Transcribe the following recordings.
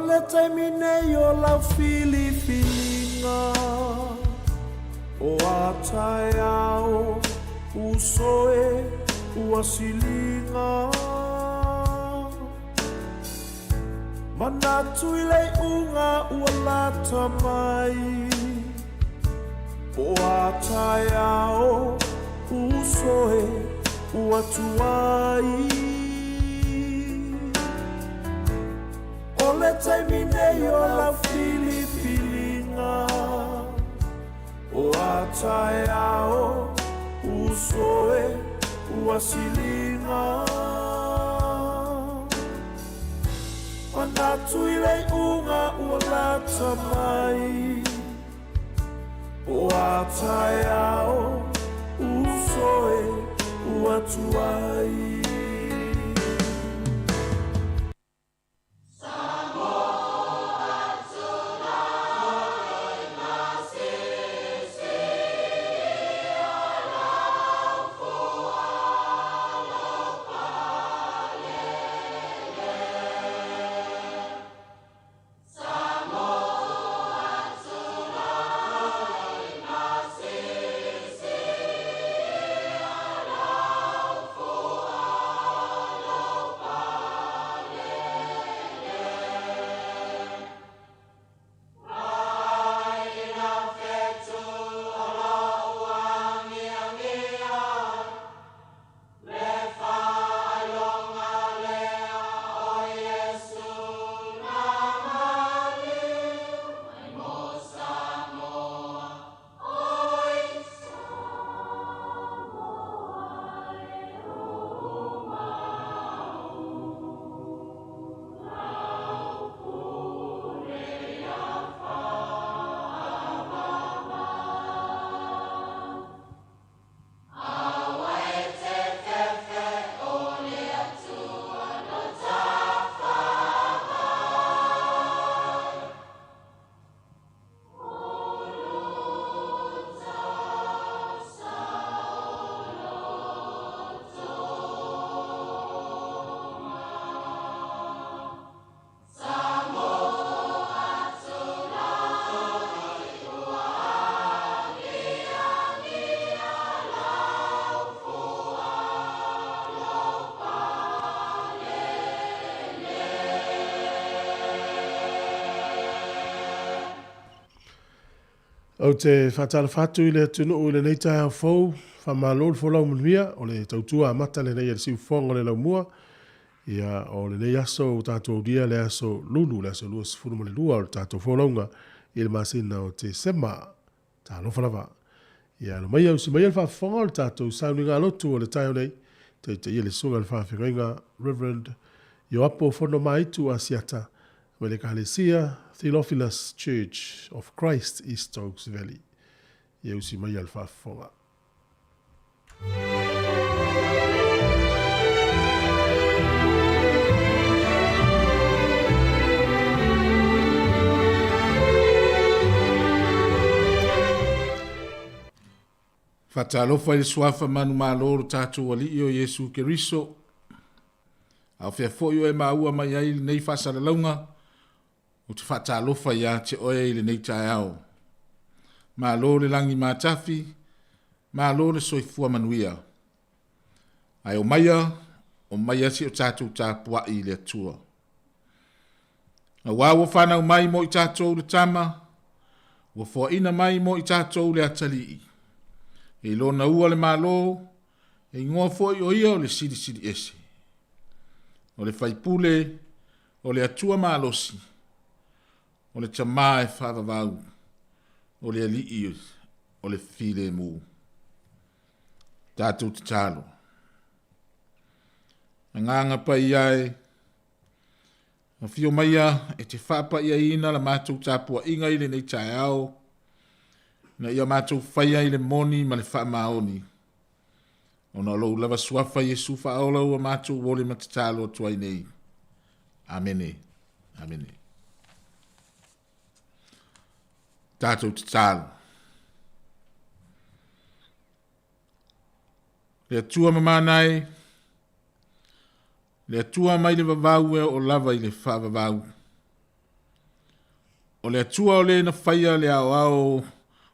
le taimi nei o lau filifiliga, o a taeao uso e ua siliga. Manatu i le iuga ua lata mai, Po a taeao uso e ua tuai. O le taimi nei o lau filifiliga, O a taeao uso e ua siliga. Manatu i le iuga ua lata mai, O a taeao uso e ua tuai. Ou te faatalofa atu i le atunuu i lenei taeao fou, faamalo le folau manuia, o le tautua amata lenei a le siufofoga o le laumua. Ia, o lenei aso ua tatou aulia le aso Lulu, le aso 22 o le tatou folauga i le masina o Tesema. Talofa lava. Ia, alo maia usi maia le faafofoga o le tatou sauniga lotu o le taeao nei, taitaia le susuga i le faafeagaiga Reverend Ioapo Fonomaitu Asiata mai le Ekalesia Theophilus Church of Christ East Stokes Valley. Ia usi maia le faafofoga. Faatalofa i le suafa manumalo o lo tatou Alii o Iesu Keriso. A o fea foi o e maua mai ai lenei faasalalauga, ou te faatalofa ia te oe i lenei taeao. Malo le lagi matafi, malo le soifua manuia. Ae omaia, omaia si o tatou tapuai i le Atua. Auā ua fanau mai mo i tatou le Tama, ua foaina mai mo i tatou le Atalii. E i lona ua le Malo, e igoa foi o ia o le Silisili Ese. O le Faipule, o le Atua malosi, o le Tama e faavavau, o le Alii o le filemu. Tatou tatalo. Agaga Paia e, afio maia e te faapaiaina la matou tapuaiga i lenei taeao, ina ia matou faia i le moni ma le faamaoni. Ona o lou lava suafa Iesu faaola ua matou ole ma tatalo atu ai nei. Amene. Amene. Tatou tatalo. Le Atua mamana e, le Atua mai le vavau e oo lava i le faavavau. O le Atua o le na faia le aoao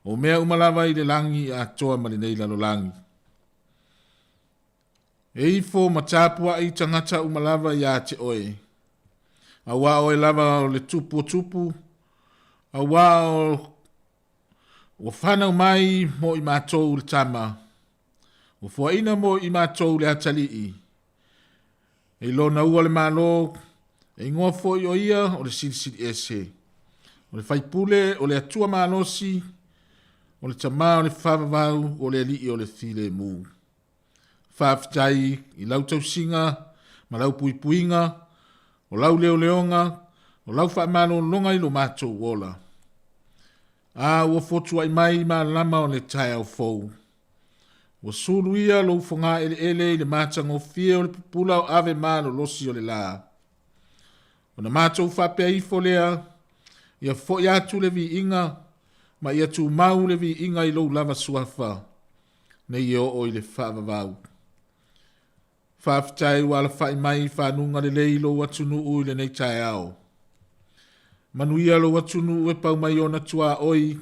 o mea uma lava i le lagi atoa ma lenei lalolagi. E ifo ma tapuaʻi tagata uma lava iā te oe. Auā oe lava o le tupu o tupu, auā o ua fanau mai mo i matou le tama, ua foaina mo i matou le atalii. E i lona ua le Malo, e igoa foi o ia o le Silisili Ese, o le Faipule, o le Atua Malosi, o le Tama o le Faavavau, o le Alii o le Filemu. Faafetai i lau tausiga ma lau puipuiga, o lau leoleoga, o lau faamalologa i lo matou ola. A ua fotuaʻi mai malama o le taeao fou. Ua sulu ia lou fogaeleele i le matagofie o le pupula o ave malolosi o le la. Ona matou faapea ifo lea, ia foi atu le viiga ma ia tumau le viiga i lou lava suafa, nei e oo i le faavavau. Faafetai ua alafai mai i fanuga lelei lou atunuu i lenei taeao. Manuia lou atunuu e pau mai ona tuaoi,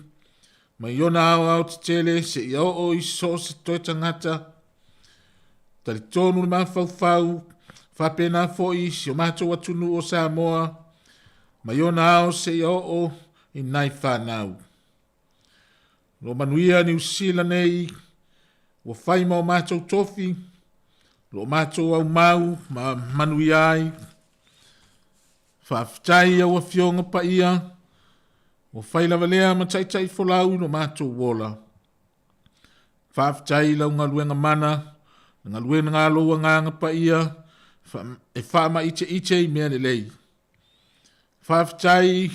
mai ona aoao tetele seia oo i so o se toe tagata. Talitonu le mafaufau, faapena foi si o matou atunuu o Samoa, mai ona ao seia oo i nai fanau. O lo o manuia Niu Sila nei, ua fai ma o matou tofi, o lo o matou aumau ma manuia ai. Faafetai i au Afioga Paia, ua fai lava lea ma taitai folau i lo matou ola. Faafetai i lau galuega mana, le galuega a lou Agaga Paia e faamaiteite i mea lelei. Faafetai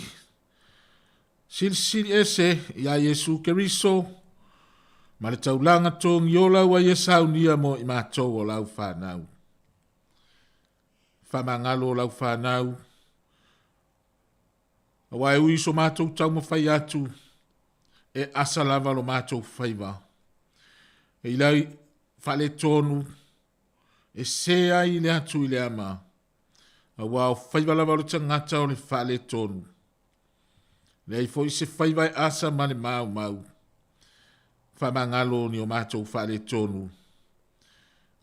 Silisili Ese iā Iesu Keriso ma le taulaga togiola ua ia saunia mo i matou o lau fanau. Faamagalo lau fanau, aua e ui so matou taumafai atu, e asa lava lo matou faiva. E ilai faaletonu, e se ai le atu i le ama, aua o faiva lava o le tagata o le faaletonu. Leai foi se faiva e asa ma le maumau. Faamagalo ni o matou faaletonu,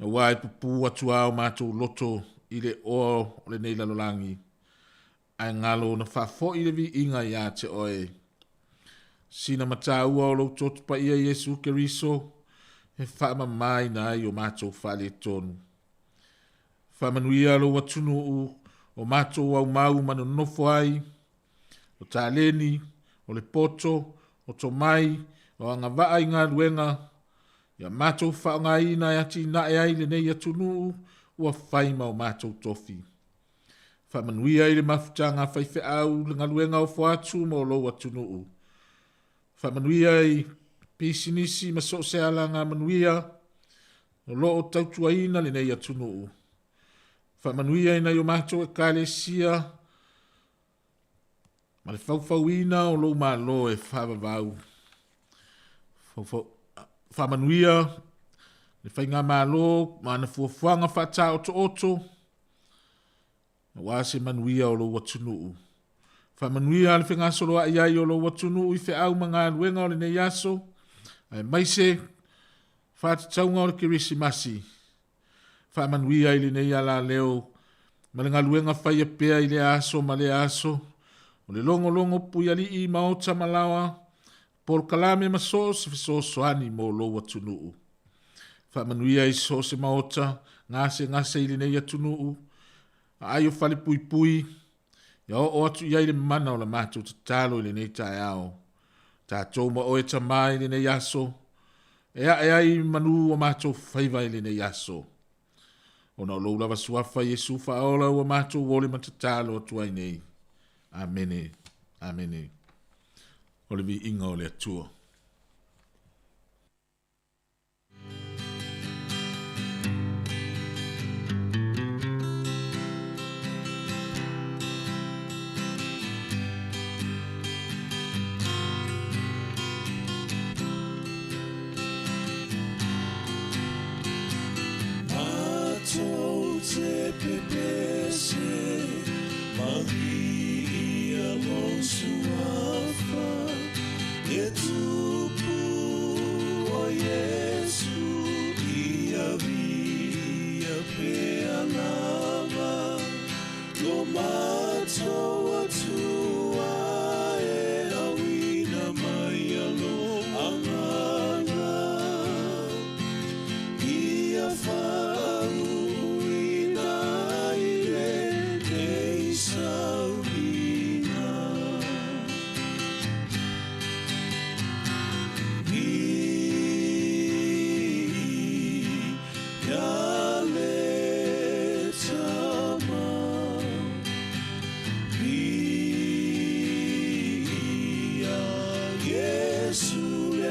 aua e pupū atu lava o matou loto i le oa o lenei lalolagi, ae galo ona faafoi le viiga iā te oe. Sina mataua o lou toto paia Iesu Keriso e faamamaina ai o matou faaletonu. Faamanuia lou atunuu o matou aumau ma nonofo ai, o taleni, o le poto, o tomai, o agavaa i galuega, ia matou faaaogaina e atinae ai lenei atunuu ua fai ma o matou tofi. Faamanuia i le mafutaga a faifeau le galuega ofo atu mo lou atunuu. Faamanuia i pisinisi ma so o se alagamanuia o lo o tautuaina lenei atunuu. Faamanuia i nai o matou ekalesia ma le faufauina o lou Malo e faavavau. Faamanuia le Faigamalo ma ana fuafuaga faataotooto aua se manuia o lou atunuu. Faamanuia le fegasoloai ai o lou atunuu i feau ma galuega o lenei aso, aemaise faatatauga o le Kerisimasi. Faamanuia i lenei alaleo ma le galuega faia pea i lea aso ma lea aso, o le logologo puialii i maota ma laoa, polokalame ma so o se fesoasoani mo lou atunuu. Faamanuia i so o se maota gasegase i lenei atunuu, aai o falepuipui, ia oo atu i ai le mana o la matou tatalo i lenei taeao. Tatou ma oe Tama i lenei aso, e ae ai manu o matou faiva i lenei aso. Ona o lou lava suafa Iesu faaola ua matou ole ma tatalo atu ai nei. Amene. Amene. O le viiga o le Atua. Matou te pepese, mahi ia lou suafa.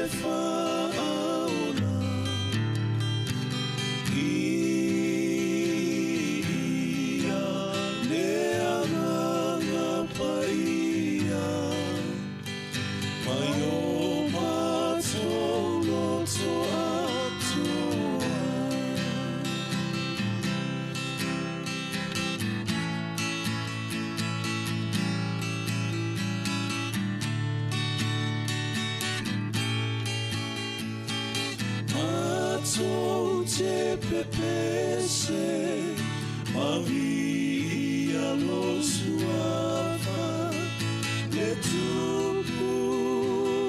Faaola. Viia le Agaga Paia. Mai o matou loto atoa. Matou te pepese ma viia lo suafa le tupu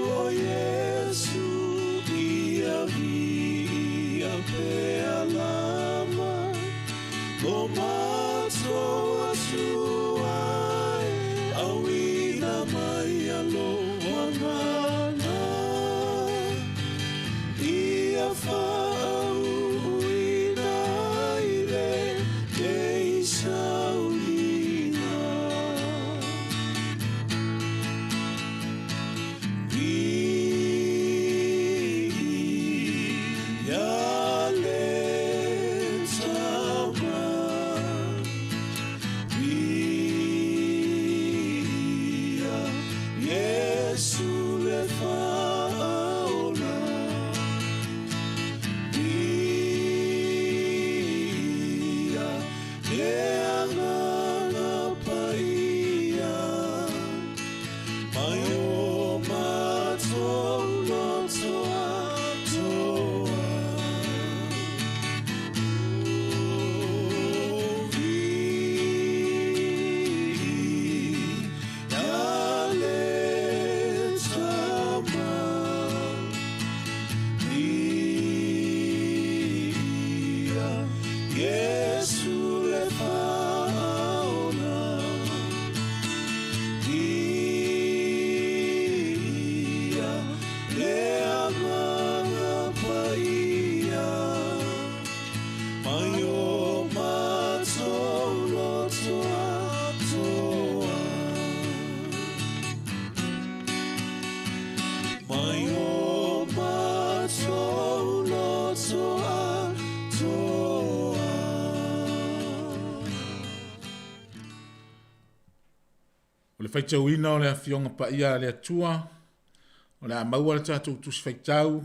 o Iesu ia viia pea lava lo matou Atua e auina mai a lo agaga ia faauuina ai le teisauliga. Viia le Tama. Viia Iesu le Faaola. Viia le Agaga Paia. Mai o matou loto atoa. O viia le Tama. Viia Iesu le Faaola. Viia le Agaga Paia. Mai o matou loto atoa. Mai o matou loto atoa. O le faitauina o le Afioga Paia a le Atua, o le a maua le tatou Tusi Faitau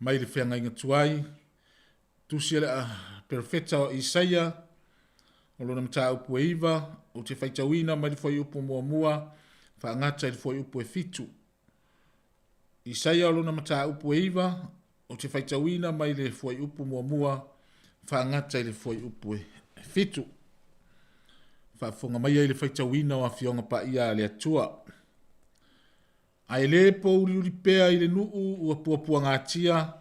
mai le Feagaiga Tuai, Tusi a le Perofeta o Isaia, o lona mataupu e 9, ou te faitauina mai le fuaiupu muamua faagata i le fuaiupu e 7. Isaia o lona mataupu e 9, ou te faitauina mai le fuaiupu muamua faagata i le fuaiupu e 7. Faafofoga maia i le faitauina o Afioga Paia a le Atua. Ae le pouliuli pea i le nuu ua puapuagatia,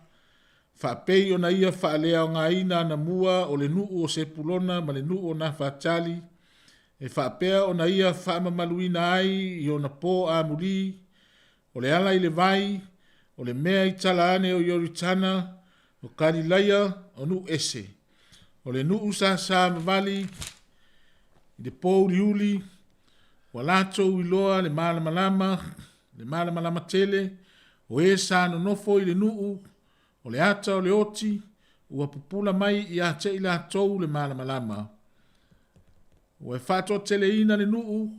faapei ona ia faaleaogaina anamua o le nuu o Sepulona ma le nuu o Nafatali, e faapea ona ia faamamaluina ai i ona po amuli, o le ala i le vai, o le mea i tala ane o Ioritana, o Kalilaia, o nuu ese, o le nuu sasa vavali i le pouliuli, ua latou iloa le malamalama, le malamalama tele, o e sa nonofo i le nuu, o le ata o le oti, ua pupula mai ia te i latou le malamalama. Ua e faatoateleina le nuu,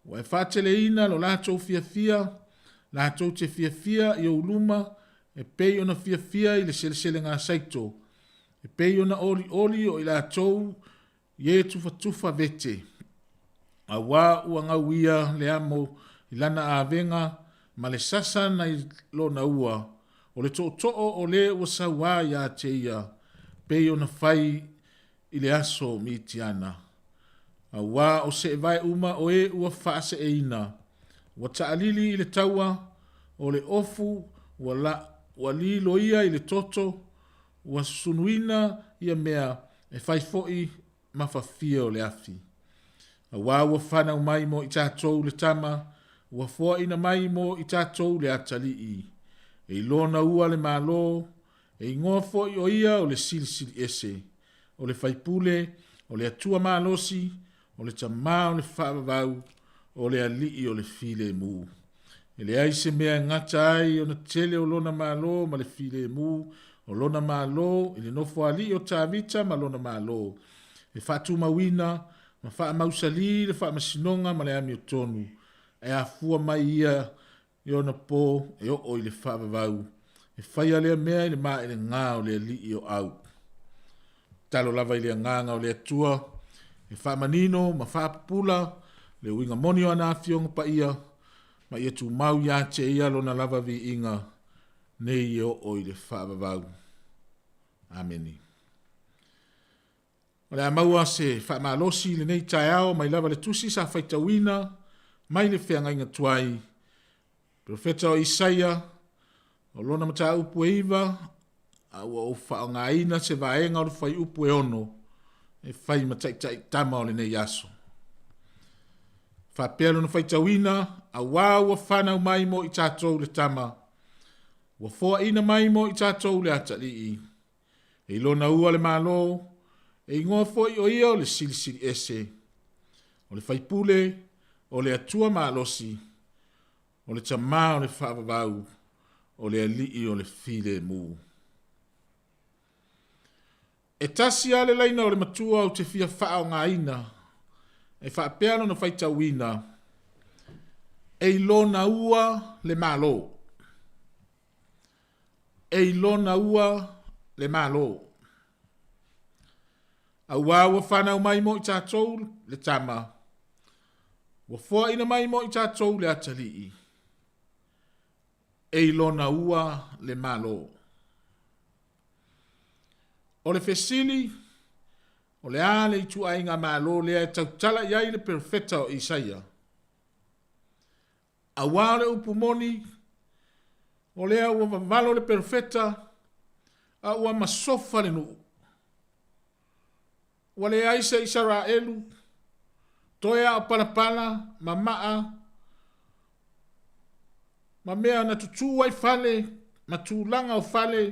ua e faateleina lo latou fiafia, latou te fiafia i ou luma, e pei ona fiafia i le seleselega saito, e pei ona olioli o i latou i e tufatufa vete. Auā ua gau ia le amo i lana avega ma le sasa nai lona ua, o le tootoo o le ua sauā ia te ia, pei ona fai i le aso o Mitiana. Auā o seevae uma o e ua faaseeina, ua taalili i le taua, o le ofu ua, la, ua liloia i le toto, ua susunuina ia mea e fai foi ma fafie o le afi. Auā ua fanau mai mo i tatou le tama, ua foaina mai mo i tatou le atalii. E ilona ua le Malo, e igoa foi o ia o le Silisili Ese, o le Faipule, o le Atua Malosi, o le Tama o le Faavavau, o le Alii o le Filemu. E leai se mea e gata ai ona tele o lona malo ma le filemu o lona malo i le nofoalii o Tavita ma lona malo, e faatumauina ma faamausalī le faamasinoga ma le amiotonu, e afua mai ia i ona po e oo i le faavavau, e faia lea mea i le maelegā o le Alii o Au. Tatalo lava i le Agaga o le Atua e faamanino ma faapupula le uiga moni o ana Afioga Paia, ma ia tumau ia te Ia Lona lava viiga nei e oo i le faavavau. Amene. O le a maua se faamalosi i lenei taeao mai lava le tusi sa faitauina mai le feagaiga tuai, Perofeta o Isaia, o lona mataupu e iva, a ua ou faaaogaina se vaega o le fuaiupu e ono e fai ma taitai tama o lenei aso. Faapea lona faitauina, auā ua fanau mai mo i tatou le tama, ua foaina mai mo i tatou le atalii, E i lona ua le Malo, e igoa foi o ia o le Silisili Ese, o le Faipule, o le Atua Malosi, o le Tama o le Faavavau, o le Alii o le Filemu. E tasi lava le laina o le matua ou te fia faaaogaina, e faapea lona faitauina, E i lona ua le Malo. E i lona ua le Malo. Auā ua fanau mai mo i tatou le tama, ua foaina mai mo i tatou le atalii, e i lona ua le Malo. O le fesili, o le a le ituaiga Malo lea e tautala i ai le perofeta o Isaia? Auā o le upu moni, o lea ua vavalo le perofeta, a ua masofa le nuu. Ua leai se Isaraelu, toe a o palapala ma maa, ma mea na tutū ai fale, ma tulaga o fale,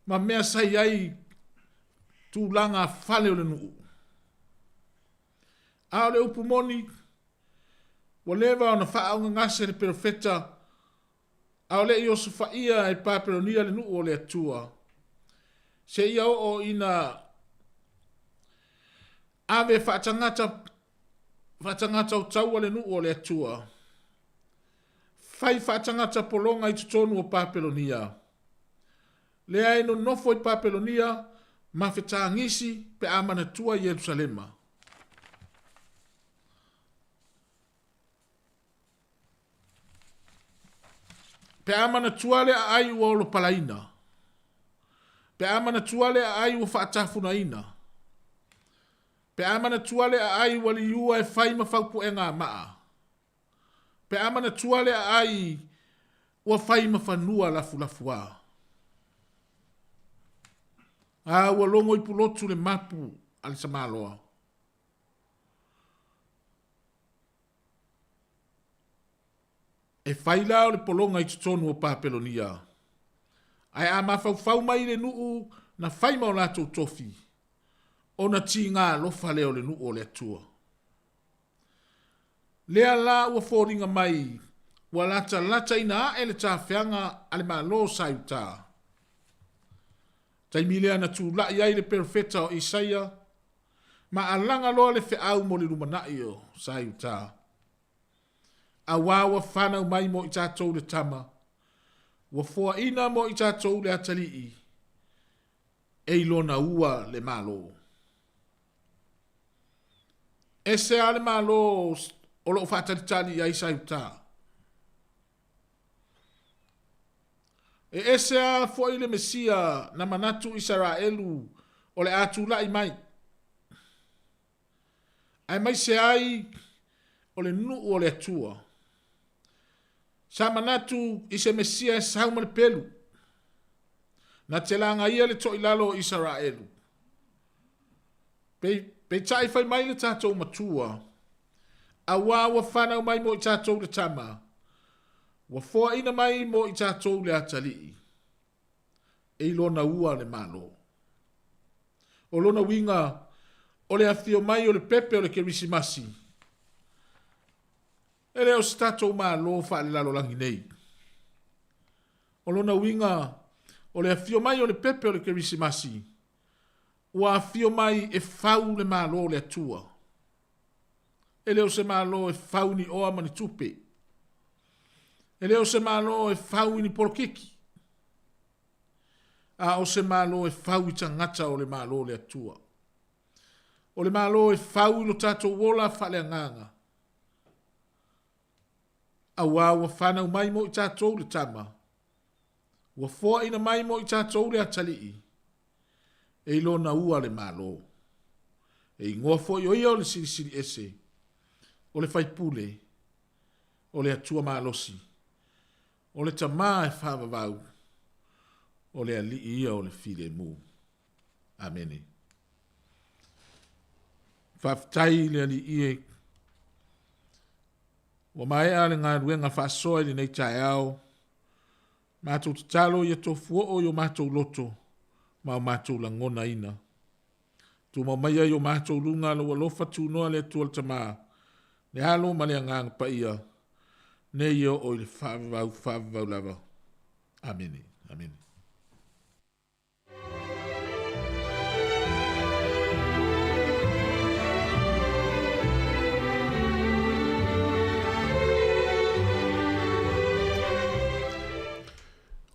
ma mea sa i ai tulaga fale o le nuu. A o le upu moni, Ua leva ona faaaaogagase le perofeta, a o le i osofaia e Papelonia le nuu o le Atua, seia oo ina ave faatagata faatagata o taua le nuu o le Atua, fai faatagata pologa i totonu o Papelonia. Lea e nonofo i Papelonia ma fetagisi pe a manatua Ierusalema. Pe a manatua le aai ua olopalaina. Pe a manatua le aai ua faatafunaina. Pe a manatua le aai ua liua e fai ma faupuega maa. Pe a manatua le aai ua fai ma fanua lafulafuā. A ua logo i pulotu le mapu a le tamaloa. E fai la o le pologa i totonu o Papelonia, ae a mafaufau mai i le nuu na fai ma o latou tofi, ona tiga alofa lea o le nuu o le Atua. Lea la ua foliga mai ua latalata ina ae le tafeaga a le Malo sa i uta. Taimi lea na tulai ai le perofeta o Isaia, ma alaga loa le feau mo le lumanai o sa i uta. Auā ua fanau mai mo i tatou le tama, ua foaina mo i tatou le atalii, e i lona ua le Malo. Ese lava le Malo o lo o faatalitali i ai sa i uta. E ese lava foi le Mesia na manatu Isaraelu o le a tulai mai, aemaise ai o le nuu o le Atua. Sa manatu i se Mesia e sau ma le pelu, na te lagaia le toilalo o Isaraelu. Peitai fai mai le tatou Matua, Auā ua fanau mai mo i tatou le Tama, ua foaina mai mo i tatou le Atalii, e i lona ua le Malo. O lona uiga, o le afio mai o le pepe o le Kerisimasi. E le o se tatou Malo faalelalolagi nei. O lona uiga, o le afio mai o le pepe o le Kerisimasi, ua afio mai e fau le Malo o le Atua. E le o se Malo e fau i ni oa ma ni tupe. E le o se Malo e fau i ni polokiki. A o se Malo e fau i tagata o le Malo o le Atua. O le Malo e fau i lo tatou ola faaleagaga. Auā ua fanau mai mo i tatou le Tama, ua foaina mai mo i tatou le Atalii, e i lona ua le Malo. E igoa foi o ia o le Silisili Ese, o le Faipule, o le Atua Malosi, o le Tama e faavavau, o le Alii ia o le Filemu. Amene. Faafetai i le Alii e. Ua maea le galuega faasoa i lenei taeao. Matou tatalo ia tofuoo i o matou loto ma o matou lagonaina. Tumau maia i o matou luga lou alofa tunoa le Atua le Tama, le Alo ma le Agaga Paia, nei e oo i le faavavau faavavau lava. Amene. Amene.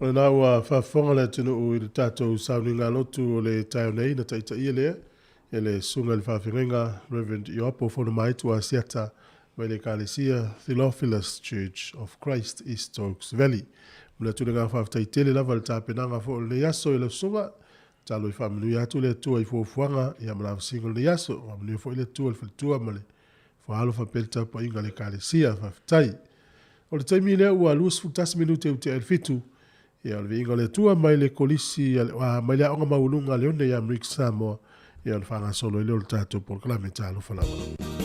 O lena ua faafofoga le atunuu i le tatou sauniga lotu o le taeao nei na taitaia lea e le Susuga i le Faafeagaiga Rev. Ioapo Fonomaitu Asiata mai le Ekalesia Theophilus Church of Christ, East Stokes Valley. Momoli atu le agaga faafetai tele lava i le tapenaga foi o lenei aso i lau susuga. Tatalo i faamanuia atu le Atua i fuafuaga ia ma lavasiga o lenei aso. Faamanuia foi le Atua i le faletua ma le Faalofa faapea le tapuaiga a le Ekalesia. Faafetai. O le taimi lea ua 21 minute ua tea ai le fitu. Ia, o le viiga o le Atua mai le Kolisi, mai le Aoga Maualuga a Leone ia Amerika Samoa, ia ona faagasolo ai lea o le tatou polokalame. Talofa lava.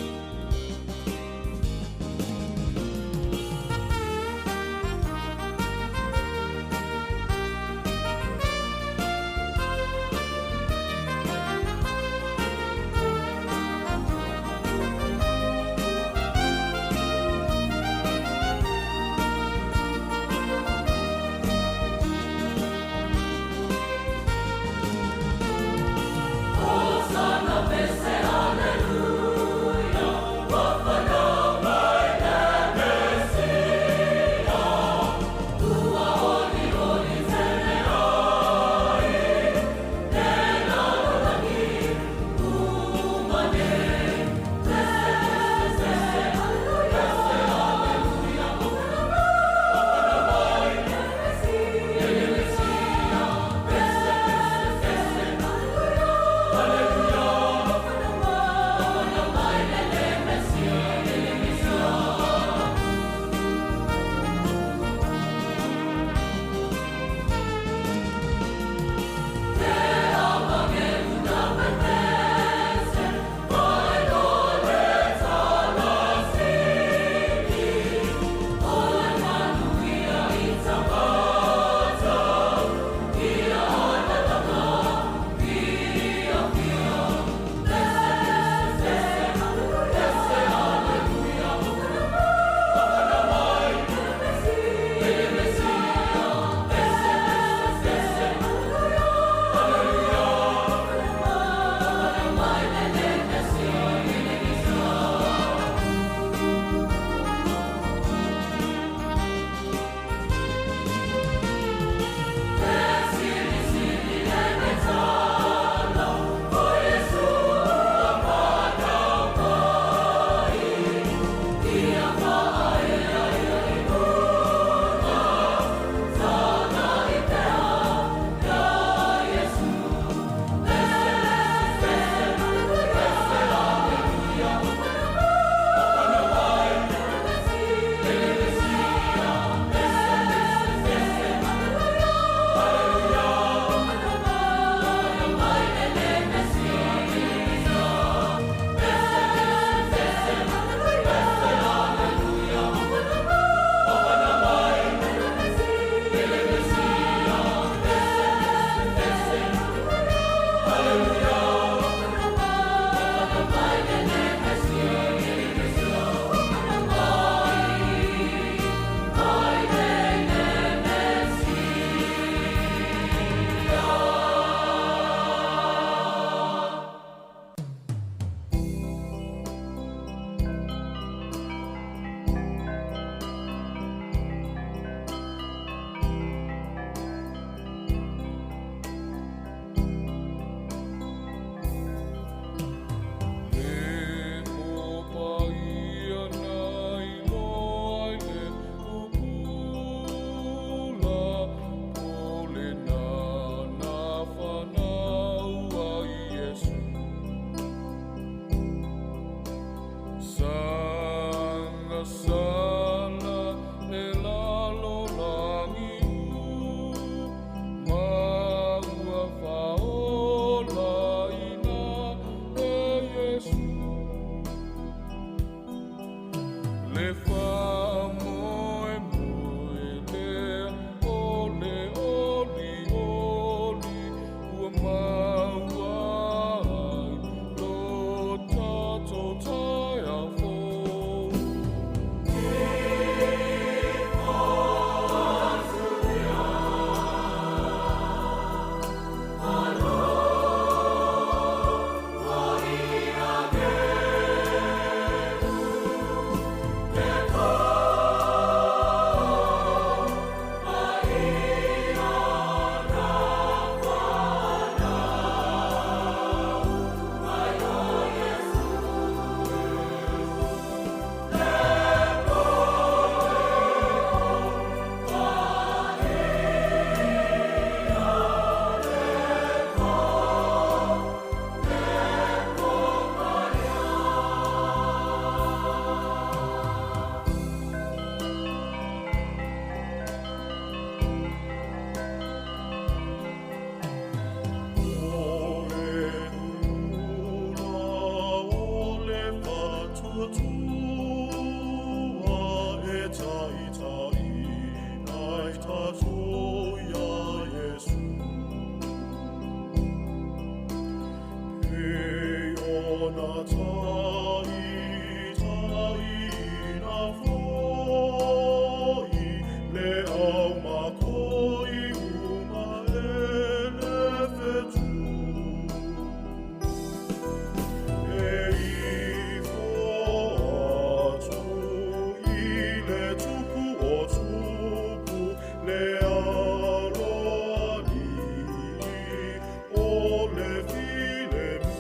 O le filemu.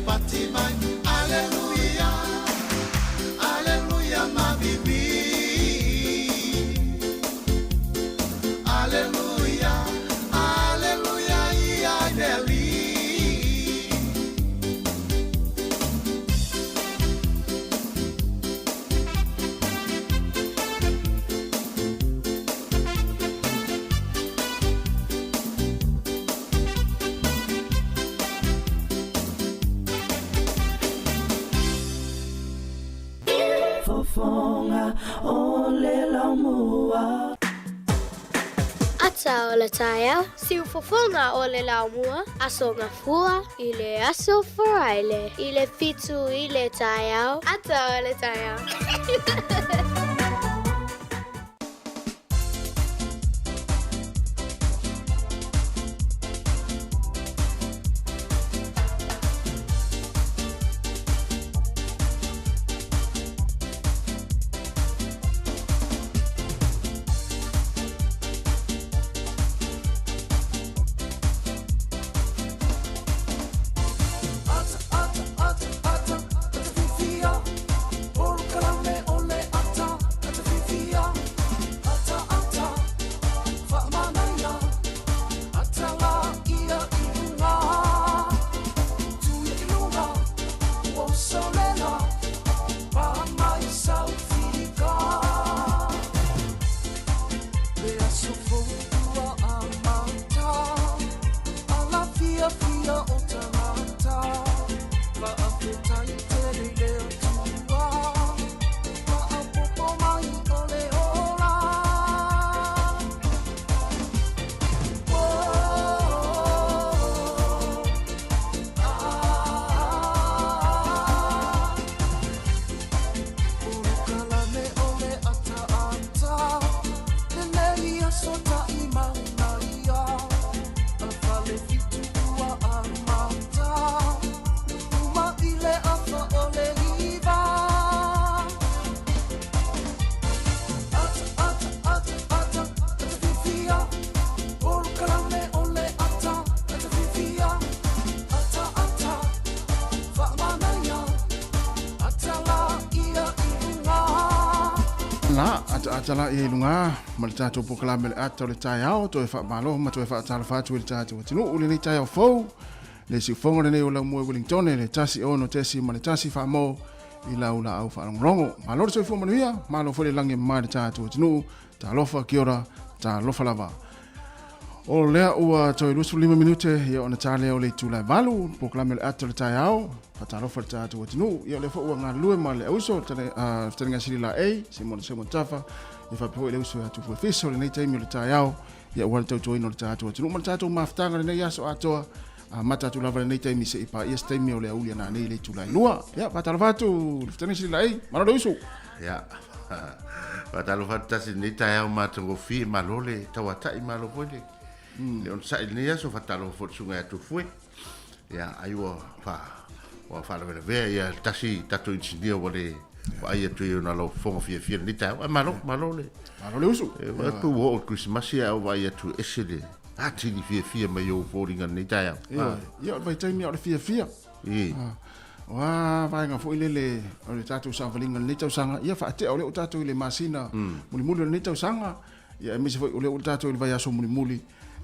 pati mai Aleluia Aleluia mavivi Aleluia Aleluia ia i le alii. Fofoga o le laumua. Ata o le taeao, siufofoga o le laumua, Aso Gafua i le aso Faraile i le 7 i le taeao, ata o le taeao. Ata, ata, ata, ata, ata fiafia. Polokalame o le ata, ata fiafia. Ata, ata, faamanaia. Ata la ia i luga. Tuia i luga, ua usolela. Pa mai Saufika. Le aso fou ua amata. Ala fiafia o tagata. Faafetai tele i le Atua. Faaopoopo mai o le ola. Oh, ah. Polokalame o le ataata. Lenei aso taimau ia. A fale fitu ua amata. Uma i le afa o le iva. Ata, ata, ata, ata, ata fiafia. Polokalame o le ata, ata fiafia. Ata, ata, faamanaia. Ata la ia i luga. La, ataata la ia i luga ma le tatou polokalame o le ata o le taeao, toe faamalo ma toe faatalofa atu i le tatou atunuu i lenei taeao fou, le siufogo lenei o Laumua i Wellingtone, le 1 6 le 1 faamo i lau laau faalogologo. Malo le soifua manuia, malo foi le lagi e mama i le tatou atunuu, talofa, kia ora, talofa lava. O lea ua toe 25 minute ia ona ta lea o le itula e 8, polokalame o le ata o le taeao, faatalofa i le tatou atunuu. Ia o lea foi ua galulue ma le auso, fetalaiga sili laei, Simona Simon Tafa, ia faapea foi le uso ia Tufue Fiso lenei taimi o le taeao, ia aua le tautuaina o le tatou atunuu ma le tatou mafutaga lenei aso atoa. Amata atu lava lenei taimi seia paia se taimi o le aoauli a nanei i le itula e 2. Ia, faatalofa atu le fetalaiga sili laei, malo le uso. Ia, faatalofa atu tasi i lenei taeao matagofie, malo le tauatai, malo foi le le onosai i lenei aso, faatalofa foi i le susuga ia Tufue. Ia, ai ua fa ua faalavelavea ia le tasi tatou inisinia ua le vaai atu i ona lau fofoga fiafia i lenei taeao. Ae malo, malo le Malo le uso. E vaai atu ua oo i le Kerisimasi ae ou vaai atu e ese le atili fiafia mai ou foliga i lenei taeao. Ioe, ia o le vaitaimi lava o le fiafia. O a vaega foi lele o le tatou savaliga i lenei tausaga, ia faatea o lea ua tatou i le masina mulimuli o lenei tausaga, ia aemaise foi o lea ua tatou i le vaiaso mulimuli,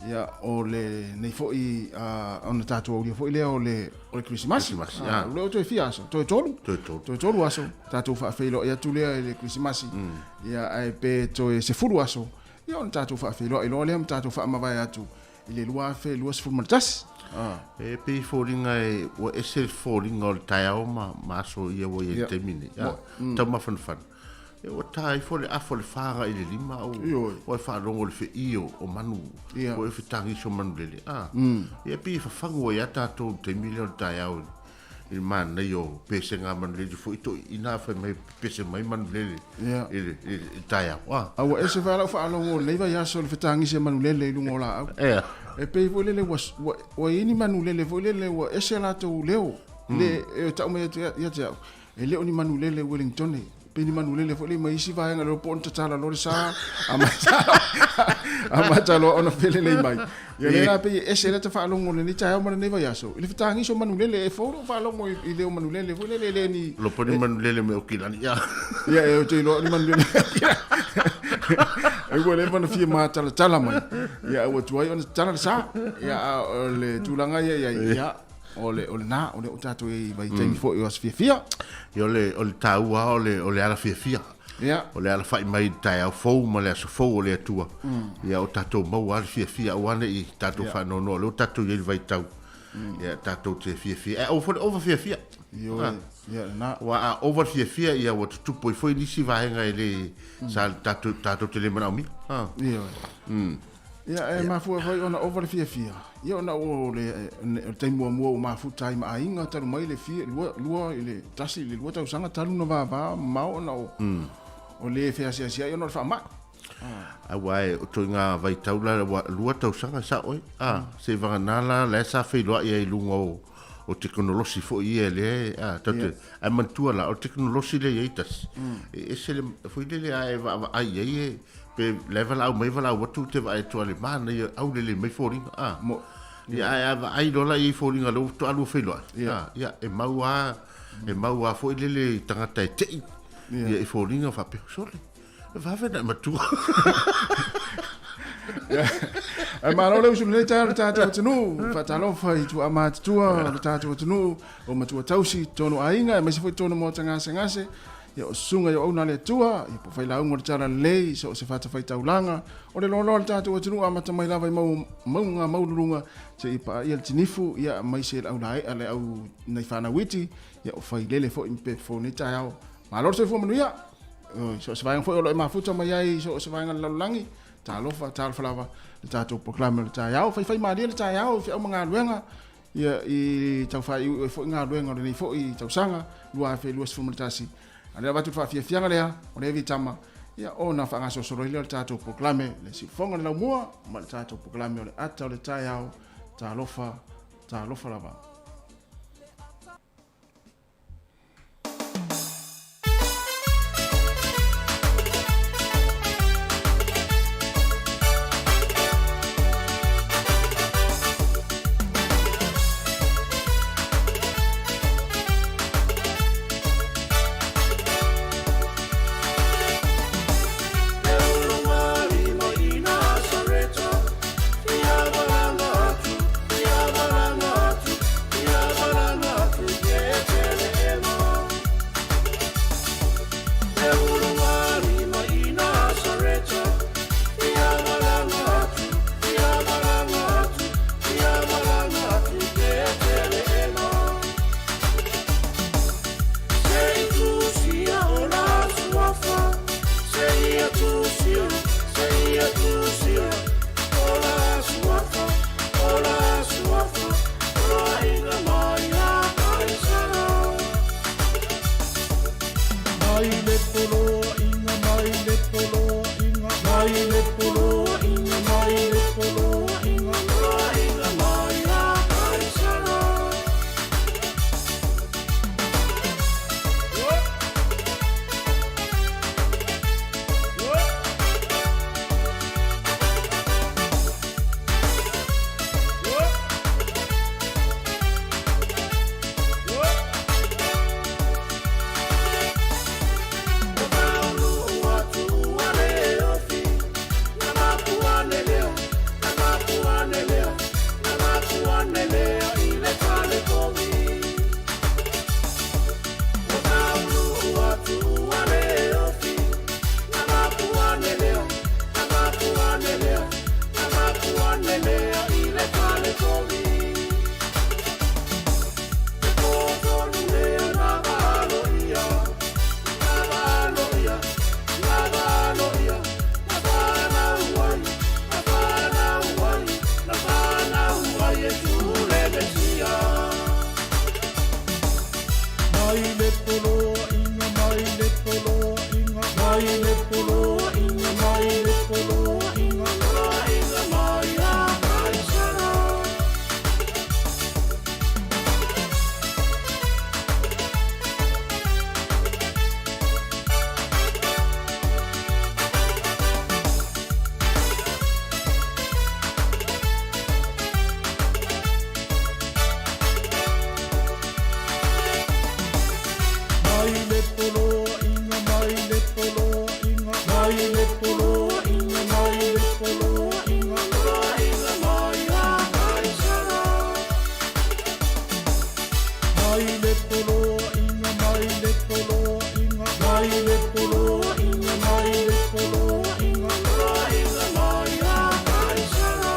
ia o lenei foi ona tatou aulia foi lea o le o le Kerisimasi. Kerisimasi, ah. O lea ua toe fia aso, toe tolu. Toe tolu. Toe tolu aso, tatou faafeiloai atu lea i le Kerisimasi, ia ae pe toe 10 aso, ia ona tatou faafeiloai loa lea ma tatou faamavae atu i le 2021. Ah. E pei e foliga e, ua ese le foliga o le taeao ma, ma aso ia ua i ai i le taimi nei. Ah, tau mafanafana. E ua ta ifo le afa o le fa agai i le lima au Ioe. ua e faalogo i le fe'i o, o manu, Ia. po o fetagisi o manulele. Ah, ia pei e fafagu ai lava tatou i le taimi lea o le taeao i i le manaia o pesega a manulele foi toeaiina fai mai pepese mai manulele Ia. i le, i le, i le taeao. Ah, A ua ese foi lava lau faalogo i lenei vaiaso i le fetagisi a manulele i luga o laau. ea. E pei foi lele ua, ua, ua i ai ni manulele foi lele ua ese a latou leo. Le, e tau mai atu ia te au, e le o ni manulele Wellingtone. Pei ni manulele foi lea ma isi vaega le po ona tatala loa le sa amata loa ona felelei mai. Ia lea la pei e ese lata faalogo i lenei taeao ma lenei vaiaso i le fetagisi o manulele e fou lou faalogo i leo manulele foi lele e le ni Lopo ni manulele me Aukilani. Ia. Ia e ou te iloa o ni manulele me Aukilani. Ai ua leva ona fia matalatala mai. Ia ua tuai ona tatala le sa. Ia a o le tulaga ia i ai, ia O le, o lena, o lea ua tatou i ai i vaitaimi foi o aso fiafia. Ia, o le, o le taua lava o le, o le ala fiafia. Ia. O le alafai mai i le taeao fou ma le aso fou o le Atua. Ia, o tatou maua lava le fiafia, aua ne i tatou faanoanoa, o lea ua tatou i ai i le vaitau. Ia, tatou te fiafia. Ae aua foi le ova fiafia. Ioe, ia lena. Aua a ova le fiafia, ia ua tutupu ai foi nisi vaega e le, sa tatou, tatou te le manaomia. Ioe. Ia, e mafua foi ona ova le fiafia, ia ona o le, le taimi muamua ua mafuta ai ma aiga talu mai le fia, lua, lua i le tasi i le lua tausaga talu na vava mamao ona o, o le feasiasi ai ona o le faamai. Aua e o ituaiga vaitau la ua lua tausaga sao ai, a, seivagana la la e sa feiloai ai i luga o, o tekonolosi foi ia lea e, a, tatou te, ae manatua la, o le tekonolosi lea e i ai tasi, e ese le, foi lele a e vaavaai i ai e, Pe la e valaau mai valaau atu te vaai atu a le manaia aulele mai foliga a. Mo. Ia ae a vaai loa la i ai foliga lea ua faatoa lua feiloai. Ia. A, ia e mau a e mau a foi lele i tagata e tei Ia. ia i foliga faapea sole e vave ona e matua. Ae malo le usu lenei taeao i le tatou atunuu. Faatalofa i tuaa matutua o le tatou atunuu, o matua tausi, totonu o aiga, aemaise foi totonu o maota gasegase. Ia o susuga i auauna a le Atua, ia po o failauga o le Talalelei, so o se fatafaitaulaga, o le loaloa o le tatou atunuu amata mai lava i mau mauga maualuluga seia paia le tinifu, ia aemaise le aulae'a le au nai fanau iti, ia o failele foi ma pepe fou nei taeao. Malo le soifua manuia! Oi, so o se vaega foi o lo o e mafuta mai ai i so o se vaega o le lalolagi, talofa, talofa lava le tatou polokalame o le taeao. Faifaimalie le taeao i feau ma galuega, Ia, i tau faaiuiu ai foi galuega o lenei foi tausaga 2021. A o lea avatu le faafiafiaga lea, o Levi Tama, ia, ona faagasolosolo ai lea o le tatou polokalame, le siufofoga o le laumua ma le tatou polokalame o le ata o le taeao. Talofa, talofa lava. poloaiga mai le poloaiga mai le poloaiga mai le poloaiga poloaiga mai a Kaisara.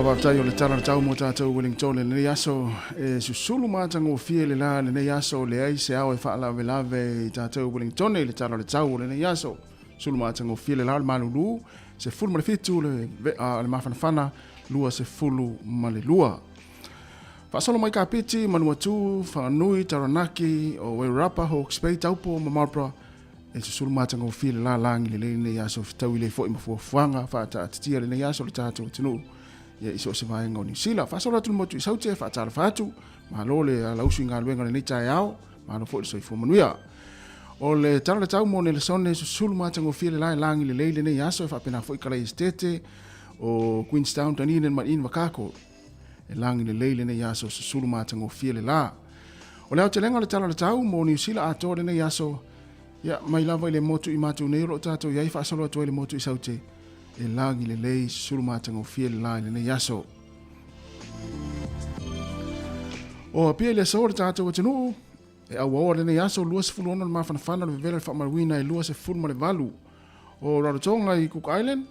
Faafetai o le tala le tau mo tatou Wellington i lenei aso e susulu matagofie le la lenei aso leai se ao e faalavelave i tatou Wellington i le tala le tau o lenei aso. Sulu matagofie le la o le malulu 17 le, le mafanafana 22. Faasolo mai Kapiti, Manuatu, Whanganui, Taranaki, o Wairarapa, Hawke's Bay, Taupo ma Marlborough e susulu matagofie le lalagi lelei lenei aso fetaui lei foi ma fuafuaga faataatitia lenei aso le tatou atunuu ia i so o se vaega o Niu Sila. Faasolo atu le motu i Saute, faatalofa atu, malo le alausu i galuega lenei taeao, malo foi le soifua manuia. O le tala le tau mo Nelesone, susulu matagofie le la e lagi lelei lenei aso e faapena foi Kalai Esitete o Queenstown, Dunedin ma Invercargill. E lagi lelei lenei aso susulu matagofie le la. O le aotelega o le tala o le tau mo Niu Sila atoa lenei aso, ia, mai lava i le motu i matou nei o lo o tatou i ai faasolo atu ai le motu i Saute, e lagi lelei susulu matagofie le la i lenei aso. O Apia i le aso o le tatou atunuu, e auaoa lenei aso 26 le mafanafana o le vevela le faamaluina e 28. O Rarotonga i Cook Island,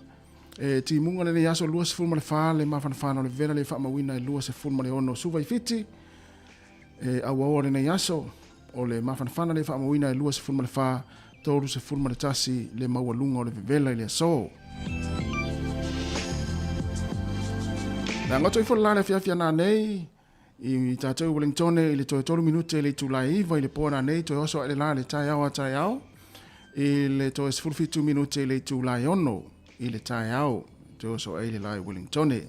E timuga lenei aso 24 le mafanafana o le vela le faamauina e 26 Suva i Fiti. E auaoa lenei aso o le mafanafana le faamauina e 24 31 le maualuga o le vevela i le aso. Le agoto ifo le la le afiafi ana nei i tātou Wellingtone i le toe 3 minute i le itula e 9 i le po nanei toe oso ae le la le taeao a taeao i le toe 17 minute i le itula e 6 i le taeao toe oso ae le la i Wellingtone.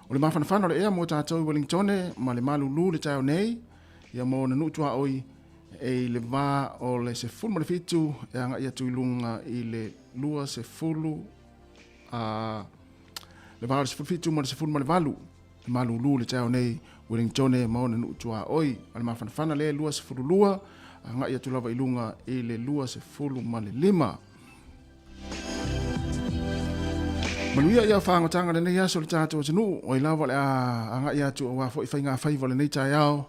O le mafanafana o le ea mo tātou i Wellingtone ma le malulu le taeao nei ia mo na nuu tuaoi e i le vā o le 17 e agai atu i luga i le 20 a le vā o le 17 ma le 18 E malūlū le taeao nei Wellingtone ma ona nuu tuaoi a le mafanafana le 22 agai atu lava i luga i le 25. Manuia ia whangotānga lenei aso le tātou atunuu, oi lava le a agai atu auā foi whainga whaiva lenei taeao,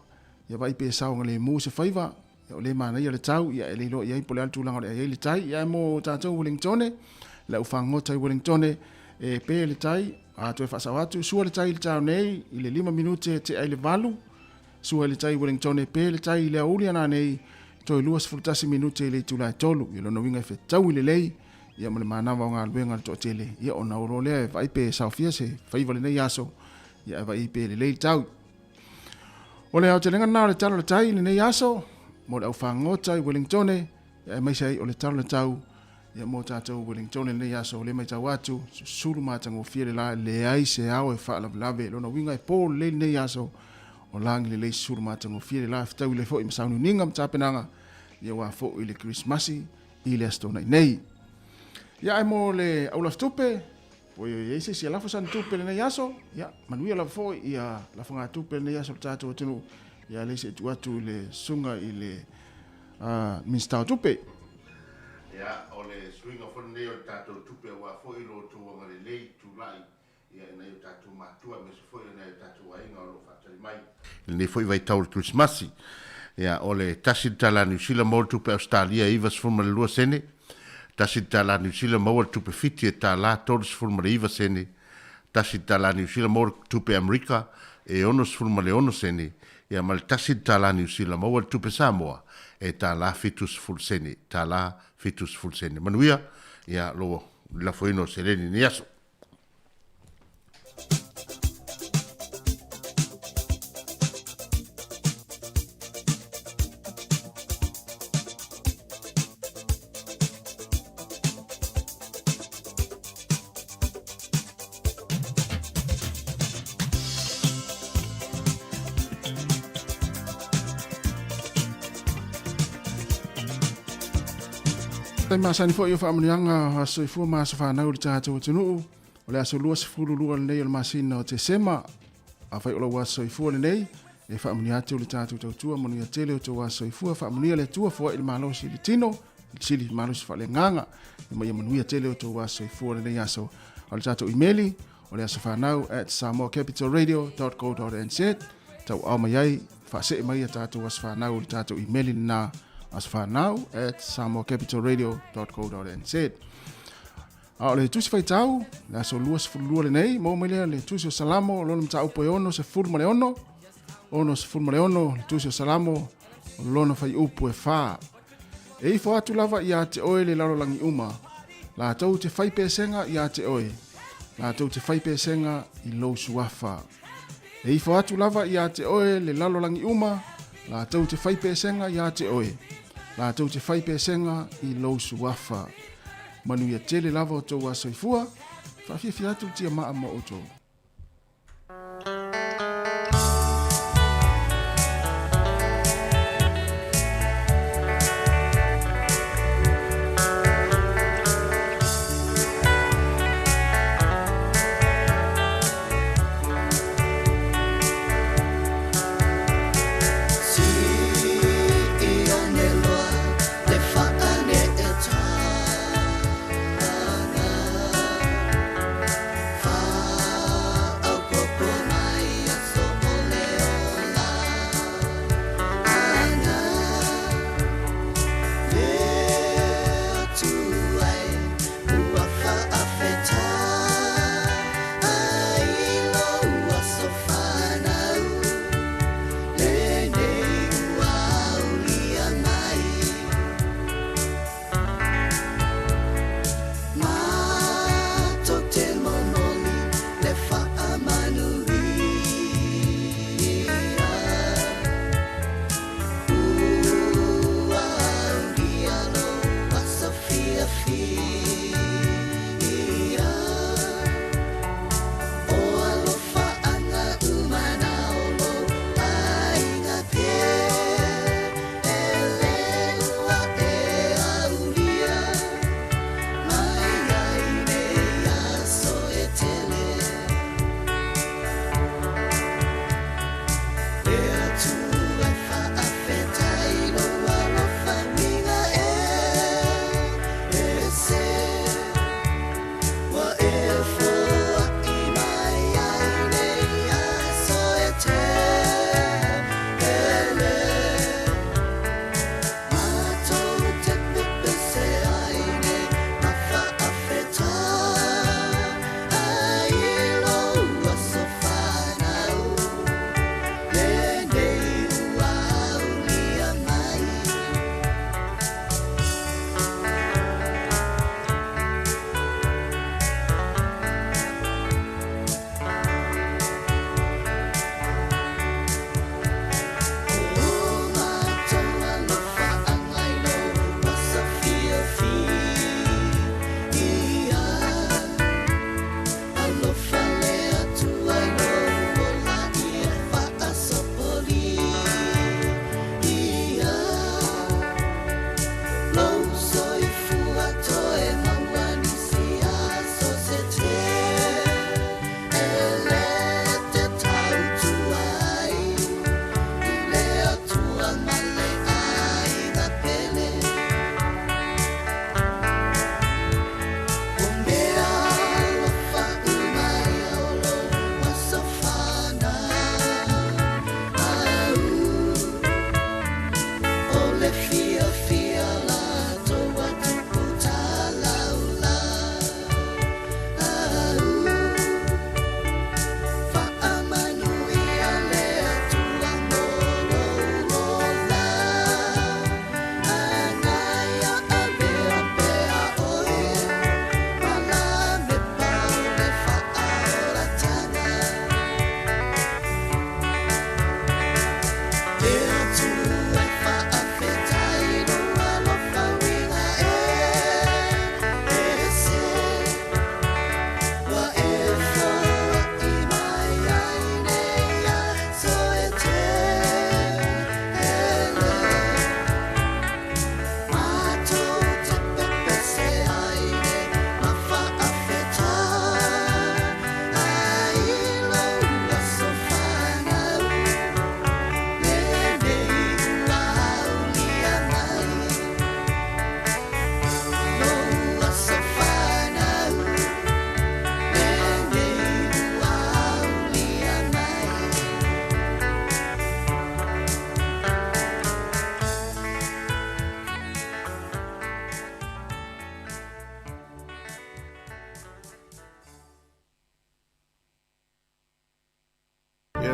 ia vai pe saoga le mū se whaiva, ia o le manaia le tau, ia e le iloa i ai po o le a le tulaga o le a i ai le tai. Ia e mo tātou Wellingtone, le au fagota i Wellingtone, e pē le tai, a toe faasao atu, sua le tai i le taeao nei, i le 5 minute tea i le 8, sua i le tai i Wellingtone, pē le tai i le aouli ana nei, toe 21 minute i le itula e 3, ia lona uiga e fetaui lelei, ia ma le manava o galuega a le toatele, ia ona o loa lea e vaai pe saofia se faiva lenei aso, ia e vaai pe lelei le tau. O le aotelega lena o le tala o le tai i lenei aso, mo le aufagota i Wellingtone, aemaise ai o le tala o le tau ia mo tatou Wellingtone i lenei aso, o lea matau atu, susulu matagofie le la, leai se ao e faalavelave, lona uiga e po lelei lenei aso, o lagi lelei susulu matagofie le la, e fetaui lelei foi ma sauniuniga ma tapenaga, ia aua foi le Kerisimasi i le Aso Toonai nei. Ia ae mo le aulafitupe, Po i ai se isi e lafo sana tupe lenei aso, ia, manuia lava foi ia lafogatupe lenei aso le tatou atunuu, ia leai se tuu atu i le susuga i le Minisita o Tupe. Ia, o le suiga foi lenei o le tatou tupe aua foi lo outou agalelei tulai ia i nai o tatou matua aemaise foi o nai o tatou aiga o lo o faatali mai i lenei foi vaitau o le Kerisimasi. Ia, o le tasi le tala Niu Sila maua le tupe Ausetalia e 92 sene, Tasi le tala Niu Sila maua le tupe Fiti e tala 39 sene, tasi le tala Niu Sila maua le tupe Amerika e 66 sene, ia ma le tasi le tala Niu Sila maua le tupe Samoa e tala 70 sene, tala 70 sene. Manuia, ia lo lafoina o seleni i lenei aso. Taimi masani foi o faamanuiaga o aso soifua ma aso fanau i le tatou atunuu. O le aso 22 lenei o le masina o Tesema. Afai o lou aso soifua lenei, e faamanuia atu le tatou tautua manuia tele o tou aso soifua. Faamanuia le Atua, foai le malosi i le tino, sili le malosi faaleagaga, ma ia manuia tele o tou aso soifua lenei aso. O le tatou imeli, o le asofanau at samoacapitalradio.co.nz tauaao mai ai faasee mai a tatou aso fanau i le tatou imeli lena asofanau at samoacapitalradio.co.nz A o le tusi faitau, le aso 22 lenei, maua mai lea le tusi o Salamo, lona mataupu e 66, 66, le tusi o Salamo, lona fuaiupu e 4. E ifo atu lava ia te oe le lalolagi uma, latou te fai pesega ia te oe, latou te fai pesega i lou suafa. E ifo atu lava ia te oe le lalolagi uma, latou te fai pesega ia te oe, latou te fai pesega i lou suafa. Manuia tele lava o tou aso soifua, faafiafia atu le tiamaa mo outou.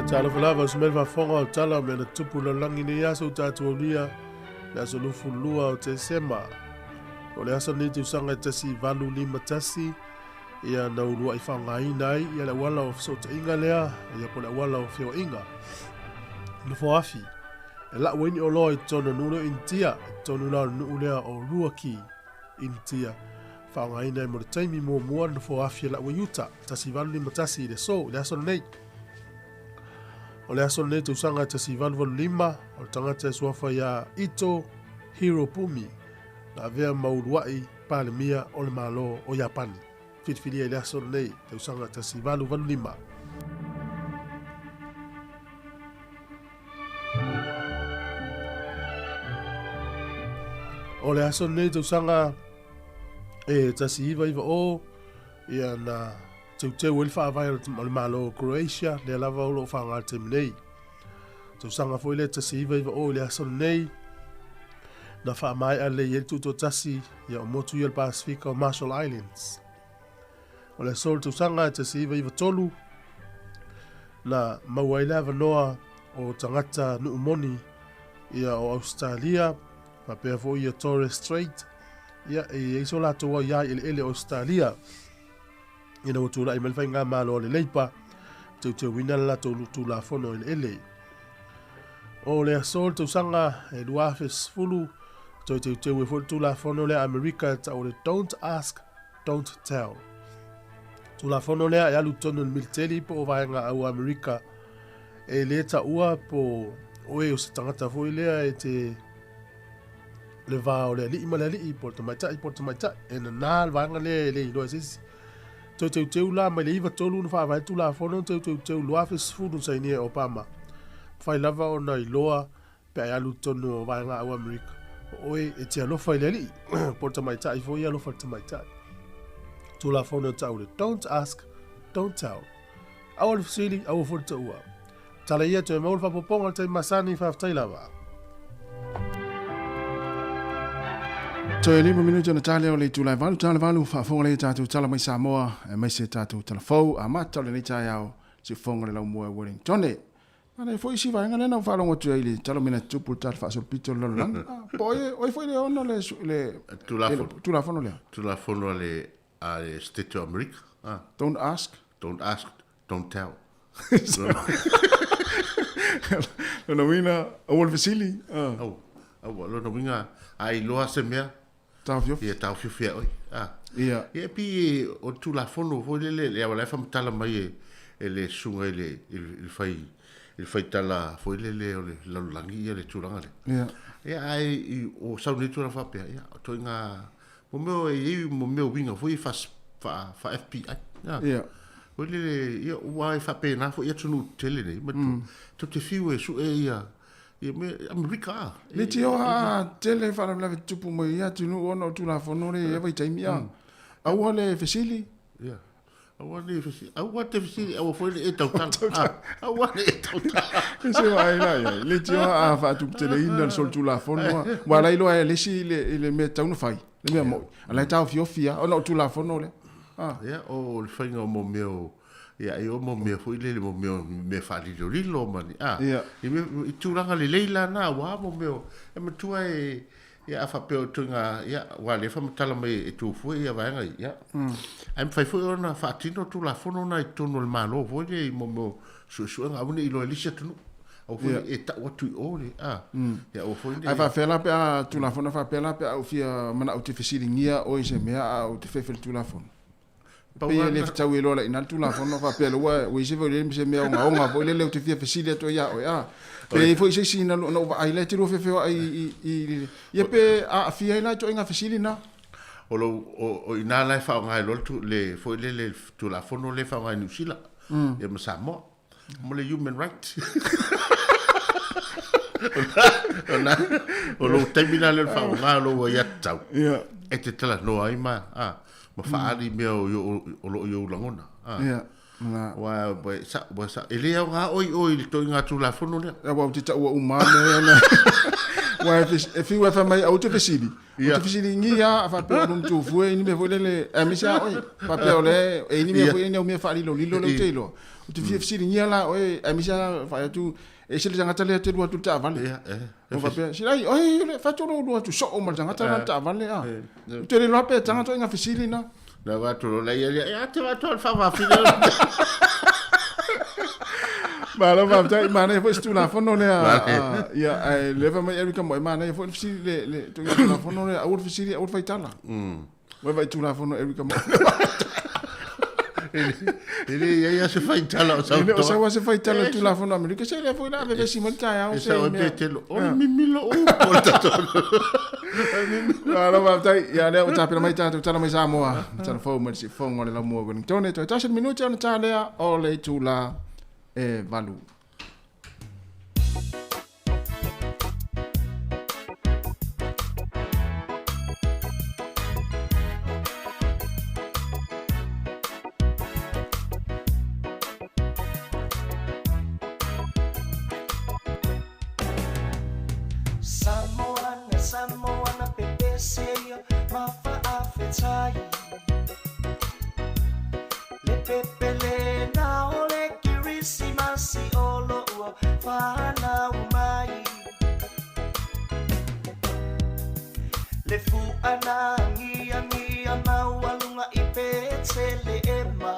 Ia, talofa lava, usu mai le faafofoga o tala o mea na tutupu i le lalolagi i lenei aso ua tatou aulia le aso 22 o Tesema. O le aso lenei tausaga e 1851, ia na uluai faaaogaina ai ia le auala o fesootaiga lea, ia po o le auala o feoaiga. Nofoafi, e lau ai ni oloa i totonu o le nuu lea o Initia, i totonu la o le nuu lea o Roorkee. Initia, faaaogaina ai mo le taimi muamua le nofoa afi e lau ai uta, 1851 i le aso, i le aso lenei. O le aso lenei tausaga 1885, o le tagata e suafa ia Ito Hirobumi, na avea ma uluai Palemia o le Malo o Iapani. Filifilia i le aso lenei, tausaga 1885. O le aso lenei tausaga e 1990, ia na teuteu ai le faavae o le Malo o Croatia, lea lava o lo o faaaoga i le taimi nei. Tausaga foi lea 1990 i le aso lenei, na faamaea lelei ai le tutoatasi ia o motu ia o le Pasefika o Marshall Islands. O le aso o le tausaga e 1993, na maua ai le avanoa o tagata nuu moni ia o Ausetalia, faapea foi ia Torres Strait, ia e i ai so latou aiā i eleele o Ausetalia. Ina ua tulai mai le faigamalo a le Leipa, teuteuina le latou Tulafono Eleele. O le aso o le tausaga e 2010, toe teuteu ai foi le Tulafono lea a Amerika e tau o le Don't Ask, Don't Tell. Tulafono lea e alu totonu o le militeli po o vaega au Amerika e le taua po oe o se tagata foi lea e te le va o le alii ma le alii po o le tamaitai po o le tamaitai. E nanā le vaega lea e le iloa e se isi. Toe teuteu la mai le 93 na faavae le Tulafono toe teuteu 2010 na sainia e Obama. Mafai lava ona iloa pe a e alu i totonu o vaega au Amerika, o oe e te alofa i le alii po o le tamaitai foi e alofa i le tamaitai. Tulafono e tau le Don't Ask, Don't Tell. Aua le fesili, aua foi le taua. Tala ia toe maua le faaopoopoga i le taimi masani, faafetai lava. Toe 5 minute ona tali o le itula e 8 tala 8 faafofoga lea i tatou tala mai Samoa aemaise tatou tala fou amata o lenei taeao siufofoga le laumua e Wellingtone. Ana e foi isi vaega lea na ou faalogo atu ai i le tala mea na tutupu i le tala faasolopito o le lalolagi. Ah, po o oi foi le ono le, le, Tulafono. le Tulafono lea. Tulafono a le, a le State of America. Ah. Don't ask. Don't ask, don't tell. Lona uiga, aua le fesili. Ah. Aua, aua, lona uiga, a iloa se mea, Taofiofi. Ia taofiofi ia oe. Ah. Ia. Ia pi o le Tulafono foi lele, le la e faamatala mai e, e le susuga i le, i le, i le fai, i le faitala foi lele o le lalolagi ia le tulaga lea. Ia. Ia ae i, o sau nei tulaga faapea, ia, o ituaiga, mo mea o e i ai mo mea o uiga foi fa, fa, fa FBI. Ia. Ia. Foi lele, ia, ua e faapena foi atunuu tetele nei, ma mm. tou te fiu e sue ia, ia mea, Amerika a. Le tio a tele faalavelave tutupu mai i atunuu ona o Tulafono lea i ia vaitaimi a. Aua le fesili. Ia. Aua le fesili. Aua te fesili, aua foi le e tautala. Aua le e tautala. E se vaai la i ai. Le tio a faatuputeleina le solitulafono a. Ua la iloa e le isi i le mea tatau ona fai, le mea moi. A la e taofiofi lava ona o Tulafono lea. A. Ia, o le faiga o mo mea o, ia, e o mo mea foi lele, mo mea o mea faalilolilo ma ni, a. Ia. I mea, i tulaga lelei la na, aua mo mea o, e matua e, ia, a faapea o ituaiga, ia, aua o lea e faamatala mai e tu fua ia vaega ia, ia. Ae mafai foi ona faatino Tulafono na i totonu o le Malo foi lea i mo mea o suesuega, aua ne i iloa e le isi atunuu. Aua foi ne i e tau atu i o le, a, ia aua foi ne i. Ae faapefea la pe a Tulafono faapea la pe a ou fia manao ou te fesiligia oe i se mea a ou te fefe i le Tulafono? Pei e le fetaui loa la ina le Tulafono faapea loa ua i se foi lele se mea ogaoga foi lele ou te fia fesili atu ai ia oe a. Pe i ai foi se isi na ou vaai la e te lua feofeoai i ia pe aafia ai la ituaiga fesili na. O lou o ina la e faaaoga ai loa le foi lele le Tulafono lea e faaaoga i Niu Sila ia ma Samoa mo le human right. O lou taimi la lea o le faaaoga o lou aiatatau e te talanoa ai ma ma faaali mea o lo o i ou lagona. Ia. Aua ua e sa'o, ua sa'o, e le aoga oe i o i le ituaiga Tulafono lea. Aua ou te taua uma lava mea ia na. Aua e fiu e fai mai aua te fesili, ou te fesiligia lava a faapea o lou tufue e i ai ni mea foi lele, aemaise lava oe, faapea o lea e i ai ni mea foi lele, ni au mea faalilolilo lea ou te iloa. Ou te fia fesiligia la oe, aemaise lava fai atu, e ese le tagata lea e te alu atu i le taavale. Ou faapea, Silai, oi, le fai atu lou alu atu soo ma le tagata la i le taavale, a. Ou te le iloa pe taga ituaiga fesili na. Na avatu loa la ia lea, e a te avatu le faafafine. Malo faafetai, manaia foi se Tulafono lea. Ia, ae lea fai mai Erica Moe, manaia foi le fesili, le, le ituaiga Tulafono lea, aua le fesili, aua le faitala. Ua vaai Tulafono Erica Moe. E le i ai lava se faitala o sau. E le o sau lava se faitala i le Tulafono Amerika, se lea foi la vevesi mai le taeao. E sao ai Petelo, o le mimilo upu o le tatou. Malo faafetai. Ia lea ua tapena mai tatou tala mai Samoa. Tala fou mai le siufofoga o le Laumua Wellingtone. Toe tasi le minute ona ta lea o le itula e 8. Samoana, Samoana pepese ia ma faafetai Le pepele na o le Kerisimasi o lo ua whanau mai Le fuana ngia ngia maualuga i Peteleema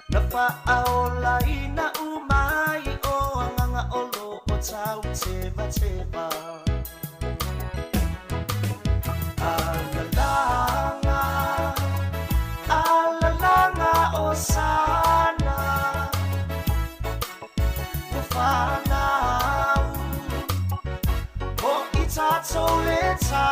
Na faaolaina uma ai o agaga o lo o tautevateva Alalaga, alalaga o sana Ua fanau o i tatou le tama.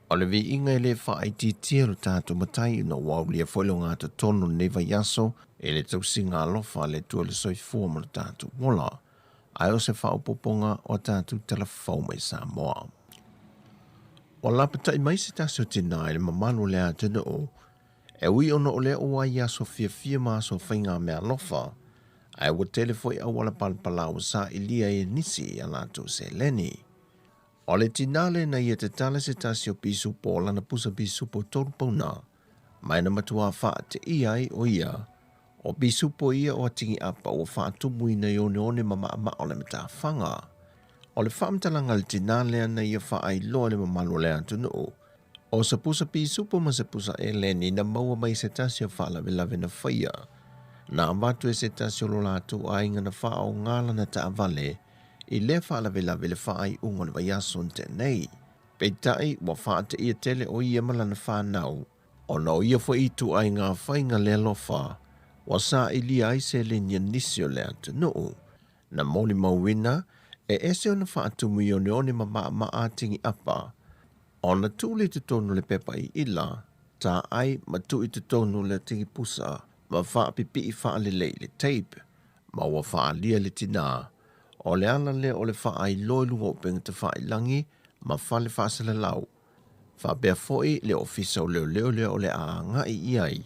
O le viiga e le faaitiitia lo tatou Matai ona ua aulia foi le ogatotonu o lenei vaiaso i le tausiga alofa a le Atua i le soifua ma lo tatou ola, ae o se faaopoopoga o a tatou tala fou mai Samoa. Ua lapatai mai se tasi o tinā i le mamalu o le atunuu, e ui ona o lea ua i aso fiafia ma aso faigameaalofa, ae ua tele foi auala palapala ua sailia ai e nisi i a latou seleni. O le tinā lea na ia tatala se tasi o pisupo o lana pusa pisupo tolu pauna, ma e na matuā faateia ai o ia, o pisupo ia o Atigiapa ua faatumuina i oneone ma maʻamaʻa o le matafaga. O le faamatalaga a le tinā lea na ia faailoa i le mamalu o le atunuu, o se pusa pisupo ma se pusa eleni na maua mai se tasi o faalavelave na faia, na avatu e se tasi o lo latou aiga na faaoga lana taavale i lea faalavelave i le faaiuga o le vaiaso na tea nei. Peitai, ua faateia tele o ia ma lana fanau, ona o ia foi ituaiga faiga le alofa ua sailia ai seleni a nisi o le atunuu. Na molimauina, e ese ona faatumu i oneone ma maʻamaʻa a Tingiʻapa, ona tuu lea i totonu o le pepa iila, taai ma tuu i totonu o le tingipusa ma faapipii faalelei i le tape, ma ua faaalia le tinā, o le ala lea o le faailoa i luga o upega tafailagi ma fale faasalalau, faapea foi le Ofisa o Leoleo lea o le a agai i ai,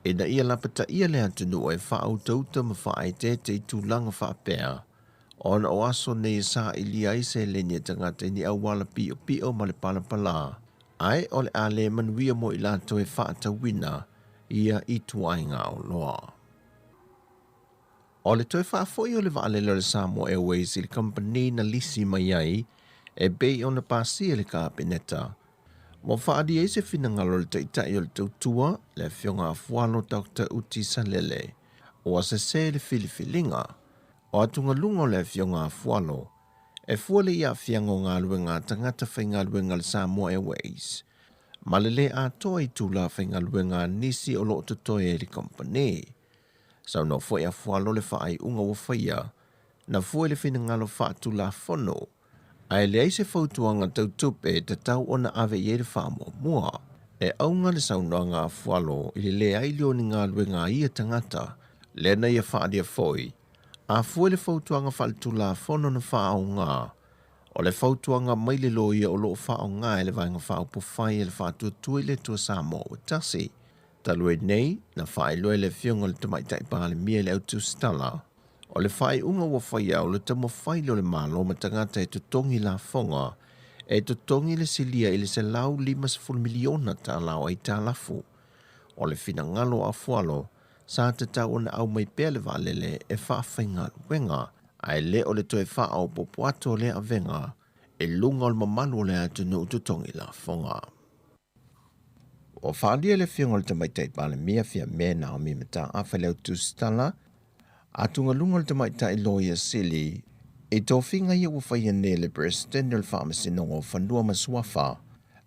ina ia lapataia le atunuu e faautauta ma faaeteete i tulaga faapea, ona o aso nei e sailia ai seleni a tagata i ni auala piʻopiʻo ma le palapala, ae o le a le manuia mo i latou e faatauina ia ituaiga oloa. O le toe faafoi o le vaalele o le Samoa Airways i le kamupani na lisi mai ai e pei ona pasia e le Kapeneta, ua faaalia ai se finagalo o le Taitai o le Tautua, le Afioga Afualo Doctor Uti Salele, ua sese le filifiliga. O atugaluga o le Afioga Afualo, e fua le i aafiaga o galuega a tagata faigaluega a le Samoa Airways ma le le atoa itula faigaluega a nisi o lo o totoe ai le kamupani. Saunoa foi a Fualo le faaiuga ua faia, na fua i le finagalo faatulafono, ae leai se fautuaga tau tupe e tatau ona ave i ai le faamuamua. E auga le saunoaga a Fualo i le leai lea o ni galuega a ia tagata, lea na ia faaalia foi, A fua i le fautuaga faaletulafono na faaaoga, o le fautuaga mai le loia o lo o faaaoga e le Vaega Faaupufai a le Faatuatua i le Atua Samoa ua Tasi. Talu ai nei, na faailoa e le Afioga i le Tamaitai Palemia i le au tusitala, o le faaiuga ua faia o le taumafai lea o le Malo ma tagata e totogi lafoga e totogi le silia i le $150 miliona tala o aitalafu. O le finagalo o Afualo, sa tatau ona aumai pea le vaalele e faafaigaluega, ae le o le toe faaopoopo atu o lea avega i luga o le mamalu o le atunuu totogi lafoga. Ua faaalia le Afioga i le Tamaitai Palemia Fiame Naomi Mataafa i le au tusitala, atugaluga o le Tamaitai Loia Sili i tofiga ia ua faia nei e le Peresetene o le Faamasinoga o Fanua ma Suafa,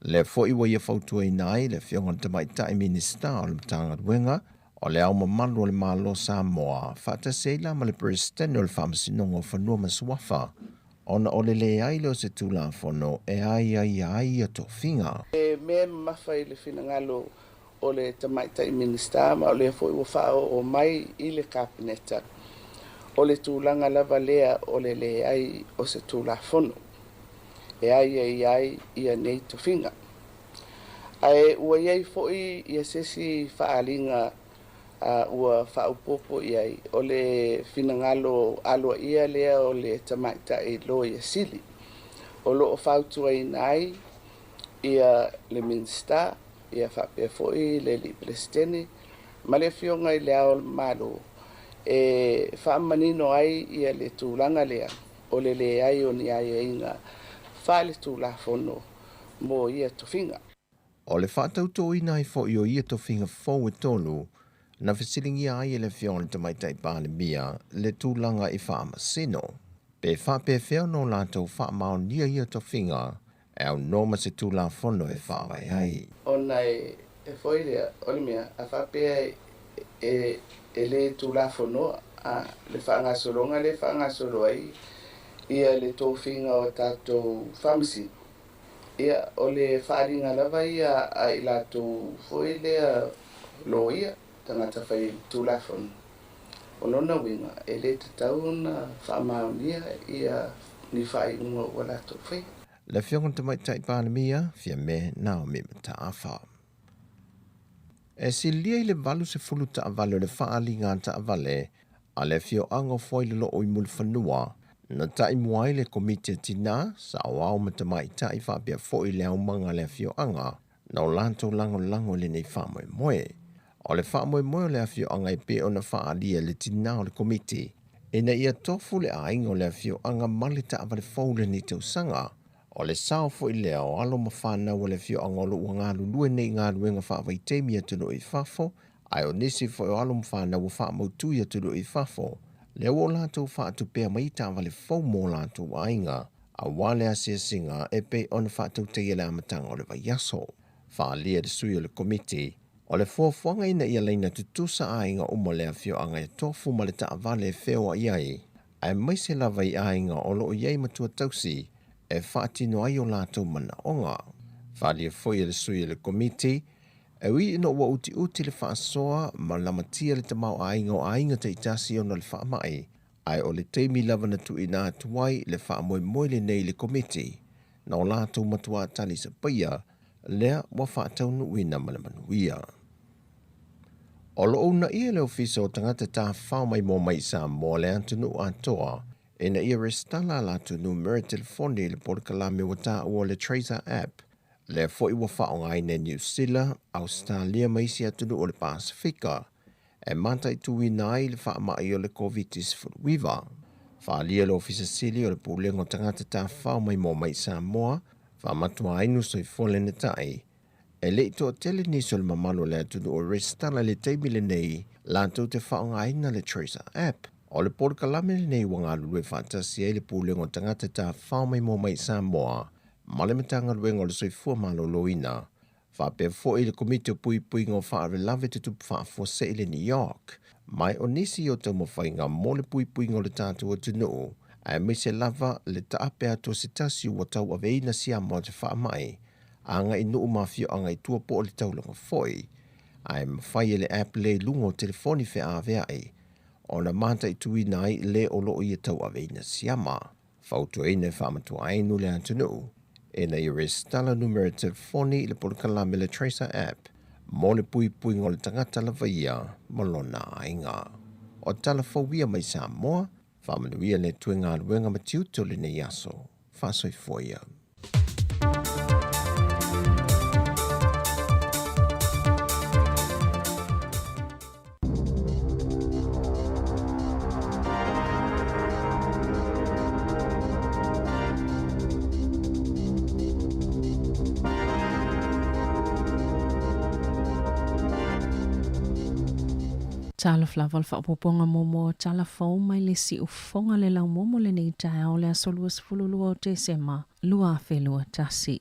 lea foi ua ia fautuaina ai le Afioga i le Tamaitai Minisita o le Matagaluega o Le Ao Mamalu o le Malo o Samoa faatasi ai la ma le Peresetene o le Faamasinoga o Fanua ma Suafa ona o le leai lea o se Tulafono e aiaia ai ia tofiga. E mea e mamafa i le finagalo o le Tamaitai Minisita ma o lea foi ua faaoo mai i le Kapeneta, o le tulaga lava lea o le leai o se Tulafono e aiaia ai ia nei tofiga. Ae ua i ai foi ia se isi faaaliga ua faaopoopo i ai, o le finagalo aloaia lea o le Tamaitai Loia Sili, o lo o fautuaina ai ia le Minisita, ia faapea foi le Alii Peresetene ma le Afioga i Le Ao o le Malo e faamanino ai ia le tulaga lea o le leai o ni aiaiga faaletulafono mo ia tofiga. O le faatautoina ai foi o ia tofiga fou e tolu, na fesiligia ai e le Afioga i le Tamaitai Palemia le tulaga i faamasino. Pe faapefea ona o latou faamaonia ia tofiga e aunoa ma se Tulafono e faavae ai. Ona e foi lea o le mea a faapea e le Tulafonoa le faagasologa lea e faagasolo ai ia le tofiga o tatou faamasino, ia o le faaaliga lava ia a i latou foi lea loia, tagata fai Tulafono. O lona uiga, e le tatau ona faamaonia ia ni faaiuga ua latou faia. Le Afioga i le Tamaitai Palemia, Fiame Naomi Mataafa. E silia i le 80 taavale o le faaaliga taavale a le afioaga o Fuailoloo i Mulifanua, na taimua ai le Komiti a Tina, Saoao ma Tamaitai faapea foi le aumaga a le afioaga na o latou lagolago i lenei faamoemoe. O le faamoemoe o le afioaga e pei ona faaalia e le tina o le Komiti, ina ia tofu le aiga o le afioaga ma le taavale fou i lenei tausaga. O le sao foi lea o alo ma fanau a le afioaga o lo o ua galulue nei i galuega faavaitaimi i atunuu i fafo, ae o nisi foi o alo ma fanau ua faamautu i atunuu i fafo, lea ua o latou faatupea mai taavale fou mo latou aiga, aua le asiasiga e pei ona faatautaia i le amataga o le vaiaso. Faaalia e le sui o le Komiti, o le fuafuaga ina ia laina tutusa aiga uma o le afioaga e tofu ma le taavale e feoai ai, aemaise lava i aiga o lo o i ai matua tausi e faatino ai o latou manaoga. Faaalia foi e le sui o le Komiti, e ui ina ua utiuti le faasoa ma lamatia le tamaoaiga o aiga taitasi ona o le faamai, ae o le taimi lava na tuuina atu ai le faamoemoe lenei i le Komiti, na o latou matuā talisapaia lea ua faataunuuina ma le manuia. O lo o uunaia le Ofisa o Tagata Tafafao Maimoa Mai i Samoa le atunuu atoa ina ia resitala a latou numera telefoni i le polokalame ua taua o le Tracer App, lea foi ua faaaogaina e Niu Sila, Ausetalia ma isi atunuu o le Pasefika e mataituina ai le faamai o le Koviti-19. Faaalia le Ofisa Sili o le Pulega o Tagata Tafafao Maimoa Mai i Samoa, Faamatuainu Soifua Lenatai, e le i toatele nisi o le mamalu o le atunuu o resitala i le taimi lenei latou te faaaogaina le Tracer App. O le polokalame lenei ua galulue faatasi ai le Pulega o Tagata Tafafao Maimoa Mai i Samoa ma le Matagaluega o le Soifua Maloloina, faapea foi le Komiti o Puipuiga o Faalavelave Tutupu Faafuasei i le New York, mai o nisi o taumafaiga mo le puipuiga o le tatou atunuu, aemaise lava le taape atu o se tasi ua tauaveina siama o te faamai agai i nuu ma afioaga i tua po o le taulaga foi, ae mafai e le app lea i luga o telefoni feaveai. ona mataituina ai le o lo o ia tauaveina siama. Fautuaina e faamatuainu le atunuu ina ia resitala numera telefoni i le polokalame le Tracer App mo le puipuiga o le tagata lava ia ma lona aiga. O tala fou ia mai Samoa, faamanuia le Atua i galuega ma tiute o lenei aso. Faasoifua ia. Talofa lava le faaopoopoga muamua o tala fou mai le siufofoga le laumua mo lenei taeao le aso 22 o Tesema 2021.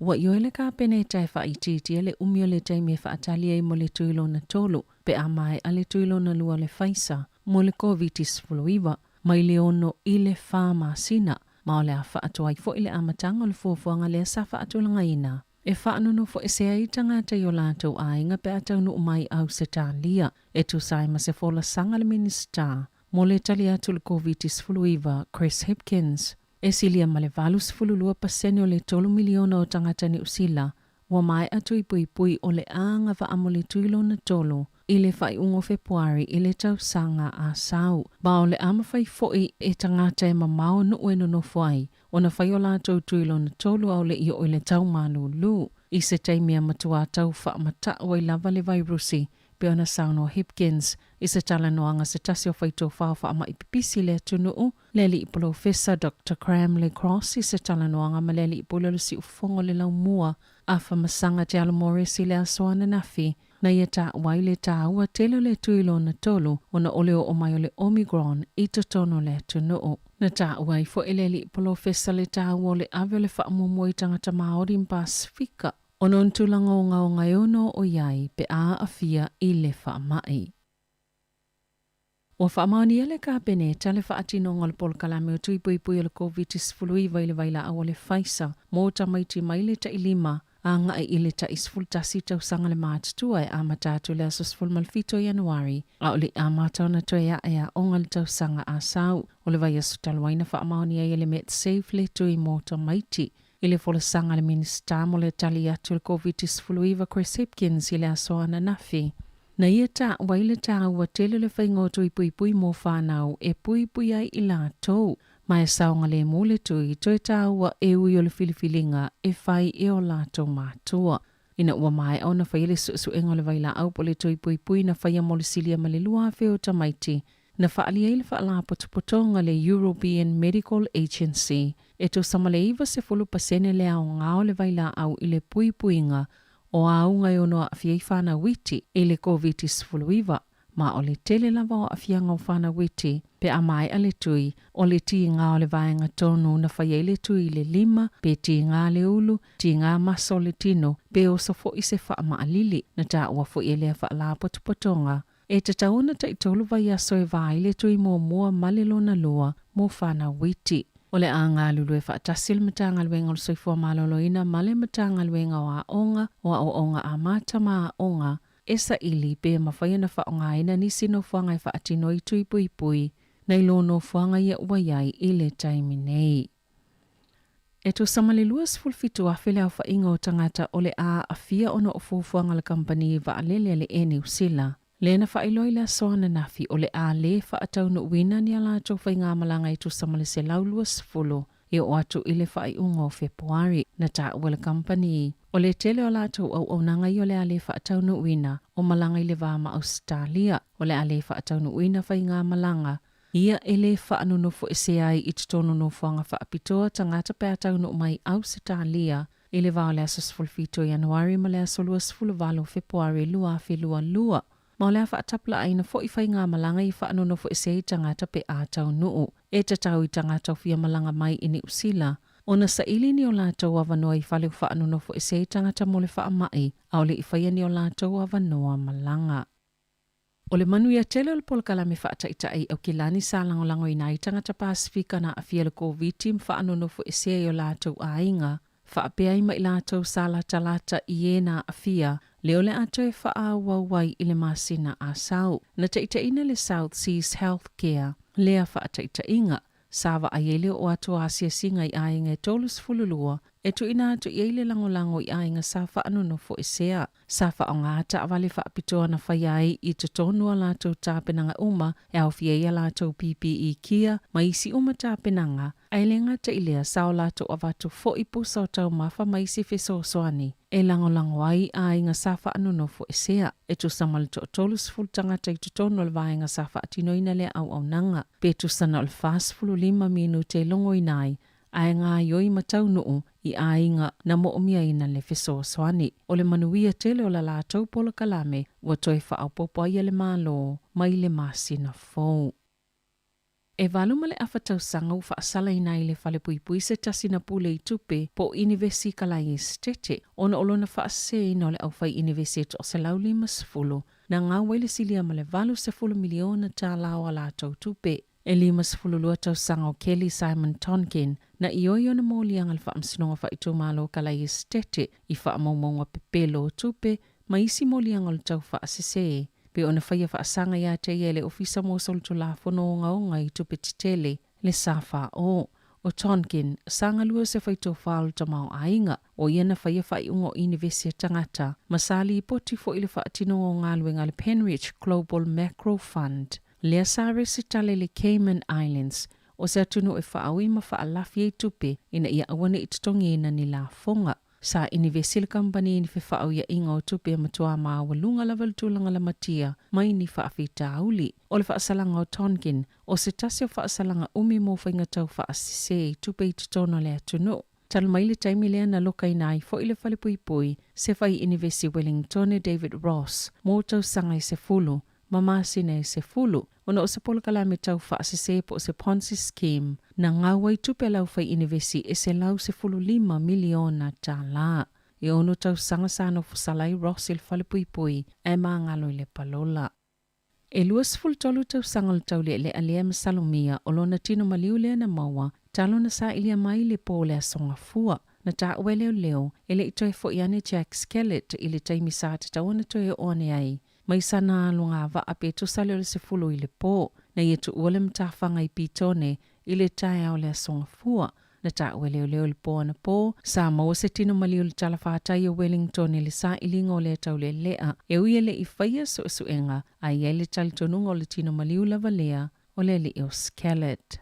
Ua ioe le Kapeneta e faaitiitia le umi o le taimi e faatali ai mo le tui lona tolu pe a maea le tui lona lua o le Pfizer mo le Koviti-19 mai le 6 i le 4 masina, ma o le a faatoa ai foi le amataga o le fuafuaga lea sa faatulagaina e faanonofoesea ai tagata i o latou aiga pe a taunuu mai Ausetalia, e tusa ai ma se folasaga a le Minisita mo le tali atu i le Koviti-19 Chris Hipkins. E silia ma le 82 pasene o le 3 miliona o tagata Niu Sila ua maea tui puipui o le agavaa mo le tui lona tolu i le faaiuga o Fepuari i le tausaga a sau. Ma o le a mafai foi e tagata e mamao nuu e nonofo ai ona fai o latou tui lona tolu a o le i oo i le tau malūlū i se taimi e matuā tau faamata'u ai lava le vairusi pei ona saunoa Hipkins i se talanoaga se tasi o faitofā o faama'i pipisi i le atunuu, le alii polofesa Doctor Cramley Cross i se talanoaga ma le alii pule o le siufofoga o le laumua Afa Masaga Te Alo Morris i le aso ananafi, na ia taua ai le taua tele o le tui lona tolu ona o le oo mai o le Omicron i totonu o le atunuu. Na taua ai foi e le alii polofesa le taua o le ave o le faamuamua i tagata Māori ma Pasifika ona o ni tulaga ogaoga e ono oo i ai pe a aafia i le faamai. Ua faamaonia le Kapeneta le faatinoga o le polokalame o tui puipui o le Koviti-19 i le vailaau o le Pfizer mo tamaiti mai le tai lima agai i le tai 11 tausaga le matutua e amata atu i le aso 17 o Ianuari, a o le i amata ona toe ae aoga le tausaga a sau. O le vaiaso talu ai na faamaonia ai e le Medsafe le tui mo tamaiti i le folasaga a le Minisita mo le tali atu i le Koviti-19 Chris Hipkins i le aso ananafi. Na ia taua ai le taua tele o le faiga o tui puipui mo whanau e puipui ai i latou. Ma e saogalemu le tui, toe taua e ui o le filifiliga e fai e o latou matua. Ina ua maea ona faia le suesuega o le vailaau po o le tui puipui na faia mo le silia ma le 2,000 o tamaiti, na faaalia ai le Faalapotopotoga le European Medical Agency e tusa ma le 90% le aoga o le vailaau i le puipuiga o auga e ono aafia ai fanau iti i le Koviti-19, ma o le tele lava o aafiaga o fanau iti pe a maea le tui, o le tiga o le vaega tonu na fai ai le tui i le lima, pe tiga le ulu, tiga masa o le tino, pe oso foi se faamaalili. Na taua foi e lea Faalapotopotoga e tatau ona taitolu vaiaso e va ai le tui muamua ma le lona lua mo fanau iti. O le a galulue faatasi le Matagaluega o le Soifua Maloloina ma le Matagaluega o Aoga, o Aoaoga Amata ma Aoga e saili pe mafai ona faaaogaina nisi nofoaga e faatino ai tui puipui nai lo nofoaga ia ua i ai i le taimi nei. E tusa ma le 27,000 le aofaiga o tagata o le a aafia ona o fuafuaga a le kamupani vaalele a le Air New Sila, lea na faailoa i le aso ananafi o le a le faataunuuina ni a latou faigamalaga e tusa ma le 120 e oo atu i le faaiuga o Fepuari. Na taua e le kamupani, o le tele o a latou auaunaga ia o le a le faataunuuina o malaga i le va ma Ausetalia, o le a le faataunuuina faigamalaga Ia e le faanonofoesea ai i totonu nofoaga faapitoa tagata pe a taunuu mai Ausetalia i le va o le aso 17 o Ianuari ma le aso 28 o Fepuari 2022, ma o le a faatapulaaina foi faigamalaga i faanonofoesea ai tagata pe a taunuu. E tatau i tagata o fia malaga mai i Niu Sila ona saili ni o latou avanoa i fale o faanonofoesea ai tagata mo le faamai a o le i faia ni o latou avanoa malaga. O le manuia tele o le polokalame faataitai Aukilani sa lagolagoina ai tagata Pasifika na aafia i le Koviti ma faanonofoesea i o latou aiga, faapea ai ma i latou sa latalata i e na aafia. lea o le a toe faaauau ai i le masina Asau. Na taitaiina le South Seas Health Care lea faataitaiga, sa vaai ai le oo atu o asiasiga i aiga e 32 e tuuina atu i ai le lagolago i aiga sa faanonofoesea. Sa faaaoga taavale faapitoa na faia ai i totonu a latou tapenaga uma e aofia ai a latou PPE gear ma isi uma tapenaga, ae le gata i lea sa o latou avatu foi pusa o taumafa ma isi fesoasoani e lagolago ai aiga sa faanonofoesea. E tusa ma le toatolu tagata i totonu o le vaega sa faatinoina lea auaunaga, pe tusa na o le 45 minute e logoina ai ae gaoioi ma taunuu i aiga na moomiaina le fesoasoani. O le manuia tele o la latou polokalame ua toe faaopoopo ai e le Malo mai le masina fou. E 8.5 tausaga ua faasalaina ai le falepuipui se tasi na pule i tupe po o inivesi Kalaia Esetete ona o lona faaseseina o le aufai inivesi e 150 na gau ai le silia ma le $80 miliona tala o a latou tupe. E 52 tausaga o Kelly Simon Tonkin na ioe ona moliaga i le Faamasinoga Faaitumalo o Kalaia Esetete i faamaumauga pepelo o tupe ma isi moliaga o le tau faasese pei ona faia faasaga ia te ia e le Ofisa mo Solitulafono Ogaoga i Tupe Tetele, le SFO. O Tonkin, sa galue o se faitofa o le tamaoaiga, o ia na faia faaiuga o inivesi a tagata, ma sa lipoti foi i le faatinoga o galuega a le Penrich Global Macro Fund, lea sa resitala i le Cayman Islands, o se atunuu e faaui ma faalafi ai tupe ina ia aua ne i totogiina ni lafoga. Sa inivesi le kamupani i ni fefaauiaʻiga o tupe e matuā maualuga lava le tulaga lamatia mai ni faafitauli. O le faasalaga o Tonkin, o se tasi o faasalaga umi mo faiga tau faasese i tupe i totonu o le atunuu. Talu mai le taimi lea na lokaina ai foi le falepuipui se fai inivesi Wellingtone David Ross mo tausaga e 10 ma masina e 10, ona o se polokalame tau faasese po o se Ponzi scheme na gau ai tupe a le aufai inivesi e $115 miliona tala. E ono tausaga sa nofosala ai Ross i le falepuipui ae magalo i le palola. E 23 tausaga o le taulealea lea masalomia o lona tino maliu lea na maua talu ona sailia mai le po o le Aso Gafua. Na taua e leoleo e le i toe foi ane Jack Skellett i le taimi sa tatau ona toe oo ane ai mai sana aluga vaa pe tusa lea o le 10 i le po. Na ia tuua le matafaga i Pitone i le taeao o le Aso Gafua. Na taua e leoleo i le po anapo, sa maua se tino maliu i le talafatai o Wellington i le sailiga o lea taulealea, e ui e le i faia suesuega, ae i ai le talitonuga o le tino maliu lava lea o le alii o Skellett.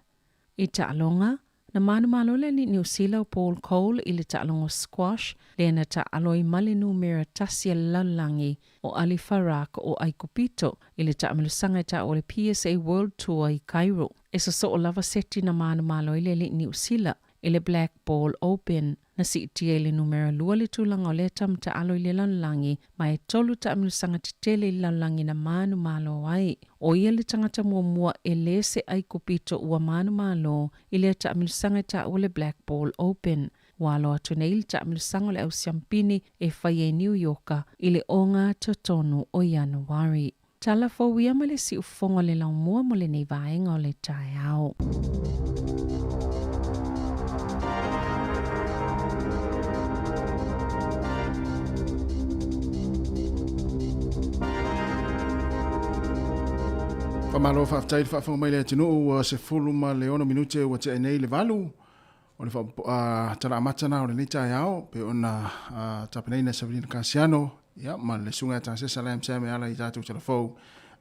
I taaloga, na manumalo le alii Niu Sila o Paul Cole i le taaloga o squash lea na taaalo ai ma le numera tasi a le lalolagi o Ali Farag o Aikupito i le taamilosaga e taua o le PSA World Tour i Cairo. E sosoo lava seti na manumalo ai le alii Niu Sila i le Black Ball Open. Na siitia i le numera lua le tulaga o lea tama taalo i le lalolagi, ma e tolu taamilosaga tetele i le lalolagi na manumalo ai. ʻO ia le tagata muamua e lē se ʻAikupito ua manumalo i lea taamilosaga e taua le Black Ball Open. Ua alo atu nei le taamilosaga o le au siampini e faia i Niu Ioka i le ogatotonu o Ianuari. Tala fou ia ma le siufofoga o le laumua mo lenei vaega o le taeao. Faamalo faafetai le faafofoga mai le atunuu ua 16 minute ua tea nei le 8 o le tala amata na o lenei taeao pe ona tapenaina e Savelina Kasiano ia ma le susuga ia Tasesa Lam Sam e ala i tatou talafou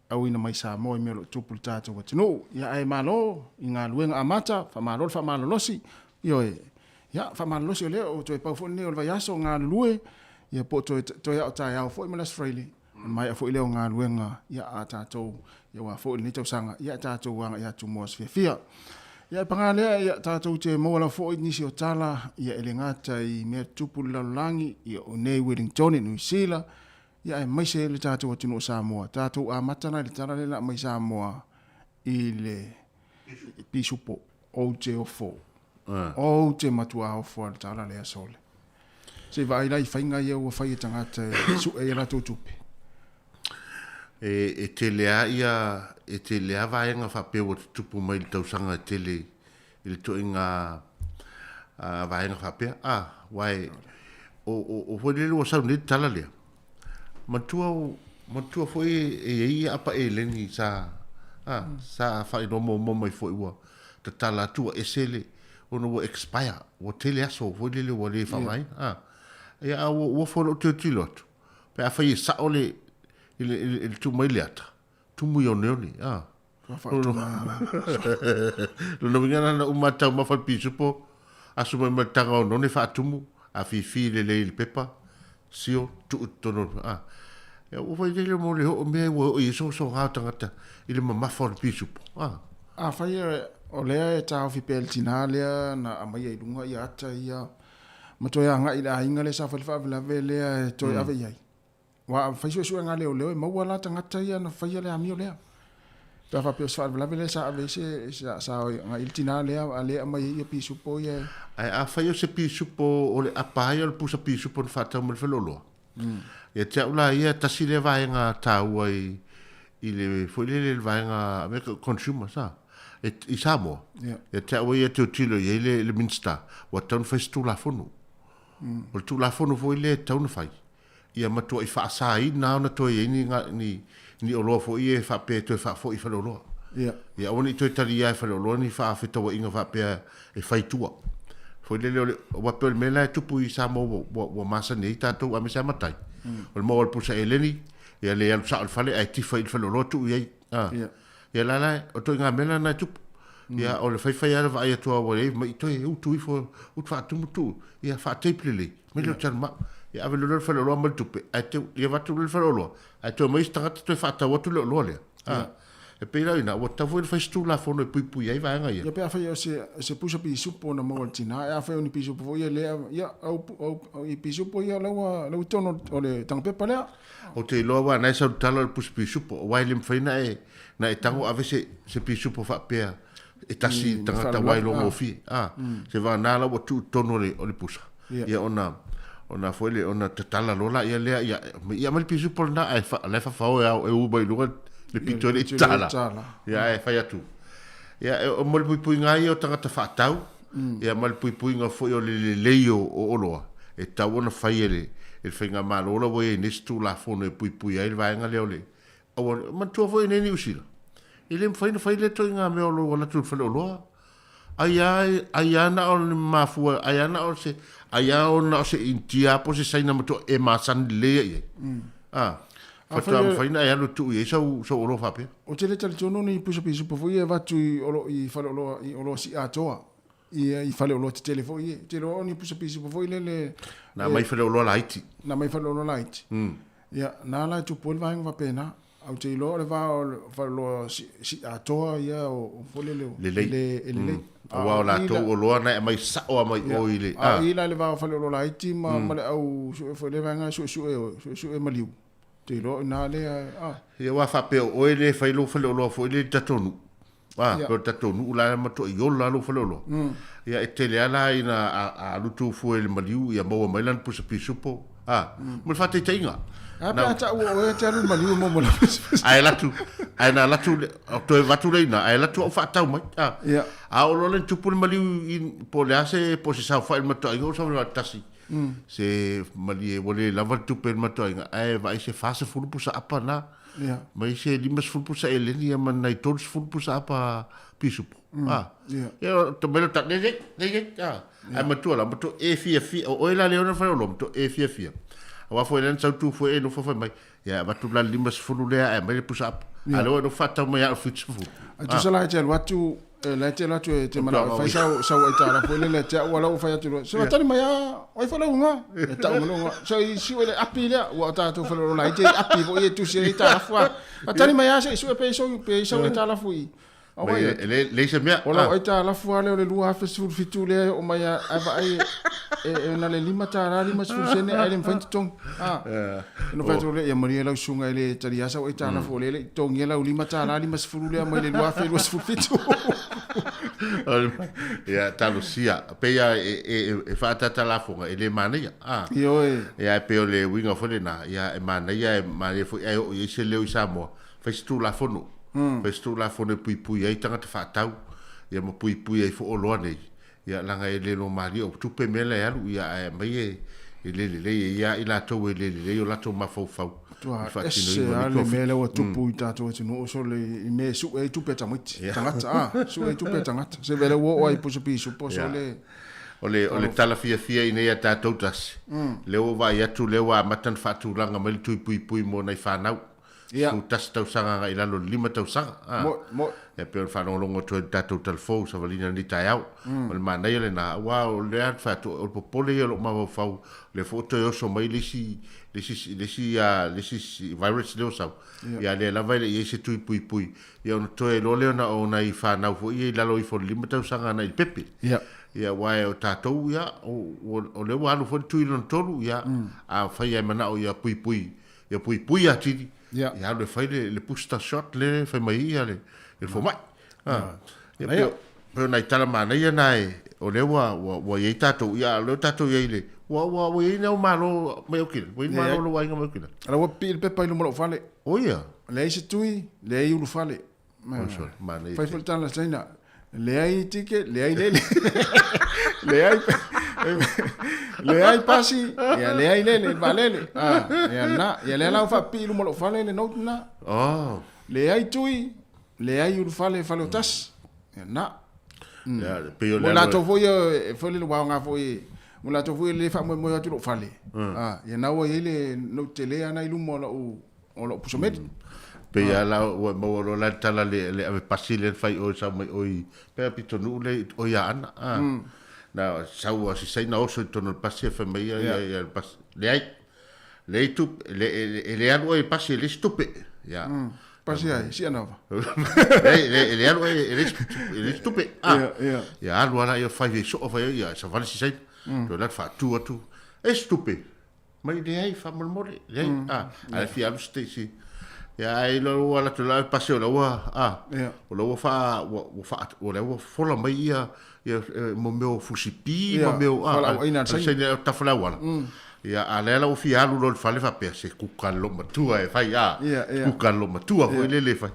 auina mai Samoa i mea o lo o tupu i le tatou atunuu. Ia ae malo i galuega amata, faamalo le faamalolosi, ioe, ia faamalolosi o lea o toe pau foi lenei o le vaiaso galulue, ia po o toe, toe ao taeao foi ma le Aso Faraile, ona maea foi lea o galuega ia a tatou ia aua foi lenei tausaga ia tatou agai atu mo aso fiafia. Ia e paga lea ia tatou te maua lava foi nisi o tala ia e le gata i mea tutupu i le lalolagi ia o nei Wellington i Niu Sila ia aemaise le tatou atunuu o Samoa. Tatou amata la i le tala lea la aumai Samoa i le pisupo ou te ofo. Ou te matua ofo lava i le tala lea sole. Se i vaai la i faiga ia ua fai e tagata e sue ai a latou tupe. E, e tele a ia, e tele a vaega faapea ua tutupu mai i le tausaga e tele i le toaiga vaega faapea. A, aua e, o, o, o foi lele ua sau nei le tala lea. Manatua manatua foi e i ai ia apa eleni sa a sa faailoa muamua mai foi ua tatala atu ua ese le ona ua expire ua tele aso foi lele ua le faaaogaina a. Ia a ua ua foi lou tilotilo atu pe afai e sao le i le i le tuu mai le ata tumu i oneone a. Lona uiga na na uma taumafa le pisupo asu mai ma le taga oneone faatumu a fifi lelei i le pepa sio tuu i totonu a. Ia ua fai lele mo le oo mea ua oo i ai sogasoga o tagata i le mamafa o le pisupo a. Afai o lea e taofi pea e le tina lea na aumaia i luga ia ata ia ma toe agai i le aiga lea sa fai le faalavelave lea e toe ave i ai. Aua a fai suesuega a leoleo e maua la tagata ia na faia le amio lea. Pe a faapea o se faalavelave lea sa ave ai se sa agai i le tina lea a lea e aumai ai ia pisupo ia e. Ae afai o se pisupo o le apa ai o le pusa pisupo na faatau mai le faleoloa, ia te au la ia tasi lea vaega taua i i le foi lele le vaega America consumers a i Samoa. Ia te au ia tilotilo i ai le le Minista ua tatau ona fai se Tulafono. O le Tulafono foi lea e tatau ona fai ia matuai faasaina ona toe i ai ni, ni, ni oloa foi ia e faapea e toe faafoi i faleoloa. Ia. Ia aua ne i toe talia e faleoloa ni faafetauaiga faapea e fai tua. Foi lele o le, aua pei o le mea la e tupu i Samoa ua, ua, ua masani ai tatou aemaise lava matai. O le maua o le pusa eleni, ia le alu sao i le fale ae tifa i le faleoloa tuu i ai. Ah. Ia. Ia la la, o ituaiga mea la na e tupu. Ia o le faifai lava le vaai atu lava ua leai ma i toe utu ifo, utu faatumu tuu, ia faa-tape lelei. Mai lea o Tialimau. Ia ave loa lea i le faleoloa aumai le tupe, ae teu, ia avatu loa i le faleoloa, ae toe aumai isi tagata toe faatau atu le oloa lea. A, e pei la o i ina, ua tatau foi ona fai se Tulafono e puipui ai vaega ia. Ia pe afai o se, se pusa pisupo na maua i le tina, e afai o ni pisupo foi ia lea, ia, au, au, au, i pisupo ia la ua, la ua i totonu o le tagapepa lea. Ou te iloa aua na e sau le tala o le pusa pisupo, aua e le mafai na e, na e tago ave se, se pisupo faapea e tasi i le tagata aua e iloa gofie. A, se vagana la ua tuu i totonu o le, o le pusa. Ia ona, ona foi lea, ona tatala loa laia lea, ia, ia aumai le pisupo lena, ae fa, la e fafao e ao e u mai luga le pito e le i tatala. Ia ae fai atu. Ia, e, o mo le puipuiga lava ia o tagata faatau, ia ma le puipuiga foi o le lelei o, o oloa, e tatau ona fai e le, e le faigamalo la ua i ai nei se Tulafono e puipui ai le vaega lea o le, Aua, manatua foi i inei Niu Sila, e le mafai ona fai lea ituaiga mea o lou alu atu i le faleoloa. Ai lava, ai lava na o le mafua, ai lava na o se, ai lava na o se Initia po o se Saina matua e masani lelei ai i ai. A, faatoa mafai ona e alu e tuu i ai sau, sau oloa faapea. Ou te le talitonu ni pisopisupo foi ia e avatu i olo, i faleoloa, i oloa siiatoa, i, i faleoloa tetele foi ia. Ou te iloa o ni pisopisupo foi lele. Na aumai faleoloa laiti. Na aumai faleoloa laiti. Ia, na ala e tupu ai le vaega faapena. Ae ou te iloa o le va o le faleoloa siiatoa ia o foi lele o Lelei. e lelei. Aua o latou oloa na e aumai sao lava mai o i le. A o i la i le va o faleoloa laiti ma ma le au sue foi le vaega suesue suesue maliu. Ou te iloa o i ina lea a. Ia aua faapea o oe lea e fai lou faleoloa foi lea i le tatou nuu. A, pei o le tatou nuu la e matuai ola lava lou faleoloa. Ia e tele lava la ina a alu tou fua i le maliu ia maua mai lana pusa pisupo, a, mo le faataitaiga. Ae a pe a tau o oe e te alu i le maliu e maua mai lana pusa pisupo. Ae alu atu, ae na alu atu, toe avatu lea i ina, ae alu atu au faatau mai, a. A oo loa la ina tupu le maliu i, po o le a se, po o se saofai i le matuaiga, ou saofai tasi, se malie ua le lava le tupe i le matuaiga, ae vaai se 40 pusa apa na. Ia. Ma isi e 50 pusa eleni ia ma nai 30 pusa apa pisupo. Ah. Ia. Ia to melo ta le le le ah. Ai matua la matua e fia fia o oe la le ona fai o lo matua e fia fia. Aua foi le sau tu foi e no fai mai. Ia avatu la 50 lea ae aumai le pusa apa. A lea ua e no faatau mai au 70. Ai tusa la e te alu atu E la e te alu atu e te manao e fai sau, sau aitalafu foi lele te au ala ua fai atu loa. Se tali mai a, o ai foi lau igoa. E tau mai lou igoa. Se i siu ele api lea, ua o tatou faleoloa laiti e api foi e tusi ai aitalafu a. A tali mai a se i sue pe i sau, pe i sau aitalafu i. Mai e le leai se mea. O lau aitalafu lava lea o le 2017 lea e oo mai a, ae vaai e, e na le $5 50 sene ae le mafai ona totogi. A. Ona fai atu lea, ia malie lau susuga e le talia sau aitalafu o lea e le i totogia lau $5 50 lea mai le 2027. Ia talosia, pei lava e faaataata lafoga e le manaia. A. Ioe. Ia e pei o le uiga foi lena, ia e manaia e manaia foi ae oo i ai se leo i Samoa, fai se Tulafono, fai se Tulafono e puipui ai tagata faatau, ia ma puipui ai foi oloa nei, ia leaga e le iloa malie o tupe mea la e alu, ia ae aumai e, e le lelei e ia i latou e le lelei o latou mafaufau Matua ese lava le mea lea ua tupu i tatou atunuu sole i mea e sue ai tupe a tamaiti, tagata a, sue ai tupe a tagata. Se mea lea ua oo ai i pusa pisupo sole. O le, o le tala fiafia i nei a tatou tasi, lea ua vaai atu lea ua amata ona faatulaga mai le tui puipui mo nai fanau. 11 tausaga agai i lalo i le 5 tausaga. A. Moe, moe. Ia pei ona faalogologo atu ai i le tatou talafou savaliga i lenei taeao. O le manaia lena, aua o lea na fai atu, o le popole ia o lou mafaufau, lea foi ua toe oso mai le isi, le isi, le isi, le isi virus lea ua sau. Ia a lea lava e le i i ai se tui puipui, ia ona toe loa lea ona o nai fanau foi ia i lalo ifo o le 5 tausaga agai i le pepe. Ia aua o tatou, ia, o lea ua alu foi le tui lona tolu, ia, afai lava e manao ia puipui ia puipui atili, ia alu e fai le booster shot le fai mai ai le fomai. Ia pei o nai tala manaia na e, o lea ua, ua, ua i ai tatou, ia o lea ua tatou i ai le, ua, ua, ua i ai nai malo mai Aukila, ua i ai malo o lou aiga mai Aukila. Ala ua pipii le pepa i luma o lou fale. O ia? Leai se tui, leai ulufale. Fai foi le tala China, leai ticket, leai lele. Leai leai pasi, ia leai lele, vaalele. Ah, ia na, ia lea la ua faapipii i luma o lou fale le note na. Oh. Leai tui, leai ulufale fale o tasi. Ia na. Ia, pei o le Mo latou foi e foi le waonga foi mo latou foi e le faamoemoe atu i lou fale. Ah, ia na ua i ai le note tele lava na i luma o lau o lou pusa meli. Pei lava la ua e maua loa la le tala le, le ave pasi lea na fai i o i sau mai o i, pei a pitonuu lea o i Aana. A. Na sau a si Saina oso i totonu o le pasi ae fai mai ia, ia, ia le pasi, leai, leai tupe, le, e, e le alu oe i le pasi e leai se tupe. Ia. Pasi ai, sia nava. Leai, le, e le alu oe e leai se, e leai se tupe. A. Ia, ia. Ia alu lava la ia fai ai soo fai ai, ia savali si Saina. Toe alu atu faatu atu, e se tupe. Mai leai faamolemole, leai, a, ae fia alu se isi. Ia, ai loa ua alu atu la pasi o la ua, a, o la ua faa, ua, ua faa, o la ua fola mai ia, ia mo mea o fusipi ma mea o, a, a saina o tafa le auala. Ia, a lea la ua fia alu loa i le fale faapea, se kuka le loomatua e fai, a, kuka le loomatua foi lele e fai.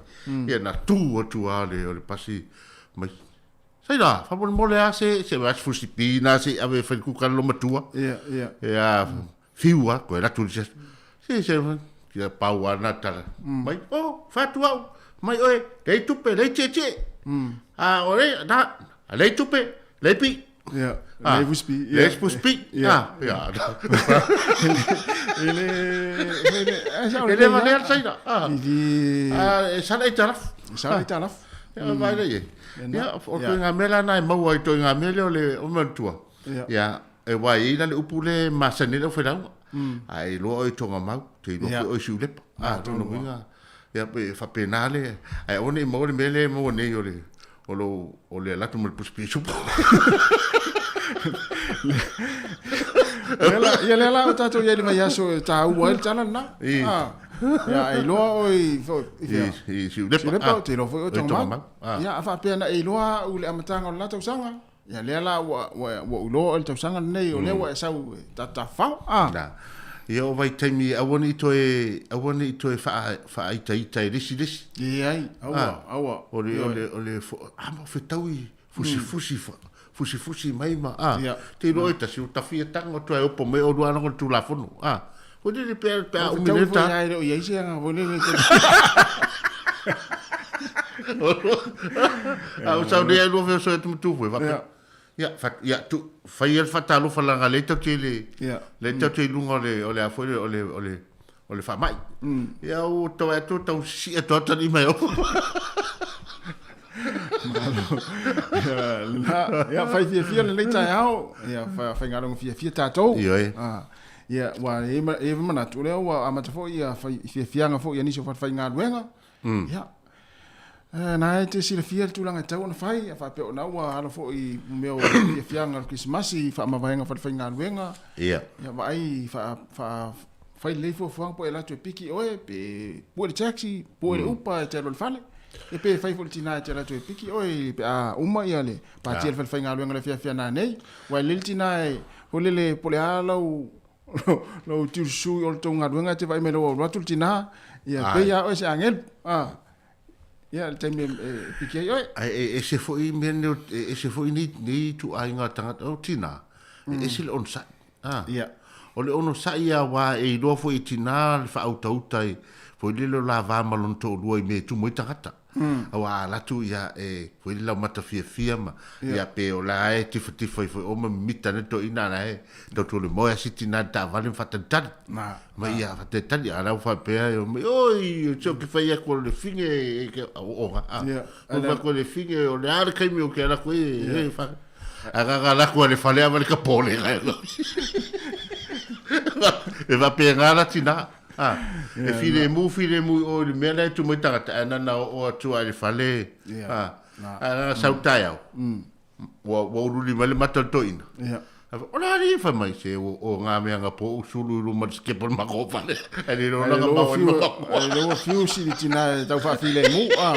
Ia, na tu atu lava le, o le pasi mai, Saina, faamolemole lava se, se vae fusipi na se i ave e fai le kuka le loomatua. Ia, ia. Ia, fiu lava, toe alu atu i le isi aso. Se, se, ia pau lava lena tala. Mai, oh, fai atu au, mai oe, leai tupe, leai tietie. A, o le, na, leai tupe, leai pi. Ia, leai fusipi. Leai fusipi. Ia. Ia. E le, e le, e le valea le Saina. A, e sala aitalafu. E sala aitalafu. Ia, vaai lea i ai. Ia, o ituaiga mea la na e maua i ituaiga mea lea o le o manatua. Ia, e aua e i ai la le upu lea e masani ai le aufailaoga. A e iloa oe i Togamau, te iloa foi oe i Siulepa. A, lona uiga, ia e faapena le, ae aua ne i maua le mea lea e maua nei o le, o lou, o le alu atu ma le pusi pisupo. Ia lea la ua tatou i ai i le vaiaso e taua ai le tala lena. I. Ia, e iloa oe i, i fea? I Siulepa. Siulepa, ou te iloa foi oe i Togamau. Ia, a faapea na e iloa au i le amataga o le la tausaga, ia lea la ua, ua, ua ou iloa oe i le tausaga lenei, o lea ua e sau e tatafao. Ah. Na. Ia o vaitaimi aua ne i toe, aua ne i toe faaitaita e le isi le isi. Leai, aua, aua. O le, o le, o le, a ma fetaui fusifusi, fusifusi mai ma, a, te iloa e tasi, o tawhia tanga atu ai opo mai o lua alanga o le Tulafono, a, foi lele pe, pe a umi le ta. Ai le o iai se anga, foi lele. A o sau nei ai lua feo soe atu matu foi, whapea. Ia, fa, ia, tu, fai e le whatalofa langa le tau te le, le tau te lunga o le, o le a foi le, o le, o le, o le faamai. Ia ua tau atu tau sii atu atu mai o. Ia fai fiafia lenei taeao, ia faigaluega fiafia tatou. Ioe. Ia ua e i ai manatu o lea ua amata foi ia fiafiaga foi a nisi o falefaigaluega. Ia na e te silafia le tulaga e tatau ona fai, a faapea o na ua alo foi i mea o fiafiaga o le Kerisimasi i faamavaega falefaigaluega. Ia. Ia vaai faa fai lelei fuafuaga po o e alu atu e piki oe, pe pue le taxi, pue le upa e te alu i le fale. Ia pe fai foi le tina e te alu atu e piki oe pe a uma ia le patia le falefaigaluega i le afiafi a nanei. Ua e lelei le tina e foi lele po o le a lau lou tiususu o le tou galuega e te vaai mai loa ua alu atu le tina, ia pei lava oe se agelu. A, ia le taimi e piki ai oe. Ae e ese foi mea nei, e ese foi nei, nei ituaiga tagata, o tina, e ese le onosai. A. Ia. O le onosai aua e iloa foi e tina le faautauta i foi lele o la va ma lona toalua i mea e tumu ai tagata. Aua a alu atu ia e foi lele laumata fiafia ma ia pe o la e tifatifa ifo i o ma mimita ane le toeaina a la e tautua le moe a si tina i le taavale ma faatalitali. Ma ia faatalitali a la ua faapea e omai, oi, se ou te fai atu o le fine e ke o ga. O fai atu o le fine o le a le taimi ou te alu atu ai e fa. Agaga laku a le fale ava le kapole ga. E faapena la tina. A, e filemu filemu i o i le mea la e tumu ai tagata ae na na oo atu lava i le fale. A, ae na na sau taeao. Ua ua uliuli mai le mata o le toeaina. O le a alii fai mai se o o ngā mea nga po usulu i luma le skepa o le matou fale. Ae le iloa lona mau ai ma matua. Ae le ua fiu sili tina e tau faafilemu a.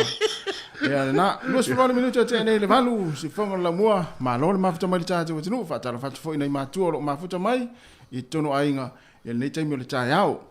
Ia lena, 28 minute o tea nei le 8, sifoga o le laumua, malo le mafuta mai le tatou atunuu, faatalofa atu foi i nai matua o lo o mafuta mai i totonu o aiga i lenei taimi o le taeao.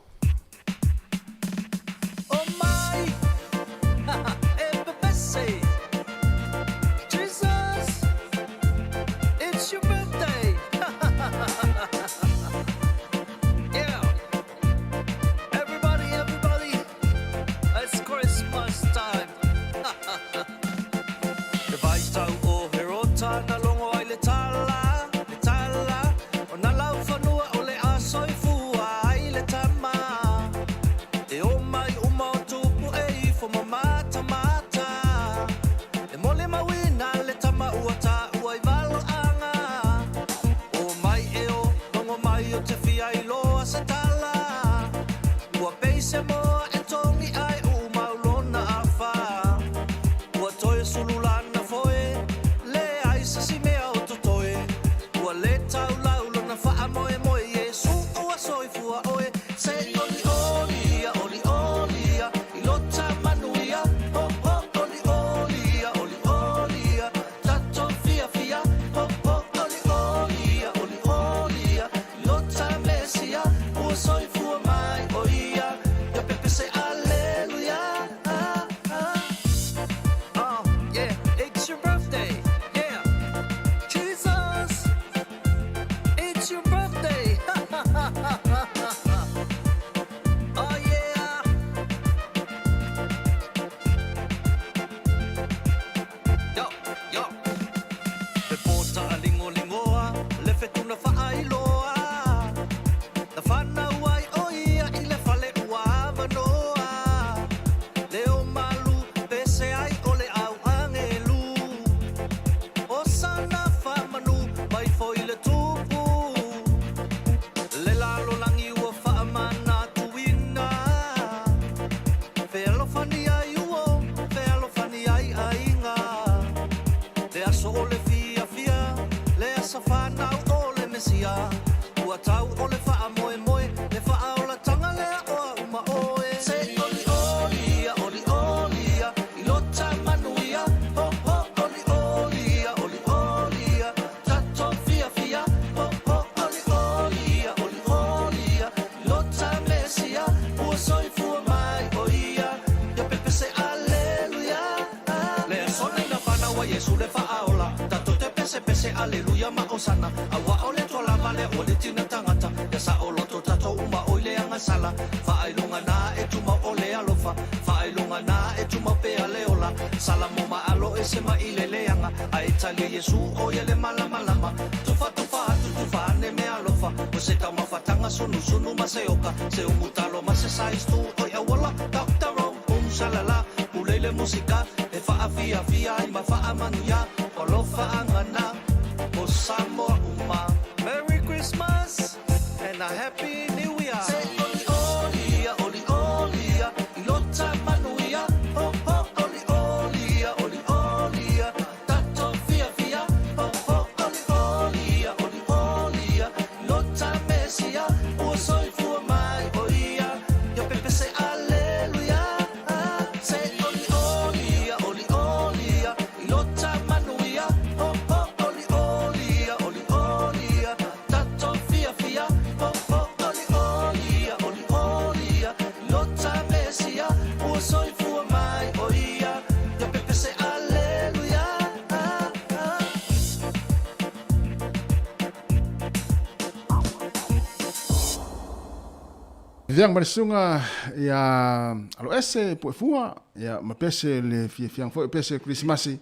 Fiafiaga ma le susuga ia Aloese Puefua, ia ma pese le fiafiaga foi o pese o Kerisimasi,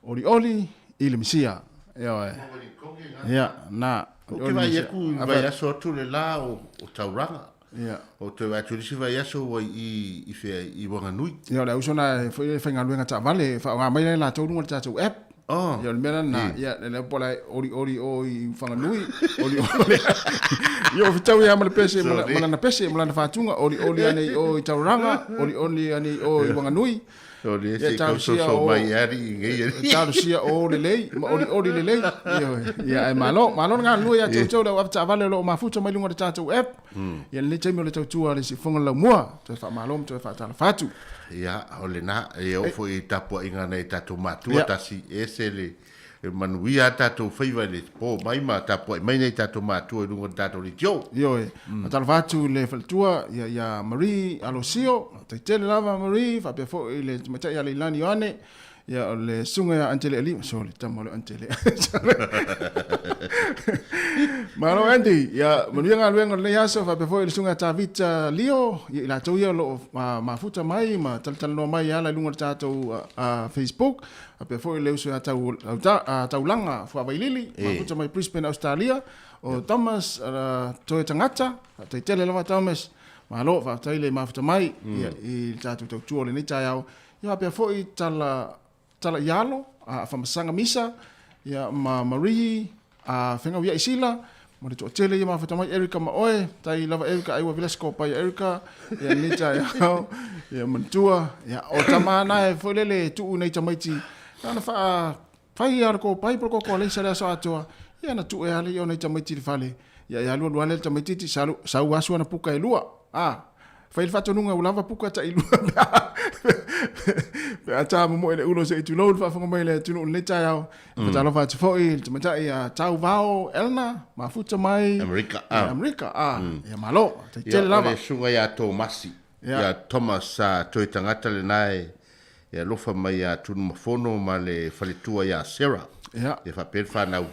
olioli i le Mesia. Ioe. Ia, na. Ou te vaai atu i vaiaso atu le la o Tauranga. Ia. Ou toe vaai atu i le isi vaiaso ua i i fea i Wanganui. Ia o le auso na e foi e faigaluega taavale e faaaoga mai ai latou luga o le tatou app. Oh. Ia o le mea la lena, ia le po la oli oli o i Whanganui, oli oli. Ia o fetau ia ma le pese ma lana pese ma lana faatuga, oli oli ane i o i Tauranga, oli oli ane i o i Wanganui. O le se kau soso mai ari i ngei ari. Talosia o lelei, ma oli oli lelei. Ia, ai malo, malo le galulue ia te outou le au avetaavale o lo o mafuta mai luga o le tatou app. Ia lenei taimi o le tautua a le Siufofoga o le Laumua, toe faamalo ma toe faatalofa atu. Ia, o lena, e oo foi i tapuaiga a nai tatou matua, tasi ese le E manuia a tatou faiva i le po mai ma tapuai mai nai tatou matua i luga o le tatou leitio. Ioe. Faatalofa atu i le faletua ia, ia Marie Alosio, faafetai tele lava Marie, faapea foi i le tamaitai ia Leilani Ioane, ia o le susuga ia Antele Alii, sorry, tama o le Antele. Malo Andy, ia manuia galuega o lenei aso, faapea foi i le susuga ia Tavita Lio, ia i latou ia o lo o mafuta mai ma talatalanoa mai e ala i luga o le tatou Facebook. Faapea foi le uso ia Taulaga Fuavailili, mafuta mai Brisbane, Australia, o Thomas Toe Tagata, faafetai tele lava Thomas, malo faafetai le mafuta mai ia, i le tatou tautua o lenei taeao. Ia faapea foi Tala Tala Ialo, Afamasaga Misa, ia ma Marie A fegauiaʻi sila, ma le toatele ia mafuta mai Erica ma oe, tai lava Erica ai ua vila se kopai Erica, ia lenei taeao, ia manatua, ia o tama na e foi lele e tuu nei tamaiti, na ona faa fai ia le kopai po le koko aleisa le aso atoa, ia na tuu e ale ia o nei tamaiti i le fale, ia e alu alu ale le tamaititi, salu, sau asu ana puka e lua, a, Fai le faatonuga ua lava puka tailua pe a pe a tā momoe le ulo se i tulou le faafofoga mai le atunuu i lenei taeao. E faatalofa atu foi i le tamaitai a Tauvao Elna, mafuta mai Amerika, i ah. Amerika. Ah, ia malo, Ia, taitele o lava. le susuga ia Tomasi, Ia. ia Thomas a Toe Tagata lena e e alofa mai ia Tunumafono ma le faletua ia Sarah. Ia. Ia faapea le fanau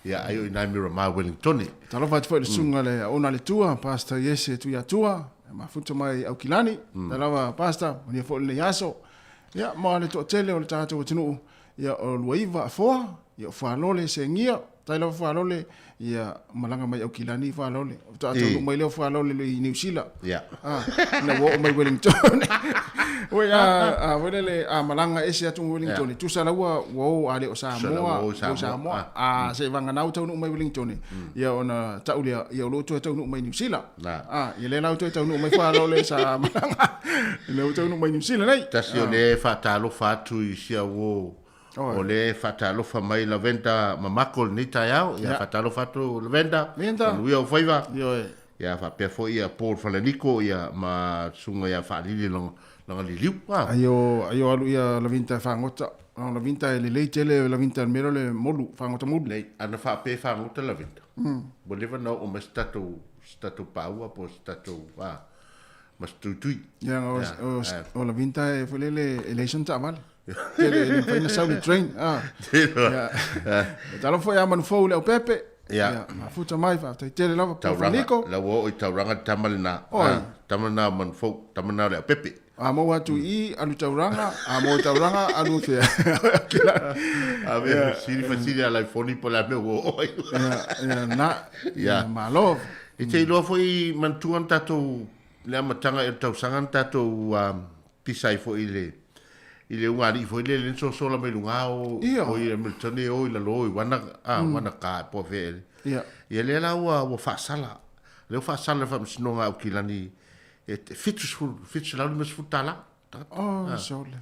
Ia, ai o i nai Miramar Wellingtone. Talofa atu foi i le susuga le Aona le Tua, Pastor Iese Tuiatua, mafuta mai Aukilani. Mm. lava Pastor, manuia foi lenei aso. Ia, ma le toatele o le tatou atunuu, ia o Luaiva Afoa, ia o Fualole Segia, tai lava Fualole, ia malaga mai Aukilani Fualole. O tatou mai lea o Fualole i Niu Sila. Ia. Ah, na ua oo mai Wellington. Oi a a foi lele a malaga ese atu Wellington. Yeah. Tusa la ua ua o a le o Samoa, o Samoa. Samoa. A se vanga nau taunuu mai Wellington. Ia ona tau lea ia o lo toe taunuu mai New Zealand. Na. A ia le lau toe taunuu mai Fualole sa malaga. Le o taunuu mai New Zealand nei. Tasi o le faatalofa atu i si au uo o le faatalofa mai Lavenda Mamako i lenei taeao. Ia faatalofa atu Lavenda. Lavenda. Manuia ou faiva. Ioe. Ia faapea foi ia Paul Falaniko ia ma susuga ia Faalili Lagaliliu. Ah. Aio aio alu ia Lavinta e fagota. O Lavinta e lelei tele Lavinta i le mea lea o le molu, fagota molu. Nei, ana faapea e fagota Lavinta. Ua leva ona oo mai se tatou se tatou paua po o se tatou a ma se tuitui. Ia o o o Lavinta e foi lele e leai sana taavale. Tele e le mafai ona sau i le train. Ah. Ia. Talofa foi ia Manufou i le Aupepe. Ia. Mafuta mai, faafetai tele lava Paul Tauranga, Faliko. la ua oo i Tauranga le tama lena. Oi. Ah, tama lena o Manufou, tama lena o le Aupepe. A maua atu i i, alu Tauranga, a maua i Tauranga, alu fea. A mea fesili, fesili a Laifoni po o le a mea ua oo ai. Ia, ia, na. Ia. Malo. E te iloa foi manatua na tatou le amataga i le tausaga na tatou pisa ai foi i le i le ugaalii foi lele na sosola mai luga o o i Hamilton e o i lalo i wana a wana ka po o fea ea. Ia lea la ua ua faasala. Lea ua faasala e le Faamasinoga a Aukilani e 70 $750 tala. Oh, sole.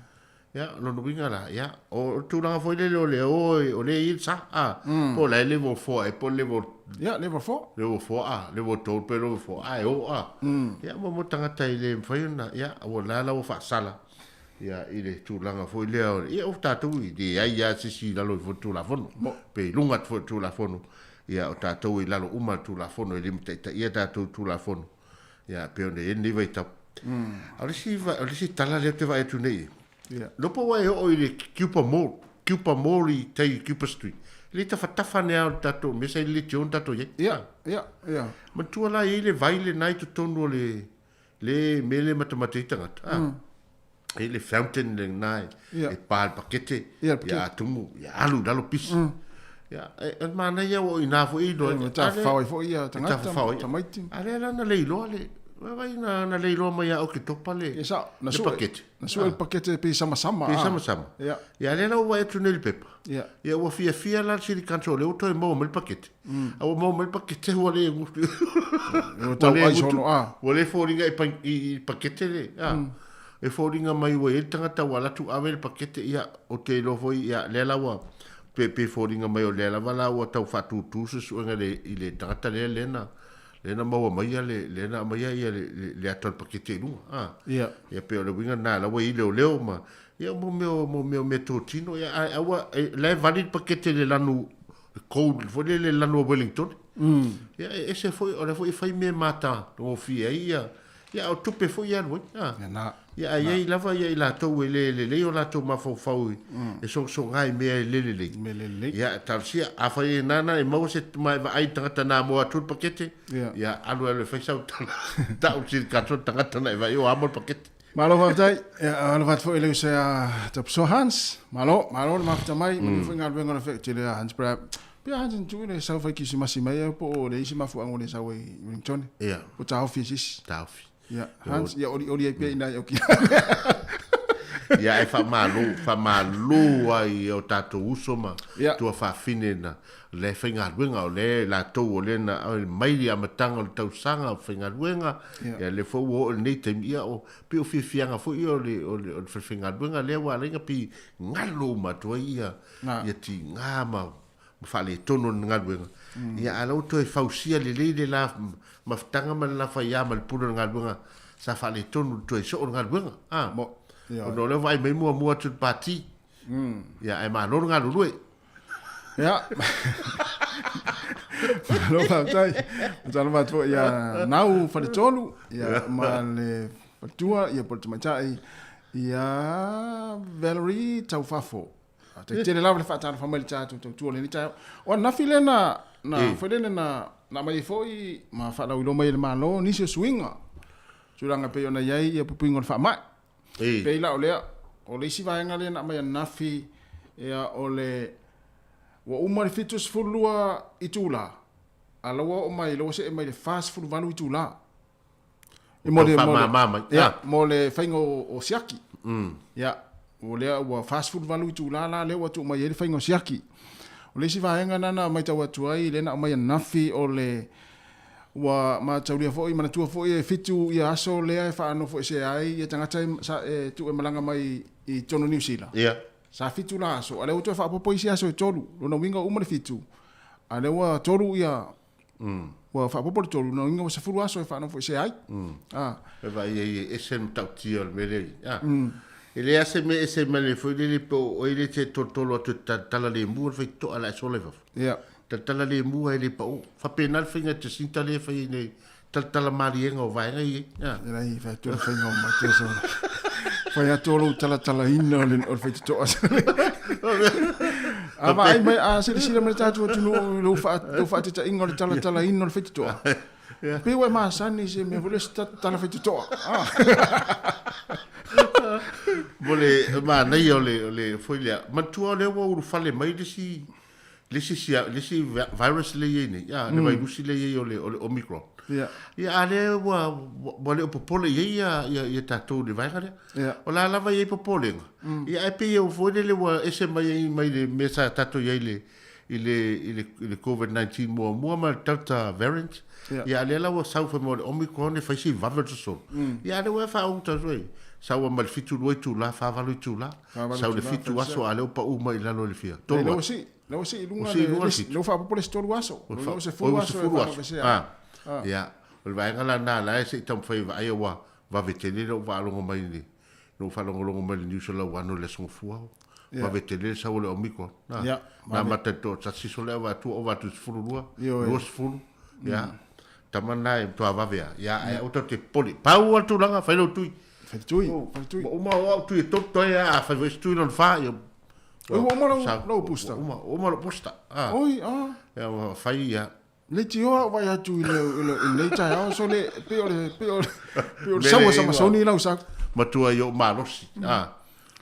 Ia, o lona uiga la, ia, o le tulaga foi lele o le o, o lea e i ai le sa, a, po o la e level 4 ea po o le level... Ia, level 4. Level 4, a, level 3 pe level 4, a e o, a. Ia, mo tagata e le mafai ona, ia, ua la la ua faasala, ia, i le tulaga foi lea, o, ia, o tatou e leai lava se isi i lalo ifo o le Tulafono, pe i luga atu foi o le Tulafono, ia, o tatou e i lalo uma o le Tulafono, e limataitaia tatou i le Tulafono, ia, pei ona i ai lenei vaitau. A o le isi, o le isi tala lea ou te vaai atu nei, Ia. Lopo ua e oo i le Cuba Mall, Cuba Mall i tai i Cuba Street. Le tafatafa nei lava o le tatou mea sa i le leitio na tatou i ai. Ia, ia, ia. Manatua la e i ai le vai lena i totonu o le Le mea lea e matamata ai tagata, a, e i le fountain lena e, Ia. e pa i le pakete, Ia, le pakete. ia atumu, ia alu i lalo pisi. Ia, e, e manaia ua o i ina foi e iloa ai. E tafafao ai foi ia E tagata, tafafao ai. tamaiti. A lea la na le iloa le, vaai na, na le iloa mai ia Oketopa le, Ia sao, na le sue, pakete. na sue le pakete pei samasama. Pei ah. samasama. Ia. Ia lea la ua vaai atu nei i le pepa. Ia. Ia ua fiafia la le City Council o lea ua toe maua mai le pakete. A ua maua mai le pakete ua le gutu. Ua tau ai sono a. Ua le foliga i, pa, i, i pakete le. A. E foliga mai ua i ai le tagata ua alu atu ave le pakete ia o te iloa foi ia lea la ua pe, pe foliga mai o lea lava la ua tau faatutū se suega i le, i le tagata lea lea na lea na maua mai ia le lea na aumaia ia le, le, le ata o le pakete i luga. A. Ia. Ia pei o le uiga lena la ua i ai leoleo ma ia mo mea mo mea o meatotino ia ae aua e, la e vali le pakete i le lanu cold foi lele le lanu o Wellington. Ia e ese foi o lea foi e fai mea matagofie ai ia ia a o tupe foi e alu ai. A. Ia na. Ia ae i ai lava ia i latou e le lelei o latou mafaufau e sogasoga i mea e le lelei. Mea le lelei. Ia talosia afai e nana e maua se ma e vaai i le tagata na moa atu le pakete, Ia. ia alu alu e fai sau tala tau i le tagata tagata na e vaai o amo le pakete. Malo faafetai. Ia, alofa atu foi i le uso ia Tapusoa Hans. Malo, malo le mafuta mai, manuia foi galuega o le afioga tele ia Hans Brad. Pei a Hans na tuu le sau fai kisimasi mai au po o le isi mafuaaga o le sau ai i Wellington. Ia. Po taofi e se isi. Taofi. Ia, Hans, ia olioli ai pea i nai au ki. Ia e faamalo, faamalo ai i o tatou uso ma Ia. tuafafine na le faigaluega o le latou o le na mai le amataga o le tausaga o faigaluega Ia. ia le foi ua oo i lenei taimi ia o pei o fiafiaga foi ia o le o le o le falefaigaluega lea ua ala ai ona pei galo uma atu ai ia Na. ia tiga ma ma faaletonu o le galuega ia a la ua toe fausia lelei le la mafutaga ma le la faiā ma le pule o le galuega sa faaletonu le toe soo o le galuega a Mo, ia. ona o lea ua vaai mai muamua atu i le pati ia ae malo le galulue. Ia. Malo faafetai. Matalo atu foi ia Nau Faletolu, ia ma le faletua, ia po o le tamaitai, ia Valerie Taufafo. Faafetai tele lava le faatalofa mai i le tatou tautua i lenei taeao. O ananafi lea na, na, foi lele na, na aumai ai foi ma faalauiloa mai e le Malo nisi o suiga, tulaga e pei ona i ai ia puipuiga o le faamai. Pei la o lea, o le isi vaega lea na aumai ananafi, ia o le, ua uma le 72 itula, a la ua oo mai, la ua see mai le 48 itula. E mo le, mo le, ia, mo le faiga o, o siaki. Ia, o lea ua 48 itula la lea ua tuu mai ai le faiga o siaki. O le isi vaega lena na matau atu ai, lea na aumai ananafi, o le, ua mataulia foi, manatua foi e fitu ia aso lea e faanofoesea ai ia tagata e, sa, e tuu e malaga mai i totonu o Niu Sila. Ia. Sa fitu la aso, a lea ua toe faaopoopo isi aso e tolu. Lona uiga ua uma le fitu, a lea ua tolu ia, ua faaopoopo le tolu, lona uiga ua sefulu aso e faanofoesea ai. Ah. E vaai ai e ese le matautia o le mea lea i. Ah. E leai lava se mea ese mai le foi lele po o oe lea e te tolotolo atu e talatala lemu o le faitotoa o le a e sola i fafo. Ia. Talatala lemu ae le pau. Faapena le faiga a Jacinta lea e fai ai nei talatala maliega o vaega ia. Ia lai fai atu le faiga o matou sa. Fai atu o lou talatalaina o le o le faitotoa. A vaai mai a silasila mai le tatou atunuu i lou faa lou faatetaiga o le talatalaina o le faitotoa. Pei ua e masani i se mea foi lea o se tala faitotoa. Mo le manaia o le o le foi lea, manatua o lea ua ulufale mai le isi le isi sia le isi virus lea e i ai nei, a, le vairusi lea e i ai o le o le Omicron. Ia. Ia, a lea ua ua le o popole i ai ia ia ia tatou i le vaega lea. Ia. O la lava e i ai popolega. Ia ae pei e foi lele ua ese mai ai mai le mea sa tatou i ai i le i le i le i le COVID-19 muamua ma le Delta variant. Ia. Ia a lea la ua sau fai mai o le Omicron e fai si vave o le sosolo. Ia a lea ua e faaauta atu ai. Sau ma le 72 itula, 48 itula, sau le 7 aso, a lea ua pau mai i lalo i le fia tolu Lea ua aso. sii, lea ua sii i luga Ua sii i luga le le, fitu. lea ua faaopoopo le isi tolu aso. Ua Lea ua fa- sefulu oi, ua aso e sefulu aso. faanofoesea ai. Ah. Ia, o le vaega la lena la e se i taumafai e vaai aua vave tele lou faalogo mai i le lou faalogologo mai i le news o Lauano i le Aso Gafua. Ia. Vave tele le sau o le Omicron. Na, Ia, na amata i le toatasi sole a avatu ova atu i le 12, Ioe. 20, ia. Tama lena e matua vave lava. Ia, ae aua tatou te popole. Pau lava le tulaga, fai lou tui. Fai le tui, fai le tui. Ua uma o au tui e tolu toe a fai foi se tui lona fa. Ia, Oi, ua uma lau, Sa- lau booster. Ua uma, ua uma lou booster. Ah. Oi, ah. Ia, ua fai ia. Leitioa ou vaai atu i le i le i lenei taeao sole pei o le pei o le pei o le sau a Samasoni lau sau. Matua i ou malosi. Ah,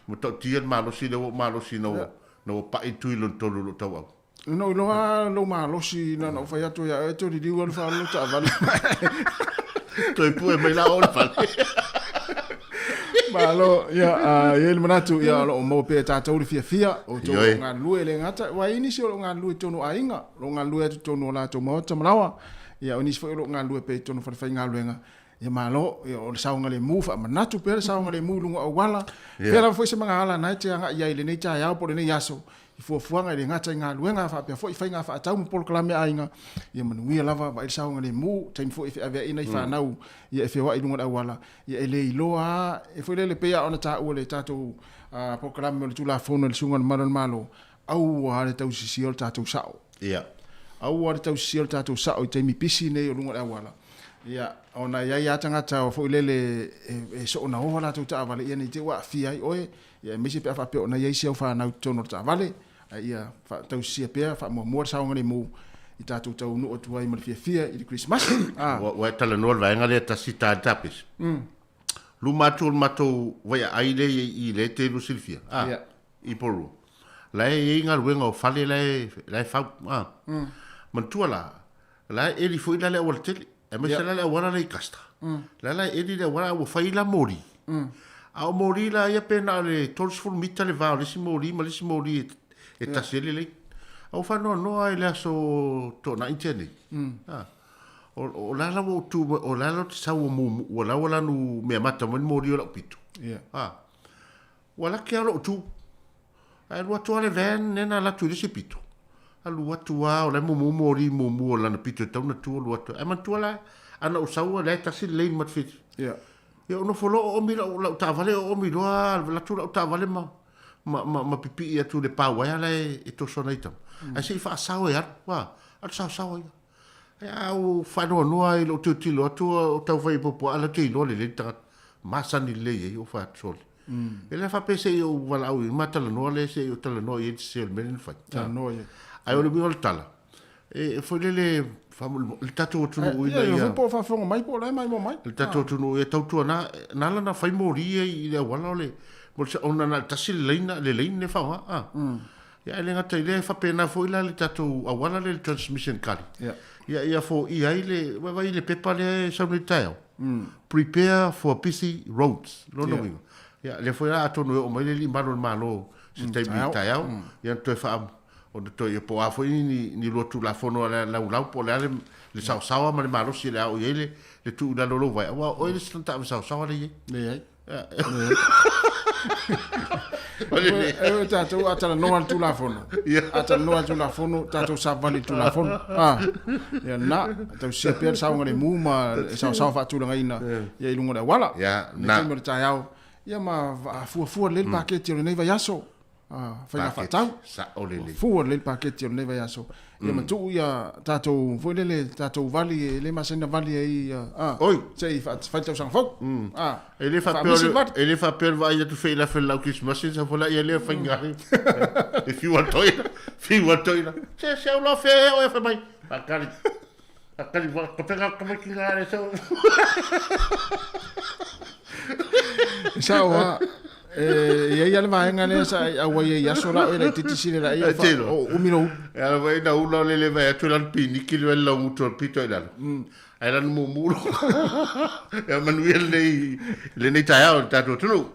matautia le malosi lea ua ou malosi ina ua ina ua pai le tui lona tolu o lou tauau. Na ou iloa lou malosi na ona ou fai atu ia oe toe liliu alu faaolo lau taavale. Toe pue mai la o le fale. Malo, ia, uh, i ai le manatu, ia, o lo o maua pea e tatou le fiafia, o outou o lo o galulue, e le gata, aua e i ai nisi o lo o galulue i totonu o aiga, o lo o galulue atu i totonu o latou maota ma laoa, ia, o nisi foi o lo o galulue pea i totonu o falefaigaluega, ia malo, ia, o le saogalemu, faamanatu pea le saogalemu i luga o auala, yeah. Pea lava foi se magaala na e te agai i ai i lenei taeao po o lenei aso, i fuafuaga e le gata i galuega faapea foi i faiga faatau ma polokalame a aiga, ia manuia lava, vaai le saogalemu, taimi foi e feaveai nai fanau, ia e feoai i luga o le auala, ia e le iloa lava, e foi lele pei lava ona taua le tatou polokalame o le Tulafono i le Susuga i le Mamalu o le Malo, aua le tausisia o le tatou sao. Ia. Aua le tausisia o le tatou sao i taimi pisi nei o luga o le auala. Ia, ona e i ai lava tagata foi lele e soona oa latou taavale, ia ne i te i ua aafia ai oe, ia aemaise pe a faapea o na i ai si au fanau i totonu o le taavale, a ia tausisia pea, faamuamua le saogalemu i tatou taunuu atu ai ma le fiafia i le Kerisimasi. A. Ua e talanoa i le vaega lea tasi ta i le tapesi. Luma atu o le matou vaiaai lea i i lea e te lua silafia, a, i Porirua. La e i ai galuega o fale la e, la e fau, a. Manatua la, la e eli foi la le auala tele. Aemaise la le auala lea i Custer. La la e eli le auala a ua fai la moli. A o moli la ia pe na o le 30 mita le va o le isi moli ma le isi moli e tasi ai le lane. A ua faanoanoa i le aso Toonai na tea nei. A. O la la ua ou tu, o la la ou te sau ua mumu, ua la ua lanu mea mata mai le moli o lau pito. A. Ua laki lava lou tu. Ae alu atu lava le van lea na alu atu i le isi pito. Alu atu lava, o la e mumu moli mumu o lana pito e tatau ona tu alu atu. Ae manatua la, ana ou sau o la e tasi le lane ma te fiti. Yeah. Ia ou nofo loa oomi lau, lau taavale oomi loa, alu atu lau taavale ma, ma, ma, ma pipii atu i le pa uaea la e, e toso nei tama. Ae se i faasao e alu, ua, alu saosao ai. Ae a ou faanoanoa i lou tilotilo atu o tau fai puapuaa la te iloa lelei le tagata. Masani lelei ai ou fai atu sole. E le faapea se i ou valaau i ma talanoa lea se i ou talanoa i ai le sese o le mea lea na fai. Talanoa i ai. Ae o le uiga o le tala, e foi lele le tatou atunuu ina ia. Ia, po o faafofoga mai po o la e maimoa mai. Le tatou atunuu ia tautua na na ala na fai moli ia i le auala o le ona na o le tasi le laina le lane e faaaoga. Ia, e le gata i lea, e faapena foi la le tatou auala lea, le transmission gully. Ia. Ia, ia foia ai le, vaai i le pepa lea e sau nei i le taeao. Prepare for busy roads, lona uiga. Ia, lea foi la atonu e oo mai le alii malu o le Malo se taimi i le taeao, ia ona toe faa, ona toe, ia po o a foi ni, ni lua Tulafono a le laulau po o le a le, le saosaoa ma le malosi o le a oo i ai le, le tuu i lalo o lou vae, aua o oe le isi tagata ave saosaoa lea e i ai. Leai. E tatou a talanoa le Tulafono, a talanoa le Tulafono, tatou savavali i le Tulafono. Ah, ia na, tausia pea le saogalemu ma le saosaoa faatulagaina ia i luga o le auala. Ia, na. Le taimi o le taeao, ia ma fuafua lelei le paketi o lenei vaiaso. Faiga faatau. Sao lelei. Fua lelei le paketi o lenei vaiaso. Ia ma tuu ia tatou, foi lele, tatou vali e le masani na vali ai, a, Oi. se i fai le tausaga fou. A, E le faapea o le, e le faapea o le vaai atu fei lafe lau Krismasi sa fola ia lea faiga. E fiu atu ai, fiu atu ai. Se se au loa fea e oe fai mai. Akali. Akali wa ka pega ka mai ki ngā re sau. Sao a, e i ai le vaega lea sa ai auai ai aso la oe laitiiti sile la ia fa o umi lou. E ala vai na ula le le vai atu lan piniki le lau mutu al pito i lalo. Ai lan mumu lo. E manuia lenei lenei taeao i le tatou atunuu.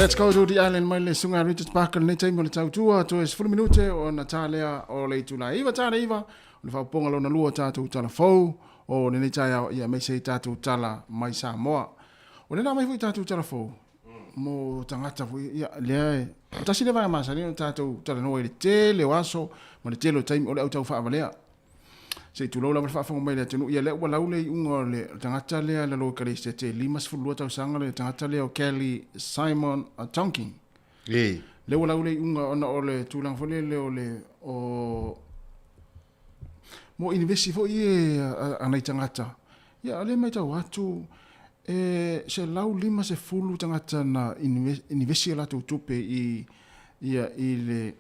Let's go to the island mai le suga Richard Parker lenei taimi o le tautua toe 10 minute ona ta lea o le itula e 9 ta le 9 o le faaopoopoga lona lua o tatou tala fou o lenei taeao ia aemaise i tatou tala mai Samoa. O lea na aumai foi tatou tala fou mo tagata foi ia lea e tasi lea vaega masani ona tatou talanoa i le tele o aso ma le tele o taimi o le au tau faavalea. Se i tulou lava le faafofoga mai a le atunuu, ia lea ua lau le iuga o le tagata lea i lalo o Ekalesia te 52 tausaga le tagata lea o Kelly Simon Tonkin. Ee. Lea ua lau le iuga ona o le tulaga foi lele o le o mo inivesi foi e a nai tagata. Ia lea e matau atu e 150 tagata na inivesi a latou tupe i ia i le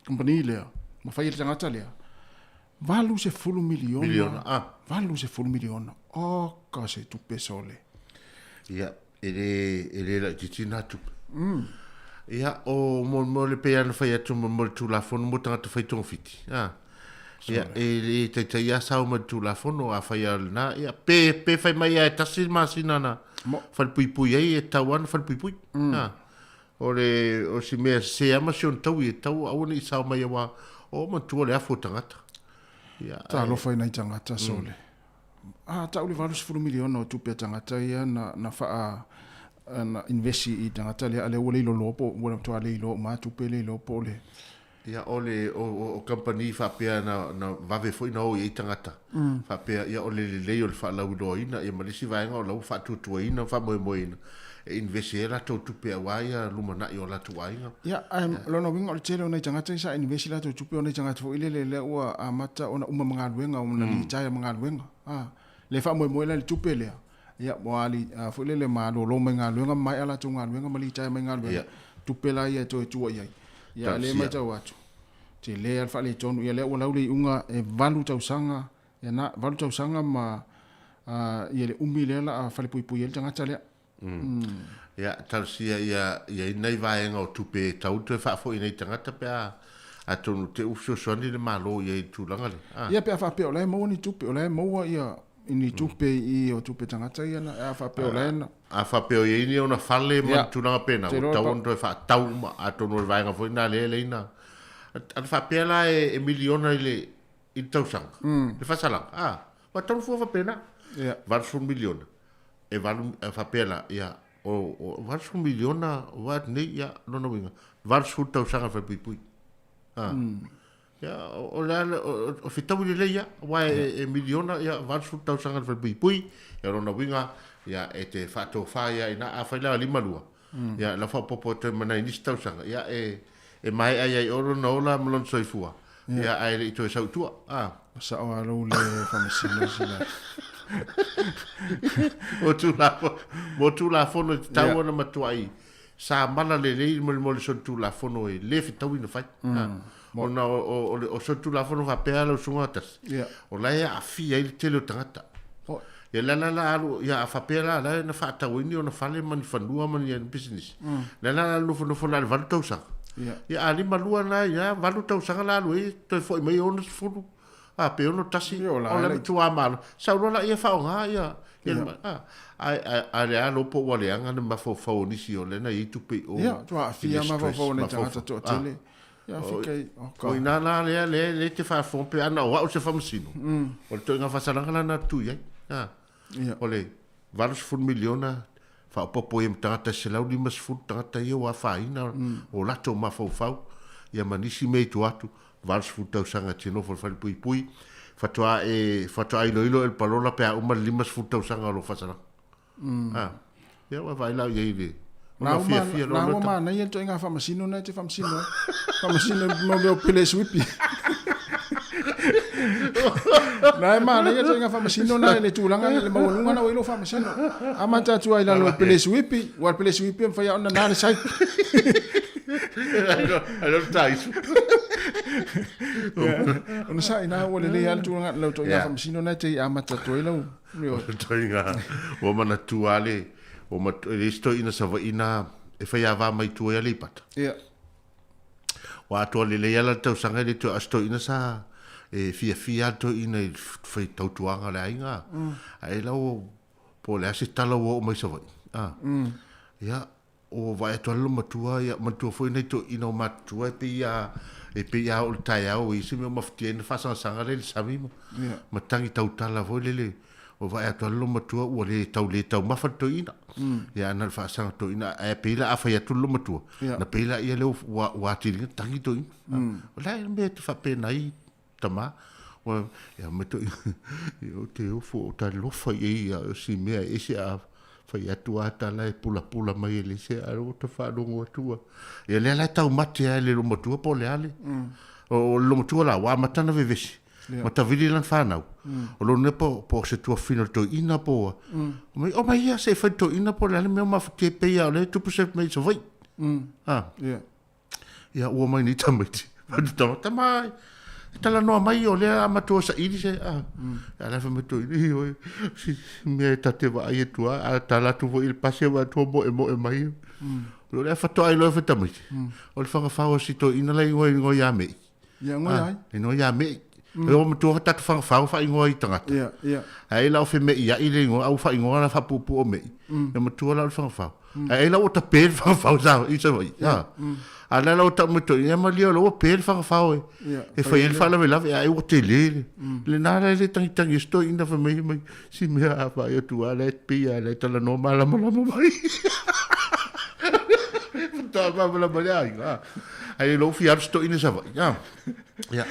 Kamupani lea, ma fai e le tagata lea, 80 miliona. Miliona, ah. 80 miliona. Oka se tupe sole. Ia, e le, e le laitiiti nā tupe. Ia, o mo, mo le pei ona fai atu mo, mo le Tulafono mo tagata fai togafiti. Ah. Ia, e le taitai lava sao mai le Tulafono, afai lava o lena, ia, pe, pe fai mai lava e tasi le masina na falepuipui ai, e tatau lava ona falepuipui. Ah. O le, o si mea sese lava ma si ona taui e tatau aua ne i sao mai aua o manatua le afu o tagata. Ia, ae. Talofa i nai tagata sole. A tau le 80 miliona o tupe a tagata ia na, na faa, na investi i tagata lea, a lea ua le iloa po, ua matua le iloa uma tupe le iloa po o le. Ia, o le, o, o, o kamupani faapea na, na vave foi na o i ai tagata. Faapea, ia, o le lelei o le faalauiloaina, ia ma le isi vaega o la ua faatuatuaina ma faamoemoeina e invest ai a latou tupe aua ia lumanai o latou aiga. Ia, ae o lona uiga o le tele o nai tagata ia sa invest i latou tupe, o nai tagata foi lele lea ua amata ona uma ma galuega, ona retire ma galuega. A, lea e faamoemoe la i le tupe lea, ia, ua ali, a, foi lele malolo mai galuega ma maea latou galuega ma retire mai galuega, tupe la ia e toe tua i ai. Ia, a lea e matau atu, tele lava le faaletonu, ia lea ua lau le iuga e 8 tausaga, ia na, 8 tausaga ma, a, ia le umi lea la a falepuipui ai le tagata lea. Ia, talosia ia i ai nai vaega o tupe e tatau ona toe faafoi i nai tagata pe a, atonu te u fesoasoani le Malo i ai i le tulaga lea. A. Ia, pe a faapea o la e maua ni tupe, o la e maua ia ni tupe i o tupe tagata ia na, a faapea o la e na. A faapea o i ai ni ona fale ma ni tulaga pena, ua tatau ona toe faatau uma, atonu o le vaega foi lena lea e leai na. Ana faapea la e miliona i le i le tausaga, le faasalaga, a, ua tatau ona fua faapena. 80 miliona, e valu, e faapea la, ia, o, o 80 miliona, ua atu nei, ia, lona uiga, 80 tausaga le falepuipui. A. Ia, o le a, o fetaui lelei ia, aua e miliona, ia, 80 tausaga le falepuipui, ia, lona uiga, ia, e te faatofa ia ina, afai la 52, ia, la faaopoopo atu ai ma nai nisi tausaga, ia, e maea ai i o lona ola ma lona soifua, ia, ae le i toe sau i tua. A. Sao lava lou le faamasino sila. Mo Tulafono, mo Tulafono e tatau ona matuai sa mala lelei mo le mo le solitulafono e le fetaui na fai. Mm. Ona o, o, o, o solitulafono faapea lau susuga tasi. Yeah. O la e aafia ai le tele o tagata. Oh. Ia la la la alu, ia a faapea la la na faatau ai ni ona fale ma ni fanua ma ni pisinisi. La la la nofonofo na le 8 tausaga. Yeah. Ia a 52 la ia 8 tausaga la alu ai toe foi mai 60 a pe 61 o la le matua malo. Sau loa laia faaaoga ia ia a a a le alo po ua leaga le mafaufau o nisi o lea na i ai tupe i o. Ia, ua aafia mafaufau o nai tagata toatele. Ia, fika i, o ka. O ina la lea lea lea te faafofoga pe ana o au se faamasino. O le toaiga faasalaga la na tu i ai. A. Ia. O le 80 miliona faaopoopo i ai ma tagata e 150 tagata ia ua afaina o latou mafaufau ia ma nisi mea i tua atu. 80 tausaga e te nofo i le falepuipui, faatoa e, faatoa iloilo e le palola pe a uma le 50 tausaga o lou faasalaga. Mm. Ah. Ia ua vaai la i ai le ona fiafia loa. Na ua manaia le ituaiga faamasino na e te faamasino ai. Faamasino mo mea o pele suipi. Na e manaia le ituaiga faamasino na i le tulaga le maualuga na ua i lou faamasino. Amata atu ai i lalo o le pele suipi, aua o le pele suipi e mafai lava ona nana le sai. Ai lou taisu. Ona sa ina ua lelei lava le tulaga lau ituaiga faamasino na e te amata atu ai lau. Ituaiga ua manatua lava le ua manatua e leai se toeaina Savaii na e faiava mai tua i Aleipata. Ia. Ua atoa lelei lava la le tausaga e le toe a o se toeaina sa e fiafia lava le toeaina i le fai tautuaga a le aiga. Ae lau po o le a se tala ua oo mai Savaii. Ia. Ua vaai atu lava le loomatua, ia manatua foi nai toeaiina o matutua e pei lava e pei lava oo i le taeao e i ai se mea o mafatia ai ona faasagasaga lea i le sami ma, ma tagi tautala foi lele. Ua vaai atu lava le loomatua ua le tau le taumafa le toeaina. Ia ana le faasaga toeaina ae pei la a fai atu le loomatua, ona pei lea lea ua ua atili ona tagi le toeaina. O le a le mea e te faapena ai tama? Ua ia mai toeaina, ia ou te ofo ou te alofa i ai ia o si mea e ese a fai atu lava tala e pulapula mai e le ese ae ua ta faalogo atu ua ia lea la e taumate lava e le loomatua po o le a le o le loomatua la ua amata ona vevesi ma tavili lana fanau o lona uiga po o se tuafafine o le toeaina po o mai omai ia se i fai le toeaina po o le a le mea o mafatia pei lava o lea e tupu se mea i Savaii a Ia ua mai nei tamaiti. Tama, tama, e talanoa mai o lea a matua saili se a. A la fai mai toi nei oi si mea e ta te vaai atu a a tala atu foi i le pasi a atu moemoe mai. O lea faatoa iloa foi tamaiti. O le fagafau a si toeaina la ingoa ingoa ia Mei. Ia ingoa ia ai. Ingoa ia Mei. E o matua tatou fagafau faaigoa i tagata. Ia, ia. Ae la o femeiai le igoa, au faaigoa la faapuupuu o mei. E matua la o le fagafau. Ae la ua tape le fagafau sa i Savaii. A. A la la ua tau mai toi, ia malie o la ua pe le fagafau e. E fai ai le faalavelave, ae ua tele le. Lena la e le tagitagi e si toeaina fai mai mai si mea a vaai atu a la e pei lava la e talanoa malamalama mai. Faatoa malamalama le aiga. Ae lou fia alu si toeaina i Savaii. A. Ia,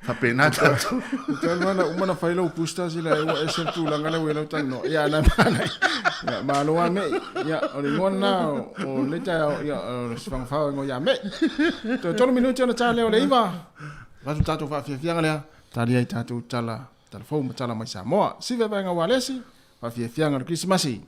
faapena tatou. Talu ana uma na fai lou booster sila e ua ese le tulaga lea ua i ai lau talanoa. Ia, na mana. Ia, malo lava mei. Ia, o le igoa lena o lenei taeao, ia, o le fagafao e igoa ia mei. Toe 3 minute ona ta lea o le 9. Avatu le tatou faafiafiaga lea, tali ai tatou tala, tala fou ma tala mai Samoa. Sive vaega ualesi, Faafiafiaga o le Kerisimasi.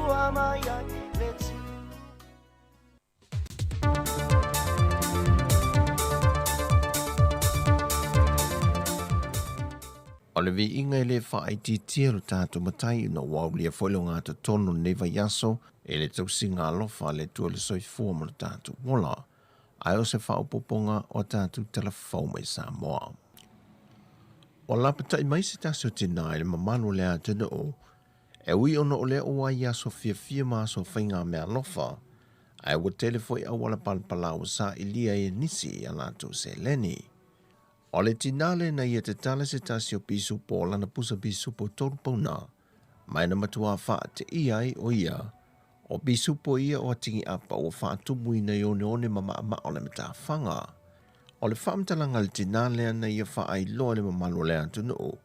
mafua mai ai le O le viiga e le faaitiitia lo tatou Matai ona ua aulia foi le ogatotonu o lenei vaiaso i le tausiga alofa a le Atua i le soifua ma lo tatou ola, ae o se faaopoopoga o a tatou talafou mai Samoa. Ua lapatai mai se tasi o tinā i le mamalu o le atunuu, e ui ona o lea ua i aso fiafia ma aso faigameaalofa, ae ua tele foi auala palapala ua sailia ai e nisi i a latou seleni. O le tinā lea na ia tatala se tasi o pisupo o lana pusa pisupo tolu pauna, ma e na matuā faateia ai o ia, o pisupo ia o atigiapa ua faatumuina i oneone ma maʻamaʻa o le matafaga. O le faamatalaga a le tinā lea na ia faailoa i le mamalu o le atunuu,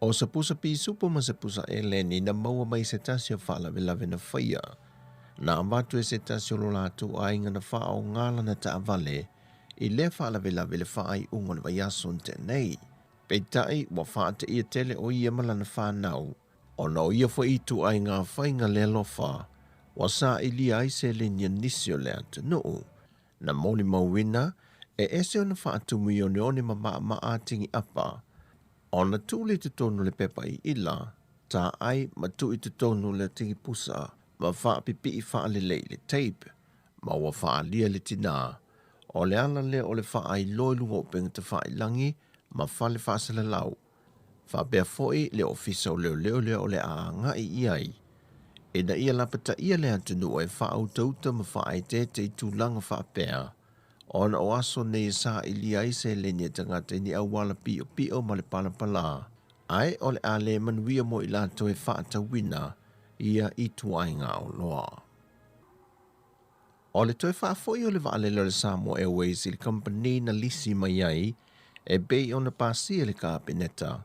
o se pusa pisupo ma se pusa eleni na maua mai se tasi o faalavelave na faia, na avatu e se tasi o lo latou aiga na faaoga lana taavale i lea faalavelave i le faaiuga o le vaiaso na tea nei. Peitai, ua faateia tele o ia ma lana fanau, ona o ia foi ituaiga faiga le alofa ua sailia ai seleni a nisi o le atunuu. Na molimauina, e ese ona faatumu i oneone ma maʻamaʻa atigiapa, ona tuu lea i totonu o le pepa iila, taai ma tuu i totonu o le atigipusa ma faapipii faalelei i le tape, ma ua faaalia le tinā, o le ala lea o le faailoa i luga o upega tafailagi ma fale faasalalau, faapea foi le Ofisa o Leoleo lea o le a agai i ai, ina ia lapataia le atunuu e faautauta ma faaeteete i tulaga faapea, ona o aso nei e sailia ai seleni a tagata i ni auala piopio ma le palapala, ae o le a le manuia mo i latou e faatauina ia ituaiga oloa. O le toe faafoi o le vaalele o le Samoa Airways i le kamupani na lisi mai ai e pei ona pasia e le Kapeneta,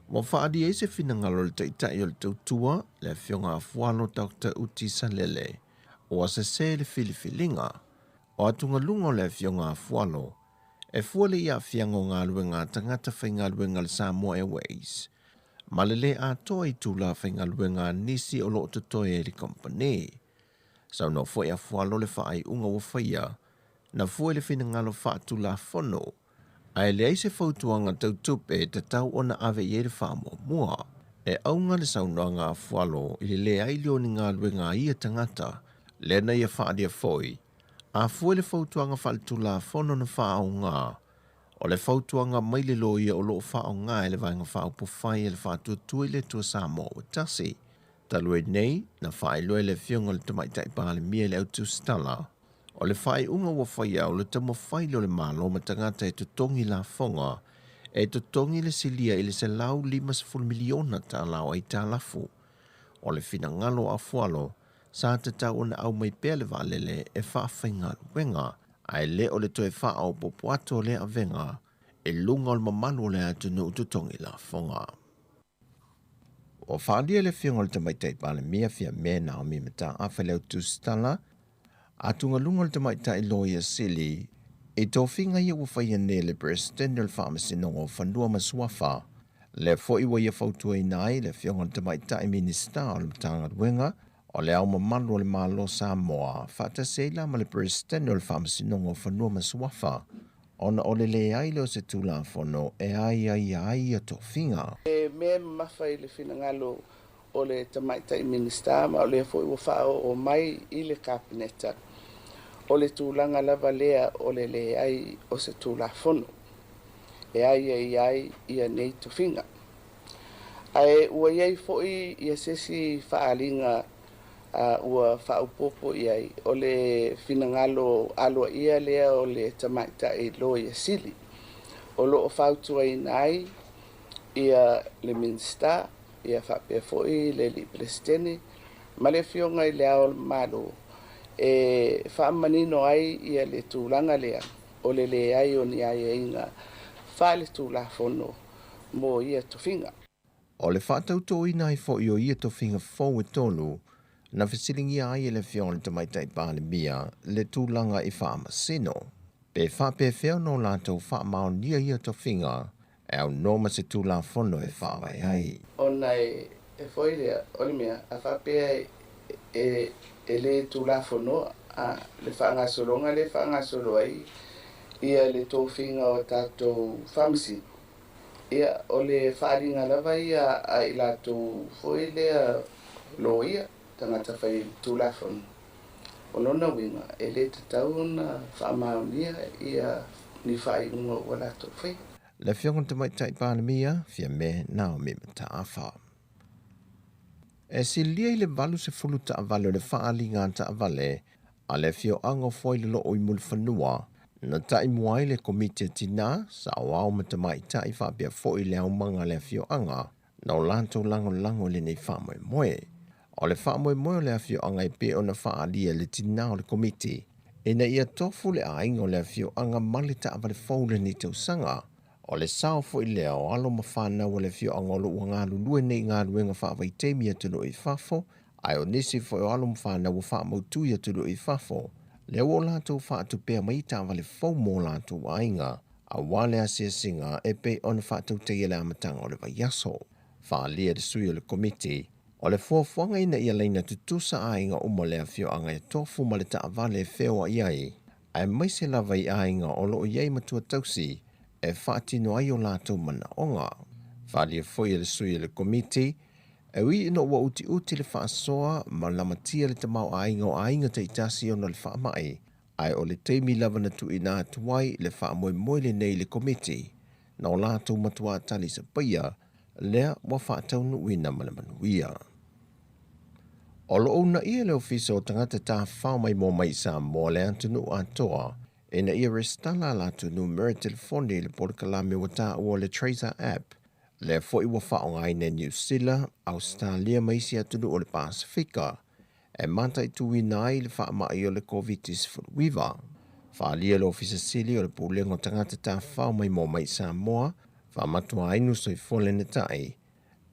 ua faaalia ai se finagalo o le Taitai o le Tautua, le Afioga Afualo Doctor Uti Salele, ua sese le filifiliga. O atugaluga o le Afioga Afualo, e fua le i aafiaga o galuega a tagata faigaluega a le Samoa Airways, ma le lē atoa itulā faigaluega a nisi o lo o totoe ai le kamupani. Saunoa foi Afualo le faaiuga ua faia, na fua i le finagalo faatulafono, ae leai se fautuaga tau tupe e tatau ona ave i ai le faamuamua. E auga le saunoaga a Afualo i le leai lea o ni galuega a ia tagata, lea na ia faaalia foi, a fua i le fautuaga faaletulafono na faaaoga, o le fautuaga mai le loia o lo o faaaoga e le Vaega Faaupufai a le Faatuatua i le Atua Samoa ua Tasi. Talu ai nei, na faailoa e le Afioga i le Tamaitai Palemia i le Autusitala, o le faaiuga ua faia o le taumafai lea o le Malo ma tagata e totogi lafoga e totogi le silia i le $150 miliona tala o aitalafu. O le finagalo o Afualo, sa tatau ona aumai pea le vaalele e faafaigaluega, ae le o le toe faaopoopo atu o lea avega i luga o le mamalu o le atunuu totogi lafoga. Ua faaalia e le Afioga i le Tamaitai Palemia Fiame Naomi Mataafa i le autusitala atugaluga o le Tamaitai Loia Sili i tofiga ia ua faia nei e le Peresetene o le Faamasinoga o Fanua ma Suafa. Lea foi ua ia fautuaina ai le Afioga i le Tamaitai Minisita o le Matagaluega o le Ao Mamalu o le Malo Samoa faatasi ai la ma le Peresetene o le Faamasinoga o Fanua ma Suafa ona o le leai lea o se Tulafono e aiaia ai ia tofiga. E mea e mamafa i le finagalo o le Tamaitai Minisita ma o lea foi ua faaoo mai i le Kapeneta, o le tulaga lava lea o le leai o se Tulafono e aiaia ai ia nei tofiga. Ae ua i ai foi ia se isi faaaliga ua faaopoopo i ai, o le finagalo aloaia lea o le Tamaitai Loia Sili, o lo o fautuaina ai ia le Minisita, ia faapea foi le Alii Peresetene ma le Afioga i le Ao o le Malo e faamanino ai ia le tulaga lea o le leai o ni aiaiga faaletulafono mo ia tofiga. O le faatautoina ai foi o ia tofiga fou e tolu, na fesiligia ai e le Afioga i le Tamaitai Palemia le tulaga i faamasino. Pe faapefea ona o latou faamaonia ia tofiga e aunoa ma se Tulafono e faavae ai. Ona e foi lea o le mea a faapea e e le tulafono a le faagasologa lea e faagasolo ai ia le tofiga o tatou faamasino. Ia, o le faaaliga lava ia a i latou foi lea loia, tagata fai tulafono. O lona uiga, e le tatau ona faamaonia ia ni faaiuga ua latou faia. Le Afioga i le Tamaitai Palemia, Fiame Naomi Mataafa. E silia i le 80 taavale o le faaaliga taavale a le afioaga o Fuailoloo i Mulifanua na taimua ai le Komiti a Tina, Saoao ma Tamaitai faapea foi le aumaga a le afioaga na o latou lagolago i lenei faamoemoe. O le faamoemoe o le afioaga e pei ona faaalia e le tina o le Komiti ina ia tofu le aiga o le afioaga ma le taavale fou i lenei tausaga. O le sao foi lea o alo ma fanau a le afioaga o lo o ua galulue nei i galuega faavaitaimi i atunuu i fafo, ae o nisi foi o alo ma fanau ua faamautu i atunuu i fafo, lea ua o latou faatupea mai taavale fou mo latou aiga, aua le asiasiga e pei ona faatautaia i le amataga o le vaiaso. Faaalia e le sui o le Komiti, o le fuafuaga ina ia laina tutusa aiga uma o le afioaga e tofu ma le taavale e feoai ai, aemaise lava i aiga o lo o i ai matua tausi e faatino ai o latou manaoga. Faaalia foi e le sui o le Komiti, e ui ina ua utiuti le faasoa ma lamatia le tamaoaiga o aiga taitasi ona o le faamai, ae o le taimi lava na tuuina atu ai le faamoemoe lenei i le Komiti, na o latou matuā talisapaia lea ua faataunuuina ma le manuia. O lo o uunaia le Ofisa o Tagata Tafafao Maimoa Mai i Samoa le atunuu atoa ina ia resitala a latou numera telefoni i le polokalame ua taua o le Tracer App, lea foi ua faaaogaina e Niu Sila, Ausetalia ma isi atunuu o le Pasefika e mataituina ai le faamai o le Koviti-19. Faaalia le Ofisa Sili o le Pulega o Tagata Tafafao Maimoa Mai i Samoa, Faamatuainu Soifua Lenatai,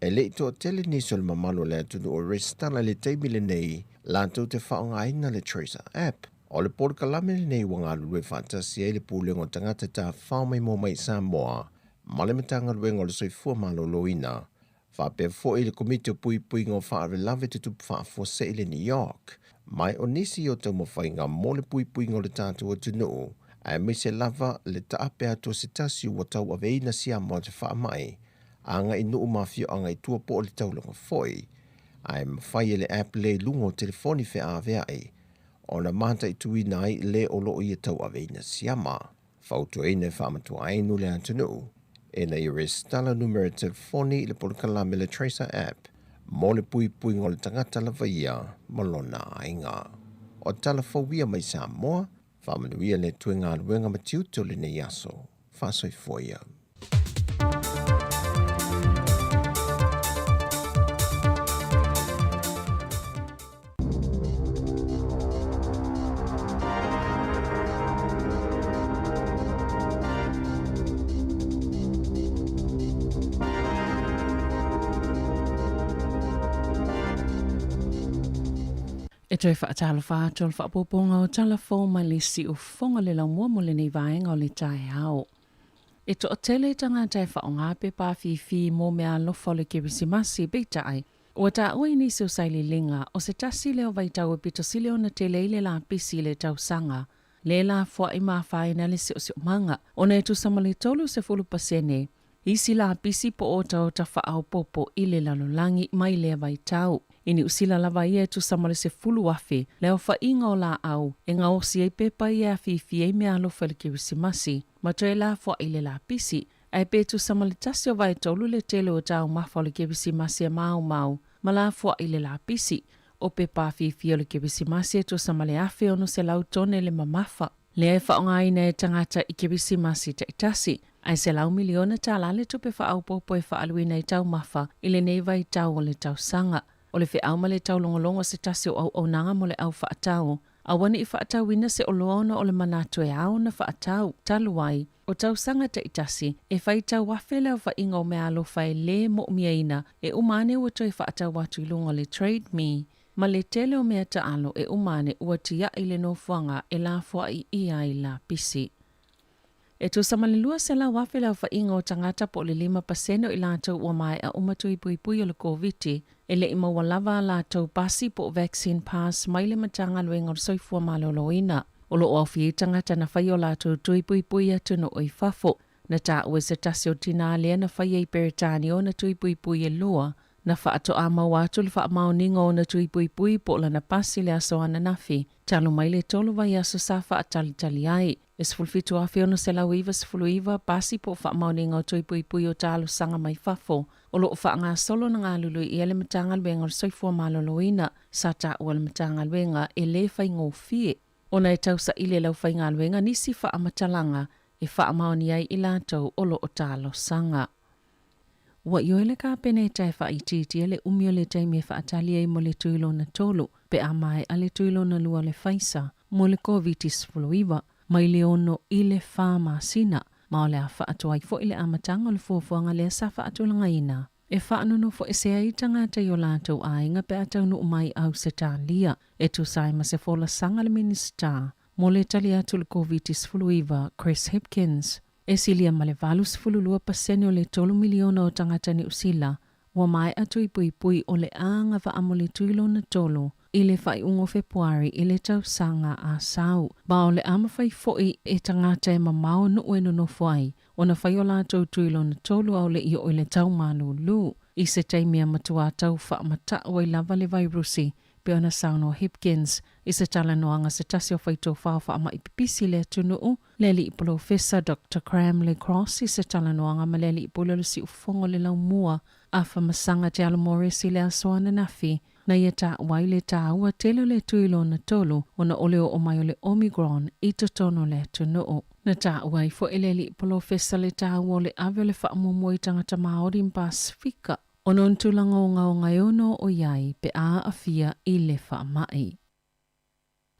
E le i toatele nisi o le mamalu o le atunuu o resitala i le taimi lenei latou te faaaogaina le Tracer App. O le polokalame lenei ua galulue faatasi ai le Pulega o Tagata Tafafao Maimoa Mai i Samoa ma le Matagaluega o le Soifua Maloloina, faapea foi le Komiti o Puipuiga o Faalavelave Tutupu Faafuasei i le New York. Ma o nisi o taumafaiga mo le puipuiga o le tatou atunuu, aemaise lava le taape atu o se tasi ua tauaveina siama o te faamai agai i nuu ma afioaga i tua po o le taulaga foi, ae mafai e le app lea i luga o telefoni feaveai ona mataituina ai le o lo o ia tauaveina siama. Fautuaina e faamatuainu le atunuu ina ia resitala numera telefoni i le polokalame le Tracer App mo le puipuiga o le tagata lava ia ma lona aiga. O tala fou ia mai Samoa, faamanuia le Atua i galuega ma tiute o lenei aso. Faasoifua ia. E toe faatalofa atu o le faaopoopoga o tala fou mai le siufofoga o le laumua mo lenei vaega o le taeao. E toatele tagata e faaaoga pepa afifi mo meaalofa o le Kerisimasi, peitai, ua taua i nisi o sailiiliga, o se tasi lea o vaitau e pito sili ona tele ai le lapisi i le tausaga, le lafoai ma afaina le siosiomaga, ona e tusa ma le 30% isi lapisi po o otaota faaopoopo i le lalolagi mai lea vaitau. I Niu Sila lava ia e tusa ma le 10,000 le aofaiga o laau e gaosi ai pepa ia e afifi ai meaalofa i le Kerisimasi ma toe lafoai le lapisi. Ae pe tusa ma le tasi o vaetolu le tele o taumafa o le Kerisimasi e maumau ma lafoai le lapisi. O pepa afifi o le Kerisimasi e tusa ma le 1,600 tone le mamafa. Lea e faaaogaina e tagata i Kerisimasi taitasi, ae $100 miliona le tupe faaopoopo e faaaluina i taumafa i lenei vaitau o le tausaga. O le feau ma le taulogologo se tasi o auaunaga mo le au faatau, aua ne i faatauina se oloa ona o le manatu e ao ona faatau. Talu ai, o tausaga taitasi, e faitau afe le aofaiga o meaalofa e lē mo'omiaina e uma ane ua toe faatau atu i luga o le Trade Me ma le tele o mea taalo e uma ane ua tia'i le nofoaga e lafoa'i ʻia ai lapisi. E tusa ma le 200,000 le aofaiga o tagata po o le 5% o i latou ua maea uma tui puipui o le Koviti e le i maua lava a latou pasi po o vaccine pass mai le Matagaluega o le Soifua Maloloina. O lo o aofia ai tagata na faia o latou tui puipui i atunuu i fafo. Na taua e se tasi o tinā lea na faia i Peretania ona tui puipui e lua, na faatoa maua atu le faamaoniga o ona tui puipui po o lana pasi i le aso ananafi, talu mai le tolu vaiaso sa faatalitali ai. E 17,699 pasi po o faamaoniga o tui puipui o talosaga mai fafo o lo o faagasolo ona galulue i ai le Matagaluega o le Soifua Maloloina, sa taua le Matagaluega e le faigofie ona e tausaili e le aufaigaluega nisi faamatalaga e faamaoni ai i latou o lo o talosaga. Ua ioe le Kapeneta e faaitiitia le umi o le taimi e faatali ai mo le tui lona tolu pe a maea le tui lona lua o le Pfizer mo le Koviti-19 mai le ono i le fa masina, ma o le a faatoa ai foi le amataga o le fuafuaga lea sa faatulagaina e faanonofoesea ai tagata i o latou aiga pe a taunuu mai i Ausetalia, e tusa ai ma se folasaga a le Minisita mo le tali atu i le Koviti-19, Chris Hipkins. E silia ma le 82% o le tolu miliona o tagata Niu Sila ua maea tui puipui o le agavaa mo le tui lona tolu i le faaiuga o Fepuari i le tausaga a sau. Ma o le a mafai foi e tagata e mamao nuu e nonofo ai ona fai o latou tui lona tolu a o le i oo i le tau malūlū i se taimi e matuā tau faamata'u ai lava le vairusi pei ona saunoa Hipkins i se talanoaga se tasi o faitofā o faama'i pipisi i le atunuu, le alii polofesa Doctor Cramley Cross i se talanoaga ma le alii pule o le siufofoga o le laumua Afamasaga Te Alo Morris i le aso ananafi, na ia taua ai le taua tele o le tui lona tolu ona o le oo mai o le Omicron i totonu o le atunuu. Na taua ai foi e le alii polofesa le taua o le ave o le faamuamua i tagata Māori ma Pasefika ona o ni tulaga ogaoga e ono oo i ai pe a aafia i le faamai.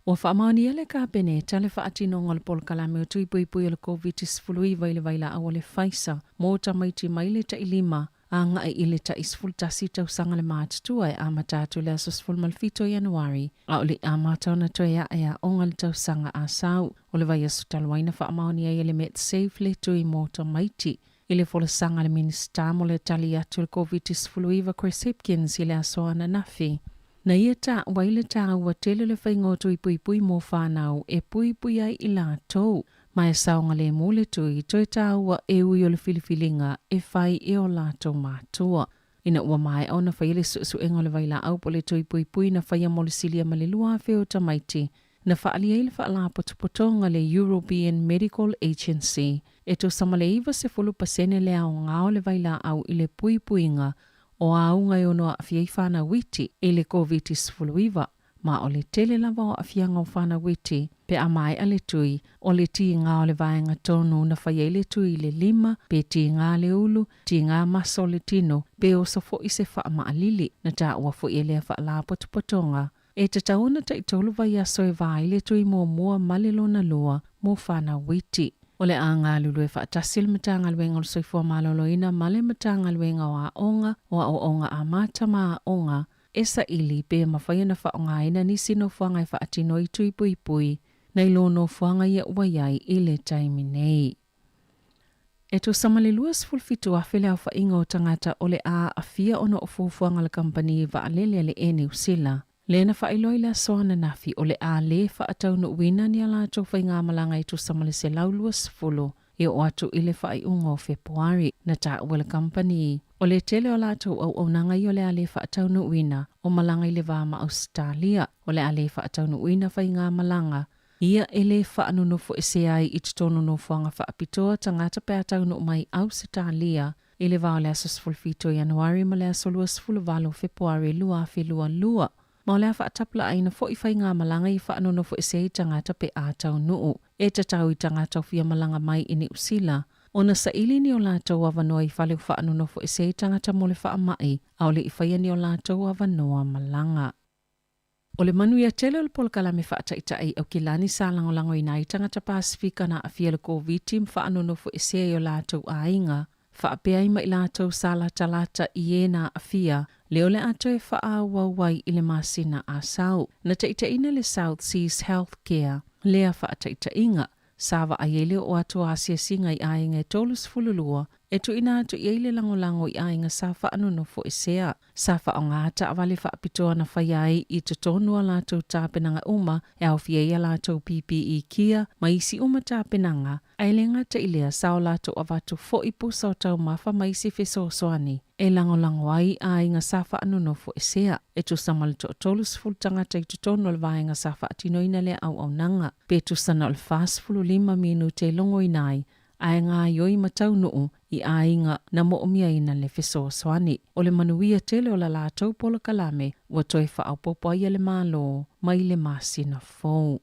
Ua faamaonia le Kapeneta le faatinoga o le polokalame o tui puipui o le Koviti-19 i le vailaau o le Pfizer mo tamaiti mai le tai lima agai i le tai 11 tausaga le matutua e amata atu i le aso 17 o Ianuari, a o le i amata ona toe ae aoga le tausaga a sau. O le vaiaso talu ai na faamaonia ai e le Medsafe le tui mo tamaiti i le folasaga a le Minisita mo le tali atu i le Koviti-19 Chris Hipkins i le aso ananafi. Na ia taua ai le taua tele o le faiga o tui puipui mo whanau e puipui ai i latou, ma e saogalemu le tui toe taua e ui o le filifiliga e fai e o latou matua. Ina ua maea ona faia le suesuega o le vailaau po o le tui puipui na faia mo le silia ma le 2,000 o tamaiti, na faaalia ai le Faalapotopotoga le European Medical Agency e tusa ma le 90% le aoga o le vailaau i le puipuiga o auga e ono aafia ai fanau iti i le Koviti-19, ma o le tele lava o aafiaga o fanau iti pe a maea le tui, o le tiga o le vaega tonu na fai ai le tui i le lima, pe tiga le ulu, tiga maso o le tino, pe oso foi se faamaalili. Na taua foi e lea Faalapotopotoga e tatau ona taitolu vaiaso e va ai le tui muamua ma le lona lua mo fanau iti. O le a galulue faatasi le Matagaluega o le Soifua Maloloina ma le Matagaluega o Aoga, o Aoaoga Amata ma Aoga e saili pe mafai ona faaaogaina nisi nofoaga e faatino ai tui puipui nai lo nofoaga ia ua i ai i le taimi nei. E tusa ma le 27,000 le aofaiga o tagata o le a aafia ona o fuafuaga a le kamupani vaalele a le Air New Sila, lea na faailoa i le aso ananafi o le a lē faataunuuina ni a latou faigamalaga e tusa ma le 120 e oo atu i le faaiuga o Fepuari. Na taua e le kamupani, o le tele o a latou auaunaga ia o le a lē faataunuuina o malaga i le va ma Ausetalia, o le a lē faataunuuina faigamalaga ia e lē faanonofoesea ai i totonu nofoaga faapitoa tagata pe a taunuu mai i Ausetalia i le va o le aso 17 o Ianuari ma le aso 28 o Fepuari 2022, ma o le a faatapulaaina foi faigamalaga ia faanonofoesea ai tagata pe a taunuu. E tatau i tagata o fia malaga mai i Niu Sila ona saili ni o latou avanoa i fale o faanonofoesea ai tagata mo le faamai a o le i faia ni o latou avanoa malaga. O le manuia tele o le polokalame faataitai Aukilani sa lagolagoina ai tagata Pasefika na aafia i le Koviti ma faanonofoesea i o latou aiga, faapea ai ma i latou sa latalata i e na aafia, lea o le a toe faaauau ai i le masina a sau. Na taitaiina le South Seas Health Care lea faataitaiga. Sa vaai ai le oo atu o asiasiga i aiga e 32 e tuuina atu i ai le lagolago i aiga sa faanonofoesea. Sa faaaoga taavale faapitoa na faia ai i totonu a latou tapenaga uma e aofia ai a latou PPE gear ma isi uma tapenaga, ae le gata i lea sa o latou avatu foi pusa o taumafa ma isi fesoasoani e lagolago ai aiga sa faanonofoesea. E tusa ma le toatolu tagata i totonu o le vaega sa faatinoina lea auaunaga, pe tusa na o le 45 minute e logoina ai ae gaoioi ma taunuu i aiga na moomiaina le fesoasoani. O le manuia tele o la latou polokalame ua toe faaopoopo ai e le Malo mai le masina fou.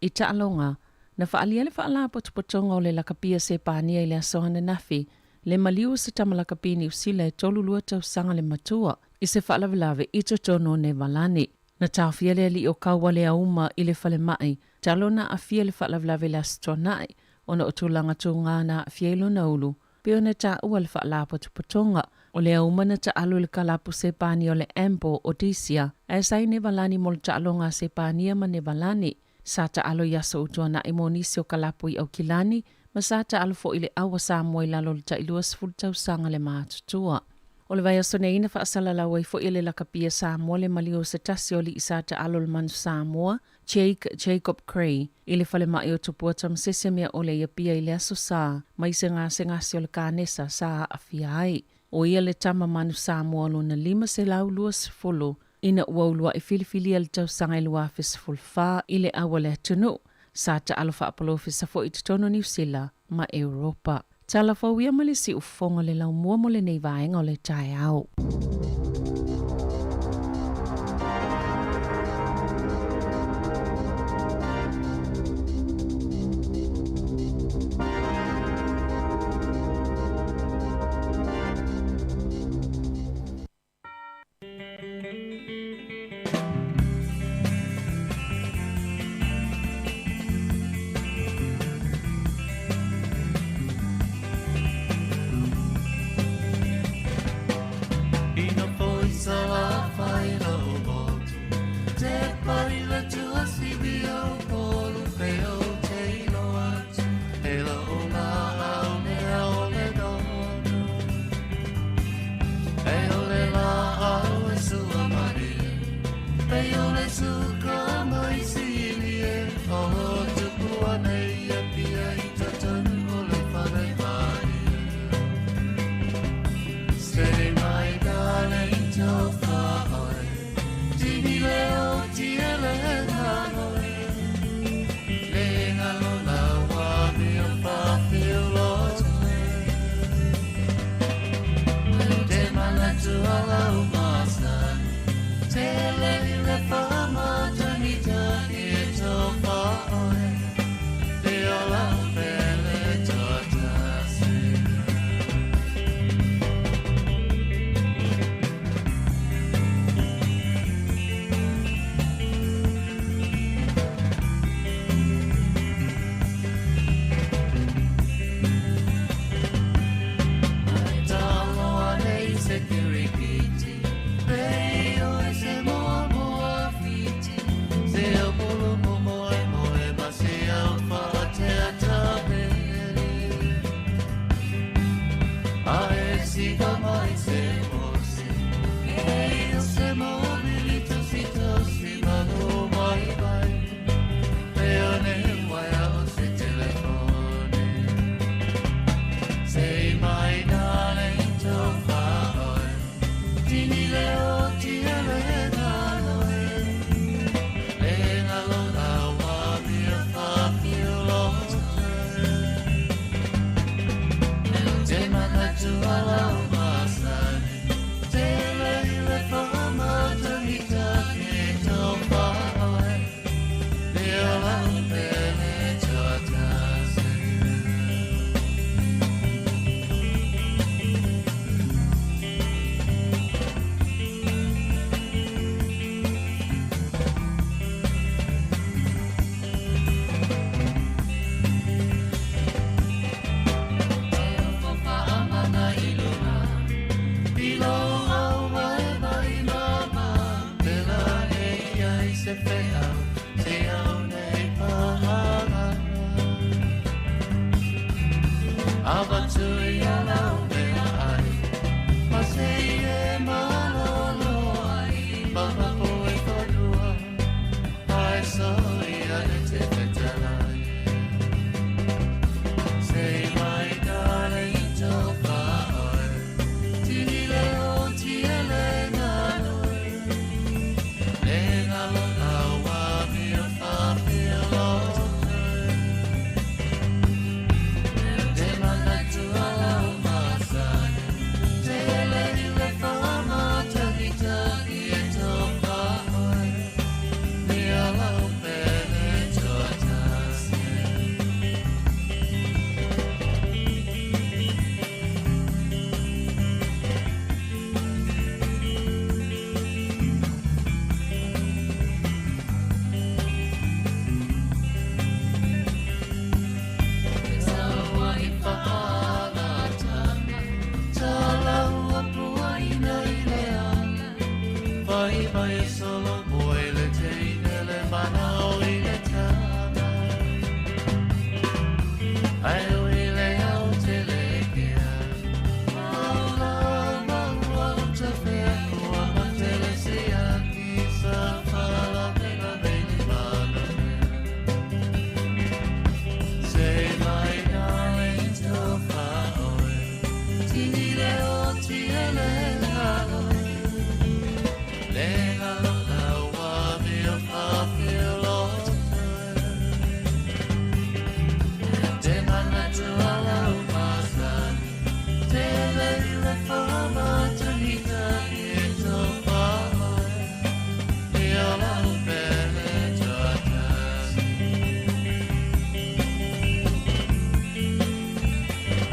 I taaloga, na faaalia le Faalapotopotoga o le Lakapia Sepania i le aso ananafi le maliu o se tama lakapi Niu Sila e 32 tausaga le matua i se faalavelave i totonu o Nevalani. Na taofia le alii o Kaualeauma i le falemai talu ona aafia i le faalavelave i le Aso Toonai ona o tulaga tuga na aafia ai lona ulu, pei ona taua le Faalapotopotoga. O le auma na taalo i le kalapu Sepania o le Ambo Odisia, ae sa i Nevalani mo le taaloga a Sepania ma Nevalani. Sa taalo i aso ua tuanai mo nisi o kalapu i Aukilani, ma sa taalo foi i le Aua Samoa i lalo o le tai 20 tausaga le matutua. O le vaiaso nei na faasalalau ai foi e le Lakapi a Samoa le maliu o se tasi o alii sa taalo le Manu Samoa, Jake Jacob Gray, i le falemai o Tupua Tamasese Meaole i Apia i le Aso Sa, mai se gasegase o le kanesa sa aafia ai. O ia le tama Manu Samoa lona 520 ina ua uluai filifilia i le tausaga e 2014 i le au a le atunuu. Sa taalo faapolofesa foi i totonu o Niu Sila ma Europa. Tala fou ia ma le siufofoga o le laumua mo lenei vaega o le taeao.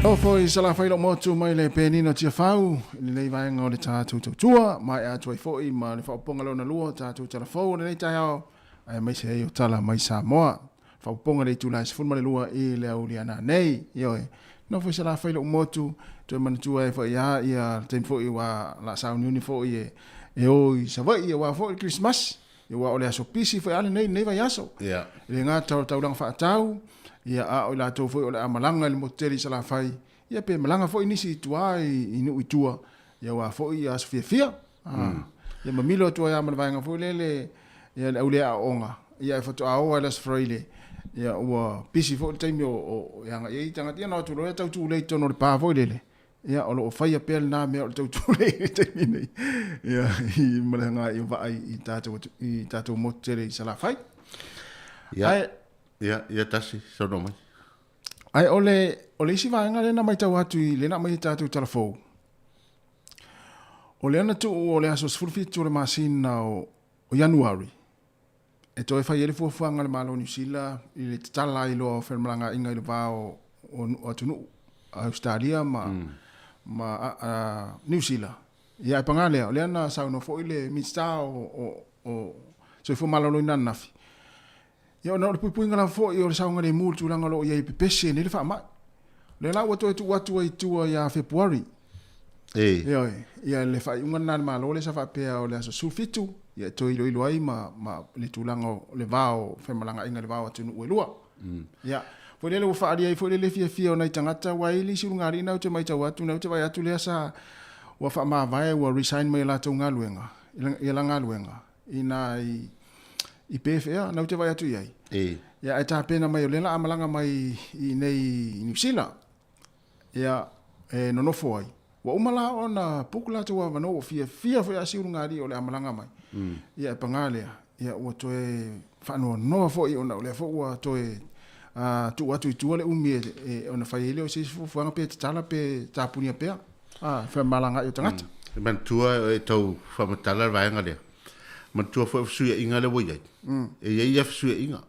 Nofo i Salafai lou motu mai le penina o Tiafau i lenei vaega o le tatou tautua, maea atu ai foi ma le faaopoopoga lona lua o tatou talafou o lenei taeao, aemaise ai o tala mai Samoa. Faaopoopoga i le itula e 12 i le aoauli a nanei. Ioe, nofo i Salafai lou motu, toe manatua ai foi lava ia le taimi foi ua la sauniuni foi e e o i Savaii aua foi le Kerisimasi, aua o le aso pisi foi lava lenei i lenei vaiaso. E le gata o le taulaga faatau, ia a o i latou foi o le a malaga i le motu tele i Salafai, ia pe malaga foi nisi i tua i nuu i tua, ia aua foi aso fiafia. Ia mamilo atu ai lava ma le vaega foi lele ia le au le aooga, ia ae faatoa oo lava i le Aso Faraile, ia ua pisi foi le taimi o e agai ai tagata, ia ona o atu loa lea tau tulei i totonu o le pa foi lele, ia o lo o faia pea lena mea o le tau tulei i le taimi nei, ia i ma le agai o vaa i tatou i tatou motu tele i Salafai. Ia, ae, ia, ia tasi, saunoa mai. Ae o le, o le isi vaega lea na matau atu i lena aumai e tatou tala fou, O lea na tuu o le aso 17 o le masina o Ianuari e toe fai ai le fuafuaga a le Malo o Niu Sila i le tatala ai loa o femalagaaiga i le va o atunuu Ausetalia ma Niu Sila. Ia ae paga lea, o lea na saunoa foi le Minisita o Soifua Maloloina ananafi, ia ona o le puipuiga lava foi o le saogalemu i le tulaga o lo o i ai e pepesi ai nei le faamai. O lea la ua toe tuu atu ai i tua ia Fepuari. Ioe, ia le faaiuga lena a le Malo lea sa faapea o le aso 17, ia e toe iloilo ai ma, ma le tulaga o le va o femalagaaiga i le va o atunuu e lua. Ia, foi lele ua faaalia ai foi le le fiafia o nai tagata, aua e i ai le isi ulugalii na ou te matau atu, na ou te vaai atu lea sa ua faamavae, ua resign mai e latou galuega, i la galuega, i na i, i Perth ea, na ou te vaai atu i ai. Ia, ae tapena mai o lea la a malaga mai i inei i Niu Sila, ia, e nonofo ai. Ua uma la ona book latou avanoa, ua fiafia foi a si ulugalii o le a malaga mai. Ia, e paga lea, ia, ua toe faanoanoa foi ona o lea foi ua toe tuu atu i tua le umi e, ona fai ai lea o se isi fuafuaga pe tatala pe tapunia pea femalagaai o tagata. E manatua e tau faamatala le vaega lea. Manatua foi o fesuiaiga lea ua i ai. E i ai ia fesuiaiga.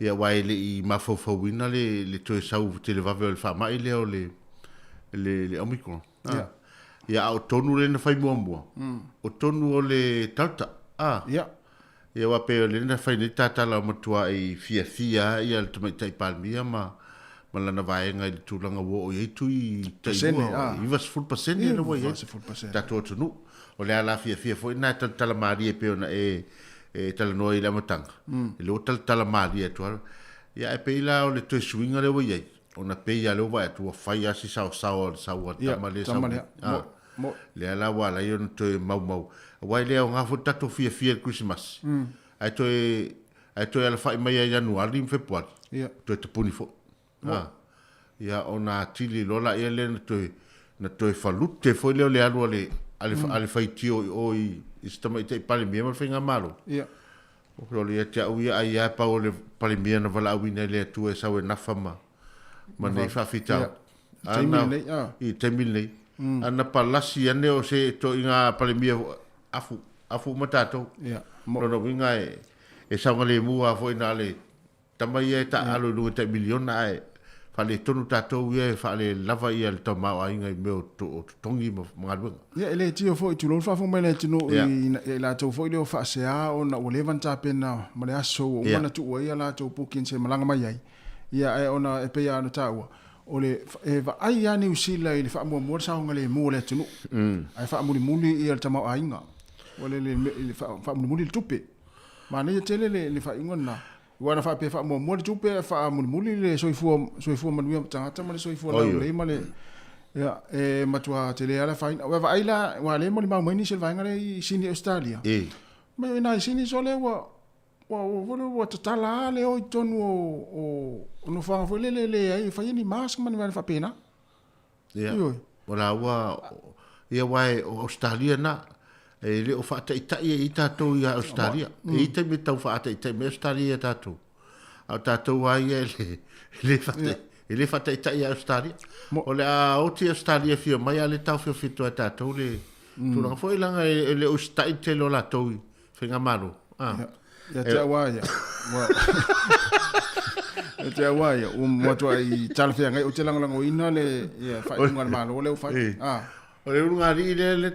Ia aua e le i mafaufauina le, le toe sau televave o le faamai lea o le, le, le Omicron. Ia, a o tonu lea na fai muamua, o tonu o le Delta. Ia aua pei o lea na fai nei tatala o matuai fiafia lava ia le Tamaitai Palemia ma ma lana vaega i le tulaga ua oo i ai tui tailua, 90% lea ua i ai tatou atunuu. O le ala fiafia foi lena e talatala malie pei ona e e talanoa i le amataga, e le ua talatala malie atu lava. Ia ae pei la o le toe suiga lea ua i ai, ona pei lava lea ua vaai atu ua fai lava si saosaoa o le sau a le tama lea e sau nei. Lea la ua ala ai ona toe maumau, aua e le aoga foi le tatou fiafia i le Kerisimasi, ae toe ae toe alafai mai ia Ianuari ma Fepuari, toe tapuni foi. Ia ona atili loa laia lea na toe na toe falute foi lea o le alu a le a le, a le faitio i o i, i se tamaitai Palemia ma le Faigamalo. O le ia te au ia ai lava pau o le Palemia na valaauina e le Atua e sau e nafa ma ma nei faafitauli. I le taimi lenei. Ana palasi ane o se toaiga Palemia afu, afu uma tatou. Lona uiga e, e saogalemu lava foi na o le tama ia e taaalo i luga i tai miliona ae faaletonu tatou ia e faalelava ia le tamaoaiga i mea o totogi ma galuega. Ia e le tio foi, tulou le faafofoga mai a le atunuu i i latou foi lea o faasea ona ua leva ona tapena ma le aso ua uma ona tuu ai a latou bookings e malaga mai ai. Ia ae ona e pei lava ona taua, o le e vaai lava Niu Sila i le faamuamua le saogalemu o le atunuu, ae faamulimuli ia le tamaoaiga. Ua le le faamulimuli le tupe. Manaia tele le le faaiuga lena. Aua ana faapea e faamuamua le tupe ae faamulimuli le soifua soifua manuia o tagata ma le soifua laulelei ma le ia e matua tele lava le afaina. Ua vaai la aua o lea e molimau mai nisi o le vaega lea i Sini Ausetalia. Mai o i ina i Sini sole ua ua ua ua tatala lava le o i totonu o o nofoaga foi lele e leai e faia ni mask ma ni mea faapena. Ia, o la ua, ia aua o Ausetalia na, e le o faataitai ai tatou ia Ausetalia. E i ai taimi e tau faataitai mai Ausetalia ia tatou. A o tatou lava ia e le, e le faataitai, e le faataitai ia Ausetalia. O le a oti Ausetalia e fia mai, a o lea e taofiofi atu lava e tatou le tulaga foi leaga e le o usitai le tele o latou i Faigamalo. Ah. Ia te au lava ia. Ia te au lava ia, ua matuai talafeagai, ou te lagolagoina le ia, faaiuga a le Malo lea ua fai. Ah. O le ulugalii lea le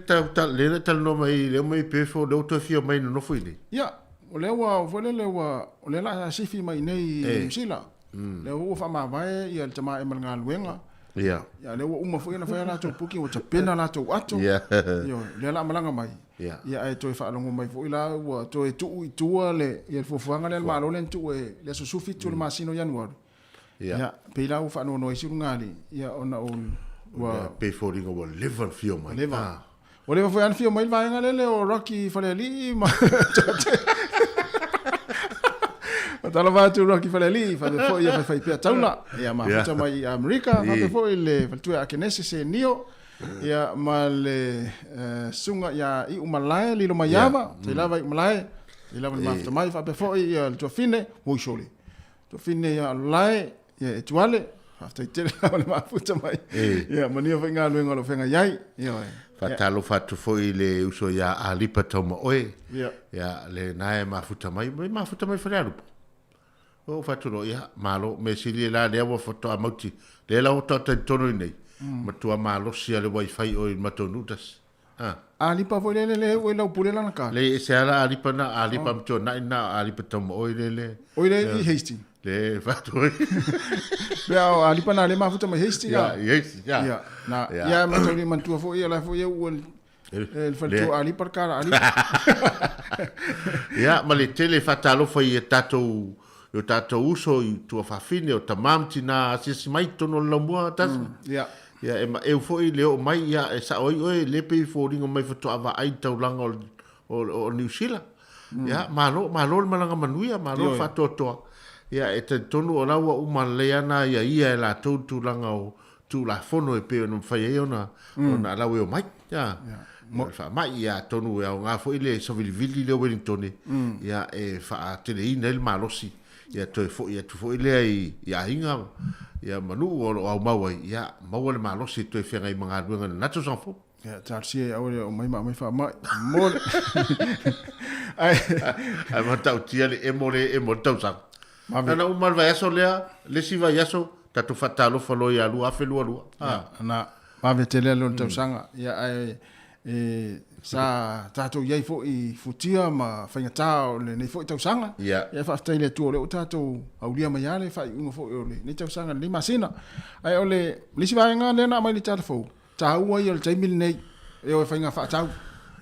lea na talanoa mai lea mai Perth o lea ua toe fia mai nonofo i inei. Ia, o lea ua foi lele ua o lea la sifi mai i inei i Niu Sila. Lea ua faamavae ia le tama ma le galuega. Ia. Ia lea ua uma foi ona fai a latou booking, ua tapena latou ato. Ia. Ioe, lea la malaga mai. Ia. Ia ae toe faalogo mai foi la ua toe tuu i tua le ia le fuafuaga lea a le Malo lea na tuu e le aso 17 o le masina o Ianuari. Ia. Ia, pei la ua faanoanoa ai si ulugalii, ia ona o ua pei foliga ua leva ona fio mai. Leva. Ah. Ua leva foi ona fio mai le vaega lele o Rocky Falealii ma Faatalofa atu Rocky Falealii, faapea foi ia Faifaipea Taula, ia mafuta mai i Amerika, faapea foi le faletua ia Akenese Senio, ia ma le susuga ia Iumalae Lilo Maiava, tai lava Iumalae, tai lava le mafuta mai, faapea foi ia le tuafine, oi sole, tuafine ia Alolae, ia Etuale, faafetai tele lava le mafuta mai. Ia manuia foi galuega o lo o feagai ai. Ioe. Faatalofa atu foi i le uso ia Alipa Taumaoe. Ia. Ia, lena e mafuta mai, e mafuta mai Falealupo. Ua ou fai atu loa, ia, malo, mea sili la lea ua faatoa mauti, lea la ua faatoa talitonu i nei, matua malosi lava le wifi o i le matou nuu tasi. Ah. Alipa foi lele le ua i lau pule lana ka. Le e se ala Alipa na, Alipa oh. mtua nai na, Alipa taumaoi le le. Oi le i Hastings. Le fatu. Pea o Alipa na le mafuta mai Hastings. Ya, Hastings, ya. Ya, na, ya ma tau ni mantua foi ia la foi ia ua le faletua Alipa le kala Alipa. Ya, ma le tele faatalofa i tatou i o tatou uso i tuafafine o tama ma tina asiasi mai totonu o le laumua tasi. Ya. Ia e maeu foi le oo mai ia e sao ai oe le pei foliga mai faatoa vaai le taulaga o o, o Niu Sila. Ia malo malo le malaga manuia, malo le faatoatoa. Ia e talitonu o la ua uma lelei ana ia ia e latou le tulaga o Tulafono e pei ona mafai ai ona ona alawe o mai. Ia. Mo le faamai, ia atonu e aoga foi le savilivili lea o Wellington ia e faateleina ai le malosi ia toe foi atu foi lea i, i aiga ia ma nuu o lo o aumau ai, ia maua le malosi e toe feagai ma galuega i lena tausaga fou. Ia, talosia ia aua le oo mai ma aumai faamai. Mo le. Ai. Ai matautia le emo le emo le tausaga. Ana uma le vaiaso lea, le isi vaiaso, tatou faatalofa loa ia 2022. Ah. Na, vave tele le tausaga. Ia, ae, e, sa tatou i ai foi i futia ma faigata o lenei foi tausaga. Ia. Ia, faafetai i le Atua o lea ua tatou aulia mai lava le faaiuga foi o lenei tausaga, lenei masina. Ae o le isi vaega lea na aumai i le tala fou, taua ia o le taimi lenei e o e faiga faatau.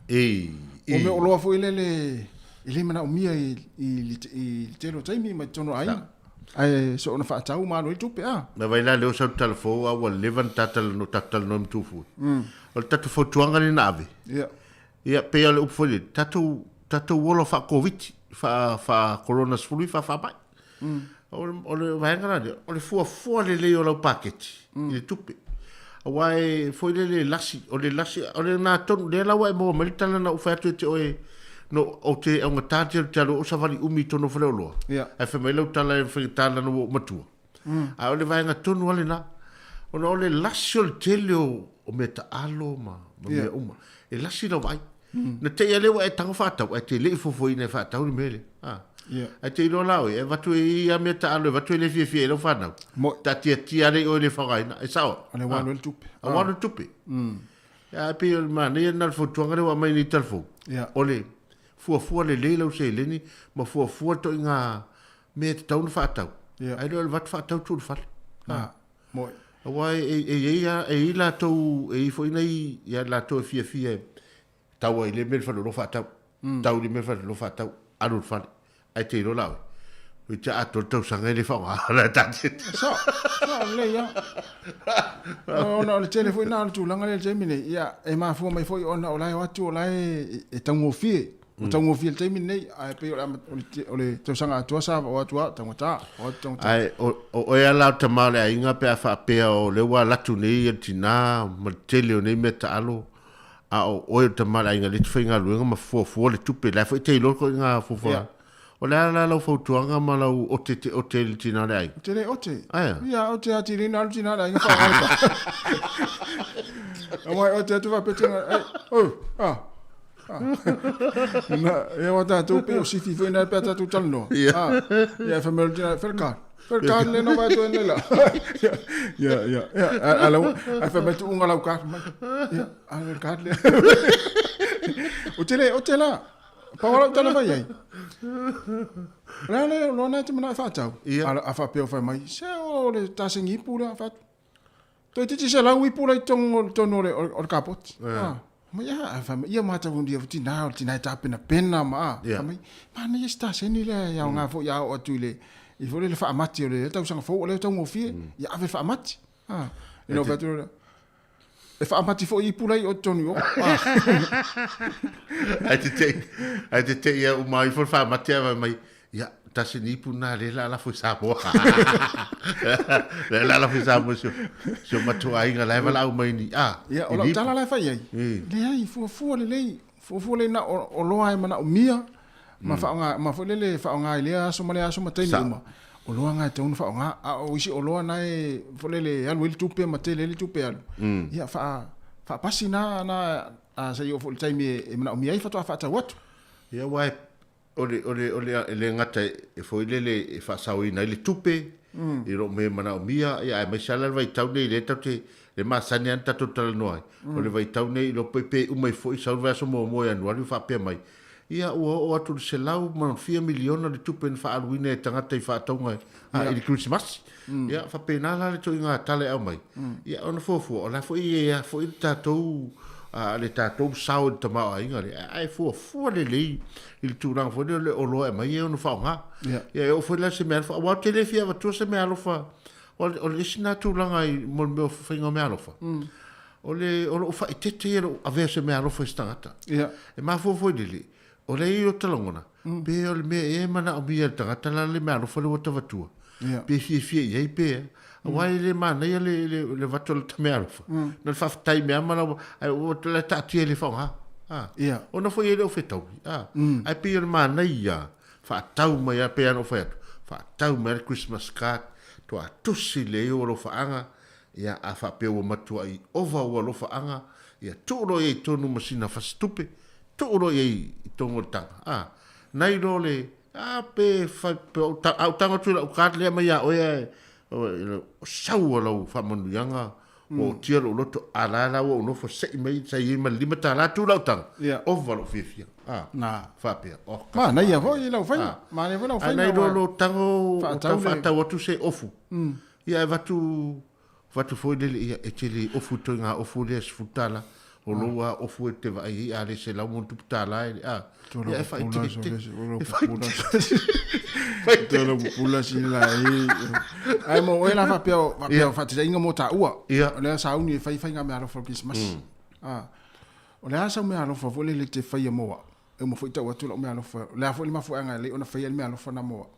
E, e. O mea oloa foi lele e le manaomia i, i, i le tele o taimi mai totonu o aiga. Ae soona faatau ma alu ai tupe a. Na vai la lea o sau talafou a ua leva na tatalanoa talanoa ma Tufue. O le tatou fautuaga lea na ave. Ia. Ia pei o le upu foi lele, tatou tatou ola faa-Koviti, faa faa corona 19 faa-faamai. O le, o le vaega la lea, o le fuafua lelei o lau paketi i le tupe. Aua e foi lele e lasi, o le lasi, o le na tonu, lea la ua e maua mai le tala na ou fai atu ia te oe, no, ou te augata tele ou te alu ai ou savali umi i totonu o faleoloa. Ia. Ae fai mai lau tala e faigata lana ua ou matua. A o le vaega tonu lava lena, ona o le lasi o le tele o, o mea taalo ma, ma mea uma. E lasi lau vaai. Na te i a lea ua e tago faatau, ae te le i fuafuaina e faatau le mea lea. Ah. Yeah. Ae te iloa la oe, e avatu e ia mea taalo, e avatu e le fiafia i lau fanau. Moi. Taatiatia lea i oe le faaaogaina. E sao? O le ua alu ai le tupe. A ua alu le tupe. Ia, ae pei o le manaia lena o le fautuaga lea ua aumai nei i Talafou. Yeah. O le fuafua lelei lau seleni ma fuafua itoaiga mea e tatau ona faatau. Yeah. Ae le o le avatu faatau tuu i le fale. Ah. Moi. Aua e, e, e i ai e i ai latou, e i ai foi nai ia latou e fiafia e Tau ai i le mea i le faleoloa faatau. Tau i le mea i le faleoloa faatau. Alu i le fale. Ae te iloa la oe. Oi te atoa le tausaga e le faaaogaina la ta te. Sao, sao lelei lava. Ona o le tele foi lena o le tulaga lea i le taimi nei, ia e mafua mai foi ona o la e o atu o la e taugofie. Ua taugofie i le taimi lenei, ae pei o le, o le tausaga atoa sa o atu lava taugata, o atu taugata. Ae o oe lava la o le tama o le aiga pe a faapea o lea ua alu atu nei le tina ma le tele o nei mea taalo, a o oe o le tama o le aiga lea e te faigaluega ma fuafua le tupe, la e foi e te iloa le ituaiga fuafuaga. O le a la lau fautuaga ma lau ote te ote i le tina o le aiga? Ou te le ote. Aea? Ia, ote atili na alu tina o le aiga whaangai pa. Aua e ote atu faapea tina, ei, oh, ah, ah. Na, ia wa tātou pe o sifi foi na pe a tātou talanoa. Ia. Ah, ia, e whamea le tina, whele card. Whele card le no vai toe nei la. Ia, ia, ia, ia, a, a lau, a whamea tu unga lau card mai. Ia, a le card le. O te le, ote la. Pau lau tala fai ai. O le a lea, loa na te manao e faatau. Ia. A faapea o fai mai, se o le tasegi ipu lea, fai atu. Toeitiiti 100 ipu la i totonu o le, o le kapoti. Ia. Ah. Mai, a, fai mai, ia matau ia tina, o le tina e tapenapena ma, a. Ia. Fai mai, manaia se taseni lea e aoga foi a oo atu i le, i foi le faamati o le tausaga fou, o lea e taugofie, ia ave le faamati. Ah. Ina o fai atu lea, E faamati foi ipu la i o totonu i o. Ae te tei, ae te tei ia uma ifo le faamati ae fai mai, ia, tasi ni ipu na lea la lafo i Samoa. Lea la lafo i Samoa si o, si o matou aiga la e valaau mai ni, a, Ia, o i lau ni ipu. tala la e fai ai, leai, fuafua lelei, fuafua lelei na o oloa e manaomia, ma faaaoga, ma foi lele faaaoga i lea aso ma lea aso ma taimi Sao. uma, oloa na e tatau ona faaaoga, a o isi oloa na e foi lele e alu ai le tupe ma tele ai le tupe e alu, ia faa, faapasi na, na a se i oo foi i le taimi e manaomia ai faatoa faatau atu. Ia aua e, o le, o le, o le, e le gata e foi lele e faasaoina ai le tupe, i loo mea e manaomia, ia aemaise lava la le vaitau nei lea tatou te, le masani lava ona tatou talanoa ai, o le vaitau nei i loo pe uma ai foi sau le vaiaso muamua o Ianuari o faapea mai, Ia, ua oo atu i le selau ma fia miliona le tupe na faaaluina e tagata i faatauga a, i le Kerisimasi. Ia, faapena la le ituaiga tala e aumai. Ia, ona fuafua, o la foi e i ai foi le tatou, a, le tatou sao i le tamaoaiga lea, ae fuafua lelei i le tulaga foi lea o le oloa e aumai e ono faaaoga. Ia, e oo foi la i se meaalofa, aua ou te le fia avatua se meaalofa, o le, o le isi lena tulaga i, mo le mea o faiga o meaalofa. O le, o lou faaeteete ia lou avea o se meaalofa i se tagata. Ia. E mafua foi lele, o lea i o ta lagona, pe o le mea ea e manaomia e le tagata la le meaalofa lea ua tavatua, Ia. pe fiafia i ai pe ea. Aua e le manaia le, le, le avatu o lata meaalofa, na o le faafetai mea ma lau, ae ua la taatia e le faaaoga. A. Ia. Ona foi e le o fetaui. A. Ae pei o le manaia, faatau mai lava, pei lava ona ou fai atu, faatau mai lava le Christmas card, toa tusi lelei ou alofaaga, Ia, a faapea ua matuai ova ou alofaaga, ia tuu loa i ai i totonu ma sina fasitupe, tuu loa i ai i totonu o le taga. A, nai loa le, a, pe fai, pe ou ta, a ou tago atu i lau card lea mai ia oe ae, o sau o lau faamanuiaga, ua otia lou loto, a la la ua ou nofo sei mai, sa i ai ma le $5 tuu lau taga, ova lou fiafia. A, Na. faapea, oh, Manaia foi lau faiga, manaia foi lau A faiga. nai loa lou tago, ua tau Faatau le- faatau atu se ofu. Ia e avatu avatu foi lele ia e te le ofu i ituaiga ofu lea $10 o lou a ofu e te vaai ai a le $100+ e a ia e faaeteete e faaeteete Pula sila e ai mo oe la faapea faapea faataitaiga mo taua Ia. o lea sauni e fai fai ngā meaalofa o le Kerisimasi a o le a sau meaalofa foi lele te faia mo au e uma foi tau atu lau meaalofa o le a foi le mafuaaga e lelei ona faia le meaalofa na mo au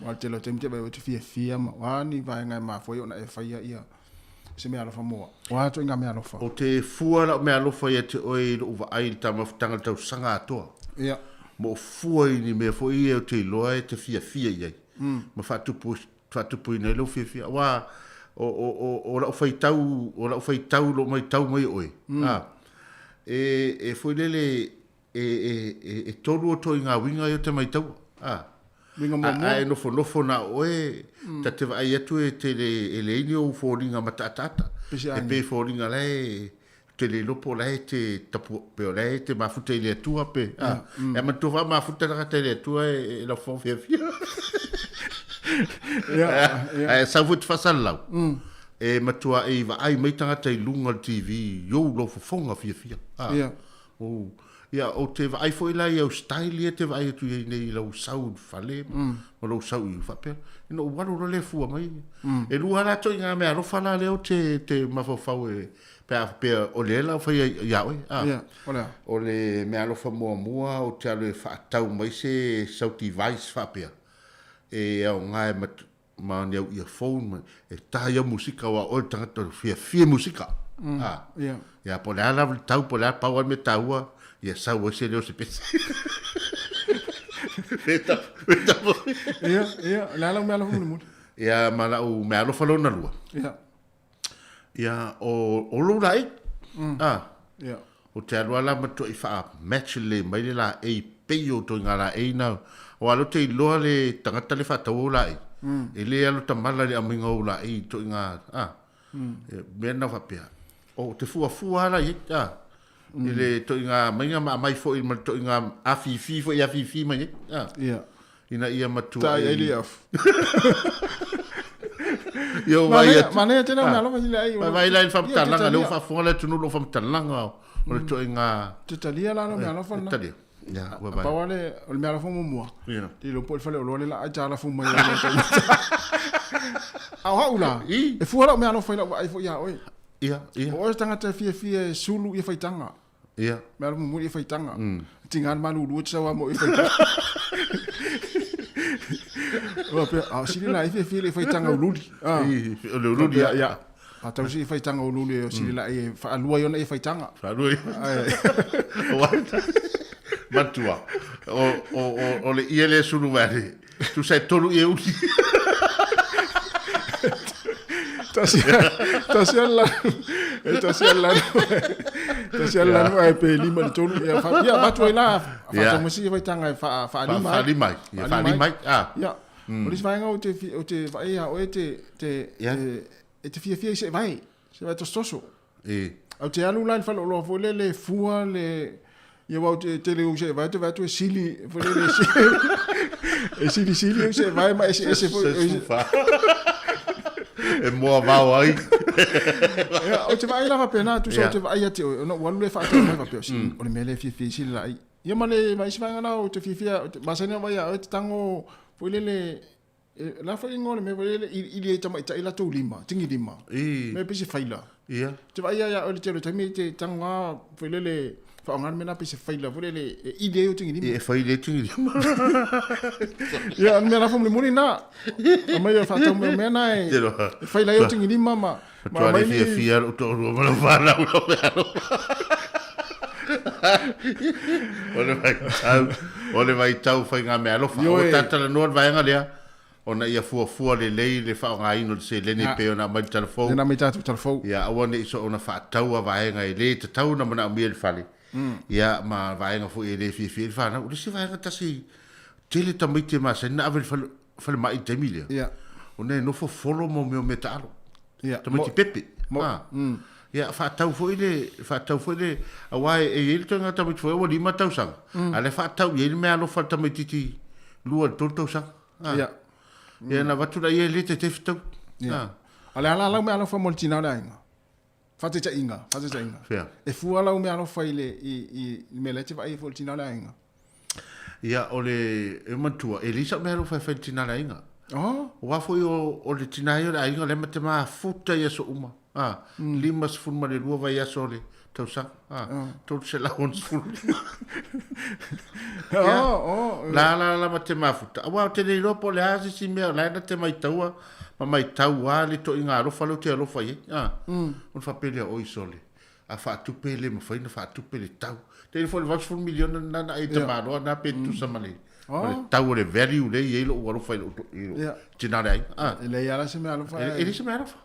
Aua o le tele o taimi te vaai e te fiafia ma o a ni vaega e mafua ai ona e faia ia se meaalofa mo au. O a ituaiga meaalofa? Ou te fua lau meaalofa ia te oe i lou vaai i le taumafatanga i le tausaga atoa. Ia. Ma ou fua i ni mea foi ia ou te iloa e te fiafia i ai. Ma faatupu, faatupuina ai lou fiafia. Aua o, o, o, o lau faitau, o lau faitau, lou maitau mai o oe, a, e, e foi lele, E, e, e, e tolu o ituaiga uiga ia o te maitaua. A. Uiga muamua. A, a e nofonofo na o oe, ta te vaai atu e te le, e leai ni ou foliga mataataata. Peiseai. E pei e foliga la e, te le iloa po o la e te tapu, pe o la e te mafuta i le Atua pe, a. E manatua faa mafuta le tagata i le Atua e, e lafofoga fiafia. Ia, ia. Ae sau foi te faasalalau, e matuai vaai mai tagata i luga o le TV i ou laufofoga fiafia. A. Ia. Ou, ia, ou te vaai foi la i au style ia e te vaai atu i ai nei i lau sau i le fale ma lou sau i faapea. Ina ou alu loa lea fua mai. E lua la ituaiga meaalofa la lea ou te, te mafaufau e, pe a faapea o lea la o faia ia oe. A. Ia, o le a? O le meaalofa muamua ou te alu e faatau mai se sau device faapea e aoga e ma ni au earphone ma e taha i au musika aua o oe le tagata o le fiafia i musika. A. Ia. Ia, po o le a lava le tau, po o le a, pau lava le mea taua, ia sau ai se leo o se pese. Pe ta, pe ta foi. Ia, ia, o le a lau meaalofa mulimuli? Ia, ma lau meaalofa lona lua. Ia. Ia, o, o lou laei. A. Ia. Ou te alu lava la matuai faa-match lelei mai le laei pei o ituaiga laei na, aua o lea ou te iloa le tagata lea e faataua ou laei, e le alu tamala i le aumaiga o ou laei i ituaiga, a, mea na faapea. Ou te fuafua lava la i ai, a, i le ituaiga aumaiga ma aumai foi ma le ituaiga afifi foi e afifi mai ai, a. Ia. Ina ia matua Tai ai le afu. Ia o vai atu. Manaia tele au meaalofa sili ai. Vai vai la i le faamatalaga, lea ua faafofoga le atunuu i lou faamatalaga o le ituaiga. Te talia la lau meaalofa lena. Talia. Ia, ua vai. Pau lava le, o le meaalofa muamua. Ia. Te iloa po o le faleoloa le laa aitalafu mai ai le tau. A o au la, e fua lau meaalofa i lau vaai foi ia oe. Ia, ia. O oe le tagata e fiafia e sulu ia faitaga. Ia. Mea alofa mulimuli ia faitaga. Tiga le malulu e te sau lava mo ia faitaga. Ua pea, a o sili la e fiafia i le faitaga uliuli. Ah. I, o le uliuli, ia. Ia. Faatau si faitaga uliuli o sili la e faalua ai ona ia faitaga. Faalua ai. Matua, o, o, o, o le ie lea e sulu mai ale, tusa e tolu ie uli. Tasi, tasi a lanu, e tasi a lanu, tasi a lanu ae pe lima i le tolu, ia, fa, ia, avatu ai la, faatau mai si faitaga e faa, faalima ai. Faalima ai, ia, faalima ai, ah. Ia, o le isi vaega ou te, ou te vaai ia oe te, te, te, e te fiafia i se vae, se vae tosotoso. E. Ou te alu la i le faleoloa foi lele e fua le, ia aua ou te tele ou seevae ou te vaai atu e sili foi lele e sili sili ou seevae ma eseese foi. Se sufa. E moa vao ai. Ia, ou te vaai la faapena, tusa ou te vaai ia te oe, ona ou alu lea faatau mai faapea, o le mea lea e fiafia ai sili laai. Ia ma le ma isi vaega la ou te fiafia, masani ona vaai ia oe e te tago foi lele E, la foi ingoa le mea foi lele iliili ai tamaitai latou lima, tigi lima. I. Mea pei se faila. Ia. Te vaai ia oe le tele o taimi te tago lava foi lele faaaoga le mea la pei se faila foi lele e ili ai ou tigi lima. E faili ai tigi lima. Ia, o le mea la faamolemole lena. Aumai e faatau mai o mea na e, e faila ai ou tigi lima ma ma aumai ni. Fiafia lou toalua ma lau fanau lau meaalofa. O le vaitau, o le vaitau faigameaalofa. Ua ta talanoa le vaega lea, ona ia fuafua lelei le faaaogaina o le seleni e pei ona aumai le tala fou. Lena aumai tatou tala fou. Ia aua ne i soona faataua vaega e le tatau ona manaomia i le fale, ia ma vaega foi e le fiafia ai le fanau. O le isi vaega tasi tele tamaiti e masani ona ave i le fale, falemai i le taimi lea, Ia. ona e nofo folo mo mea o meataalo. Ia. Tamaiti pepe. Mo, Ah. Ia, faatau foi le, faatau foi le, aua e, e i ai le ituaiga tamaiti foi ua lima tausaga, a o lea e faatau i ai le meaalofa a le tamaitiiti lua i le tolu tausaga. Ah. Ia. Ia, ona avatu laia e le taitai fetau. Ia. Ah. A o le a la lau meaalofa mo le tina o le aiga? Faataitaiga, faataitaiga. Fea? E fua lau meaalofa i le, i, i le mea la e te vaai ai foi i le tina o le aiga. Ia, o le, e manatua, e leai sau meaalofa e fai i le tina o le aiga. Oh. Aua foi o, o le tina ia o le aiga, o lea ma te mafuta i aso uma. A, 52 vaiaso o le tausaga. A, 365. Ia, Oh, oh. la la la ma te mafuta. Aua ou te le iloa po o le a se isi mea o la e na te maitaua ma maitau lava le ituaiga alofa lea ou te alofa i ai. A, ona faapea lea, oi sole, a faatupe e le mafai ona faatupe le tau. Te iloa foi le 80 miliona lena na ai tamaloa na pe tutusa ma le ma le tau o le value lea e i ai lou alofa i lou i lou tina o le aiga. A. E leai lava se mea alofa. E leai se mea alofa.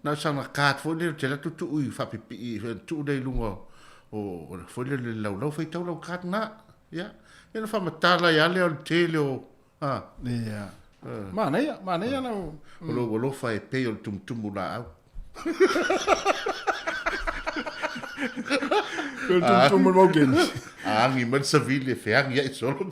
Na o sana card foi lea ou te alu atu tuu i faapipii tuu lea i luga o foi lea le laulau faitau lau card na. Ia. Ia ona faamatala ai lava lea o le tele o a. Ia. Manaia, manaia lau. O lou alofa e pei o le tumutumu laau. Pei o le tumutumu o le maukeni. A agi mai le savili e feagi ai solo.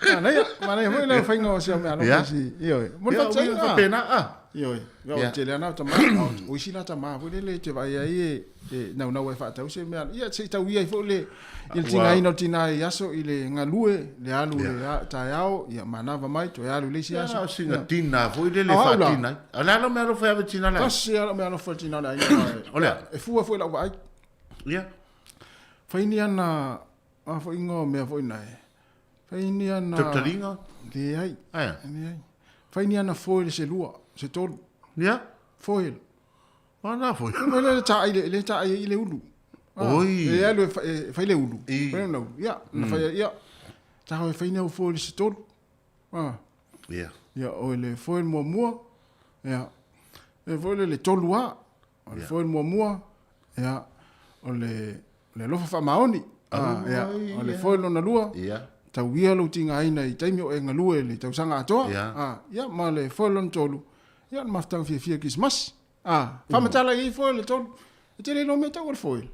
Manaia, manaia foi lau faiga o si au meaalofa si. Ioe. Mo le Ia, faataitaiga. faapena, a. Ioe, ia o le tele lava na o tama, a o isi la tama foi lele e te vaai ai e e naunau ai e faatau se mea, ia se i tauia ai foi le i le tigaina o le tina i aso i le galue, le alu i le taeao, ia manava mai toe alu i le isi aso. Ia, o sina tina foi lele e faatina ai. A o le a lau meaalofa e ave i le tina o le aiga? Tasi lava lau meaalofa i le tina o le aiga. O le a? E fua foi i lau vaai. Ia. Fai ni ana, a foi igoa o mea foi nae. Fai ni ana. Tautaliga? Leai. Ae a? Leai. Fai ni ana foil se lua, se tolu. Ia. Foil. A na foil. Foi le taai le, le taai ai i le ulu. Oi. E alu e fai le ulu. Fai le ulu. Ia, na fai ia. Taho e fai ni au foil se tolu. Ah. Ia. Ia, o le foil muamua. Ia. E foi le tolu a. O le foil muamua, ia, o le, le alofa faamaoni. Ah, ia, o le foil lona lua, ia, tauia lou tigaina i taimi o e galue i le tausaga atoa. Ia. Ah, ia, ma le foil lona tolu, ia, o le mafutaga fiafia Kerisimasi. Ah, faamatala i ai foil e tolu. E te le iloa mea tau o le foil.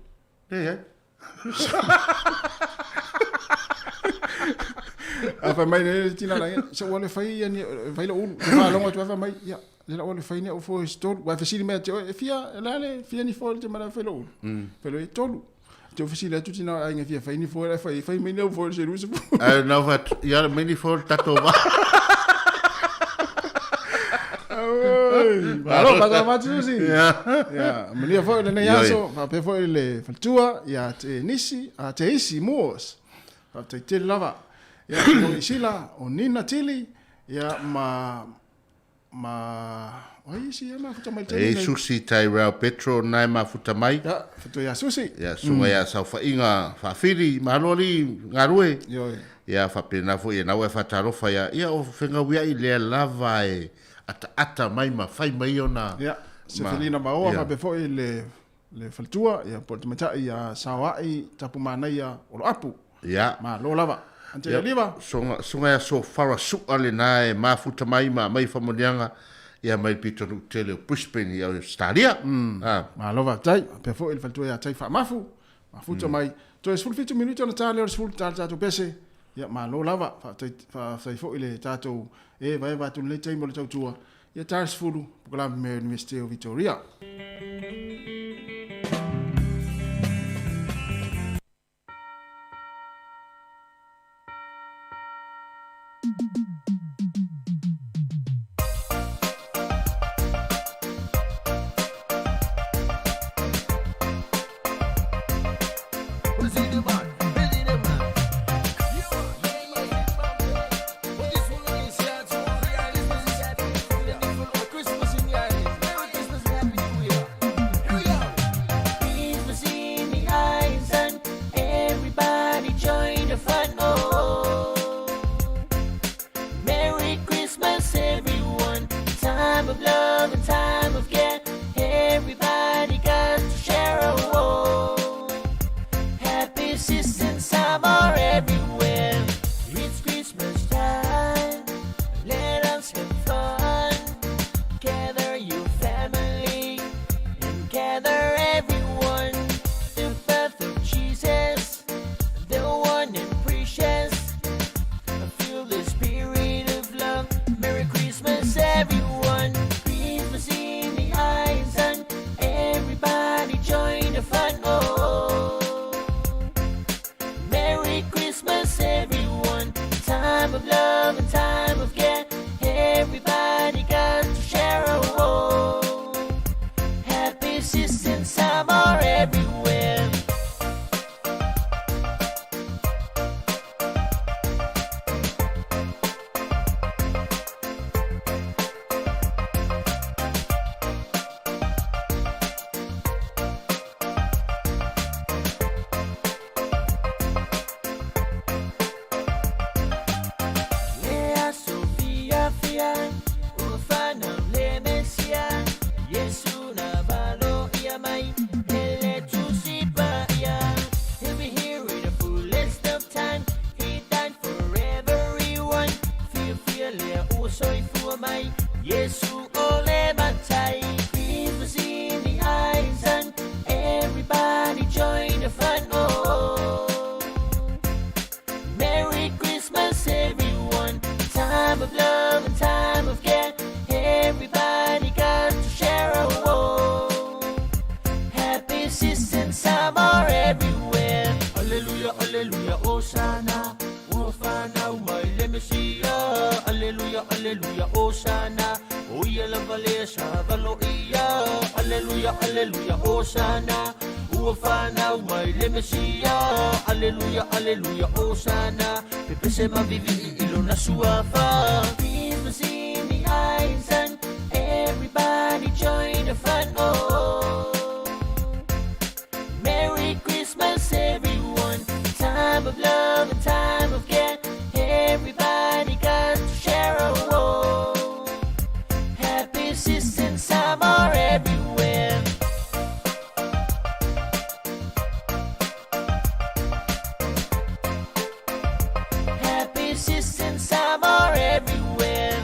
Leai. A fai mai le tina la, se ua le fai ia ni, fai le ulu. Te faalogo atu ai fai mai, ia, le la ua le fai ni au foil se tolu. Ua fesili mai ia te oe, e fia, e la le fia ni foil te mala fai le ulu. Fai le, e tolu. Te o fesili atu tina ai nga fia fai ni foil, ai fai, fai mai ni au foil se lua se foil. Ai nau fai atu, ia mai ni foil tatou va. Malo, faatalofa atu Susi. Ia. Ia, manuia foi lenei aso, faapea foi le faletua ia te Nisi, a te isi Moores. Faafetai tele lava. Ia, o Isila, o Nina Tili, ia ma ma o ai isi ia mafuta mai le taimi E lenei? Susi Tyrell Petro na e mafuta mai. Ia, faletua ia Susi. Ia, susuga ia Saofaiga Faafili, malo alii galue. Ioe. Ia, faapena foi ia naua e faatalofa ia, ia o Fegauiai lea lava e ataata mai ma fai mai ona. Ia, Sefelina Maoa faapea foi le le faletua, ia po o le tamaitai ia Saoai Tapumanaia Oloapu. Ia. Malo lava. Ante Oliva. Susuga, susuga ia Sofara Su'a lena e mafuta mai ma aumai faamanuiaga ia mai le pitonuu tele o Brisbane i Ausetalia. Malo faafetai. Faapea foi le faletua ia Tai Faamafu, mafuta mai. Toe 17 minute ona ta lea o le 10 ta le tatou pese. Ia malo lava, faafetai, faafetai foi le tatou e vaeva atu lenei taimi o le tautua. Ia ta le 10, polokalame mai Iunivesite o Victoria. ia lava lea sa valoia. Aleluia, aleluia, Osana, ua fanau mai le Mesia. Aleluia, aleluia, Osana, pepese ma vivi'i i lona suafa. Christmas in the sun, everybody join the fun. Oh, Merry Christmas, everyone. Time of love and time of care. Everybody got to share. Oh, happy season, summer everywhere. Happy season, summer everywhere.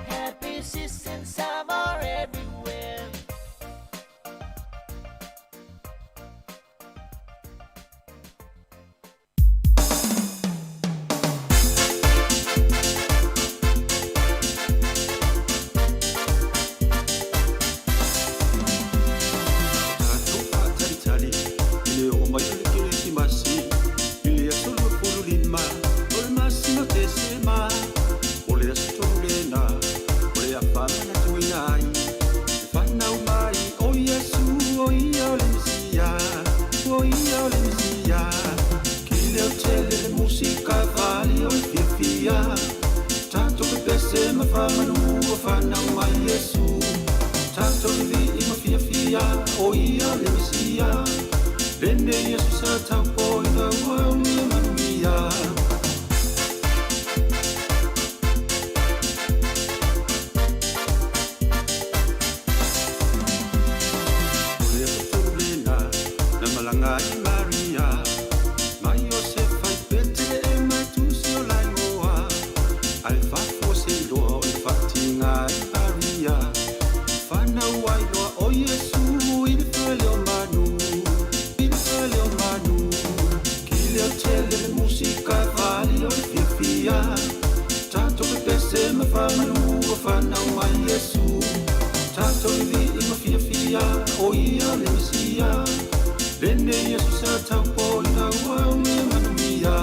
Happy season, summer everywhere. Tatou faatalitali i le oo mai o le Kerisimasi i le aso 25 o le masina o Tesema. O le aso tonu lena o le a faamanatuina ai le fanau mai o Iesu, o ia o le Mesia, o ia o le Mesia. Kileo tele le musika fali o le fiafia, tatou pepese ma faamanu ua fanau mai Iesu. Tatou vivii ma fiafia, o ia le Mesia, lenei Iesu sa taupoina ua aulia manuia. O le aso tonu lena na malaga ai Maria ma Iosefa i Peteleema e tusi o laigoa, ae fafua seiloa o le faatiga ai Maria. Fanau ai loa o Iesu i le fale o manu, i le fale o manu. Kileo tele le musika fali o le fiafia, tatou pepese ma faamanu ua fanau mai Iesu. Tatou vivii ma fiafia, o ia le Mesia, lenei Iesu sa taupoina ua aulia manuia.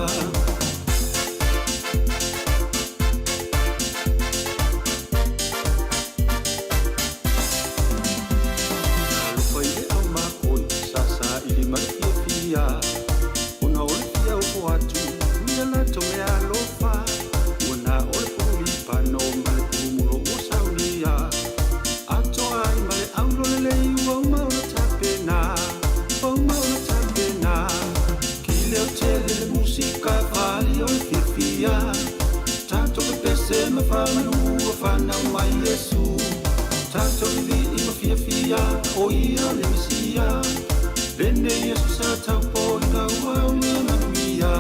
Talofa i le aumakoi sa saili ma le fiafia, ona o le fia ofo atu i a latou meaalofa. Ua na o le pululipano ma le pulumulo ua saunia, atoa ai ma le aulolelei ua uma ona tapena, ua uma ona tapena. Kileo tele le musika fali o le fiafia, tatou pepese ma faamanu ua fanau mai Iesu. Tatou vivii ma fiafia, o ia le Mesia, lenei Iesu sa taupoina ua aulia manuia.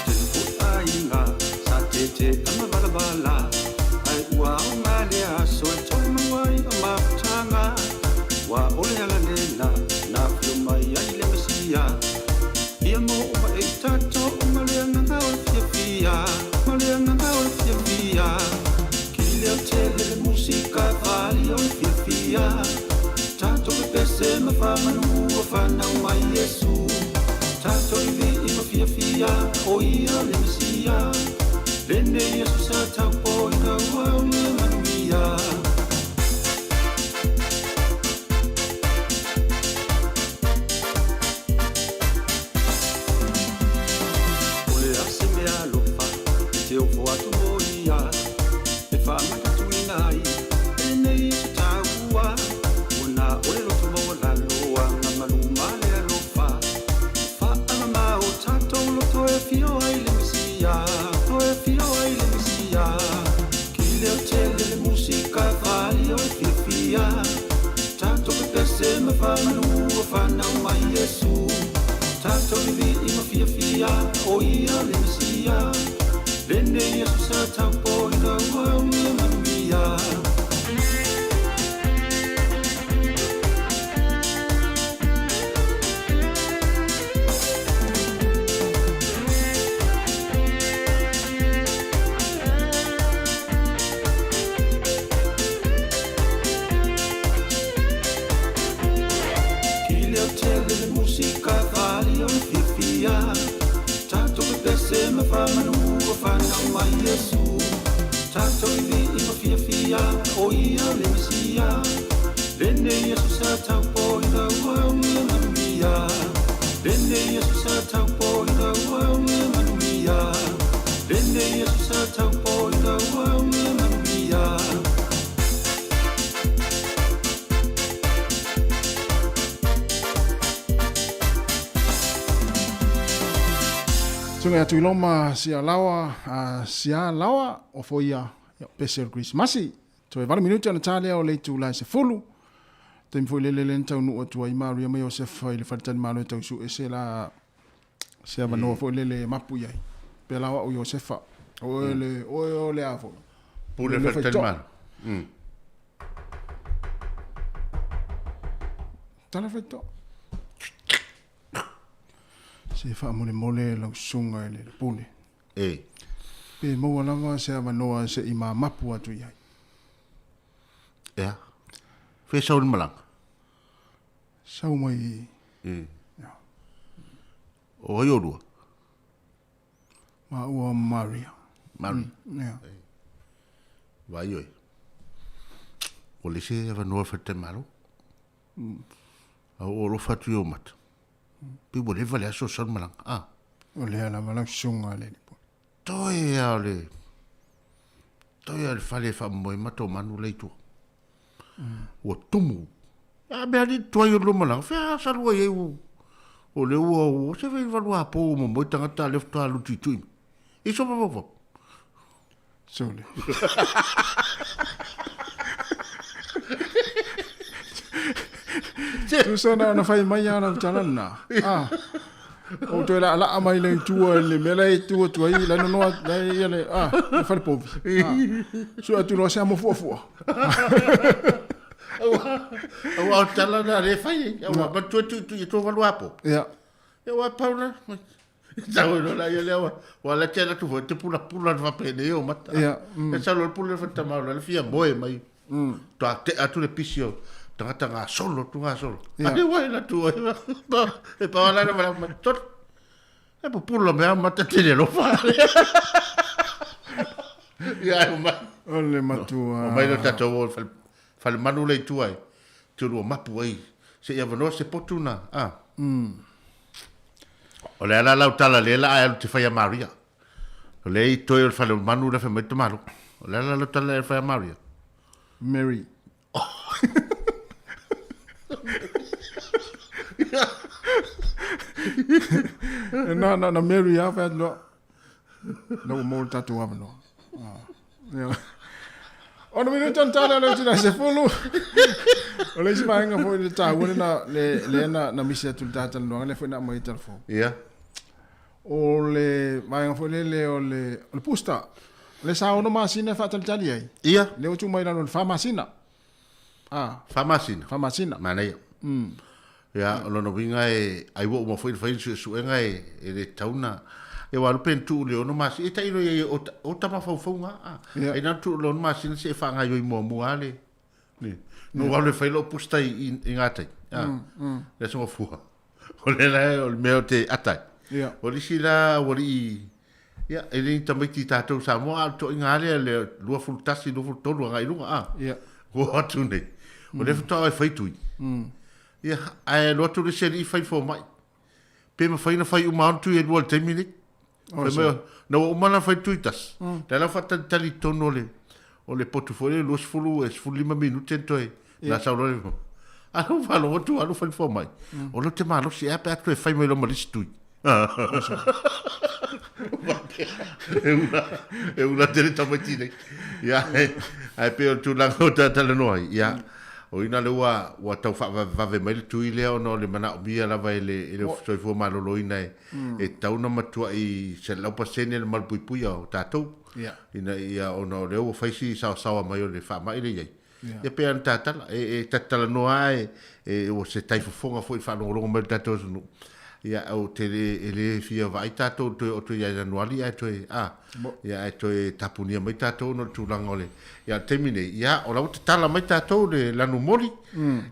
Tele foi aiga sa tietie ma valavala, ae ua aoga lea aso e toe maua ai o mafutaga. Ua o le ala lena na afio mai ai le Mesia, ia mo uma e i tatou ma le agaga o le fiafia, ma le agaga o le fiafia. Kileo tele le musika fali o le fiafia, tatou pepese ma faamanu ua fanau mai Iesu. Tatou vivii ma fiafia, o ia le Mesia, lenei Iesu sa taupoina ua aulia manuia. O le a se meaalofa e te ofo atu mo ia, e faamanatuina ai lenei aso taua. Ua na o le loto maualalo agamalu ma le alofa, faaamama o tatou loto e afio ai le Mesia, to e afio ai le Mesia. Kileo tele le musika fali o le fiafia, tatou pepese ma faamanu ua fanau mai Iesu. Tatou vivii ma fiafia, o ia le Mesia, lenei Iesu sa taupoina ua aulia manuia. O ia le Mesia. Lenei aso sa taupoina ua aulia manuia. Lenei aso sa taupoina ua aulia manuia. Lenei aso sa taupoina ua aulia manuia. Susuga ia Tuiloma Sialaoa, Sialaoa o foia ia pese o le Kerisimasi. Toe 8 minute ona ta lea o le itula e 10. Taimi foi lele lea na taunuu atu ai Maria ma Iosefa i le faletalimalo e tau sue se la se avanoa foi lele e mapu i ai. Pea la o au Iosefa. O oe le oe o le a foi. Pule le faletalimalo. Tala faitoa. Se faamolemole lau susuga i le pule. E. Pe maua lava se avanoa se i mamapu atu i ai. Ea. Fea sau le malaga? Sau mai. E. Ia. O ai olua? Maua ma Maria. Maria. Ia. E. Vai oe. Ua leai se avanoa e faletalimalo. A oo alofa atu i ou mata. Pe ua leva le aso o sau le malaga. Ah. O lea lava lau susuga a le alii pule. Toe a o le toe a le fale e faamomoe mata o manu la i tua. Ua tumu. A mea alii tuai o le malaga. Fea salu ai ai ua o le ua ua se fai valu a po ua momoe tagata a le faatoa lutuitui. I so mafaufau. Sole. Tusa na ona fai mai a lau tala lena. Ah. O toe la laa mai le tua le mea la e tua tua i la nonoa la ia le ah le fale povi. Ah. Sua atu loa se amo fuafua. Aua o tala na le fai ai. Aua matua tu tu i tua valu apo. Ia. Ia ua pau na. Tau no la ia lea ua la te la tu foi te pula pula na whapene o mata. Ia. E sa lo pula whata mau la fia moe mai. Toa te atu le pisi o tangata ngā solo tu ngā solo. Ia. Ane wai la tu ai. E pa wala na wala mai. Tot. E pu pula mea mata te le lofa. Ia ai mai. O le matua. O mai lo tatou o fale fale manu le i tua ai. Te rua mapu ai. Se ia vanoa se potu na. Ah. O le ala lau tala le la ai alu te whai a Maria. O le i toi o le whale o manu le whai mai te malo. O le ala lau tala le whai a Maria. Mary. Na, na, na Mary a whai atu loa. Na ua maua le tatou avanoa. Ah. Ia. Ono minuta ona tala le tuna se fulu. O le isi vaega foi le taua lena le lea na na misi atu le talanoaga lea foi na aumai i telefoni. Ia. O le vaega foi lele o le o le booster. Le sa 6 masina e faatalitali ai. Ia. Lea ua tuu mai i lalo o le 4 masina. Ah. 4 masina. 4 masina. Manaia. Ia, o lona uiga e ai ua uma foi ona fai le suesuega e, e le tatau ona ia aua alu pe na tuu i le 6 masina, e tailo i ai o, o tama faufauga a. Ia. Ai na tuu i le 6 masina se e faagaioi muamua lava le, le, no alu e fai lou booster i, i, i gatai. A. Le aso Gafua. O le la o le mea o te ata ai. Ia. O le isi la ualii, ia, e le ni tamaiti i tatou Samoa, a o le toaiga lava lea, le 21, 23 agai i luga, a. Ia. Ua atu nei. O lea faatoa e fai tui. Ia, ae alu atu le isi alii fai fomai. Pe mafai ona fai uma lava tui e lua i le taimi lenei. Fai mai, na ua uma ona fai tui tasi. Lea la ua faatalitali i totonu o le, o le potu foi lea, 20 e 15 minute na toe, na sau loa le, a ua faalogo atu alu fai le fomai. O lea ou te malosi ea pe a toe fai mai loa ma le isi tui. E ula, e ula tele tamaiti nei. Ia, ae pei o le tulaga o talanoa ai. Ia, o ina le ua, ua tau faavavevave mai le tui lea ona o le manaomia lava e le, e le Soifua Maloloina e, e tatau ona matuai 100% le malupuipuia o tatou. Ina ia, ona o lea ua fai si saosaoa mai o le faamai lea e i ai. Ia pei ona tatala, e talanoa lava e, e, ua se tai fofoga foi i le faalogologo mai o le tatou atunuu. Ia, ou te le, e le fia vaai tatou toe oo atu ia Ianuari ae toe, a, ia ae toe tapunia mai tatou ona o le tulaga o le, ia o le taimi nei, ia, o la ua tatala mai tatou le lanumoli,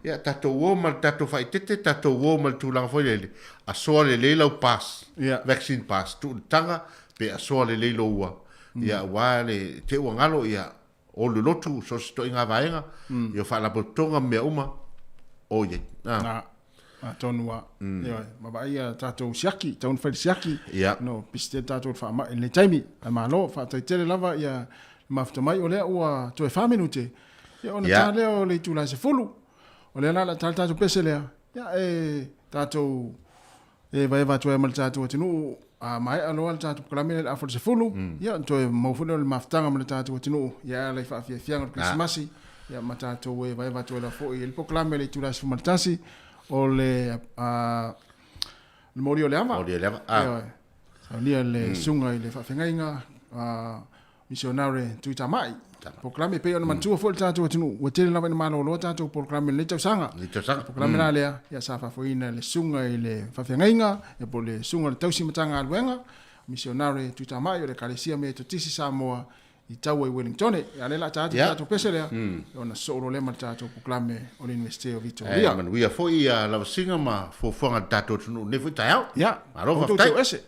ia, tatou o ma le tatou faaeteete, tatou o ma le tulaga foi lele, asoa lelei lau pass, vaccine pass, tuu i le taga, pe asoa lelei lou ua, ia, aua le, te ua galo, ia, o le lotu, so o se ituaiga vaega, ia o faalapotopotoga ma mea uma, o i ai. Ah. Atonu a. Ioe, ma vaaia tatou siaki, tatau ona fai le siaki. Ia. No, pisi tele tatou i le faamai i lenei taimi. Ae malo, faafetai tele lava ia le mafuta mai o lea ua toe 4 minute. Ia ona ta lea o le itula e 10. O lea la o le a ta le tatou pese lea. Ia e tatou e vaeva atu ai ma le tatou atunuu a maea loa le tatou polokalame lea i le afa o le 10, ia ona toe maua foi lea o le mafutaga ma le tatou atunuu ia e ala i faafiafiaga o le Kerisimasi, ia ma tatou e vaeva atu ai lava foi i le polokalame i le itula e 11 o le a le moli o le ava. Moli o le ava. Ah. Ioe. Saunia le susuga i le faafeagaiga a Misionare Tuitamai. Polokalame pei ona manatua foi le tatou atunuu, ua tele lava ina malolo tatou polokalame i lenei tausaga. Lenei tausaga. Polokalame la lea, ia sa faafoeina e le susuga i le faafeagaiga, ia po o le susuga i le tausi Matagaluega, Misionare Tuitamai o le Ekalesia Metotisi Samoa i Taua i Wellingtone. Ia lea o le a ta atu le tatou pese lea, ona sosoo loa lea ma le tatou polokalame o le Iunivesite o Vitoria. E manuia foi ia lavasiga ma fuafuaga a le tatou atunuu i lenei foi taeao. Ia, Malo outou faafetai. teu ese.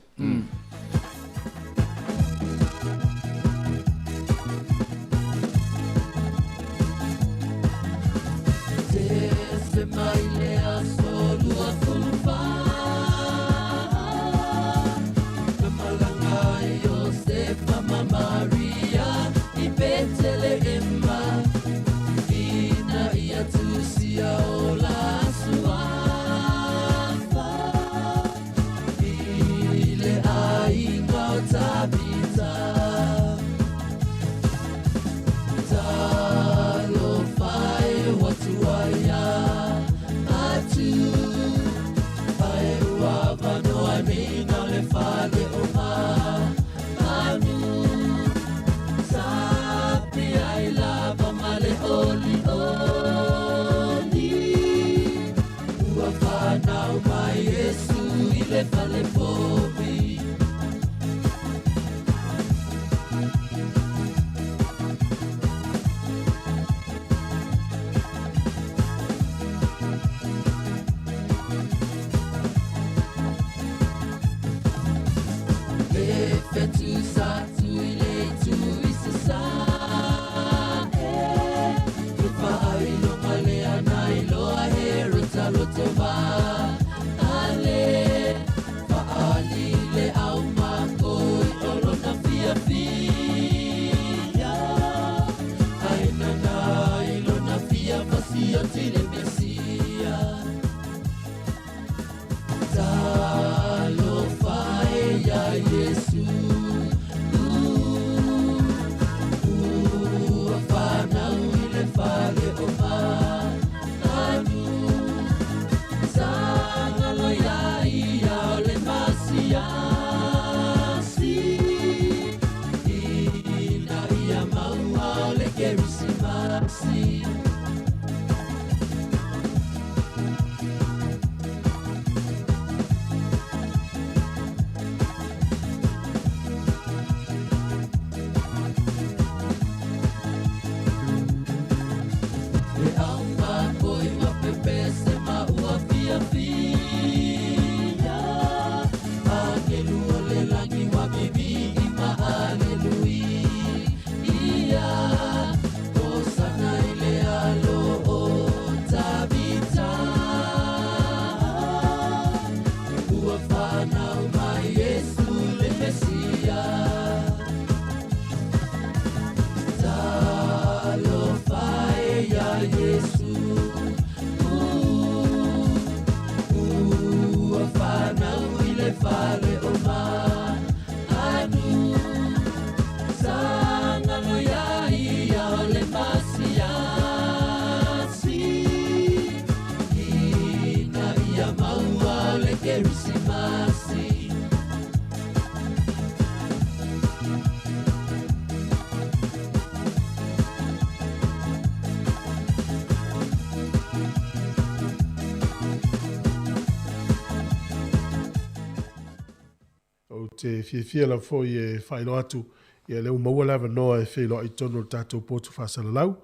Ou te fiafia lava foi e faailoa atu, ia lea ua maua le avanoa e feiloai i totonu o le tatou potu faasalalau,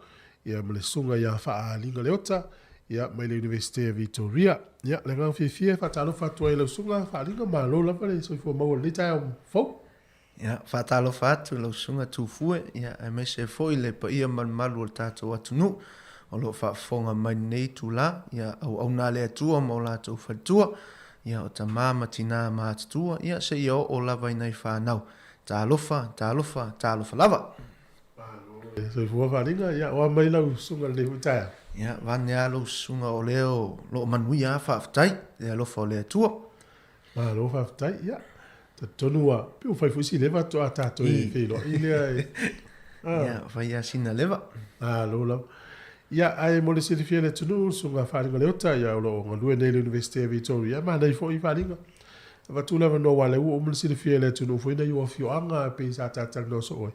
ia ma le susuga ia Faaaliga Leota, ia mai le Iunivesite o Vitoria. Ia, le agaga fiafia e faatalofa atu ai i lau susuga Faaaliga, malo lava le soifua maua i lenei taeao fou. Ia, faatalofa atu i lau susuga Tufue, ia, aemaise foi le paia ma le mamalu o le tatou atunuu o lo o faafofoga mai i lenei itula, ia, auauna a le Atua ma o latou faletua, ia, o tama ma tina matutua, ia, seia oo lava i nai fanau. Talofa, talofa, talofa lava! Soifua Faaaliga, ia, oa mai lau susuga i lenei foi taeao. Ia, vaeane lava lau susuga o lea o lo o manuia lava, faafetai i le alofa o le Atua. Malo faafetai. Ia, talitonu ua pei ua fai foi si leva faatoa tatou e feiloai lea e. Ia, fai lava sina leva. Malo lava. Ia, ae mo le silafia e le atunuu, le Susuga Faaaliga Leota, ia, o lo o galue nei i le Iunivesite o Victoria. Ia, manaia foi Faaaliga. Avatu le avanoa aua o lea ua uma ona silafia e le atunuu foi nai ou afioaga pei sa ta talanoa soo ai.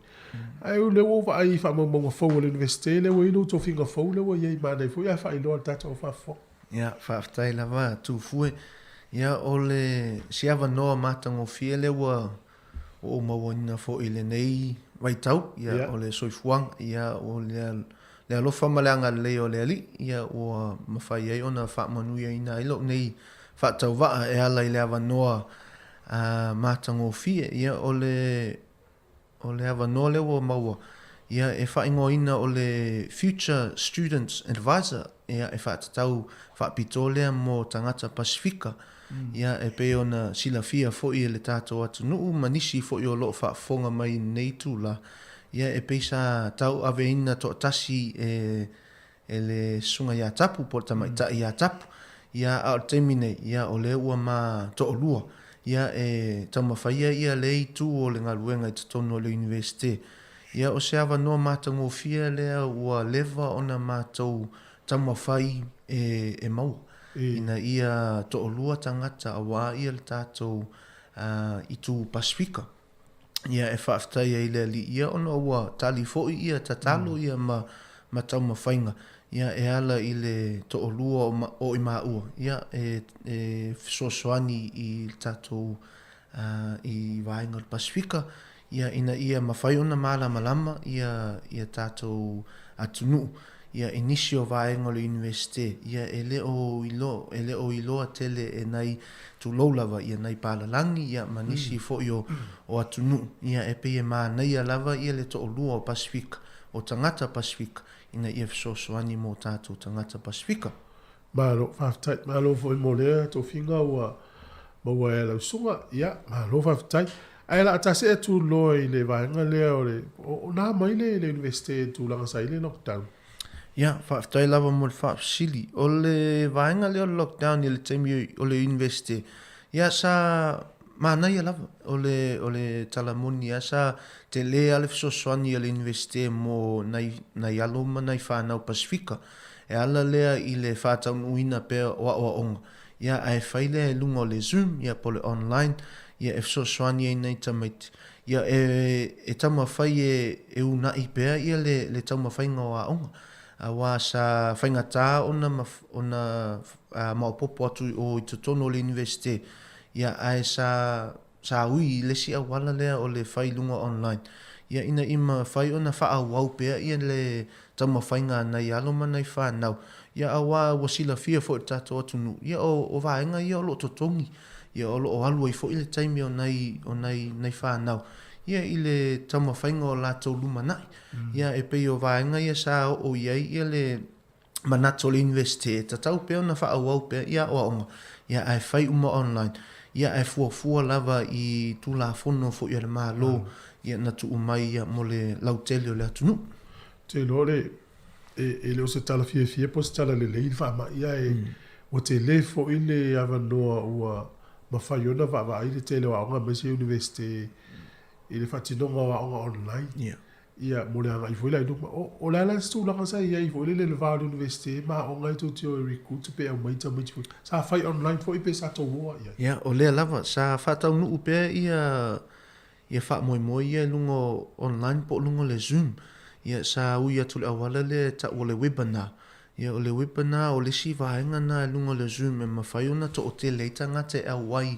Ae o lea ua ou vaai i faamaumauga fou a le Iunivesite lea ua i ai lou tofiga fou lea ua i ai, manaia foi ae faailoa i le tatou au faafofoga. Ia, faafetai lava Tufue. Ia, o le si avanoa matagofie lea ua ou mauaina foi i lenei vaitau, ia, o le soifuaga, ia, o le, le alofa ma le agalelei o le Alii, ia, ua mafai ai ona faamanuiaina ai lou nei faatauvaa e ala i le avanoa matagofie. Ia, o le O le avanoa lea ua maua, ia, e faaigoaina o le Future Students Advisor, ia, e faatatau faapitoa lea mo tagata Pasifika. Ia, e pei ona silafia foi e le tatou atunuu ma nisi foi o lo o faafofoga mai i lenei itula, ia, e pei sa tauaveina toatasi e e le susuga ia Tapu po o le tamaitai ia Tapu. Ia, a o le taimi nei, ia, o lea ua ma toalua, ia, e taumafaia ia lea itu o le galuega i totonu o le Iunivesite. Ia, o se avanoa matagofie lea ua leva ona matou taumafai e, e maua, ina ia toalua tagata aua ia le tatou itu Pasifika. Ia, e faafetai ai i le Alii, ia, ona ua tali foi ia tatalo ia ma, ma taumafaiga, ia, e ala i le toalua o, o i maua, ia, e, e fesoasoani i le tatou, i vaega o le Pasifika, ia, ina ia mafai ona malamalama ia, ia tatou atunuu. Ia, i nisi o vaega o le Iunivesite, ia, e le o iloa, e le o iloa tele e nai, tulou lava, ia nai palalangi, ia, ma nisi foi o, o atunuu, ia, e pei e manaia lava ia le toalua o Pasifika, o tagata Pasifika, ina ia fesoasoani mo tatou tagata Pasifika. Malo, faafetai. Malo foi mo lea tofiga ua maua e lau susuga. Ia, malo faafetai. Ae o le a ta see atu loa i le vaega lea o le, o na mai le le Iunivesite i le tulaga sa i ai le lockdown? Ia, faafetai lava mo le faafesili. O le vaega lea o le lockdown i le taimi o le Iunivesite, ia sa manaia lava. O le, o le tala moni lava, sa tele lava le fesoasoani a le Iunivesite mo nai, nai alo ma nai fanau Pasifika. E ala lea i le faataunuuina pea o aoaoga, ia, ae fai lea i luga o le Zoom, ia, po o le online, ia, e fesoasoani ai nai tamaiti. Ia, e, e taumafai e, e uunai pea ia le, le taumafaiga o aoga, aua sa faigata ona, ona maopoopo atu i o i totonu o le Iunivesite, ia, ae sa Sa ui i le isi auala lea o le fai i luga online, ia ina i mafai ona faaauau pea ia le taumafaiga a nai alo ma nai fanau, ia aua ua silafia foi e le tatou atunuu, ia o, o vaega ia o lo o totogi, ia o lo o alu ai foi le taimi o nai, o nai, nai fanau, ia i le taumafaiga o latou lumanai. Ia e pei o vaega ia sa oo i ai ia le manatu o le Iunivesite e tatau pea ona faaauau pea i aoaoga, ia ae fai uma online, ia ae fuafua lava i Tulafono foi a le Malo ia na tuu mai ia mo le lautele o le atunuu. Ou te iloa le, e le o se tala fiafia po o se tala lelei le faamai, ae ua tele foi le avanoa ua mafai ona vaavaai le tele o aoga aemaise Iunivesite i le faatinoga o aoga online. Ia. Ia, mo le agai foi la i luma. O, o le a la se tulaga sa i ai foi lele i le va o le Iunivesite ma aoga e tou te o e recruit pe aumai tamaiti foi. Sa fai online foi pe sa tou o lava i ai? Ia, o lea lava, sa faataunuu pea ia, ia faamoemoe ia i luga o online po o luga o le Zoom. Ia, sa ui atu i le auala lea e tau o le webinar. Ia, o le webinar, o le isi vaega lena i luga o le Zoom e mafai ona toatele ai tagata e auai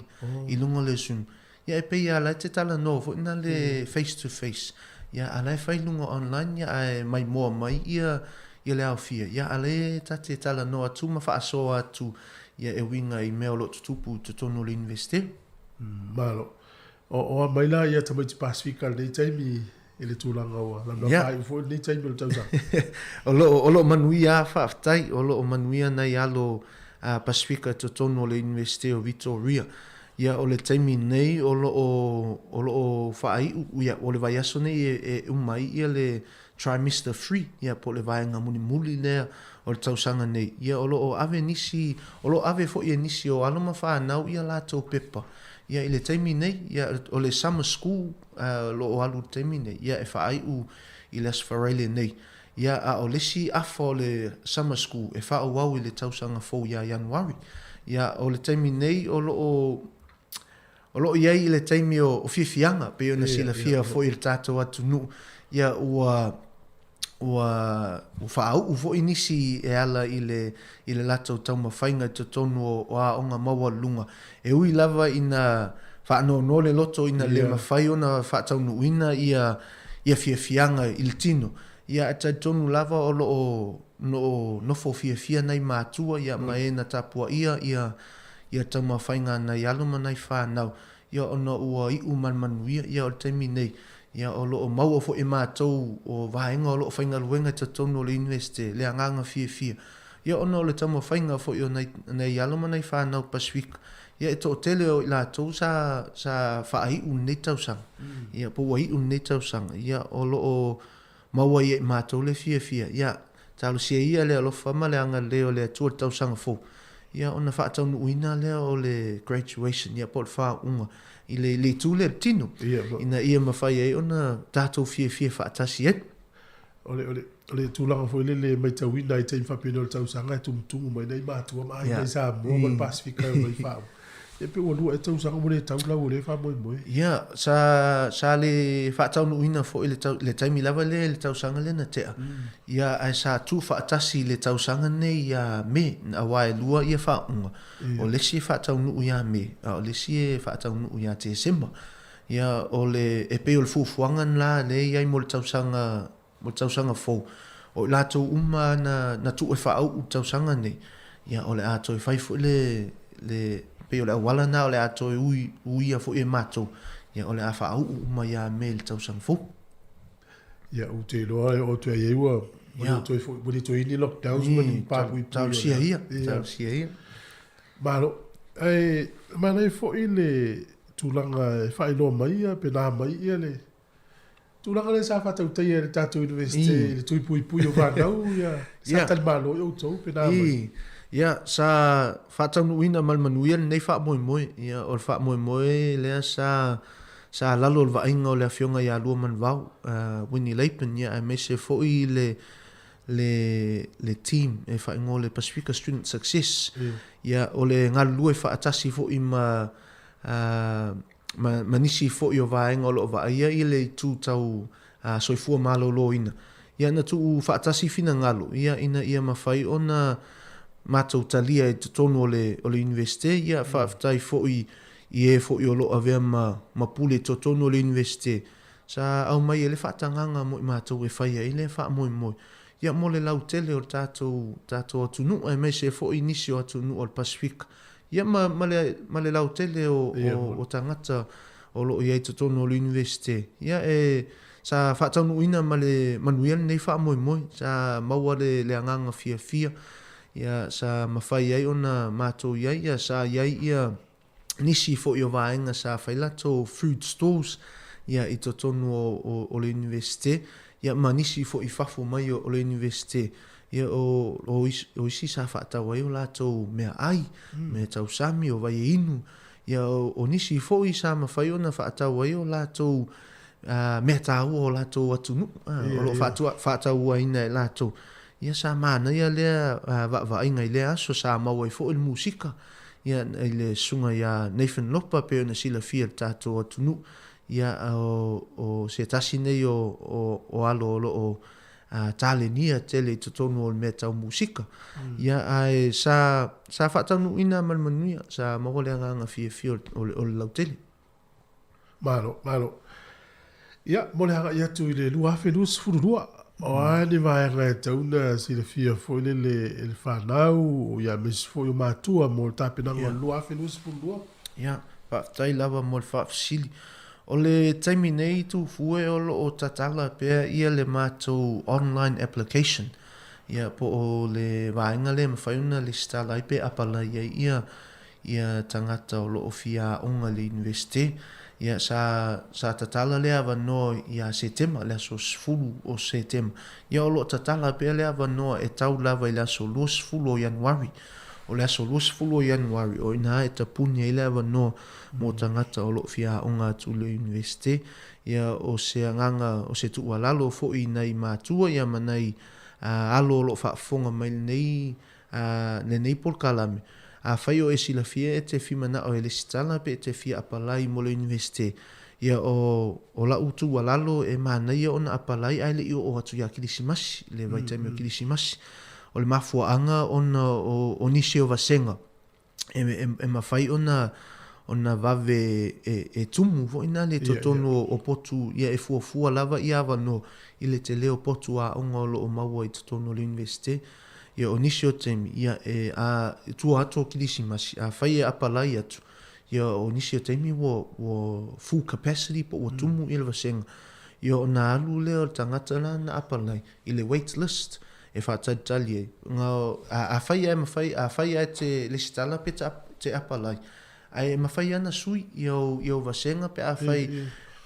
i luga o le Zoom. Ia e pei a la e te talanoa foi na le face to face ia a la e fai luga online ia ae maimoa mai ia ia le aofia ia a le ta te talanoa atu ma faasoa atu ia e uiga i mea o lo o tutupu i totonu o le Iunivesite. Malo. O a mai la ia tamaiti Pasifika i lenei taimi i le tulaga ua lamea faaiu foi lenei taimi o le tausaga? O lo o lo o manuia lava faafetai, o lo o manuia nai alo Pasifika i totonu o le Iunivesite o Vitoria. Ia o le taimi nei o lo o o lo o faaiu, ia o le vaiaso nei e e uma ai ia le trimester three, ia po o le vaega mulimuli lea o le tausaga nei. Ia o lo o ave nisi, o lo o ave foi e nisi o alo ma fanau ia latou pepa Ia i le taimi nei, ia o le summer school o lo o alu i le taimi nei, ia e faaiu i le Aso Faraile nei. Ia a o le isi afa o le summer school e faaauau i le tausaga fou ia Ianuari. Ia o le taimi nei o lo o o lo o i ai i le taimi o fiafiaga pei ona silafia foi e le tatou atunuu, ia ua ua faauu foi nisi e ala i le i le latou taumafaiga i totonu o aoga maualuluga, e ui lava ina faanoanoa le loto ina le mafai ona faataunuuina ia ia fiafiaga i le tino, ia ae talitonu lava o lo o no nofo fiafia nai matua ia ma e na tapuaia ia ia taumafaiga a nai alo ma nai fanau. Ia ona ua iu ma le manuia, ia o le taimi nei, ia o lo o maua foi e matou o vaega o lo o faigaluega i totonu o le Iunivesite le agaga fiafia, ia ona o le taumafaiga foi o nai, nai alo ma nai fanau Pasifika, ia e toatele o i latou sa, sa faaiu lenei tausaga, ia po ua iu lenei tausaga, ia o lo o maua ai e i matou le fiafia, ia, talosia ia le alofa ma le agalelei o le Atua i le tausaga fou, ia, ona faataunuuina lea o le graduation, ia, po o le faauuga i le, le itu lea o le tino, ina ia mafai ai ona tatou fiafia faatasi ai. O le, o le, o le tulaga foi lele e matauina i taimi faapenei o le tausaga e tumutumu mai nai matua ma aiga i Samoa ma le Pasefika e omai faauma. Ia pe ua lua ea tausaga ua le tau lau o lea faamoemoe. Ia, sa, sa le faataunuuina foi le tau, le taimi lava lea i le tausaga lea na tea. Ia, ae sa tuufaatasi le tausaga nei ia Me, aua e lua ia faauuga. O le isi e faataunuu ia Me, a o le isi e faataunuu ia Tesema. Ia, o le, e pei o le fuafuaga la lea e i ai mo le tausaga Mo le tausaga fou, o i latou uma na, na tuu e faauu i le tausaga nei, ia, o le a toe fai foi le, le, pei o le auala lena o le a toe ui, uia foi e matou, ia, o le a faauu uma ia Me i le tausaga fou. Ia, ou te iloa e oo atu ai ua, ua le toe foi, ua le toe i ai ni lockdowns ma ni papuipui. Talosia ia, talosia ia. Malo. Ae manaia foi le tulaga e faailoa mai ia, pe na mai ia le Tulaga lea sa faatautaia e le tatou Iunivesite i le tui puipui o fanau, ia, sa talimalo ai outou pe na mai? Ia, sa faataunuuina ma le manuia lenei faamoemoe. Ia, o le faamoemoe lea sa, sa lalo o le vaaiga o le Afioga ia Luamanuvao, Winnie Lapen, ia, aemaise foi le, le, le team e faaigoa o le Pasifika Student Success. Ia, o le galulue faatasi foi ma, ma, ma nisi foi o vaega o lo o vaaia i le itu tau soifua maloloina, ia na tuu faatasi finagalo, ia ina ia mafai ona matou talia i totonu o le, o le Iunivesite, ia faafetai foi i e foi o lo o avea ma, ma pule i totonu o le Iunivesite, sa aumai ai le faatagaga mo i matou e fai ai lea faamoemoe, ia mo le lautele o le tatou, tatou atunuu aemaise foi nisi o atunuu o le Pasifika. Ia ma, ma le, ma le lautele o, o, o tagata o lo o i ai i totonu o le Iunivesite. Ia e, sa faataunuuina ma le manuia lenei faamoemoe, sa maua le, le agaga fiafia, ia sa mafai ai ona matou i ai, ia sa i ai ia nisi foi o vaega sa fai latou food stalls ia i totonu o, o, o le Iunivesite, ia ma nisi foi i fafo mai o, o le Iunivesite. Ia, o, o, isi, o isi sa faatau ai o latou meaai, mea tausami, o vai e inu. Ia, o, o nisi foi sa mafai ona faatau ai o latou uh, mea taua o latou atunuu, uh, o lo o faatua, faatauaina e latou. Ia, sa manaia lea uh, vaavaaiga i lea aso, sa maua ai foi le musika, ia, i le susuga iā Nathan Lopa, pei ona silafia e le tatou atunuu. Ia, o, o se tasi nei o, o, o alo o lo o ā, talenia tele i totonu o le mea tau musika. Ia, ae sa, sa faataunuuina ma le manuia, sa maua le agaga fiafia o le, o le, o le lautele. Malo, malo. Ia, mo le agai atu i le 2022, o a ni vaega e tatau ona silafia foi lele e le fanau, ia aemaise foi o matua mo le tapenaga o le 2022? Ia, faafetai lava mo le faafesili. O le taimi nei Tufue o lo o tatala pea ia le matou online application, ia po o le vaega lea e mafai ona lesitala ai pe apalai ai ia ia tagata o lo o fia aoga i le Iunivesite. Ia sa sa tatala lea avanoa ia Setema, le aso 10 o Setema. Ia o lo o tatala pea lea avanoa e tau lava i le aso 20 o Ianuari. O le aso 20 o Ianuari, o i ina e tapuni ai le avanoa mo tagata o lo o fia aoga atu i le Iunivesite. Ia, o se agaga, o se tuualalo foi i nai matua ia ma nai alo o lo o faafofoga mai lenei, lenei polokalame, afai o e silafia e te fimanao e lesitala pe e te fia apalai mo le Iunivesite, ia o, o la'u tuualalo e manaia ona apalai ae le i oo atu ia Kilisimasi, le vaitaimi o Kilisimasi. O le mafuaaga ona o, o nisi o vasega, e, e, e mafai ona ona vave e, e tumu foi na le totonu o, o potu ia e fuafua lava ia avanoa i le tele o potu aoga o lo o maua i totonu o le Iunivesite. Ia o nisi o taimi, ia e a i tua atu o Kilisimasi, afai e apalai atu, ia o nisi o taimi ua, ua full capacity po ua tumu ia le vasega. Ia ona alu lea o le tagata la na apalai i le wait list. e faatalitali ai. Nga, a, afai ae mafai, afai ae te lesitala pe te, te apalai, ae e mafai ana sui i au, i au vasega pe afai,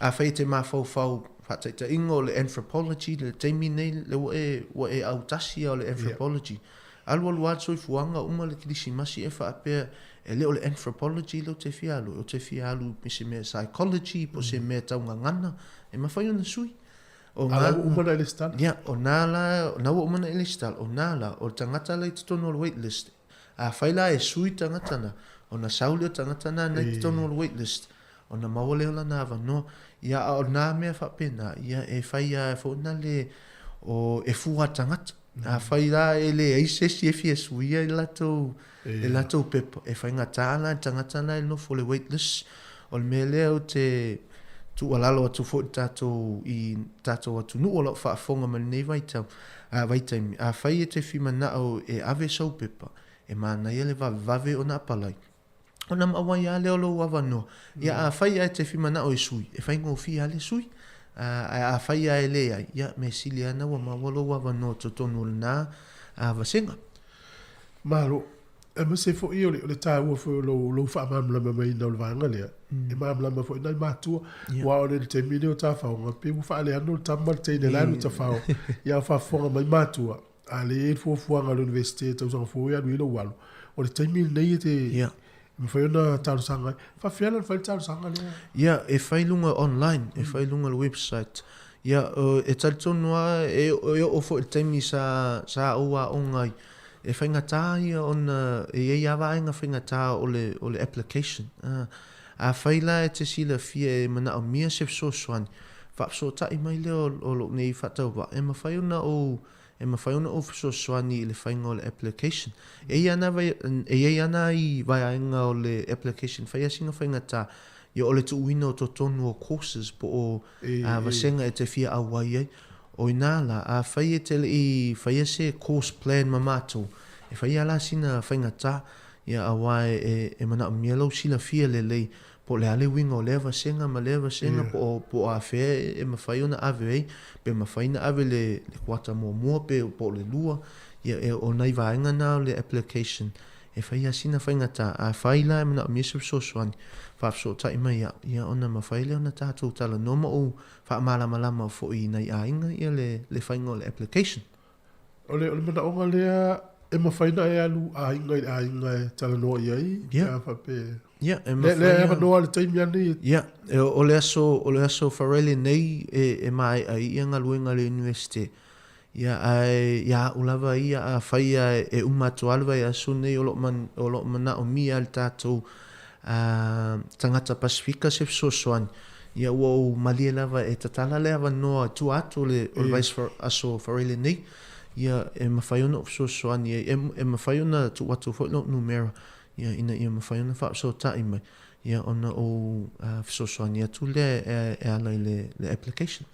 afai e te mafaufau faataitaiga o le anthropology le taimi nei le ua e, ua e autasi ia o le anthropology. Alualu lava le soifuaga uma le kilisimasi e faapea e le o le anthropology lea ou te fia alu ai, ou te fia alu i se mea psychology po o se mea tau gagana, e mafai ona sui. O A la ua uma ona e lesitala? Ia, o nā la, na ua uma ona e lesitala, o nā la, o le tagata la i totonu o le wait list, afai la e sui tagata na, ona sau lea o tagata na na i totonu o le wait list, ona maua lea o lana avanoa. Ia, a o nā mea faapena, ia e fai lava foi na le, o, e fua tagata. Afai la e leai se isi e fia suia i latou, e latou pepa, e faigata la i le tagata la e nofo i le wait list. O le mea lea ou te tuualalo atu foi i le tatou, i tatou atunuu o lo o faafofoga mai lenei vaitau, a, vaitaimi, afai e te fia manao e ave sou pepa, e manaia le vavevave ona apalai. Ona maʻauai lava lea o lou avanoa. Ia, afai ae te fimanao e sui, e faigofie lava le sui. Ae afai ae leai, ia, mea sili lava na ua maua lou avanoa totonu o lena vasega. Malo. Aemaise foi o le taua foi o lou, lou faamalamalamaina o le vaega lea, e malamalama foi nai matua, aua o le taimi lea o tafaoga, pei ua faaleano le tama ma le teine la e alu i tafao, ia a o faafofoga mai matua, A lea e i ai le fuafuaga a le Iunivesite i tausaga fou e alu i ai lou alo, o le taimi lenei e te e mafai ona talosaga ai. E faapefea la ona fai le talosaga lea? Ia, e fai i luga online, e fai i luga o le website. Ia, e talitonu lava e oo foi i le taimi sa sa ou aoga ai, e faigata ia ona e i ai lava vaega faigata o le o le application. Afai la e te silafia e manaomia se fesoasoani, faafesootai mai lea o lou nei faatauvaa, e mafai ona ou e mafai ona ou fesoasoani i le faiga o le application. E i ana e i ai ana i vaeaega o le application fai lava sina faigata, ia o le tuuina o totonu o courses po o vasega e te fia auai ai. O ina la, afai e te le i faia se course plan ma matou, e fai lava la sina faigata, ia aua e e manaomia lou silafia lelei Po o le a le uiga o lea vasega ma lea vasega, po o, po o afea e mafai ona ave ai, pe mafai ona ave le, le kuata muamua pe po o le lua, ia e, o nai vaega na o le application e fai lava sina faigata. Afai la e manaomia se fesoasoani, faafesootai mai au, ia ona mafai lea ona tatou talanoa ma ou faamalamalama foi i nai aiga ia le, le faiga o le application. O le, o le manaoga lea e mafai ona e alu aiga i le aiga e talanoa i ai, pe a faapea. Ia, e mafai. Lea e avanoa le taimi lava lenei. Ia, o le aso, o le aso Faraile nei e, e maea ai ia galuega a le Iunivesite. Ia, ae ia au lava ia, afai lava e uma atu lava le vaiaso lenei o lo o man, o lo o manaomia e le tatou a tagata Pasefika se fesoasoani, ia ua ou malie lava e tatala le avanoa i tua atu o le, o le vaiaso Faraile nei, ia e mafai ona ou fesoasoani ai, e, e mafai ona tuu atu foi lou numera, ia ina ia mafai ona faafesootai mai, ia ona ou fesoasoani atu lea e, e ala i le, le application.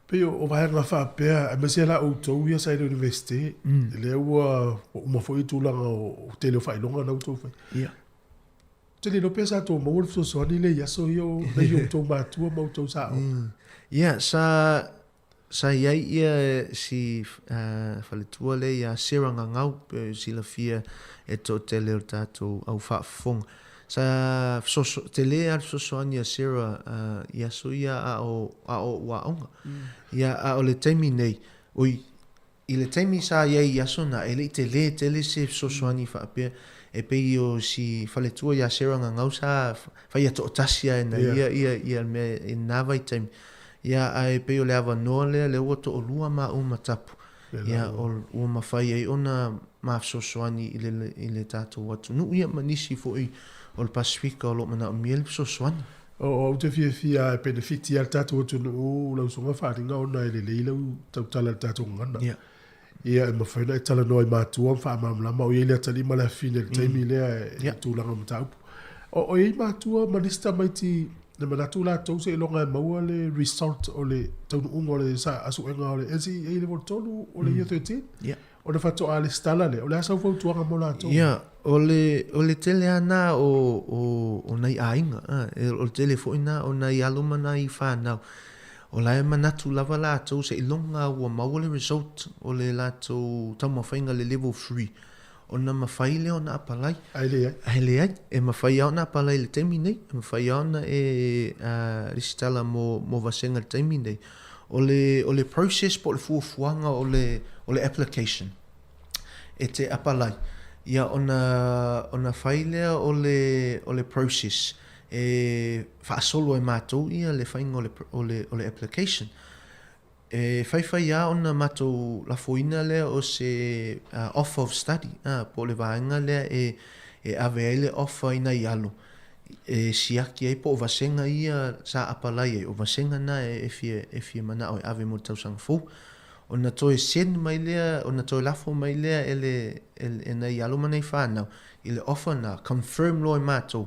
Pei o vaega faapea, aemaise la outou ia sa i le Iunivesite, lea ua uma foi tulaga o tele o faailoga na outou fai. Ia. Ou te le iloa pe sa tou maua le fesoasoani lea i aso ia o nai o outou matua ma outou saoga. Ia, sa, sa i ai ia si faletua lea ia Sarah Gagau, pe silafia e toatele o le tatou au faafofoga. Sa fesoaso, tele lava le fesoasoani a Sarah i aso ia a o, a o ou aoga. Ia, a o le taimi nei, oi, I le taimi sa i ai i aso na, e le i telē tele se fesoasoani faapea, e pei o si faletua ia Sarah Gagau sa faia toatasi lava e na ia ia ia le mea i lena vaitaimi. Ia ae pei o le avanoa lea lea ua toalua maua ma Tapu, ia ua mafai ai ona ma fesoasoani i le i le tatou atunuu ia ma nisi foi o le Pasefika o lo o manaomia le fesoasoani. Ou te fiafia e penefiti ai le tatou atunuu lau susuga Faaaliga ona e lelei lau tautala i le tatou gagana. Yeah. Ia e mafai ona e talanoa i matua ma faamalamalama o i ai le atalii ma le afafine i le taimi lea e yeah. tulaga o mataupu. O i ai matua ma nisi tamaiti na manatu latou seiloga e maua le result o le taunuuga o le suega o le NCEA level 3 o le year 13. Yeah. Ona faatoa lesitala lea, o le a sau fautuaga mo latou? Ia, o le, o le tele lava na o, o, o nai aiga, a, o le tele foi na o nai alo ma nai whanau. O la e manatu lava latou seiloga ua maua le result o le latou taumafaiga le level 3, ona mafai lea ona apalai. Ae leai. Ae leai. E mafai lava ona apalai i le taimi nei, e mafai lava ona e resitala mo, mo vasega i le taimi nei. O le, o le process po o le fuafuaga o le, o le application e te apalai, ia ona, ona fai lea o le, o le process e faasolo e matou ia le faiga o le, o le, o le application. E faifai lava ona matou lafoina lea o se offer of study, po o le vaega lea e, e ave ai le offer i nai alo e siaki ai po o vasega ia sa apalai ai, o vasega na e fia, e fia manao e ave mo le tausaga fou. Ona toe send mai lea, ona toe lafo mai lea e le, e, e nai alo ma nai whanau i le offer na, confirm loa e matou,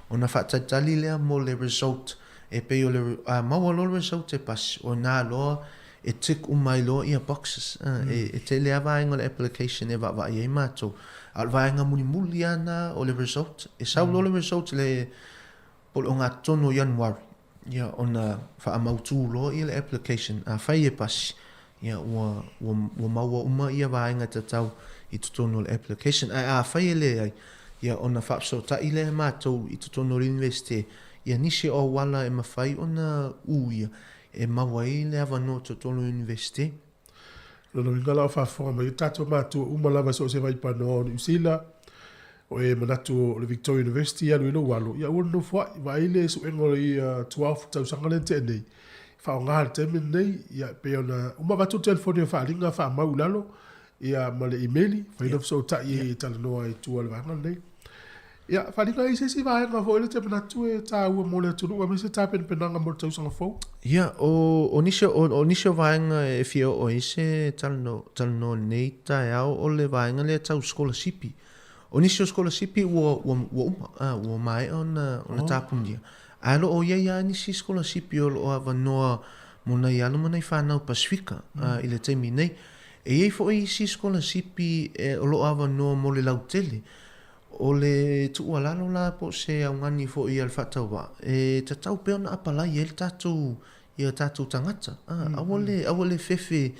ona faatalitali lea mo le result, e pei o le, a maua loa le result e pasi, o ina loa e tick uma ai loa ia boxes. E, e tele lava vaega o le application e vaavaai ai matou. A o le vaega mulimuli lava lena o le result. E sau loa le result i le po o le ogatotonu o Ianuari, ia ona faamautu loa ia le application. Afai e pasi, ia ua, ua, ua maua uma ia vaega tatau i totonu o le application. Ae afai e leai, ia ona faafesootai lea e matou i totonu o le Iunivesite, ia nisi o auala e mafai ona uia e maua ai le avanoa totonu o le Iunivesite. Lona uiga la o faafofoga mai o tatou matua uma lava so o se vaipanoa o Niu Sila, o e manatu o le Victoria University e alu i lou alo, ia aua le nofoai, vaai le suega o le Year 12 tausaga lea na tea nei, faaaoga le taimi lenei, ia pei ona uma avatu le telefoni o faaaliga faamau i lalo, ia ma le imeli, fai ona fesootai e talanoa i tua o le vaega lenei. Ia, faaaliga ai se isi vaega foi lea e te manatu e taua mo le atunuu aemaise tapenapenaga mo le tausaga fou. Ia, o, o nisi, o, o nisi o vaega e fia oo ai se talanoa, talanoa i lenei taeao o le vaega lea tau sikolasipi. O nisi o sikolasipi ua, ua, ua uma, a, ua maea ona, ona oh. tapunia. Ae o lo o i ai lava nisi sikolasipi o lo o avanoa mo nai alo ma nai whanau Pasifika i le taimi nei. E i ai foi isi sikolasipi e, o lo o avanoa mo le lautele. O le tuualalo la po o se augani foi a le faatauvaa, e tatau pea ona apalai ai le tatou, ia tatou tagata. Aua le, aua le fefe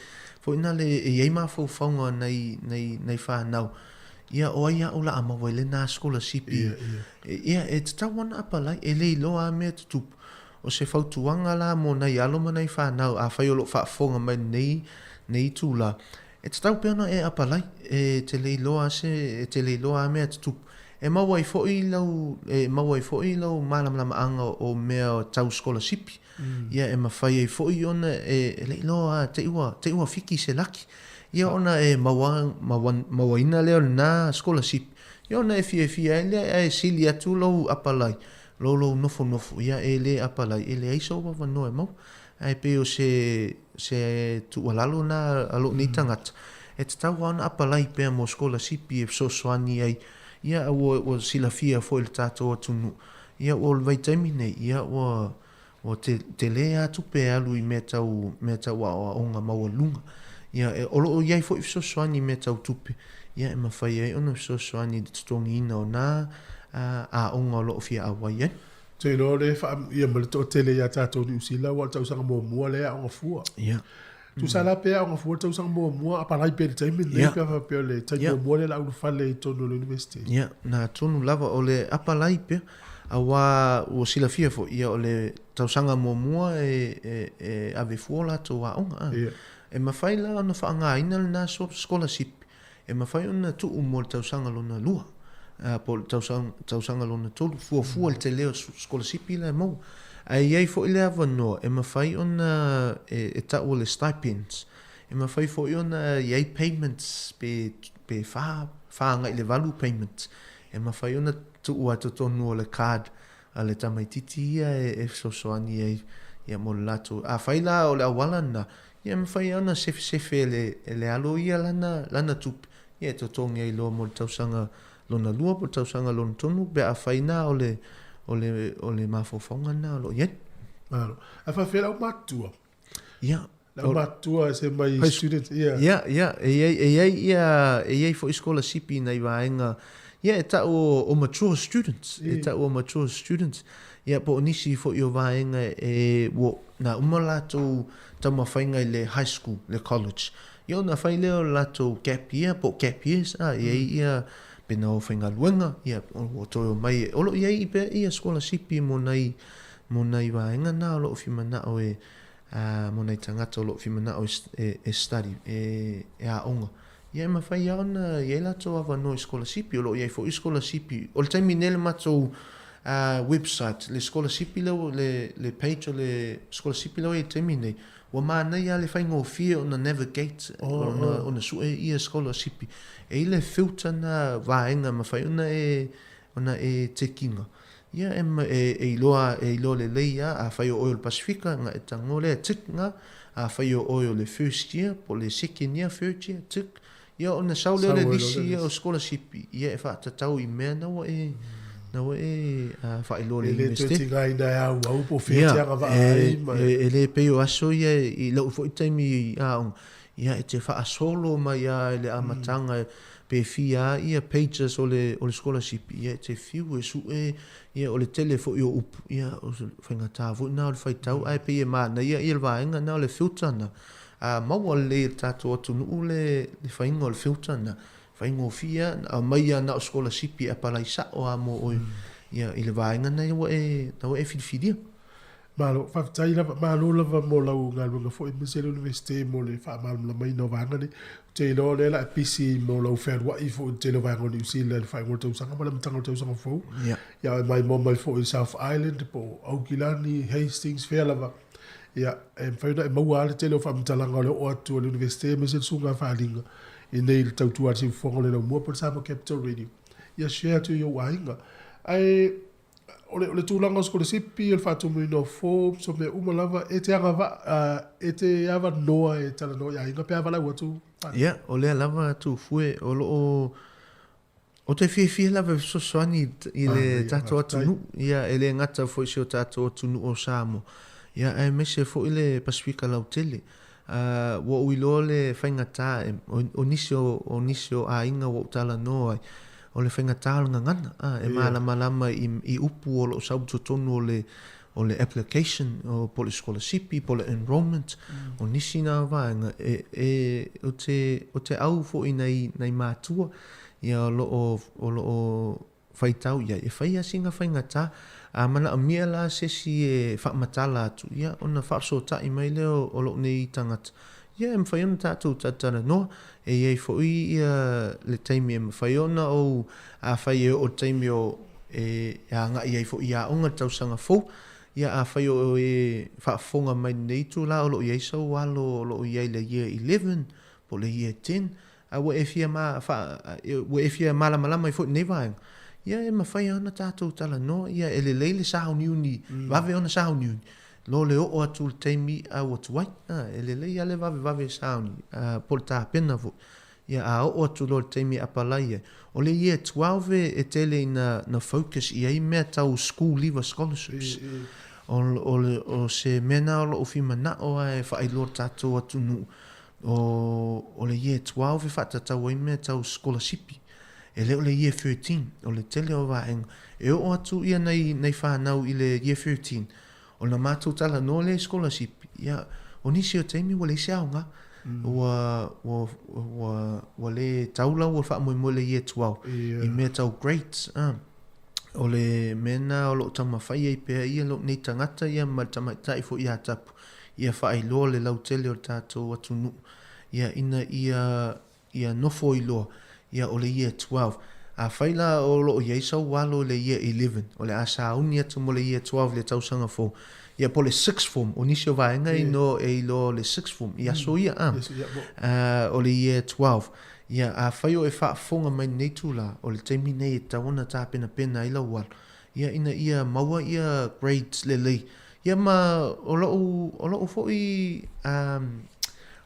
foi na le e i ai mafaufauga o nai, nai, nai fanau, ia o ai au o le a maua ai lena sikolasipi. Ia, e tatau ona apalai, e le iloa lava mea tutupu. O se fautuaga la mo nai alo ma nai fanau, afai o lo o faafofoga mai i lenei, lenei itula, E tatau pea ona e apalai, e te le iloa se, e te le iloa a mea tutupu. E maua ai foi lau, e maua ai foi lau malamalamaaga o mea tau sikolasipi. Ia e mafai ai foi ona e, e le iloa a te i ua, te i ua fiki se laki. Ia ona e maua, maua, mauaina lea o lena sikolasipi. Ia ona e fiafia ai lea ae sili atu lou apalai, lou lou nofonofo, ia e le apalai, e leai sou avanoa e maua. Ae pei o se, se tuualalo lena a lou nei tagata, e tatau lava ona apalai pea mo sikolasipi e fesoasoani ai, ia ua, ua silafia foi e le tatou atunuu, ia ua o le vaitaimi nei, ia ua, ua te, tele lava tupe e alu i mea tau, mea tau aoaoga maualuga. Ia, e, o lo o i ai foi fesoasoani i mea tau tupe, ia e mafai ai ona fesoasoani i le totogiina o na. aoga o lo o fia auai ai. Ou te iloa o lea e faaamuia mai le toatele ia tatou i Niu Sila aua o le tausaga muamua lea e aoga fua. Ia. Tusa la pe aoga fua le tausaga muamua, apalai pea i le taimi lenei pe a faapea o le taimi muamua lea o le a ulufale i totonu o le University. Ia, na tonu lava o le apalai pea, aua ua silafia foi, ia o le tausaga muamua e, e, e ave fua o latou aoga. A. E mafai la ona faaaogaina lena sikolasipi E mafai ona tuu mo le tausaga lona lua, po o le tausaga lona tolu, fuafua le tele o sikolasipi la e maua. Ae i ai foi le avanoa e mafai ona e tau o le stipends, e mafai foi ona i ai payments pe pe fa, fa agai i le valu payments, e mafai ona tuu i totonu o le card a le tamaititi ia e fesoasoani ai ia mo le latou. Afai la o le auala lena, Ia e mafai lava ona sefe e le, e le alo ia lana, lana tupe, ia e totogi ai loa mo le tausaga lona lua po o le tausaga lona tonu pe afai na o le, o le, o le mafaufauga lena o lo o i ai. Malo. Ae faafefea le aumatutua? Ia. Le aumatutua se mai student, ia. Ia, ia, e i ai, e i ai ia, e i ai foi sikolasipi i nai vaega, ia e tau o, o mature students, e tau o mature students, ia po o nisi foi o vaega e, ua, na uma latou taumafaiga i le high school, le college. Ia ona fai lea o le latou gap year po o gap years, a, e i ai ia pe na o faigaluega, ia ua toe omai, o lo o i ai pea ia sikolasipi mo nai, mo nai vaega na o lo o fia manao e, a, mo nai tagata o lo o fia manao e, e study, e, e aoga. Ia e mafai lava ona i ai latou avanoa i sikolasipi, o lo o i ai foi sikolasipi. O le taimi nei le matou website, le sikolasipi lea, le, le page o le sikolasipi lea ua i ai i le taimi nei, ua manaia lava le faigofie ona navigate, ona, ona sue ia sikolasipi. E i ai le filter na vaega e mafai ona e, ona e tick-ina. Ia e, e, e iloa, e iloa lelei lava, afai o oe o le Pasifika, ona e tago lea, tick na, afai o oe o le first year, po o le second year, third year, tick. Ia ona sau lea o le lisi ia o sikolasipi, ia e faatatau i mea na ua e, na ua e faailoa i le Universite. E le toe tigaina e auau po o fea e te agavaa ai. Ia, e le pei o aso ia i lou foi taimi i aoga, ia e te faasolo mai lava i le amataga pe fia a ia pages o le o le sikolasipi, ia e te fiu e sue, ia o le tele foi o upu, ia o se faigata foi na o le faitau, ae pei e manaia ia le vaega na o le filter na. A maua lelei e le tatou atunuu le le faiga o le filter na, faigofie a, aumai a na o sikolasipi e apalai sao a mo oe, ia i le vaega na ua e na ua e filifilia. Malo, faafetai lava, malo lava mo lau galuega foi aemaise le Universite mo le faamalamalamaina o vaega nei. Ou te iloa o lea la e pisi mo lau fealuai foi i le tele o vaega o Niu Sila i le faaiuga o le tausaga ma le amataga o le tausaga fou. Ia. Ia, e maimoa mai foi i South Island po o Aukilani, Hastings, fea lava. Ia, e mafai ona e maua lava le tele o faamatalaga o le oo atu a le Universite aemaise le susuga a Faalinga i nei i le tautua a le Siufofoga o le Laumua po o le Samoa Capital Radio. Ia share atu i ou aiga. Ae O le, o le tulaga o sikolasipi, o le faatumuina o forms, o mea uma lava, e te agavaa, e te avanoa e talanoa i aiga pe a valaau atu? Ia, o lea lava Tufue, o lo o, ou te fiafia lava e fesoasoani i le tatou atunuu, ia, e le gata foi i si o tatou atunuu o Samoa, ia, aemaise foi le Pasefika lautele. Ua ou iloa le faigata, o nisi o, o nisi o aiga ua ou talanoa ai, o le faigata o le gagana, a, e malamalama i, i upu o lo o sau i totonu o le, o le application, o, po o le sikolasipi, po o le enrollment, o nisi na vaega, e, e, ou te, ou te au foi i nai, nai matua, ia o lo o, o lo o faitau i ai, e fai lava sina faigata, a manaomia la se isi e faamatala atu, ia, ona faafesootai mai lea o lou nei tagata, ia, e mafai ona tatou talatalanoa, e i ai foi ia le taimi e mafai ona ou, afai e oo i le taimi o e agai ai foi i aoga i le tausaga fou, ia, afai o e faafofoga mai i lenei itula o lo o i ai sou alo o lo o i ai i le Year 11 po o le Year 10, A ua e fia ma, fa, ua e fia malamalama ai foi i lenei vaega, ia e mafai lava ona tatou talanoa, ia e lelei le sauniuni, vave ona sauniuni, lo le oo atu i le taimi a ua tuai. A, e lelei lava le vavevave e sauni, a, po o le tapena foi. Ia a oo atu loa i le taimi e apalai ai, o le Year 12 e tele ina na focus i ai mea tau school leaver scholarships. O, o, o se mea na o lou fia manao lava e faailoa i le tatou atunuu, O, o le Year 12 e faatatau ai mea tau sikolasipi. E le o le Year 13, o le tele o vaega. E oo atu ia nai, nai fanau i le Year 13, o na matou talanoa lea i sikolasipi, ia, o nisi o taimi ua leai se aoga. Ua, ua, ua, ua le tau la ua faamoemoe i le Year 12 i mea tau grades, a. O le mea lena o lo o taumafai ai pea ia lou nei tagata ia ma le tamaitai foi ia Tapu, ia faailoa le lautele o le tatou atunuu, ia, ina ia ia nofo iloa, ia o le Year 12. Afai la o lo o i ai sau alo i le Year 11, o le a sauni atu mo le Year 12 i le tausaga fou, ia po o le Sixth Form, o nisi o vaega e iloa e iloa o le Sixth Form i aso ia, a, o le Year 12. Ia, afai o e faafofoga mai i lenei itula, o le taimi nei e tatau ona tapenapena ai lau alo, ia ina ia maua ia grades lelei. Ia ma o lo'u, o lo'u foi,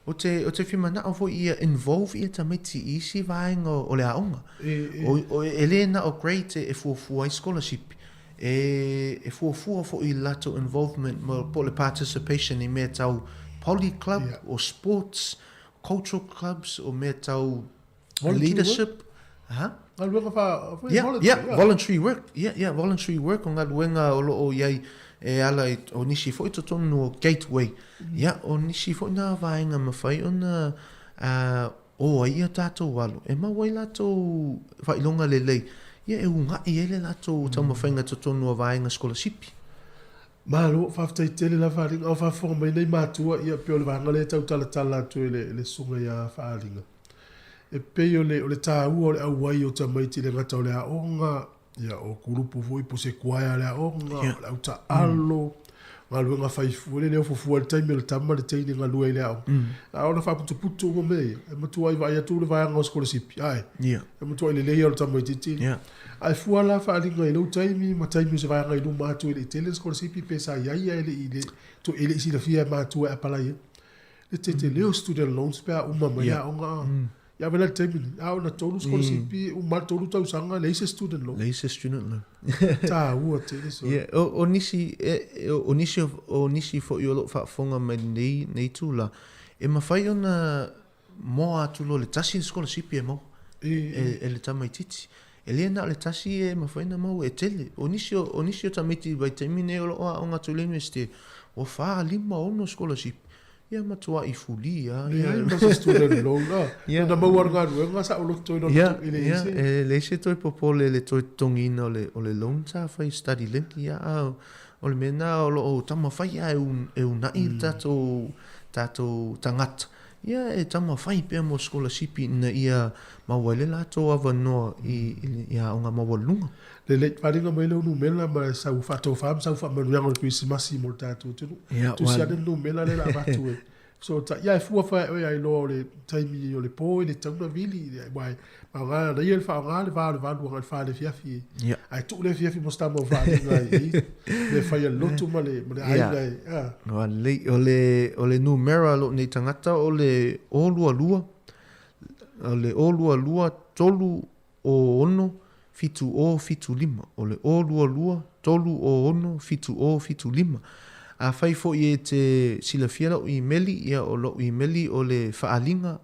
ou te, ou te fia mana'o foi ia involve ia tamaiti i isi vaega o le aoga. O, o, e le na o grades e, e fuafua ai sikolasipi, e, e fuafua foi i le latou involvement ma, po o le participation i mea tau poly club, o sports, cultural clubs, o mea tau leadership. Ha? Galuega fa, foi yeah, voluntary. Yeah, voluntary work. Yeah, yeah, voluntary work o galuega o lo o iai e ala i o nisi foi totonu o Gateway. Yeah, o nisi foi nā vaega mawhai ona o ai ia tātou alo. E mau ai lātou whailonga lelei. Ia e unga'i ai le lātou taumawhainga totonu o vaega sikolasipi. Malo, faafetai tele lava Faaaliga. A o faafofoga mai nei matua, ia pei o le vaega lea e tau talatala atu e le, le susuga ia Faaaliga. E pei o le, o le taua o le auai o tamaiti i le gata o le aoga, ia o kulupu foi po o se choir a le aoga, o le autaalo, galuega fai fua, le leo fuafua i le taimi o le tama le teine galue ai i le aoga. A ona faaputuputu uma mea ia, e matuai vaai atu le vaega o sikolasipi, ae e matuai lelei lava o le tamaitiiti. Ae fua la faaaliga i lou taimi ma taimi o se vaega i luma atu e le i tele le sikolasipi pe sa i ai ae le i e le i silafia e matua e apalai ai. Le tetele o student loans pe a uma mai le aoga a. Ia ave la i le taimi lenei, a ona tolu sikolasipi, uma le tolu tausaga, leai se student loan. Leai se student loan. Taua tele so. Ia, o, o nisi, e, o nisi, o nisi foi o lo o faafofoga mai lenei, lenei itula, e mafai ona moa atu loa le tasi le sikolasipi e maua e, e le tamaitiiti. E le na o le tasi e mafai ona maua, e tele. O nisi o, o nisi o tamaiti i vaitaimi nei o lo o aoga atu i le Iunivesite, ua fa, lima, ono sikolasipi. Ia matuai fuli lava. Leai ma se student loan a. Ia. Na maua le galuega saoloto i lona i le isi. Ia, e leai se toe popole i le toe totogiina o le, o le loan sa fai i StudyLink, ia, a o le mea lena o lo o taumafai lava e, e uunai le tatou, tatou tagata. Ia e taumafai pea mo sikolasipi ina ia maua ai le latou avanoa i, i aoga maualuluga. Lelei, faaaliga mai lou numela ma sau faatofa ma sau faamanuiaga o le Kerisimasi mo le tatou atunuu. Ia, Tusi ane le numela lea o le a avatu e fesootai. Ia, e fua foi oe a iloa o le taimi o le po e le tatau ona vili, aua e faaaoga e ia le faaaoga le va o le 8 agai i le 4 i le afiafi. Ae tuu le afiafi mo se tama o faaaliga i mea fai a le lotu ma le, ma le aiga e. A. Ua lelei. O le, o le numera a lou nei tagata o le 022, o le 022 3 06 7 0 7 5. O le 022 3 06 7 0 7 5. Afai foi e te silafia lau imeli, ia o lou imeli o le faaaliga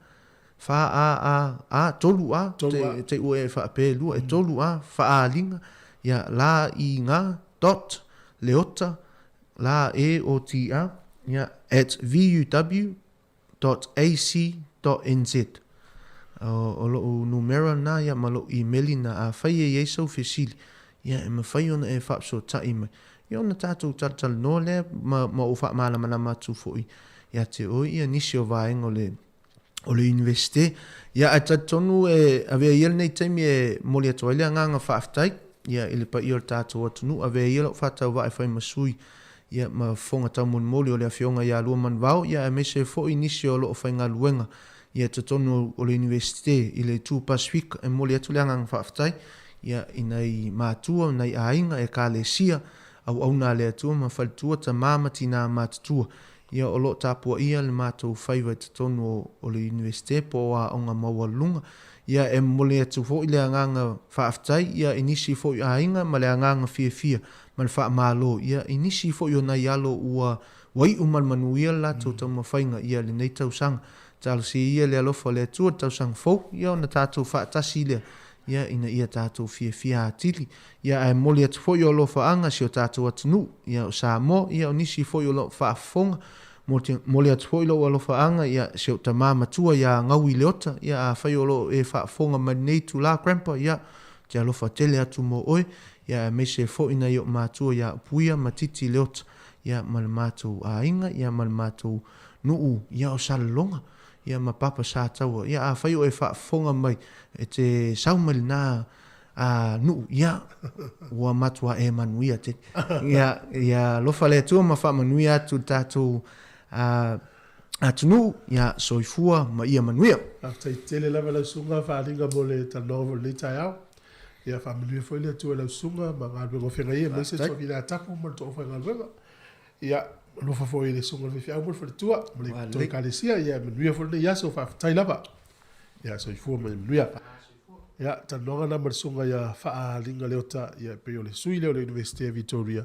fa a a a tolu a te te ua e faapea e lua e tolu a faaaliga ia la i ga dot leota la e o t a ia at vuw dot ac dot nz. O, o lo'u numera lena ia ma lo'u imeli lena afai e i ai sau fesili ia e mafai ona e faafesootai mai ia ona tatou talatalanoa lea ma, ma ou faamalamalama atu foi ia te oe ia nisi o vaega o le o le Iunivesite. Ia, ae talitonu e avea ia lenei taimi e momoli atu ai le agaga faafetai ia i le paia o le tatou atunuu, avea ia lau faatauvaa e fai ma sui ia ma fofoga taumolimoli o le Afioga ia Lua Manuvao, ia aemaise foi nisi o lo o faigaluega ia i totonu o le Iunivesite i le Itu Pasifika. E momoli atu le agaga faafetai ia i nai matua, nai aiga, ekalesia, auauna a le Atua ma faletua, tama ma tinā matutua. Ia o lo o tapuaia le matou faiva i totonu o, o le Iunivesite po o aoga maualuluga. Ia e momoli atu foi le agaga faafetai ia i nisi foi aiga ma le agaga fiafia ma le faamalo ia i nisi foi o nai alo ua ua iu ma le manuia le latou taumafaiga ia lenei tausaga. Talosia ia le alofa o le Atua i le tausaga fou ia ona tatou faatasi lea. ia, ina ia tatou fiafia atili. Ia, ae momoli atu foi o alofaaga si o tatou atunuu, ia, o Samoa, ia, o nisi foi o lo o faafofoga. Momoli atu foi lou alofaaga, ia, si ou tamā matua iā Gaui Leota, ia, afai o lo o e faafofoga mai lenei itulā, Grandpa, ia, ou te alofa tele atu mo oe, ia, aemaise foi nai ou matua iā Upuia ma Titi Leota, ia, ma le matou aiga, ia, ma le matou nuu, ia, o Salelologa, ia, ma Papa Sataua. Ia, afai o e faafofoga mai, e te sau mai lena a nuu, ia, ua matuā e manuia tele. Ia, ia alofa le Atua ma faamanuia atu i le tatou a, atunuu, ia, soifua ma ia manuia. Faafetai tele lava lau susuga Faaliga mo le talanoaga foi i lenei taeao. Ia faamanuia foi le Atua i lau susuga ma galuega o feagai ai aemaise le Toafilea Tapu ma le toafaigaluega. Ia, alofa foi i le susuga i le faifeau ma le faletua ma le tou ekalesia. Ia manuia foi lenei aso, faafetai lava. Ia, soifua ma ia manuia. Ia, talanoaga lena ma le susuga ia Faaliga Leota, ia e pei o le sui lea o le Iunivesite a Vitoria.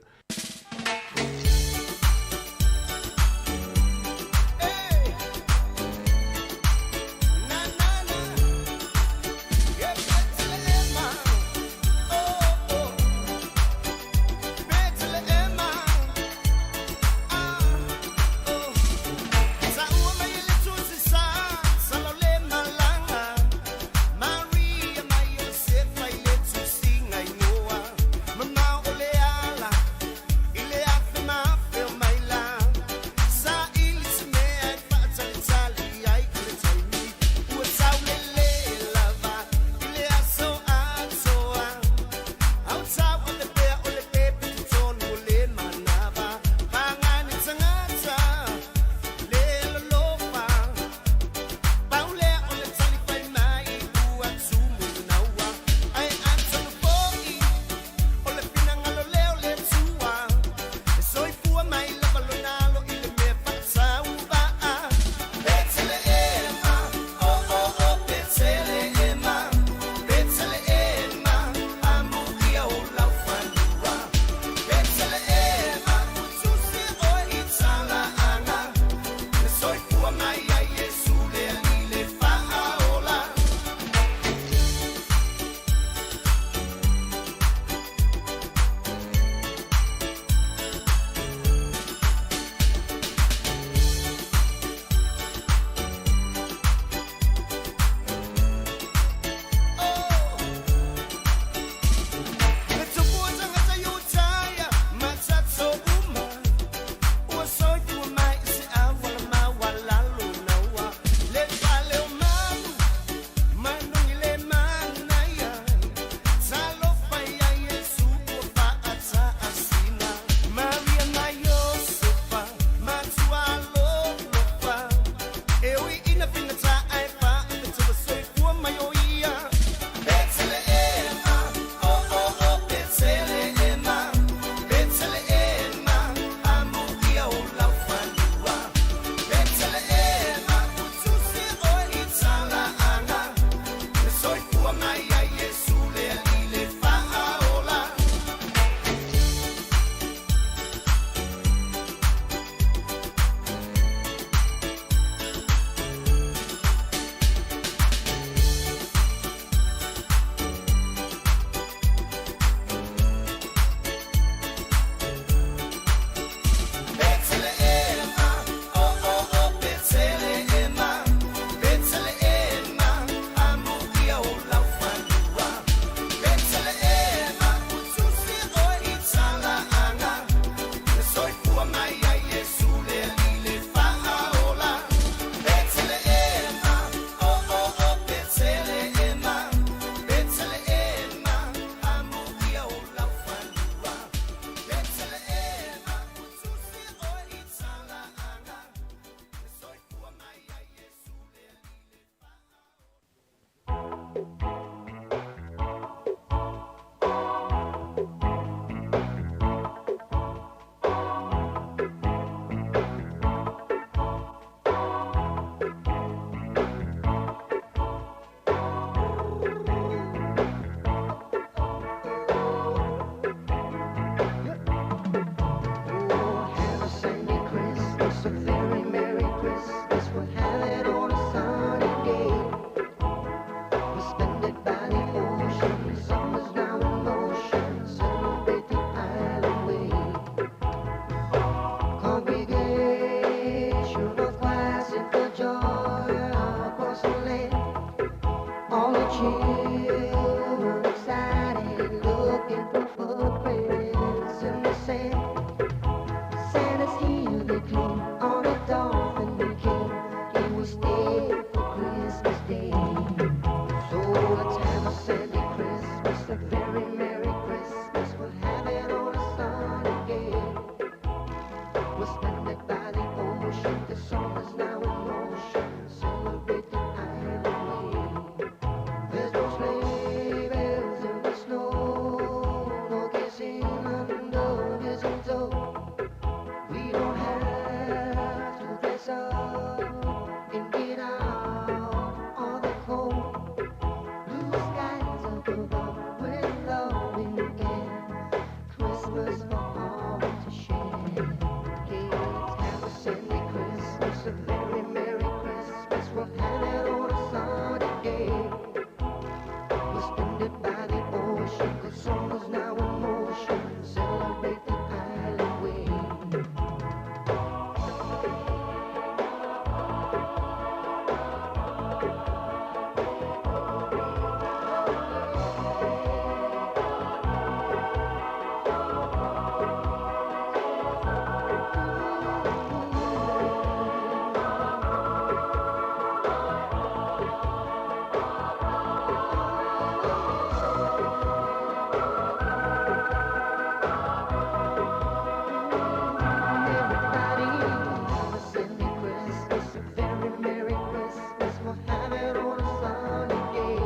have it on a sunny day.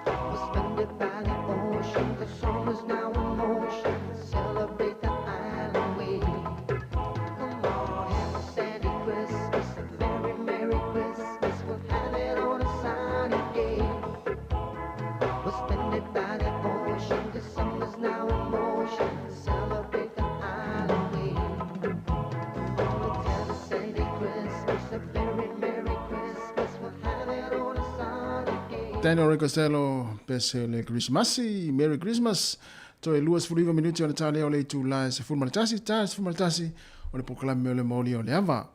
We'll spend it by the ocean, the summer's now in motion. Celebrate the island way. Come on, have a sandy Christmas, a merry, merry Christmas. We'll have it on a sunny day. We'll spend it by the ocean, the summer's now in motion. Celebrate the island way. Let's have a sandy Christmas, a very merry Christmas. We'll have it on a sunny day. Daniel Ricostello, pese le Christmas, Merry Christmas. Toe 29 minute o le tā lea o le itula e 11, tā 11 o le polokalame o le mauli o le ava.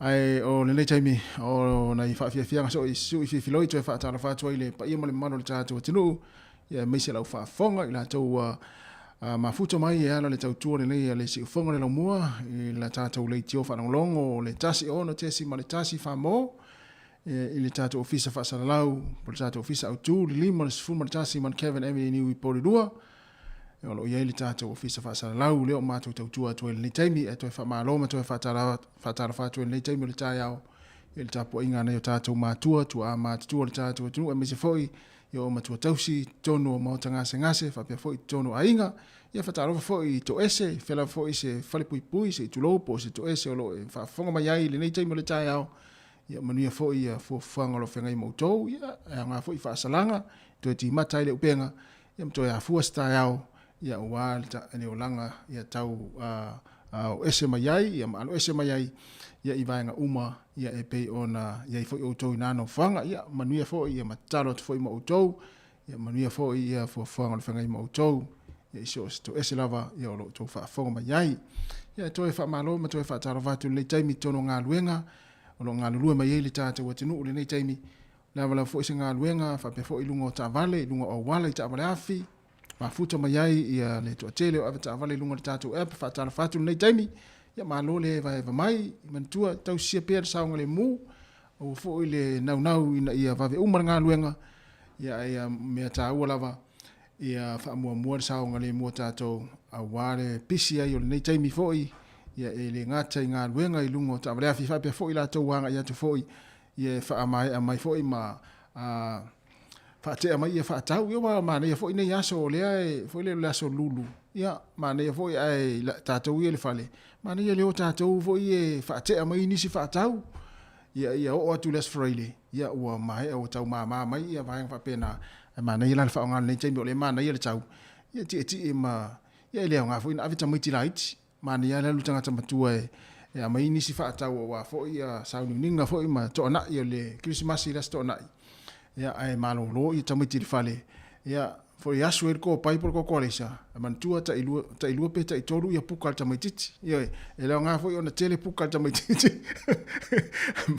Ae o lenei taimi o nai faafiafiaga soo i sui filifiloi toe faatalofa atu ai le paia ma le mamalu o le tatou atunuu, ia aemaise lau faafofoga i latou ua mafuta mai e ala le tautua lenei a le siufofoga le laumua i la tatou leitio faalogologo o le 16.1 Famo i le tatou ofisa faasalalau po le tatou ofisa autu le 51 Mount Kevin Avenue New Ipoli 2 o lo o i ai le tatou ofisa faasalalau lea o matou tautua atu ai i lenei taimi e toe faamalo ma toe faatalofa atu ai i lenei taimi o le taeao i le tapuaiga a nai o tatou matua, tuaa matutua o le tatou atunuu aemaise foi i o matua tausi totonu o maota gasegase faapea foi totonu o aiga. Ia faatalofa foi i toese, fea lava foi se falepuipui, se itulou po o se toese o lo o e faafofoga mai ai i lenei taimi o le taeao. Ia manuia foi ia fuafuaga o lo o feagai ma outou, ia e aoga foi faasalaga, toe timata ai le upega, ia ma toe afua se taeao, ia aua le olaga ia tau o ese mai ai, ia ma alo ese mai ai, ia i vaega uma, ia e pei ona i ai foi outou i na nofoaga, ia manuia foi, ia ma tatalo atu foi ma outou, ia manuia foi ia fuafuaga o le feagai ma outou, ia i so o se toese lava ia o lo o outou faafofoga mai ai. Ia e toe faamalo ma toe faatalofa atu i lenei taimi i totonu o galuega, o lo o galulue mai ai le tatou atunuu i lenei taimi, le ava lava foi se galuega faapea foi i luga o taavale, i luga o auala, i taavale afi, mafuta mai ai ia le toatele o avetaavale i luga o le tatou app, faatalofa atu i lenei taimi, ia malo le hevaheva mai, manatua tausisia pea le saogalemu, aua foi le naunau ina ia vave uma le galuega, ia ae mea taua lava, ia faamuamua le saogalemu o tatou aua le pisi ai o lenei taimi foi, ia e le gata i galuega i luga o taavaleafi faapea foi latou ua agai atu foi ia e faamaea mai foi ma faatea mai ia faatau. Ia ua manaia foi nei aso o lea e foi lea o le aso lulu. Ia manaia foi ae tatou ia i le fale, manaia le o tatou foi e faatea mai nisi faatau. Ia ia oo atu i le Aso Faraile, ia ua maea ua tau mama mai ia vaega faapena. Ae manaia la le faaaoga o lenei taimi o lea e manaia le tau. Ia tietie ma ia e le aoga foi ona ave tamaiti laiti. Manaia lava le alu tagata matua e aumai nisi faatau aua foi ia sauniuniga foi ma toanai o le Kerisimasi i le Aso Toonai. Ia ae malolo ia tamaiti i le fale. Ia foi asu ai le kopai po o le kokoaleisa, e manatua tailua, tailua pe taitolu ia puka a le tamaitiiti. Ioe, e le aoga foi ona tele puka a le tamaitiiti.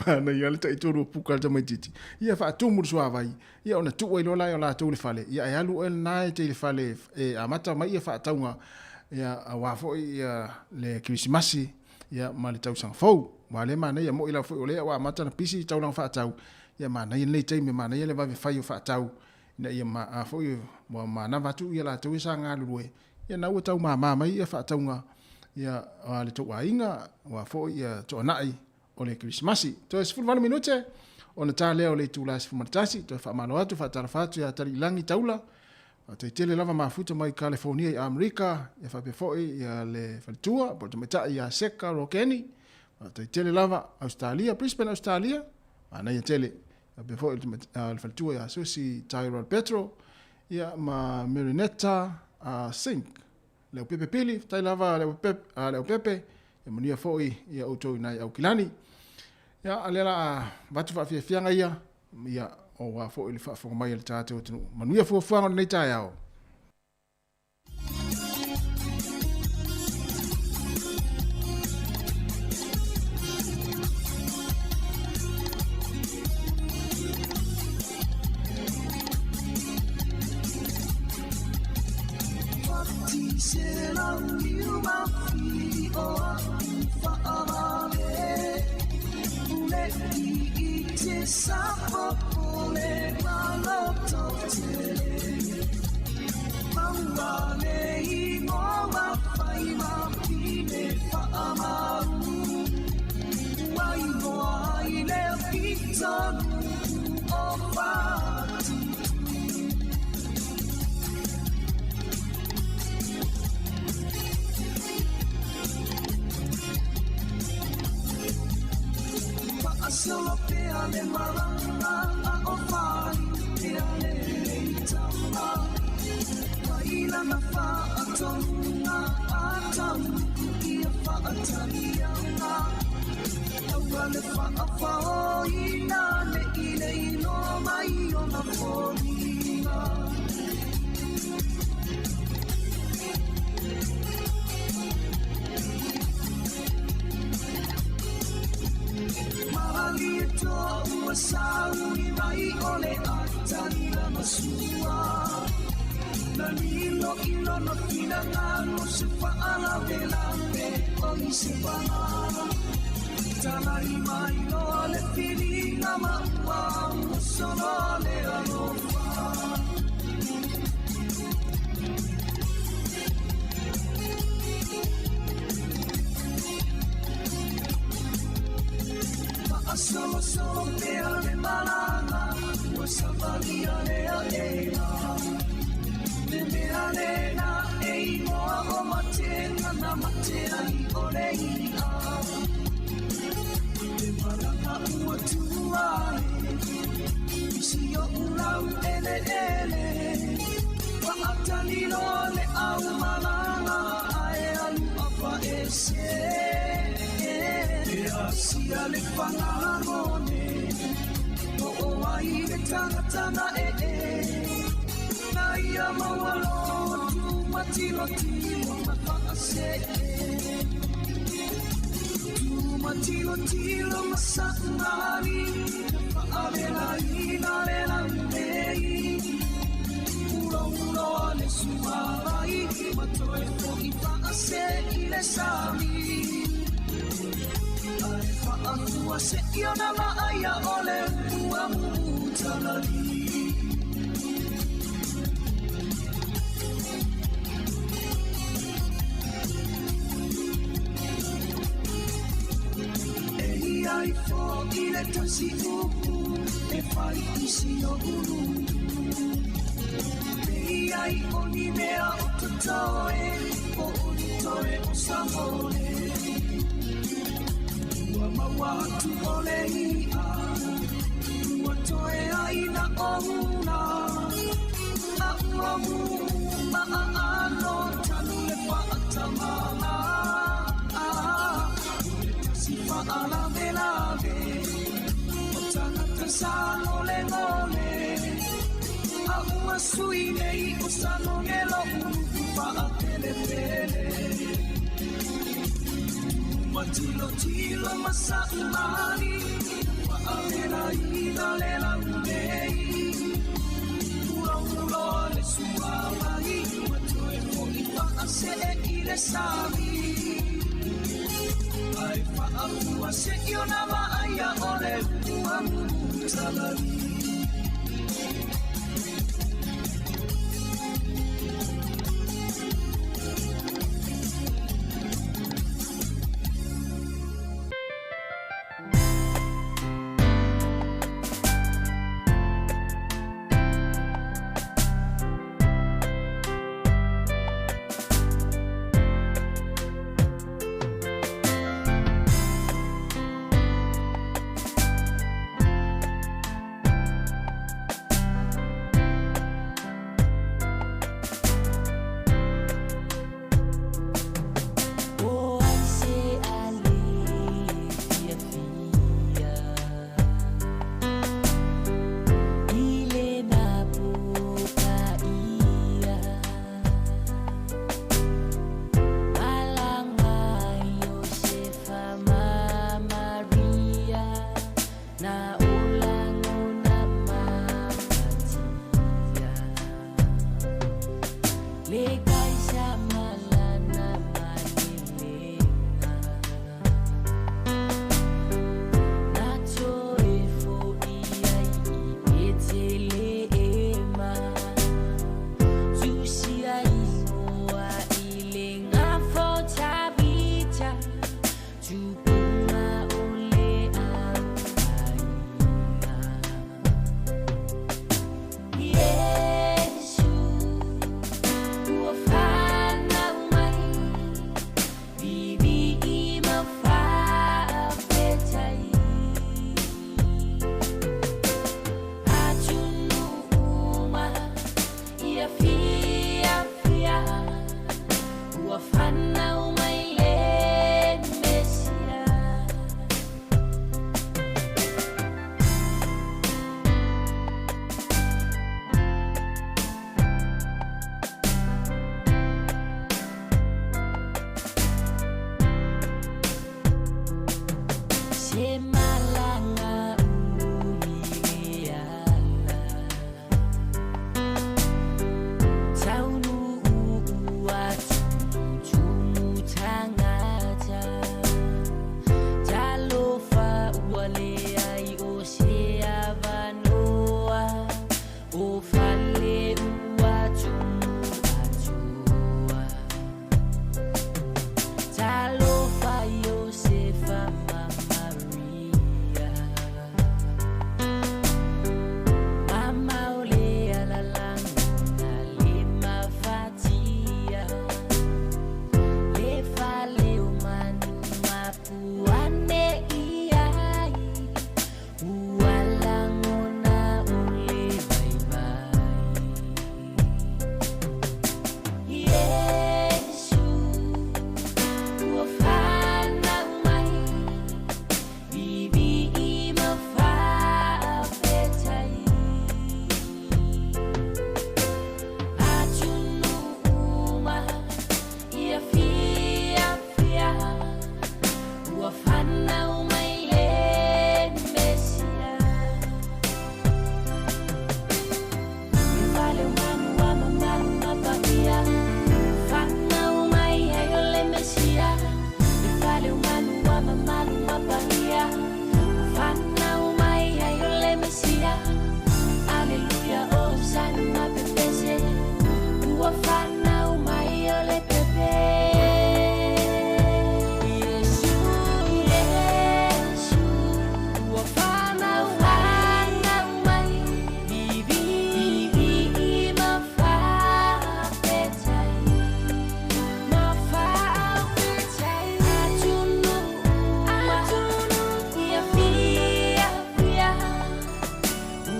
Manaia le taitolu o puka a le tamaitiiti. Ia faatumu le suavai, ia ona tuu ai loa la e o latou i le fale, ia ae alu oe lena e te i le fale e amata mai ia faatauga, ia aua foi ia le Kerisimasi ia ma le tausaga fou. Aua o lea e manaia, e moni lava foi o lea ua amata ona pisi taulaga faatau, ia manaia lenei taimi, manaia le vave fai o faatau, ina ia ma, a foi ua manava atu ia latou ia sa galulue, ia na ua tau mama mai ia faatauga ia a le tou aiga, aua foi ia toanai o le Kerisimasi. Toe 18 minute ona ta lea o le itula e 11, toe faamalo atu, faatalofa atu ia Taliilangi Taula, faafetai tele lava mafuta mai Kalifornia i Amerika, ia faapea foi ia le faletua po o le tamaitai ia Seka Rokeni, faafetai tele lava Australia, Brisbane Australia, manaia tele. Faapea foi le faletua ia Susi Tyrell Petro, ia ma Marinetta Sink. Leaupepe Pili, faafetai lava Leaupepe, ia manuia foi ia outou i nai Aukilani. Ia, a lea la a avatu faafiafiaga ia, ia, aua foi le faafofoga mai a le tatou atunuu. Manuia fuafuaga o lenei taeao. o Fati. Faasolo pea le malaga a o fai pea le tama. Mai lana faatonuga a taunuku ia faataliaga. Aua le faafaoina ne i le iloa mai ona foliga. Malie toa ua sauni mai o le atali lana sua. Na lilo i lona finagalo se faalavelave o i se pala. Talai mai loa le filiga ma ua ua solo le alofa. Faasolosolo pea le malaga ua savalia le aʻela. Le mea lena e igoa o matega na mate ai o le iʻa. Le malaga ua tua e isi oʻu lau eleele. Faatali loa le aumalaga ae alu afaese. E asia le fagagone o o ai le tagata na ee. Na ia maua loa tumatilotilo ma faasee. Tumatilotilo ma saʻumali na faavelaina le laumei. Ulouloa le suavai ma toe foʻi faase i le sami. Ae faafua seʻi ona vaaia o le ua mutalali. E ia ifo i le tasi upu e fai i si o ulu. E ia i o ni mea o totoe, o o ni toe o samole. Ua maua atu o le i'a, ua toe ai na o una. A ua mumu maaano tanu le faatamala. O le tasi faalavelave, o tagata sa golegole. A ua sui nei o sa logelo uluku faapelepele. Matilotilo ma saʻumali, faavelaina le laumei. Ulouloa le suavai, ma toe foʻi faasee i le sami. Ae faafua seʻi ona vaaia o le ua mumutalali.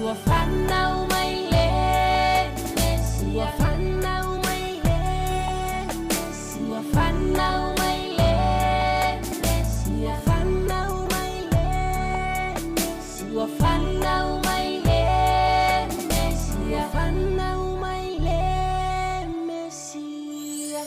Ua fanau mai le Mesia. Ua fanau mai le Mesia. Ua fanau mai le Mesia. Ua fanau mai le Mesia. Ua fanau mai le Mesia. Ua fanau mai le Mesia.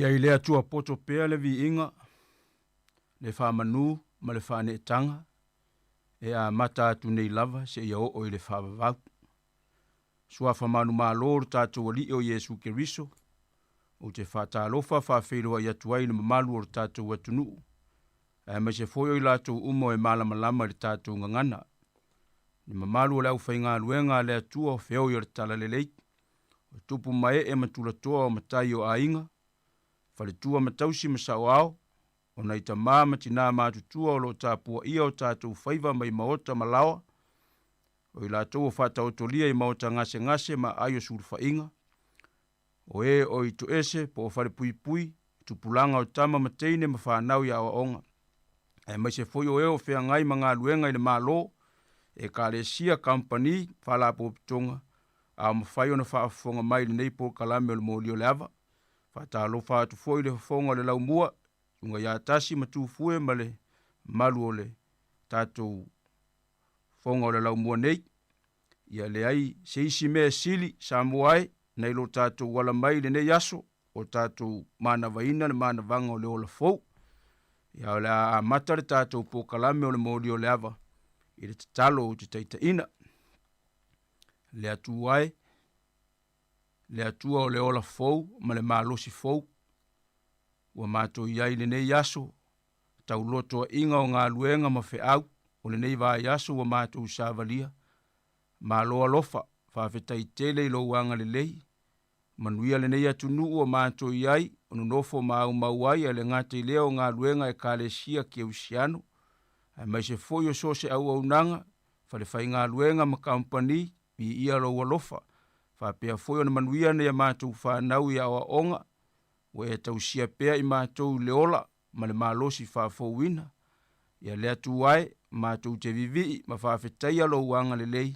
Ia i le Atua poto pea le viiga, le faamanu ma le faaneetaga, e amata atu nei lava seia oo i le faavavau. Suafa manumalo o lo tatou Alii o Iesu Keriso, ou te faatalofa faafeiloai atu ai i le mamalu o lo tatou atunuu, aemaise foi o i latou uma e malamalama i le tatou gagana. Le mamalu o le aufaigaluega a le Atua o feoi o le Talalelei, o tupu ma ee ma tulatoa o matai o aiga, faletua ma tausi ma saoao, o nai tamā ma tinā matutua o lo o tapuaia o tatou faiva mai maota ma laoa, o i latou o faataotolia i maota gasegase ma aai o sulufaiga, o e o i toese po o falepuipui, tupulaga o tama ma teine ma fanau i aoaoga, aemaise foi o e o feagai ma galuega i le Malo, ekalesia, kamupani, faalapotopotoga, a o mafai ona faafofoga mai i lenei polokalame o le Moli o le Ava. Faatalofa atu foi i le fofoga o le laumua, susuga ia Tasi ma Tufue ma le mamalu o le tatou fofoga o le laumua nei. Ia leai se isi mea e sili Samoa e nai lo tatou ala mai i lenei aso o tatou manavaina le manavaga o le ola fou. Ia o le a amata le tatou polokalame o le Moli o le Ava i le tatalo ou te taitaiina. Le Atua e, le Atua o le ola fou ma le malosi fou, ua matou i ai i lenei aso, taulotoa'iga o galuega ma fe'au o lenei vaiaso ua matou savalia. Malo alofa, faafetai tele i lou agalelei, manuia lenei atunuu ua matou i ai, o nonofo ma aumau ai, ae le gata i lea o galuega a Ekalesia Kerisiano, aemaise foi o so o se auaunaga, falefaigaluega ma kamupani, viia lou alofa. Faapea foi ona manuia nai a matou fanau i aoaoga, ua e tausia pea i matou i le ola ma le malosi faafouina. Ia le Atua e, matou te vivii ma faafetaia lou agalelei,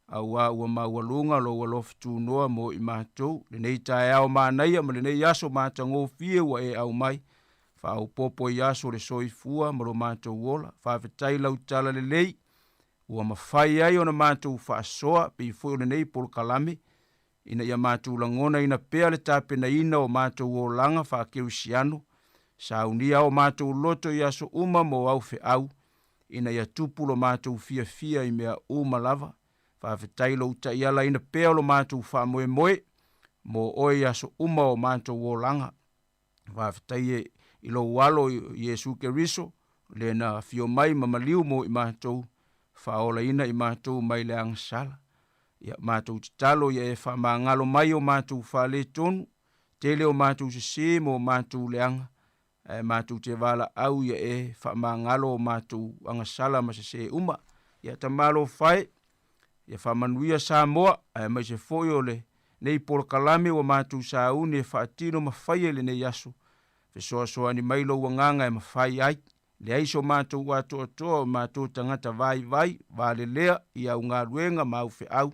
auā ua maualuga lou alofa tunoa mo i matou, lenei taeao manaia ma lenei aso matagofie ua e aumai, faaopoopo i aso o le soifua ma lo matou ola. Faafetai lau talalelei ua mafai ai ona matou faasoa pei foi o lenei polokalame, ina ia matou lagonaina pea le tapenaina o matou olaga faakerisiano, saunia o matou loto i aso uma mo au feau, ina ia tupu lo matou fiafia i mea uma lava. Faafetai lou taialaina pea o lo matou faamoemoe mo oe i aso uma o matou olaga. Faafetai e i lou alo Iesu Keriso, le na afio mai ma maliu mo i matou, faaolaina i matou mai le agasala. Ia matou tatalo ia e faamagalo mai o matou faaletonu, tele o matou sesē ma o matou leaga, ae matou te valaau ia e faamagalo o matou agasala ma sesē uma. Ia tamalofa e, ia faamanuia Samoa, aemaise foi o lenei polokalame ua matou sauni e faatino ma faia i lenei aso. Fesoasoani mai lou agaga e mafai ai. Leai so matou atoatoa o matou tagata vaivai, valelea i au galuega ma au feau,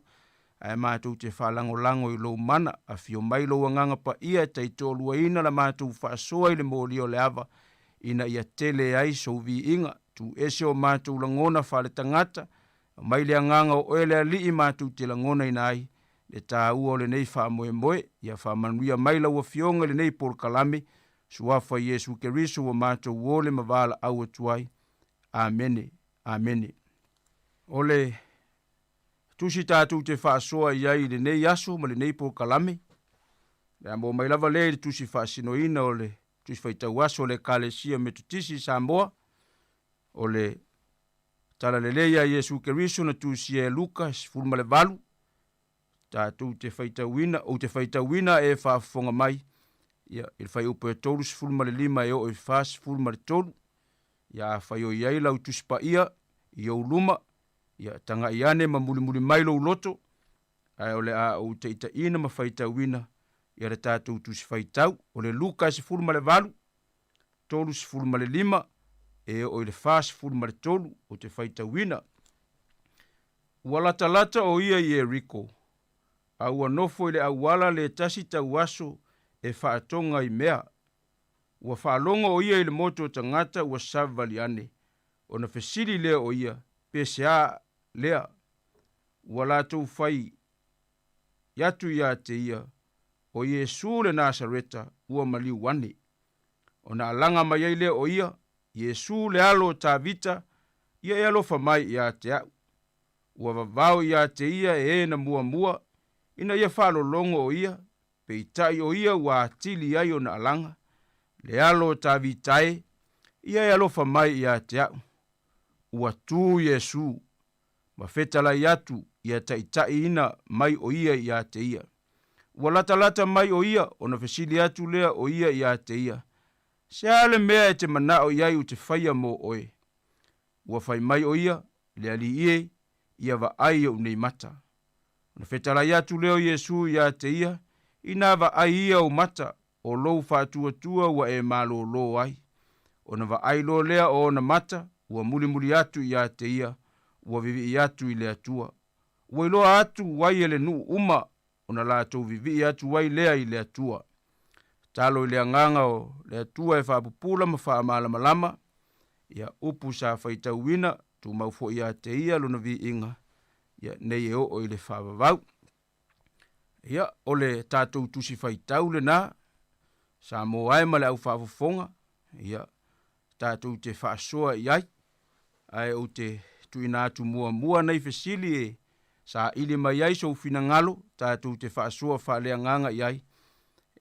ae matou te faalagolago i lou mana. Afio mai lou agaga paia e taitoaluaina la matou faasoa i le moli o le ava, ina ia tele ai sou viiga. Tuuese o matou lagona faaletagata, aumai le agaga o oe le Alii matou te lagonaina ai le taua o lenei faamoemoe. Ia faamanuia mai lau Afioga i lenei polokalame, Suafa Iesu Keriso ua matou ole ma valaau atu ai. Amene. Amene. O le tusi tatou te faasoa i ai i lenei aso ma lenei polokalame, le a maua mai lava lea i le tusi faasinoina o le tusi faitau aso o le Ekalesia Metotisi i Samoa, o le Talalelei a Iesu Keriso na tusia e Luka 18, tatou te faitauina, ou te faitauina e faafofoga mai, ia, i le fuaiupu e 35 e oo i 43. Ia afai o i ai lau tusi paia i ou luma, ia tagai ane ma mulimuli mai lou loto, ae o le a ou taitaiina ma faitauina ia le tatou tusi faitau, o le Luka 18, 35 e oo i le 43, ou te faitauina. Ua latalata o ia i Ieriko, a ua nofo i le auala le tasi tauaso e faatoga i mea. Ua faalogo o ia i le motu o tagata ua savavali ane, ona fesili lea o ia, pe se a lea. Ua latou fai atu ia te ia, O Iesu le Nasareta ua maliu ane. Ona alaga mai ai lea o ia, Iesu le alo o Tavita, ia e alofa mai ia te a'u. Ua vavao ia te ia e e na muamua, ina ia faalologo o ia, peitai o ia ua atili ai ona alaga, le alo o Tavita e, ia e alofa mai ia te a'u. Ua tu Iesu, ma fetalai atu ia taitaʻiina mai o ia ia te ia. Ua latalata mai o ia ona fesili atu lea o ia ia te ia, Se a le mea e te manao i ai ou te faia mo oe? Ua fai mai o ia, Le Alii e, ia vaai i ou nei mata. Ona fetalai atu lea o Iesu ia te ia, Inā vaai ia ou mata, o lou faatuatua ua e malōlō ai. Ona vaai loa lea o ona mata, ua mulimuli atu ia te ia, ua vivii atu i le Atua. Ua iloa atu ai e le nuu uma ona latou vivii atu ai lea i le Atua. Talo i le agaga o le Atua e faapupula ma faamalamalama, ia upu sa faitauina, tumau foi ia te ia lona viiga, ia nei e oo i le faavavau. Ia, o le tatou tusi faitau lena, Samoa e ma le au faafofoga, ia, tatou te faasoa i ai, ae ou te tuuina atu muamua nai fesili e saili mai ai sou finagalo, tatou te faasoa faaleagaga i ai.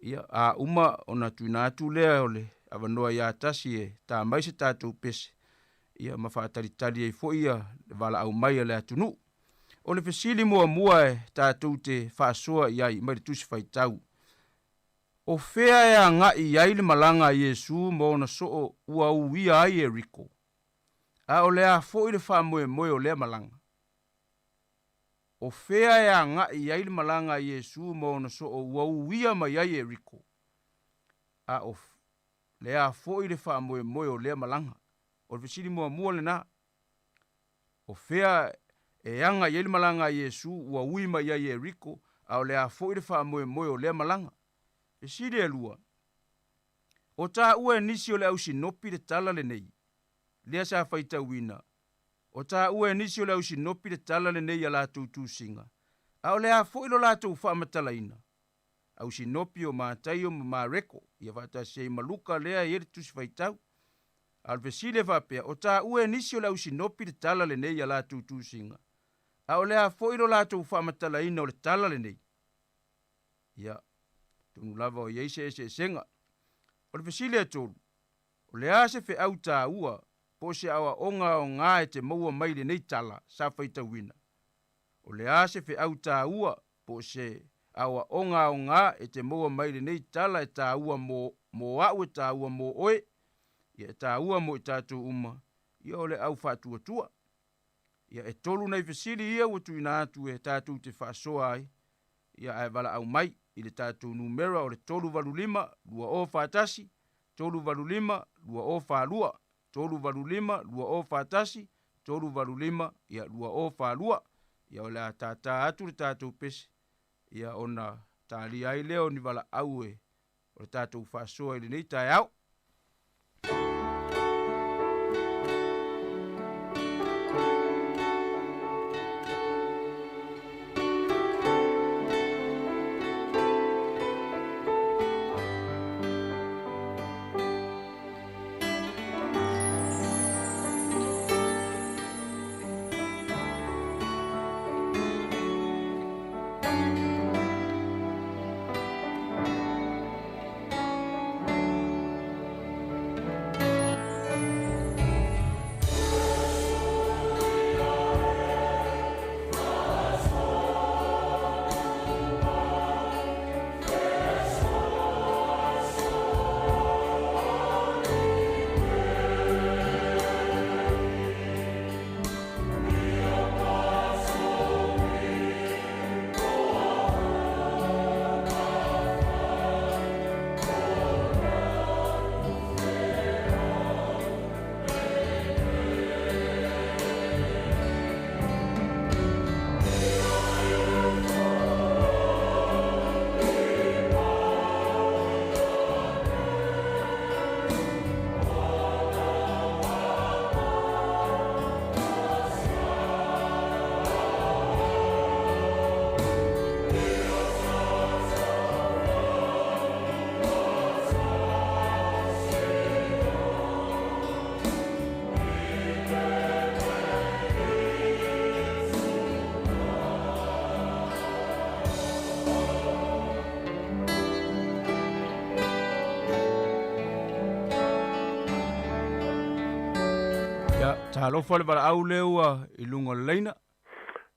Ia, a uma ona tuuina atu lea o le avanoa ia tasi e ta mai se tatou pese, ia ma faatalitali ai foi ia le valaau mai a le atunuu. O le fesili muamua e tatou te faasoa i ai mai le Tusi Faitau, O fea e agai i ai le malaga a Iesu ma ona soo ua uia ai Ieriko? A o le a foi le faamoemoe o lea malaga? O fea e agai i ai le malaga a Iesu ma ona soo ua uia mai ai Ieriko? A o le a foi le faamoemoe o lea malaga? O le fesili muamua lena. O fea e aga i ai le malaga a Iesu ua ui mai ai Ieriko, a o le a foi le faamoemoe o lea malaga? Fesili e lua, O taua e nisi o le au sinopi le tala lenei, lea sa faitauina, o taua e nisi o le au sinopi le tala lenei i a latou tusiga, a o le a foi lo latou faamatalaina? Au sinopi o Mataio ma Mareko, ia faatasi ai ma Luka lea e i ai le Tusi Faitau. A o le fesili e faapea, o taua e nisi o le au sinopi le tala lenei i a latou tusiga, a o le a foi lo latou faamatalaina o le tala lenei? Ia, atonu lava o i ai se eseesega. O le fesili e tolu, o le a se feau taua po o se aoaoga aoga e te maua mai i lenei tala sa faitauina? O le a se feau taua po o se aoaoga aoga e te maua mai lenei tala e taua mo, mo a'u e taua mo oe, ia e taua mo i tatou uma, ia o le au faatuatua. Ia e tolu nai fesili ia ua tuuina atu e tatou te faasoa ai, ia ae valaau mai i le tatou numera o le 385 2041, 385 2042. 385 2041, 385 ia 2042. Ia o le a tātā atu le tatou pese, ia ona talia ai lea o ni valaau e o le tatou faasoa i lenei taeao. Ia, talofa le valaau lea ua i luga o le laina.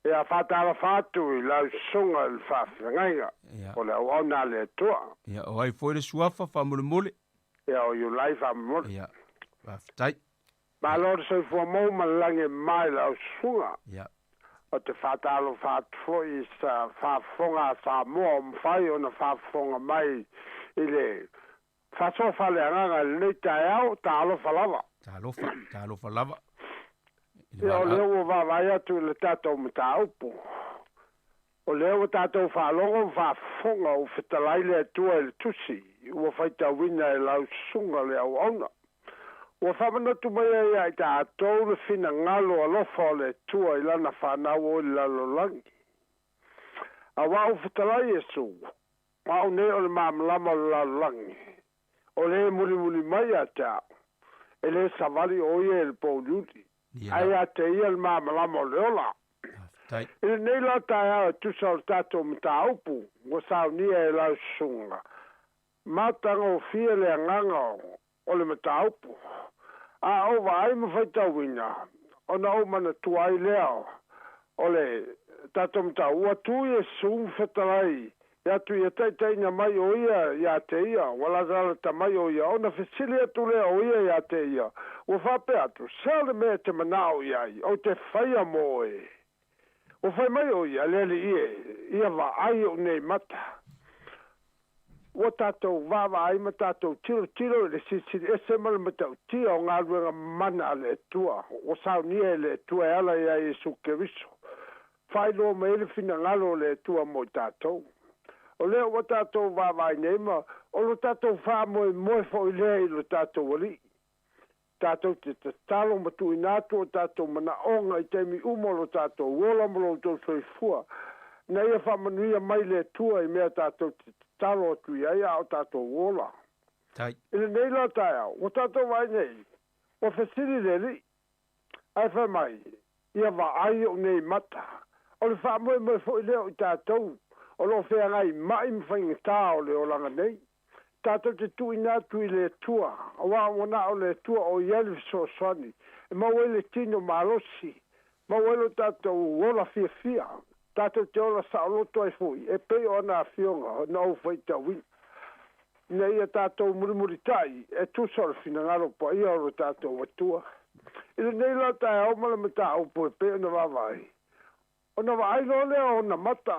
Ia, faatalofa atu i lau susuga i le faafeagaiga o le auauna a le Atua. Ia, o ai foi le suafa faamolemole? Ia, o Iulai faamolemole. Ia, faafetai. Malo le soifua maua ma le lagi e mama i lau susuga. Ia. Ou te faatalofa atu foi i sa faafofoga a Samoa o mafai ona faafofoga mai i le faasoa faaleagaga i lenei taeao, talofa lava. Talofa, talofa lava. Ia, o lea ua vaavaai atu i le tatou mataupu. O lea ua tatou faalogo ma faafofoga ua fetalai le Atua i le Tusi ua faitauina e lau susuga le auauna. Ua faamanatu mai ai ia i tatou le finagalo alofa o le Atua i Lana fanau o i le lalolagi. Auā ua fetalai Iesu, O au nei o le malamalama o le lalolagi, o le e mulimuli mai ia te au, e le savali ʻo ia i le pōuliuli, ae ia te ia le malamalama o le ola. I lenei la taeao e tusa o le tatou mataupu ua saunia e lau susuga, matagofie le agaga o le mataupu, a ou vaai ma faitauina, ona ou manatua ai lea o le tatou mataupu, ua tu Iesu ma fetalai atu ia taitaiina mai ʻo ia iā te ia, ua latalata mai ʻo ia, ona fesili atu lea o ia iā te ia, ua faapea atu, Sea le mea e te manaʻo i ai, ou te faia mo oe. Ua fai mai ʻo ia, Le Alii e, ia vaai oʻu nei mata. Ua tatou vaavaai ma tatou tilotilo i le silisili ese ma le matautia o galuega mana a le Atua, ua saunia e le Atua e ala iā Iesu Keriso. Faailoa mai ai le finagalo o le Atua mo i tatou. O lea ua tatou vaavaai nei ma o lo tatou faamoemoe foi lea i lo tatou Alii. Tatou te tatalo ma tuuina atu o tatou manaoga i taimi uma o lo tatou ola ma lo outou soifua, ina ia faamanuia mai le Atua i mea tatou te tatalo atu i ai a o tatou ola. Tai. I lenei la taeao, ua tatou vaai nei, ua fesili le Alii, ae fai mai, Ia vaai oʻu nei mata. O le faamoemoe foi lea o i tatou o lo o feagai maʻi ma faigata o le olaga nei. Tatou te tuuina atu i le Atua, auā ua na o le Atua o i ai le fesoasoani e maua ai le tino malosi, maua ai lo tatou ola fiafia, tatou te ola saoloto ai foi e pei o ana afioga na ou faitauina, ina ia tatou mulimulitai e tusa o le finagalo paia o lo tatou Atua. I lenei la taeao ma le mataupu e pei ona vaavaai, Ona vaai loa lea o ona mata,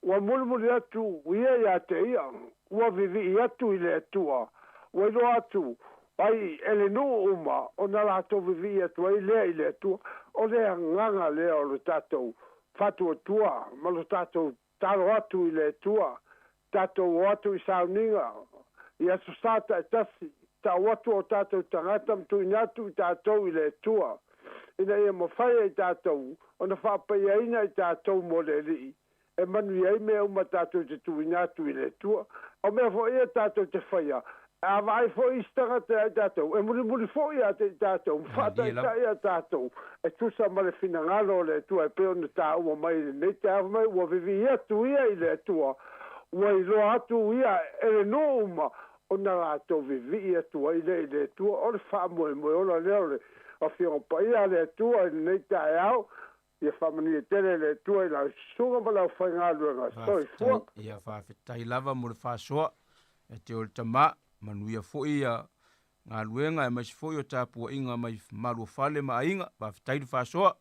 ua mulimuli atu ia ia te ia, ua vivii atu i le Atua, ua iloa atu ai e le nuu uma ona latou vivii atu ai lea i le Atua. O le agaga lea o lo tatou faatuatua ma lo tatou talo atu i le Atua, tatou o atu i sauniga i aso sa taitasi, tau atu o tatou tagata ma tuuina atu i tatou i le Atua, ina ia mafai e i tatou ona faapaiaina i tatou mo le Alii, e manuia ai mea uma tatou te tuuina atu i le Atua. O mea foi ia tatou te faia, a vaai foi isi tagata ia i tatou, e mulimuli foi ia te i tatou, ma faataitai ia tatou, e tusa ma le finagalo o le Atua e pei ona taua mai i lenei taeao, fai mai ua vivii atu ia i le Atua, ua iloa atu ia e le nuu uma ona latou vivii atu ai lea i le Atua. O le faamoemoe ola lea o le Afioga Paia a le Atua i lenei taeao. Ia faamanuia tele le Atua i lau susuga ma le aufaigaluega. Soifua. Ia faafetai lava mo le faasoa e te o le tama, manuia foi ia galuega aemaise foi o tapuaiga mai maluafale ma aiga. Faafetai le faasoa.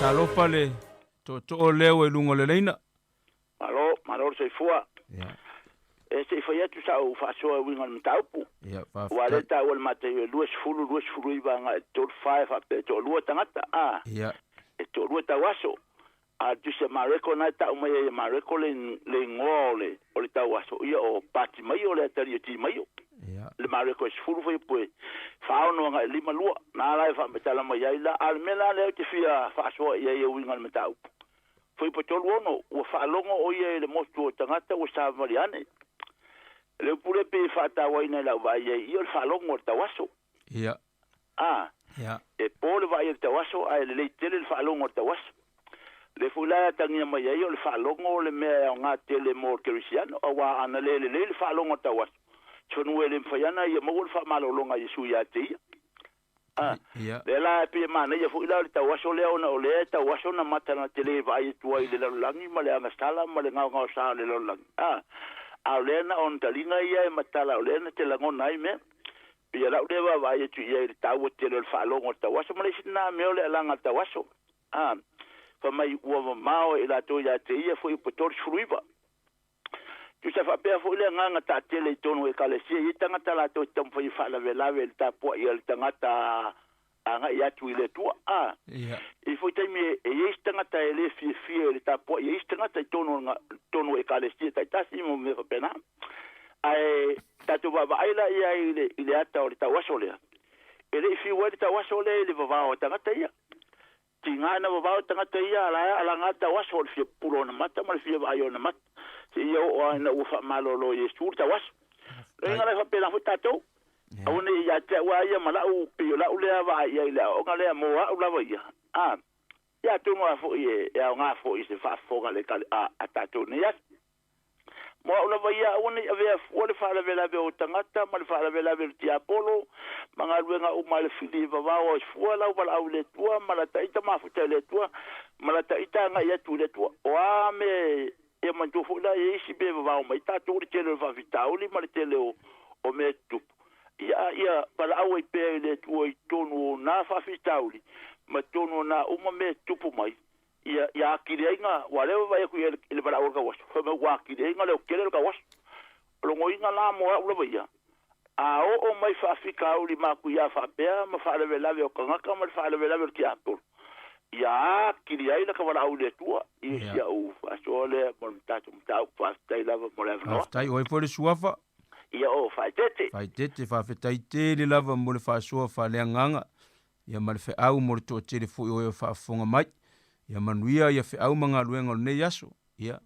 Talofa le tootoo lea ua i luga o le laina. Malo, malo le soifua. E se i fai atu sa'u faasoa e uiga i le mataupu. Aua lea e taua i le Mataio e 20, 29 agai i le 34 e faapea e toalua tagata, a. E toalua tauaso. A o le Tusi a Mareko na e ta'u mai ai e Mareko le, le igoa o le, o le tauaso, ia o Patimaio le atalii o Timaio. Le Mareko e 10 fuaiupu e 46 agai i le 52. Na la e faamatala mai ai la, a o le mea la lea ou te fia faasoa i ai e uiga i le mataupu. Fuaiupu 36, ua faalogo ʻo ia i le motu o tagata ua savavali ane. Le upu lea pei e faatauaina i lau vaai ai ia o le faalogo o le tauaso. Ia. A. Ia. E po le vaai a le tauaso ae lelei tele le faalogo a le tauaso. Le foi la e atagia mai ai o le faalogo o le mea e aoga tele mo le kerisiano auā ana le lelei le faalogo a le tauaso, se fanua e le mafai ana ia maua le faamalologa a Iesu ia te ia. A, lea la e pei e manaia foi la o le tauaso lea ona o lea e tauaso na mata na te le vaai atu ai i le lalolagi ma le agasala ma le gaogaosa o le lalolagi. A, a o lea na ona taliga ia e matala o lea na te lagona ai mea. Pei o lau lea vaavaai atu i ai i le taua tele o le faalogo o le tauaso ma le isi lena mea o le alaga o le tauaso. A, fai mai ua mamao e i latou ia te ia foi po 39. Tusa faapea foi le agaga taatele i totonu o Ekalesia, e i ai tagata latou te taumafai e faalavelave i le tapuai a le tagata agai atu i le Atua. A i foi taimi e i ai se tagata e le fiafia i le tapuai a isi tagata i totonu totonu o Ekalesia taitasi ma mea faapena. Ae tatou vaavaai la i ai i le ata o le tauaso lea, e le i fiu ai le tauaso lea i le vavao a tagata ia. Tiga na vavao tagata ia a la e alaga tauaso o le fia pupula ona mata ma le fia vaai ona mata seia oo lava ina ua faamalolo e Iesu le tauaso. Loiga la e faapena foi tatou. Aua ne i ia te au lava ia ma la'u pei o la'u lea vaai i ai i le aoaoga lea mo a'u lava ia, a, ia atonu lava foi e aoga foi i se faafofoga a a tatou nei aso. Mo a'u lava ia, aua ne i avea fua le faalavelave o tagata ma le faalavelave o le tiapolo ma galuega uma a le fili e vavao ai fua lau valaau i le Atua ma lata ita mafuta i le Atua ma lata ita agai atu i le Atua. O a mea e manatua foi la e i ai isi mea e vavao mai tatou le tele o le faafitauli ma le tele o mea e tutupu. Ia, ia valaau ai pea i le Atua i totonu o na faafitauli ma totonu o na uma mea e tutupu mai ia, ia atili ai na, ua lea vaai atu i le valaau o le tauaso, fai mai ua atili ai na leotele o le tauaso. O logoina la mo a'u lava ia, a oo mai faafitauli matuia faapea ma faalavelave o tagata ma le faalavelave o le tiapolo, ia atili ai lata valaau i le Atua, i si a'u faasoa lea mo le tatou mataupu. Faafetai lava mo le avanoa. Faafetai, o ai foi le suafa? Ia o Faaeteete. Faaeteete, faafetai tele lava mo le faasoa faaleagaga. ia ma le feau mo le toatele foi o e o faafofoga mai. Ia manuia ia feau ma galuega o lenei aso. Ia.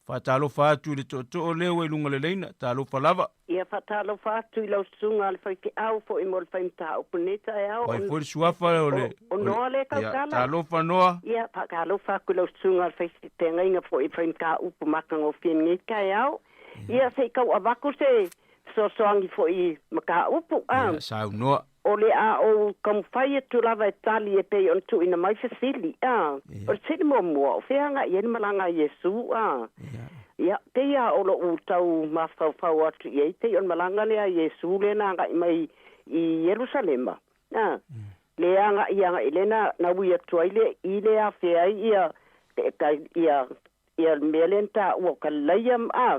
Faatalofa atu i le tootoo lea ua i luga o le laina. Talofa lava. Ia faatalofa atu i lau susuga a le faifeau foi mo le fai mataupu i lenei taeao. O ai foi le suafa o le. O Noa lea e tautala. Ia, talofa Noa. Ia, faatalofa atu i lau susuga a le faifeagaiga foi i le fai mataupu matagofie i lenei taeao. Ia, se i tau avatu se fesoasoani foi i mataupu, a. Ia, saunoa. O le a ou taumafai atu lava e tali e pei ona tuuina mai fesili, a. O le fesili muamua, o fea agai i ai le malaga a Iesu, a? Ia, pei lava o lo'u tau mafaufau atu i ai, pei o le malaga lea a Iesu lea na agai mai i Ierusalema, a, lea agai agai lea na, na ui atu ai le, i le afea ai ia, ia, ia le mea lea na taua o Kalilaia a,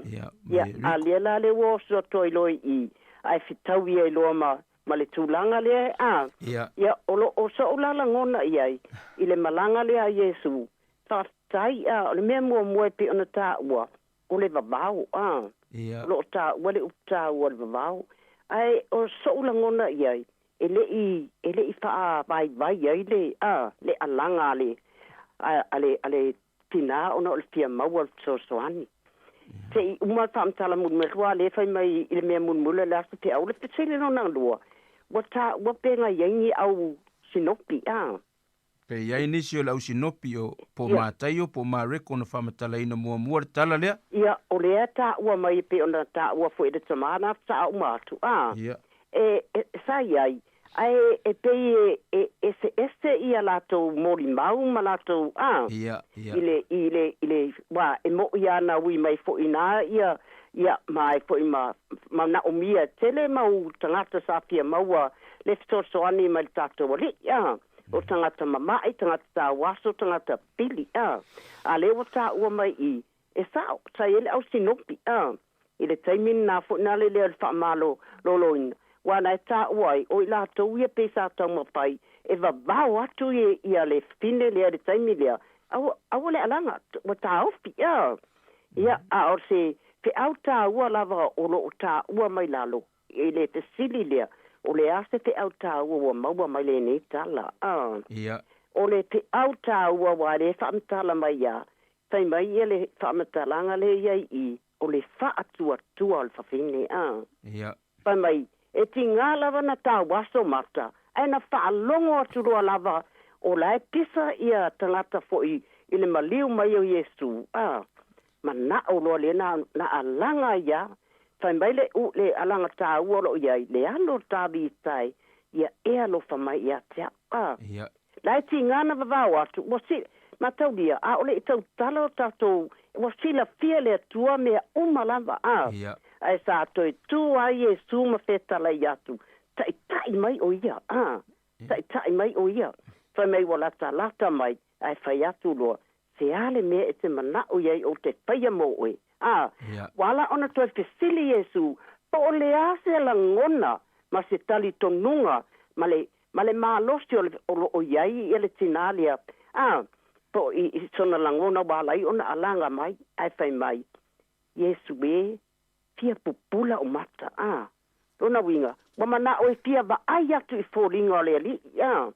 ia, a lea la lea ua oso atu ai loa i i, ae fetaui ai loa ma, ma le tulaga lea a, ia, o lo o so'u la lagona i ai i le malaga lea a Iesu, faafetai a, o le mea muamua e pei ona taua, o le vavao a, o lo o taua le upu taua o le vavao, ae o so'u lagona i ai, e le i, e le i faavaivai ai le, a, le alaga a le, a le, a le tinā ona o le fia maua o le fesoasoani. Se i uma le faamatala mulimuli atu, aua o lea e fai mai i le mea mulimuli o le aso feau, le fesili lona lua, ua taua pe na i ai ni au sinopi, a? Pe i ai nisi o le au sinopi o po o Mataio po o Mareko na faamatalaina muamua le tala lea? Ia, o lea e taua mai e pei ona taua foi e le tama na faatoa uma atu, a? E, e, sa i ai, Ae e pei e eseese ia latou molimau ma latou a i le i le i le wa e moʻi a na ui mai foi ina ia ia ma ai foi ma manaomia e tele mau tagata sa fia maua le fesoasoani mai le tatou Alii a. O tagata mama'i, tagata tauaso, tagata pili, a. A lea ua taua mai i, e sa'o, sa i ai le au sinopi, a. I le taimi lenā foi nale lea o le faamalololoina, ua na e taua ai, o i latou ia pei sa taumafai e vavao atu ia le fafine lea i le taimi lea, aua, aua le alaga, ua taofi, a. Ia, a o se feau taua lava o lo o taua mai lalo, i le fesili lea, o le a se feau taua ua maua mai lenei tala? A. Ia. O le feau taua aua e le faamatala mai ia, fai mai ia le faamatalaga lea i ai i, o le faatuatua o le fafine. A. Ia. Fai mai, e tiga lava na tauaso mata, ae na faalogo atu loa lava o la e pisa ia tagata foi i le maliu mai o Iesu. A. Mana'o loa lea na, na alaga ai a. Fai mai le u, le alaga taua o lo'o i ai, le alo o Tavita e, ia e alofa mai ia te a'u. A. Ia. La e tiga na vavao atu, ua si, mataulia, a o le i tautala o tatou, ua silafia e le Atua mea uma lava. A. Ia. Ae sa toe tu ai Iesu ma fetalai atu, Ta'ita'i mai o ia. A. Ta'ita'i mai o ia. Fai mai ua latalata mai, ae fai atu loa, Se a le mea e te mana'o i ai ou te faia mō oe? Ā, ua ala ona toe fesili Iesū, Po o le a se lagona ma se talitonuga ma le, ma le malosi o le, o lo'o i ai ia le tinā lea? Ā, po i, i sona lagona ua ala ai ona alaga mai, ae fai mai, Iesū ē, fia pupula o mata, ā. Lona uiga, ua mana'o e fia vaai atu i foliga o le Alii, ā.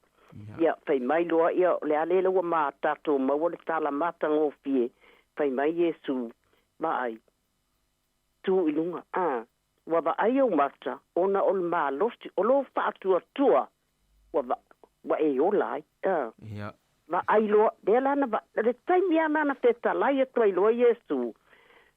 Ia, fai mai loa ia, o le a lele ua ma tatou maua le tala matagofie, fai mai Iesū, Vaai, tū i luga, ā. Ua vaai ou mata, ona o le malosi o lou faatuatua, ua va, ua e ola ai, ā. Vaai loa, lea la na va, le taimi lava na na fetalai atu ai loa Iesu,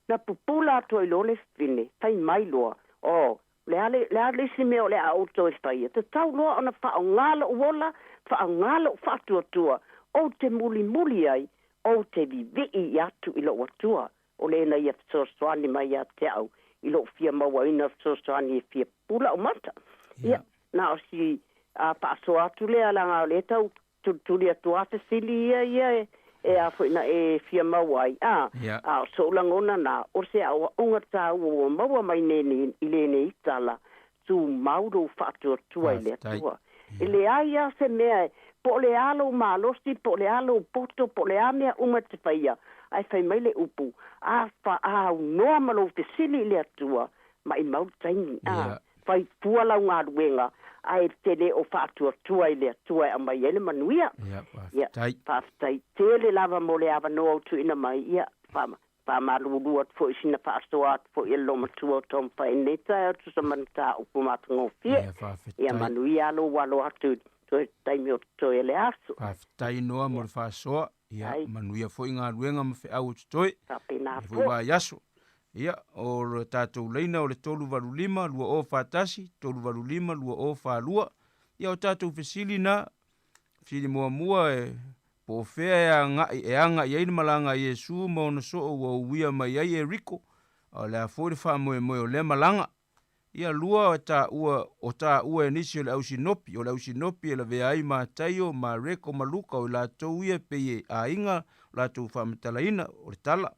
na pupula atu ai loa le fine, fai mai loa, Oh, le a le, le a le isi mea o le a outou e faia? Tatau loa ona faaaoga lo'u ola, faaaoga lo'u faatuatua, ou te mulimuli ai, ou te vivii atu i lo'u Atua, o lena ia fesoasoani mai ia te au i lo'u fia mauaina fesoasoani e fia pupula ou mata. Ia, na o si a faasoa atu lea, leaga o lea e tau Tulituli atu a fesili ia ia e e a foi na e fia maua ai, a, a o so'u lagona na, o se aoaoga taua ua maua mai nei i lenei tala, tumau lou faatuatua i le Atua. E leai a se mea e, po o le a lou malosi, po o le a lou poto, po o le a mea uma e te faia, ae fai mai le upu, a faaunoa ma lou fesili i le Atua, maʻimau le taimi, a. Fai fua lau galuega, ae te le o faatuatua i le Atua e aumai ai le manuia. Ia, faafetai. Faafetai tele lava mo le avanoa ua tuuina mai. Ia, faamalulu atu foi i sina faasoa atu foi e le loomatua o Tom Fai i lenei taeao tusa ma le mataupu matagofie. Ia, faafetai. Ia manuia lou alo atu i toe taimi o totoe o le aso. Faafetai Noa mo le faasoa. Ia, manuia foi galuega ma feau o totoe. Faapena foi. Foi vaiaso. Ia, o le tatou laina o le 385 2041, 385 2042. Ia, o tatou fesili na, fesili muamua e po o fea e agai, e agai ai le malaga a Iesu ma ona soo ua uia mai ai Eriko, a o le a foi le faamoemoe o lea malaga. Ia lua o taua, o taua e nisi o le au sinopi, o le au sinopi e lavea ai Mataio, Mareko ma Luka o i latou ia e pei e aiga o latou faamatalaina o le tala.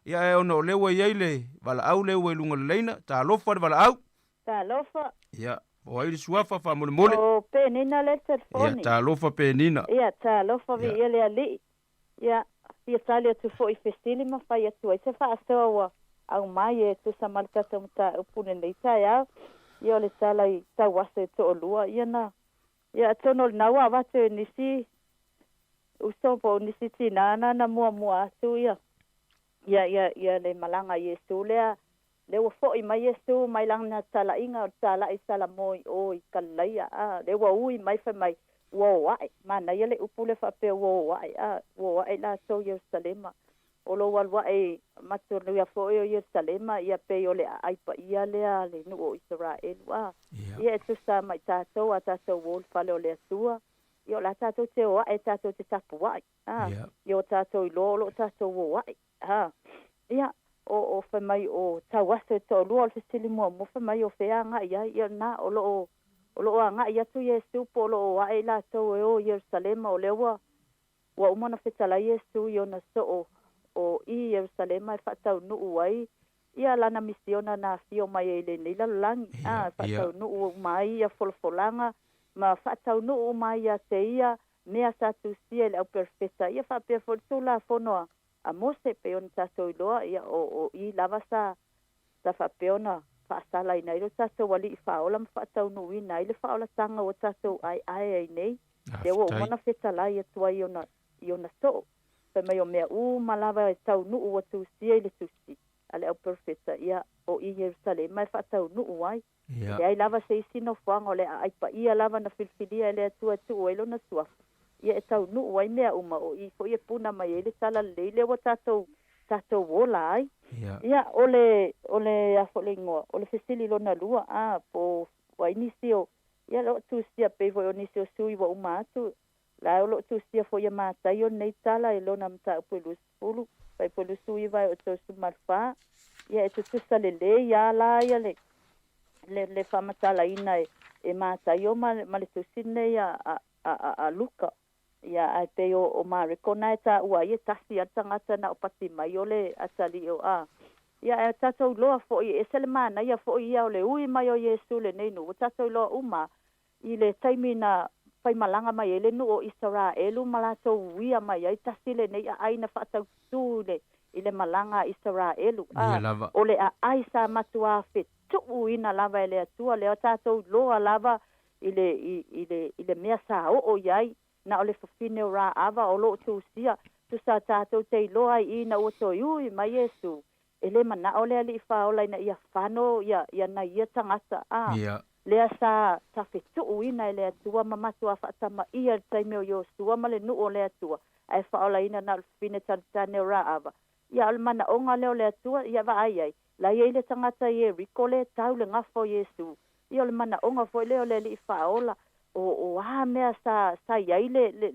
Ia ae ona o lea ua i ai le valaau lea ua i luga o le laina, talofa le valaau. Talofa. Ia, o ai le suafa faamolemole? O Penina le telefoni. Ia, talofa Penina. Ia, talofa viia le Alii. Ia, fia tali atu foi i fesili ma fai atu ai se faasoa ua aumai e tusa ma le tatou mataupu lenei taeao. Ia, o le tala i tauaso e toalua, ia na, ia atonu o lena ua avatu e nisi uso po o nisi tinā na na muamua atu ia, ia, ia, ia le malaga a Iesu lea, lea ua fo'i mai Iesu mai lana talaiga o le tala'i Salamo i o i Kalilaia, a, lea ua ui mai fai mai, ua o a'e. Manaia le upu lea faapea ua o a'e, a, ua o a'e latou i Ierusalema. O lou alu a'e matuanuia foi o Ierusalema, ia pei o le aai paia lea a le nuu o Isaraelu, a. Ia e tusa ma i tatou a tatou o i le fale o le Atua, ia o le a tatou te o a'e tatou te tapua'i, a. Ia ua tatou iloa o loo tatou o a'e. A, ia, o, o fai mai o tauaso e toalua o le fesili muamua fai mai o fea agai ai, ia na o loo O loo agai atu Iesu po o loo ae i latou e o i Ierusalema, o lea ua ua uma ona fetalai Iesu i ona soo o i Ierusalema e faataunuu ai ia lana misiona na afio mai ai i lenei lalolagi, a, e faataunuu uma ai ia folafolaga ma faataunuu uma ai ia te ia mea sa tusia i le auperofeta, ia faapea foi le Tulafono a a Mose, e pei ona tatou iloa, ia o o i lava sa sa faapea ona faasalaina ai lo tatou Alii Faaola ma faataunuuina ai le faaolataga ua tatou aeae ai nei, lea ua uma ona fetalai atu ai i ona i ona soo. Fai mai o mea uma lava e taunuu ua tusia i le tusi a le auperofeta, ia o i Ierusalema e faataunuu ai. E leai lava se isi nofoaga o le aai paia lava na filifilia e le Atua e tuu ai lona suafa, ia e taunuu ai mea uma, o i foi e puna mai ai le talalelei lea ua tatou tatou ola ai. Ia, o le, o le, a foi le igoa, o le fesili lona lua, a, po o ai nisi o, ia loo tusia pei foi o nisi o sui ua uma atu, la o loo tusia foi ia Mataio lenei tala i lona mataupu e 20, fuaiupu e 29 e oo i le 34, ia e tutusa lelei a la ia le, le, le faamatalaina e, e Mataio ma, ma le tusi lenei a, a, a, a, a Luka. Ia, ae pei o, o Mareko na e taua ai e tasi a le tagata na o pati mai o le atalii o a. Ia, ae tatou iloa foi, e ese le manaia foi ia o le ui mai o Iesu lenei nuu, ua tatou iloa uma i le taimi na faimalaga mai ai le nuu o Isaraelu ma latou uia mai ai tasi lenei aai na faataututu i le, i le malaga a Isaraelu. A, o le aai sa matuā fetuuina lava e le Atua, lea tatou iloa lava i le, i, i le, i le mea sa oo i ai, na o le fafine o Raava o lo o tusia, tusa tatou te iloa ai ina ua toe ui mai Iesu, e le manao le Alii Faaola ina ia fano ia, ia nai ia tagata, a, lea sa, sa fetuuina e le Atua ma matuā faatamaia i le taimi o Iosua ma le nuu o le Atua, ae faaolaina na o le fafine tanetane o Raava. Ia, o le manaoga lea o le Atua, ia vaai ai, la i ai le tagata i Ieriko lea e tau le gafa o Iesu. Ia, o le manaoga foi lea o le Alii Faaola, o, o a mea sa, sa i ai le, le,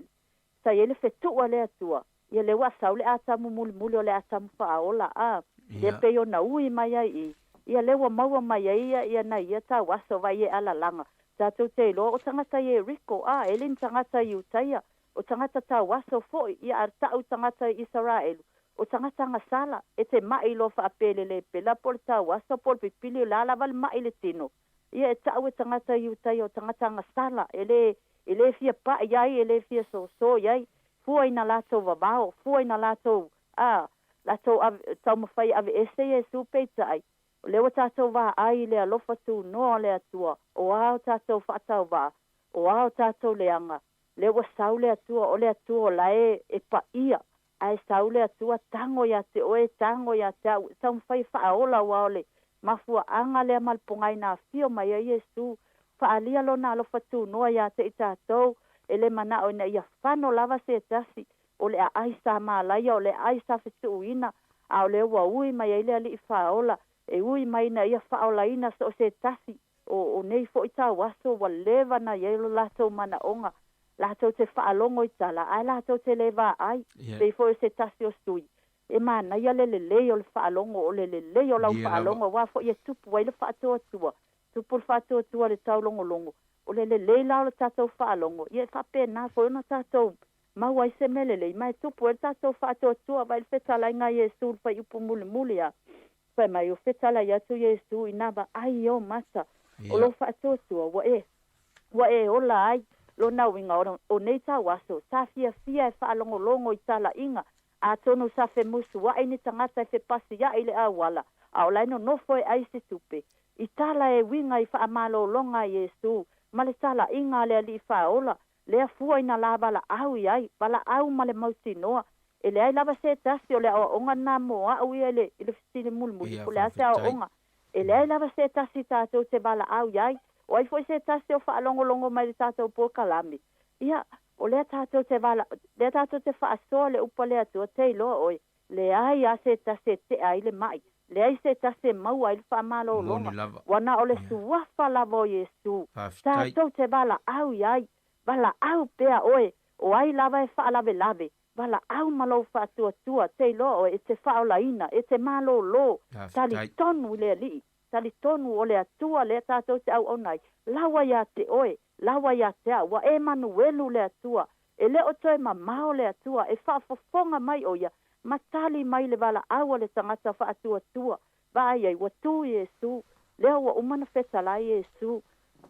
sa i ai le fetuu a le Atua, ia lea ua sau le Atamu mulimuli o le Atamu Faaola, a, lea pei ona ui mai ai i, ia lea ua maua mai ai ia, ia nai ia tauaso vai e alalaga. Tatou te iloa o tagata Ieriko, a, e le ni tagata Iutaia, o tagata tauaso foi, ia a ta'u tagata i Isaraelu, o tagata agasala, e te ma'i loa fa'apelele pela po o le tauaso po o le pipili o le a lava le ma'i i le tino, ia e ta'u e tagata Iutaia o tagata agasala, e lē e lē fia pa'i ai, e lē fia sōsō i ai, fua i na latou vavao, fua i na latou, a, latou ave, taumafai e aveese Iesu peitai, o lea ua tatou vaai i le alofa tunoa o le Atua, o a o tatou fa'atauvaa, o a o tatou leaga, Lea ua sau le Atua, o le Atua o la e e paia, ae sau le Atua, tago ia te oe, tago ia te au, e taumafai e faaola, aua o le mafuaaga lea ma le pogai na afio mai ai Iesu, faaalia Lona alofa tunoa ia te i tatou, e le manao ina ia fano lava se tasi, o le aai sa malaia, o le aai sa fetuuina, a o lea ua ui mai ai le Alii Faaola, e ui mai ina ia faaolaina so o se tasi, O, o nei foi tauaso ua leva na i ai lo latou manaoga, latou te faalogo i tala, ae latou te le vaai, pei foi o se tasi o sui, e manaia le lelei o le faalogo, o le lelei o lau faalogo, aua foi e tupu ai le faatuatua, tupu le faatuatua i le taulogologo, o le lelei la o le tatou faalogo, ia e faapena foi ona tatou maua ai se mea lelei, ma e tupu ai le tatou faatuatua. Vaai le fetalaiga a Iesu i le fuaiupu mulimuli a. Fai mai, o fetalai atu Iesu i nā vaai o mata o lou faatuatua, ua e, ua e ola ai lona uiga o, o nei tauaso, sa fiafia e faalogologo i talaiga, atonu sa femusuaʻi ni tagata e fepasiaʻi i le auala, a o la e nonofo e ʻai se tupe. I tala e uiga i faamalologa a Iesu ma le talaiga a le Alii Faaola, Lea fua ina la valaau i ai, valaau ma le mautinoa. E leai lava se tasi o le aoaoga lena mo a'u ia i le, i le fesili mulimuli, po o le a se aoaoga. E leai lava se tasi tatou te valaau i ai. O ai foi se tasi o faalogologo mai i le tatou polokalame? Ia, o lea tatou te vala, lea tatou te faasoa le upu a le Atua, te iloa oe, leai a se tasi e tea ai le ma'i, leai se tasi e maua ai le faamalologa, ua na o le suafa lava o Iesu, tatou te valaau i ai, valaau pea oe, o ai lava e faalavelave, valaau ma lou faatuatua, te iloa oe e te faaolaina, e te malōlō, talitonu i le Alii. Talitonu o le Atua lea tatou te auauna ai, lawa ia te oe, lawa ia te au, ua Emanuelu le Atua, e le o toe mamao le Atua, e faafofoga mai ʻo ia, ma tali mai le valaau a le tagata faatuatua. Vaai ai, ua tu Iesu, lea ua uma ona fetalai Iesu.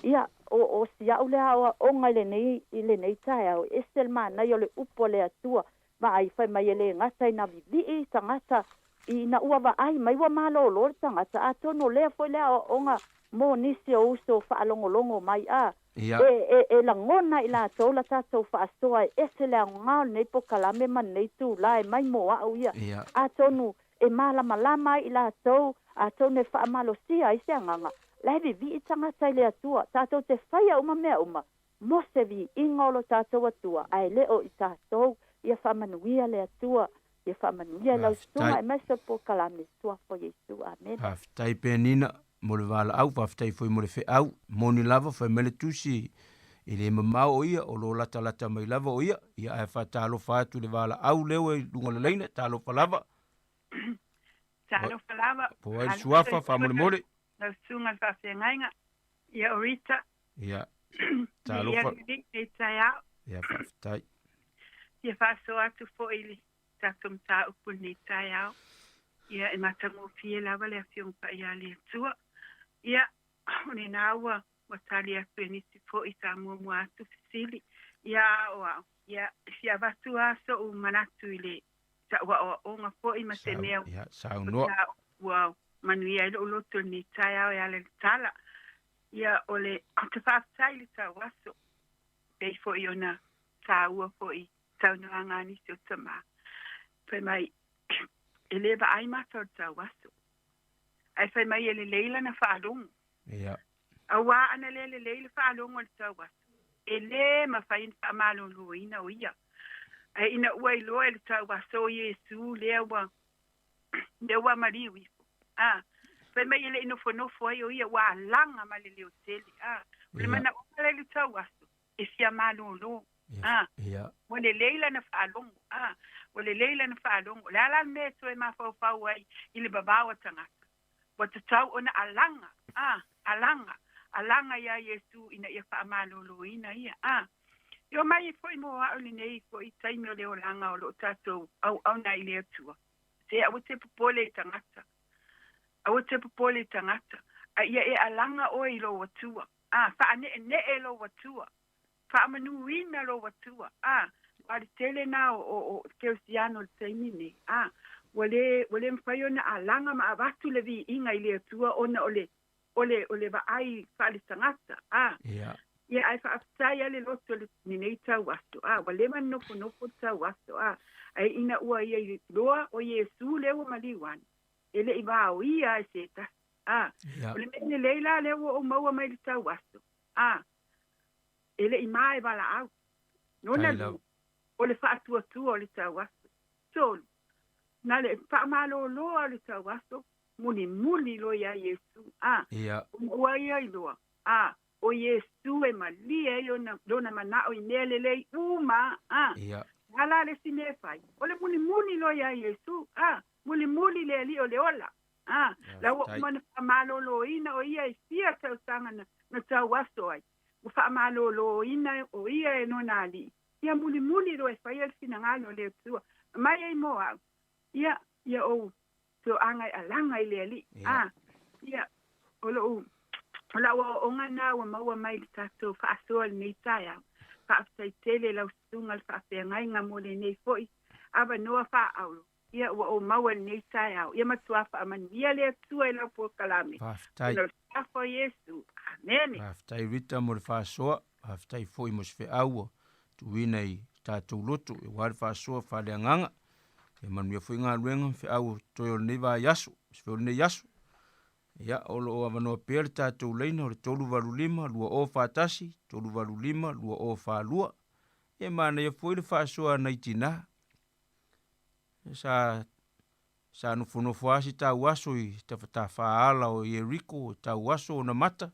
Ia, o, o si au lea aoaoga i lenei, i lenei taeao, e ese le manaia o le upu a le Atua. Vaai, fai mai e le gata ina vivii tagata ina ua vaai mai ua malolo le tagata, atonu o lea foi le aoaoga mo nisi o uso faalogologo mai, a e, e, e lagona i latou la tatou faasoa e ese le aoga o lenei pokalame ma lenei itula e mai mo au ia. Atonu e malamalama ai i latou, atonu e faamalosia ai se agaga, la e vivii tagata i le Atua, tatou te faia uma mea uma mo se viiga o lo tatou Atua, ae le o i tatou. Ia faamanuia le Atua, ia faamanuia i lau susuga aemaise o le polokalame Suafa o Iesu. Amene. Faafetai Penina mo le valaau, faafetai foi mo le feau. Moni lava, fai mai le Tusi, e le mamao o ia, o lo o latalata mai lava o ia. Ia ae faatalofa atu i le valaau lea ua i luga o le laina, talofa lava. Talofa lava. Po o ai le suafa, faamolemole. Lau susuga i le faafeagaiga, ia o Rita. Ia, talofa. Nei taeao. Ia, faafetai. Ia faasoa atu foi i le tatou mataupu i lenei taeao. Ia, e matagofie lava le Afioga Paia a le Atua. Ia, o lena ua ua tali atu e nisi foi sa muamua atu fesili. Ia, a o au, ia, e fia avatu lava so'u manatu i le sa'u aoaoga foi ma se mea Ia, saunoa. ua manuia ai lo'u loto i lenei taeao e ala i le tala. Ia, o le, ou te faafetai i le tauaso, pei foi ona taua foi i saunoaga a nisi o tama, fai mai, e le vaai mata o le tauaso, ae fai mai e lelei lana faalogo. Ia. Auā ana le lelei le faalogo a le tauaso, e le mafai ona faamaloloina o ia. Ae ina ua iloa e le tauaso o Iesu lea ua lea ua maliu ifo. A, fai mai e le i nofonofo ai o ia, ua alaga ma le leo tele. A, o le manaoga la i le tauaso, e fia malolo. A, ua lelei lana faalogo. A, ua lelei lana faalogo. O le a la le mea e toe mafaufau ai i le vavao a tagata? Ua tatau ona alaga, a, alaga, alaga iā Iesu ina ia faamaloloina ia. A, e omai ai foi mo a'u lenei foi taimi o le olaga o lo o tatou auauna ai i le Atua. Se aua te popole i tagata. Aua te popole i tagata. A ia e alaga oe i lou Atua. A, faane'ene'e lou Atua. Faamanuina lou Atua. A, aua le tele na o, o, o kerisiano i le taimi nei. A, ua le, ua le mafai ona alaga ma avatu le viiga i le Atua ona o le, o le, o le vaai faaletagata. A, Ia. ia ae faafetai a le loto i lenei tauaso. A, ua leva ona nofonofo le tauaso. A, ae ina ua ia iloa o Iesu lea ua maliu ane, e le i vaoia e se tasi. A, Ia. o le mea lelei la lea ua ou maua mai le tauaso. A, e le i ma e valaau. Lona Tai lava. lua, o le faatuatua o le tauaso. Tolu, na le faamaloloa o le tauaso, mulimuli loa iā Iesu. A, Ia. ona ua ia iloa, a, o Iesu e malie ai ona, lona manao i mea lelei uma. A, Ia. o le a la le isi mea e fai? O le mulimuli loa iā Iesu. A, mulimuli le Alii o le ola. A, la ua Faafetai. uma ona faamaloloina o ia i fia tausaga na, na tauaso ai. Ua faamaloloina o ia e lona Alii. Ia mulimuli loa e faia le finagalo o le Atua. Mai ai mo au. Ia, ia ou toaga e alaga i le Alii. A, ia, o lou, o lau aoaoga lena ua maua mai i le tatou faasoa i lenei taeao. Faafetai tele i lau susuga i le faafeagaiga mo lenei foi avanoa faaauro. Ia, ua ou maua i lenei taeao. Ia matua faamanuia le Atua i lau polokalame. Faafetai. Ona o le suafa o Iesu. Amene. Faafetai Rita mo le faasoa, faafetai foi mo se feau ua tuuina i tatou loto aua le faasoa faaleagaga. Ia manuia foi galuega ma feau o totoe o lenei vaiaso, se feau o lenei aso. Ia, o lo o avanoa pea le tatou laina o le 385 2041, 385 2042. Ia e manaia foi le faasoa a nai tinā. Sa sa nofonofo lava si tauaso i tafatafaala o Ieriko, tauaso ona mata,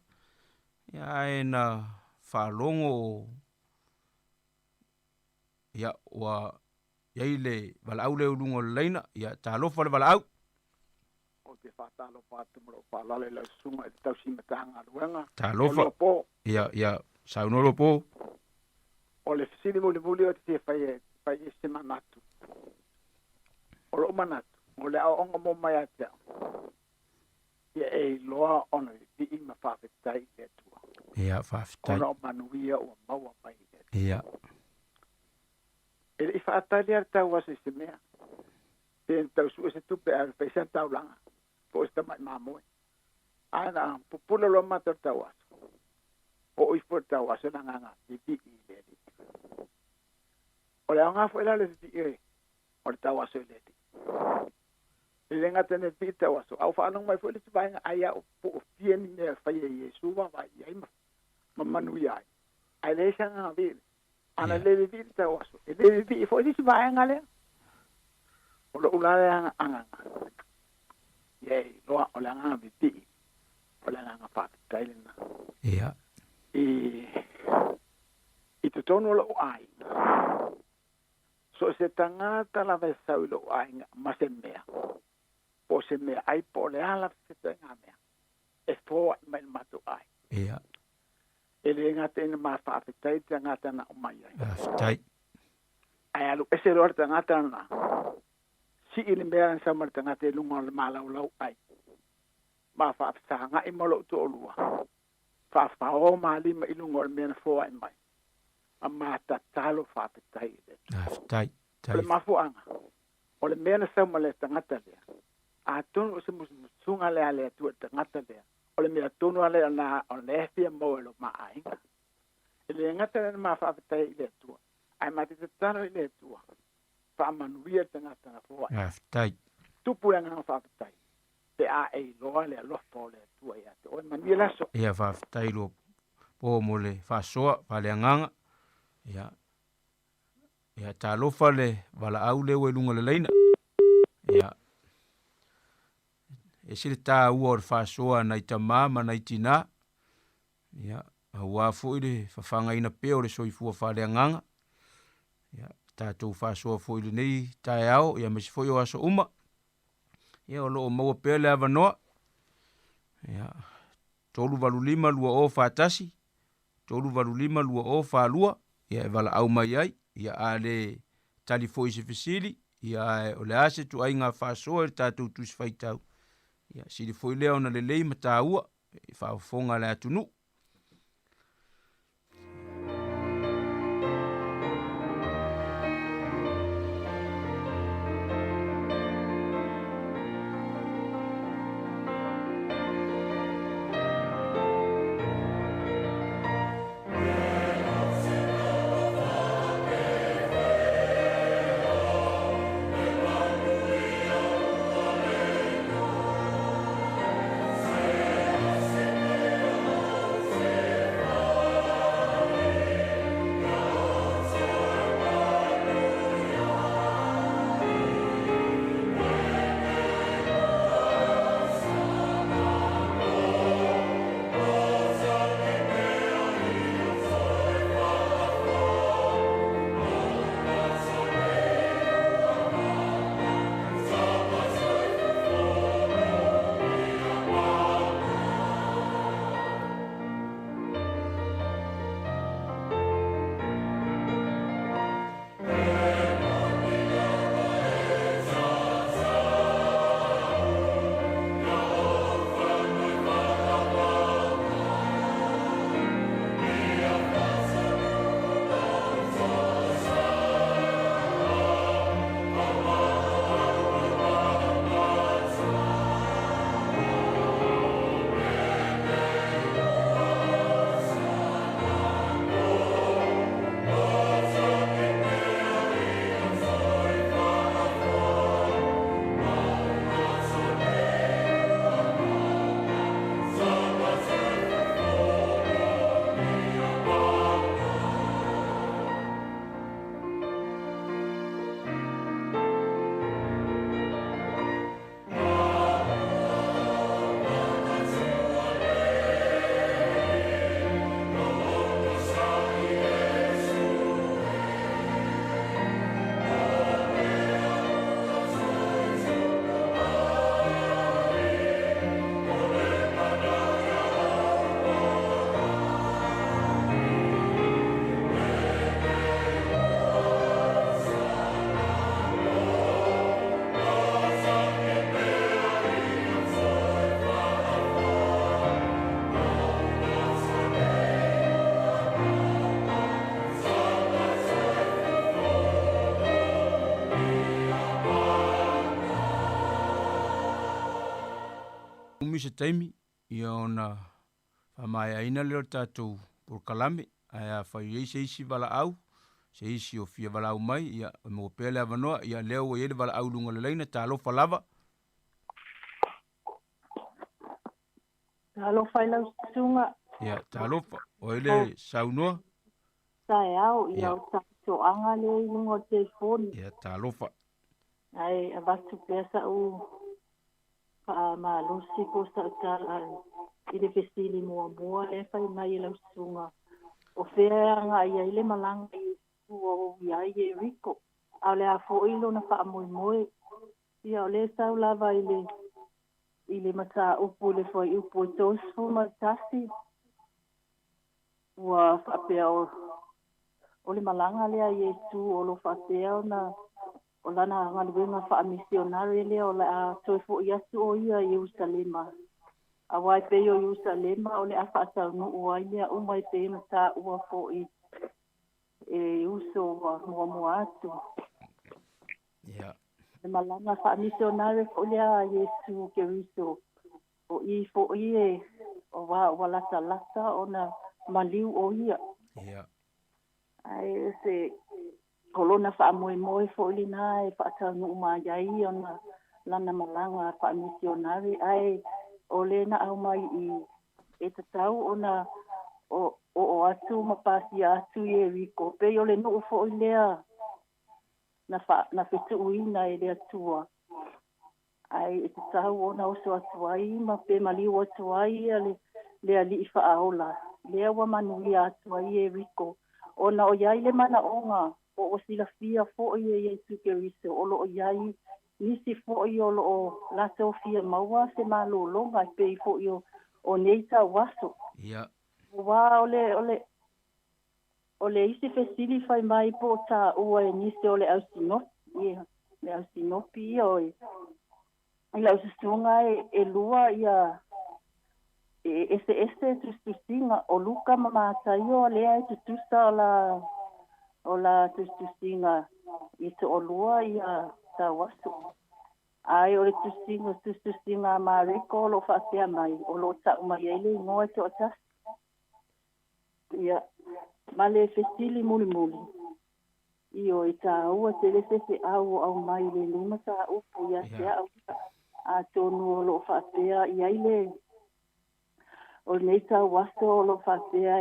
ia ae na faalogo o ia ua i ai le valaau lea i luga o le laina, ia talofa le valaau. Ou te faatalofa atu ma lou faaaloalo i lau susuga i le tausi Matagaluega. Talofa. O Luapo. Ia, ia, saunoa Luapo. O le fesili mulimuli ou te fia fai e fai i se manatu. O lou manatu, o le aoaoga mo mai ia te au, ia e iloa ona vivii ma faafetai i le Atua. Ia, faafetai. Ona o manuia ua maua mai i le Atua. Ia. E le i faatali lava le tauaso i se mea. Pe na tau sue se tupe ae fai sana taulaga po o se tamai mamoe. Ae na pupula loa matou i le tauaso. Oo ifo le tauaso le agaga vivii i le Alii. O le aoga foi la o le vivii o le tauaso i le Alii. E le gata ina vivii le tauaso, a ua faalogo mai foi le isi vaega ai a po o fia ni mea e faia e Iesu vaavaai i ai ma manuia ai. Ae leai se agaga vivii. Ana le vivii le tauaso, e le vivii foi le isi vaega lea. O lou la lea agaga, ia e iloa o le agaga vivii, o le agaga faafetai lena. Ia. I, i totonu o lou aiga, so o se tagata lava e sau i lou aiga ma se mea, po o se meaai po o le a lava se ituaiga mea, e foai mai i le matou aiga. Ia. E le gata ina ma faafetai le tagata na aumai ai. Faafetai. Ae alu ese loa le tagata na sii le mea na sau ma le tagata i luga o le malaulau ai. Ma faafesagai ma lou toalua, faafao ma lima i luga o le mea na foai mai, ma ma tatalo faafetai i le Atua. Faafetai. O le mafuaaga, o le mea na sau ma le tagata lea, atonu o se musumusuga lea a le Atua i le tagata lea, O le mea tonu lava lea na o lea e fia maua e lo ma aiga. E le gata lea na ma faafetai i le Atua, ae ma te tatalo i le Atua, faamanuia le tagata na foai. Faafetai. Tupu le agaga faafetai, pe a e iloa le alofa o le Atua ia te oe. Manuia le aso. Ia faafetai lo po mo le faasoa faaleagaga. Ia ia talofa le valaau lea ua i luga o le laina. Ia Ese le taua o le faasoa a nai tama ma nai tinā, ia, aua foi le fafagaina pea o le soifua faaleagaga. Ia, tatou faasoa foi i lenei taeao, ia aemaise foi o aso uma. Ia, o lo o maua pea le avanoa. Ia, 385 2041, 385 2042, ia e valaau mai ai. Ia, a le tali foi i se fesili, ia ae o le a se ituaiga faasoa i le tatou Tusi Faitau, ia sili foi lea ona lelei ma taua i faafofoga a le atunuu. se taimi, ia ona faamaeaina lea o le tatou polokalame, ae afai e i ai se isi valaau, se isi o fia valaau mai, ia e maua pea le avanoa, ia lea ua i ai le valaau i luga o le laina, talofa lava. Talofa i lau susuga. Ia, talofa. O ai le saunoa? Taeao, ia o Tafitoaga lea i luga o le telefoni. Ia, talofa. Ae avatu pea sa'u faamalosi po o sa'u tala i le fesili muamua lea e fai mai e lau susuga, o fea e agai ai le malaga a Iesu ua ou i ai i Ieriko, a o le a foi lona faamoemoe? Ia, o lea e sau lava i le i le mataupu i le fuaiupu e 31, ua faapea o o le malaga lea a Iesu o lo o faapea ona O lana galuega faamisionare lea o le a toe foʻi atu o ia i Ierusalema, auā e pei o Ierusalema o le a faataunuu ai mea uma e pei ona taua foʻi e uso ua muamua atu. Le malaga faamisionare foʻi lea a Iesu Keriso, o i foʻi e auā ua latalata ona maliu o ia. Ae se O lona faamoemoe foi lenā e faataunuu mai ai ona lana malaga faamisionare, ae o le na aumai i e tatau ona oo atu ma pasia atu Ieriko, pei o le nuu foi lea na na fetuuina e le Atua, ae e tatau ona oso atu ai ma pe maliu atu ai le Alii Faaola, lea ua manuia atu ai Ieriko, ona o i ai le manaoga po ua silafia foi e Iesu Keriso o lo o i ai nisi foi o lo o latou fia maua se malologa e pei foi o nei tauaso. Aua o le, o le, o le isi fesili fai mai po o taua e nisi o le au sinopi, ia, le au sinopi ia o i lau susuga e lua ia e eseese tusitusiga o Luka ma Mataio lea e tutusa o la o la tusitusiga i toalua ia tauaso. Ae o le tusiga tusitusiga a Mareko o lo o faapea mai o lo o tau mai ai le igoa e toatasi. Ia, ma le fesili mulimuli, Ioe, tāua tele se feau o aumai i lenei mataupu ia te au, atonu o lo o faapea i ai le, o lenei tauaso o lo o faapea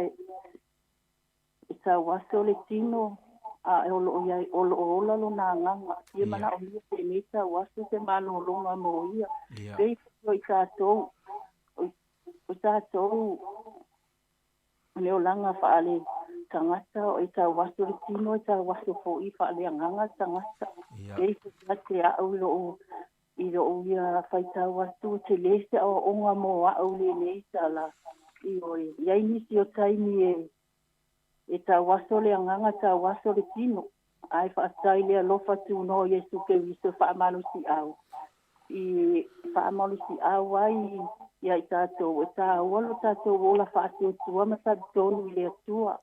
e tauaso le tino a o lo o i ai, o lo o ola lona agaga. Fia manaomia i lenei tauaso se malologa mo ia. Pei foi o i tatou, o tatou le olaga faale tagata o e tauaso le tino e tauaso foʻi faaleagaga le tagata. Pei foi ia te a'u i lo'u i lo'u ia faitau atu e telē se aoaoga mo a'u lenei tala. Ioe, i ai nisi o taimi e e tauaso le agaga tauaso le tino, ae faafetai i le alofa tunoa o Iesu Keriso e faamalosiau i faamalosiau ai ia i tatou e tāua lo tatou ola faatuatua ma talitonu i le Atua.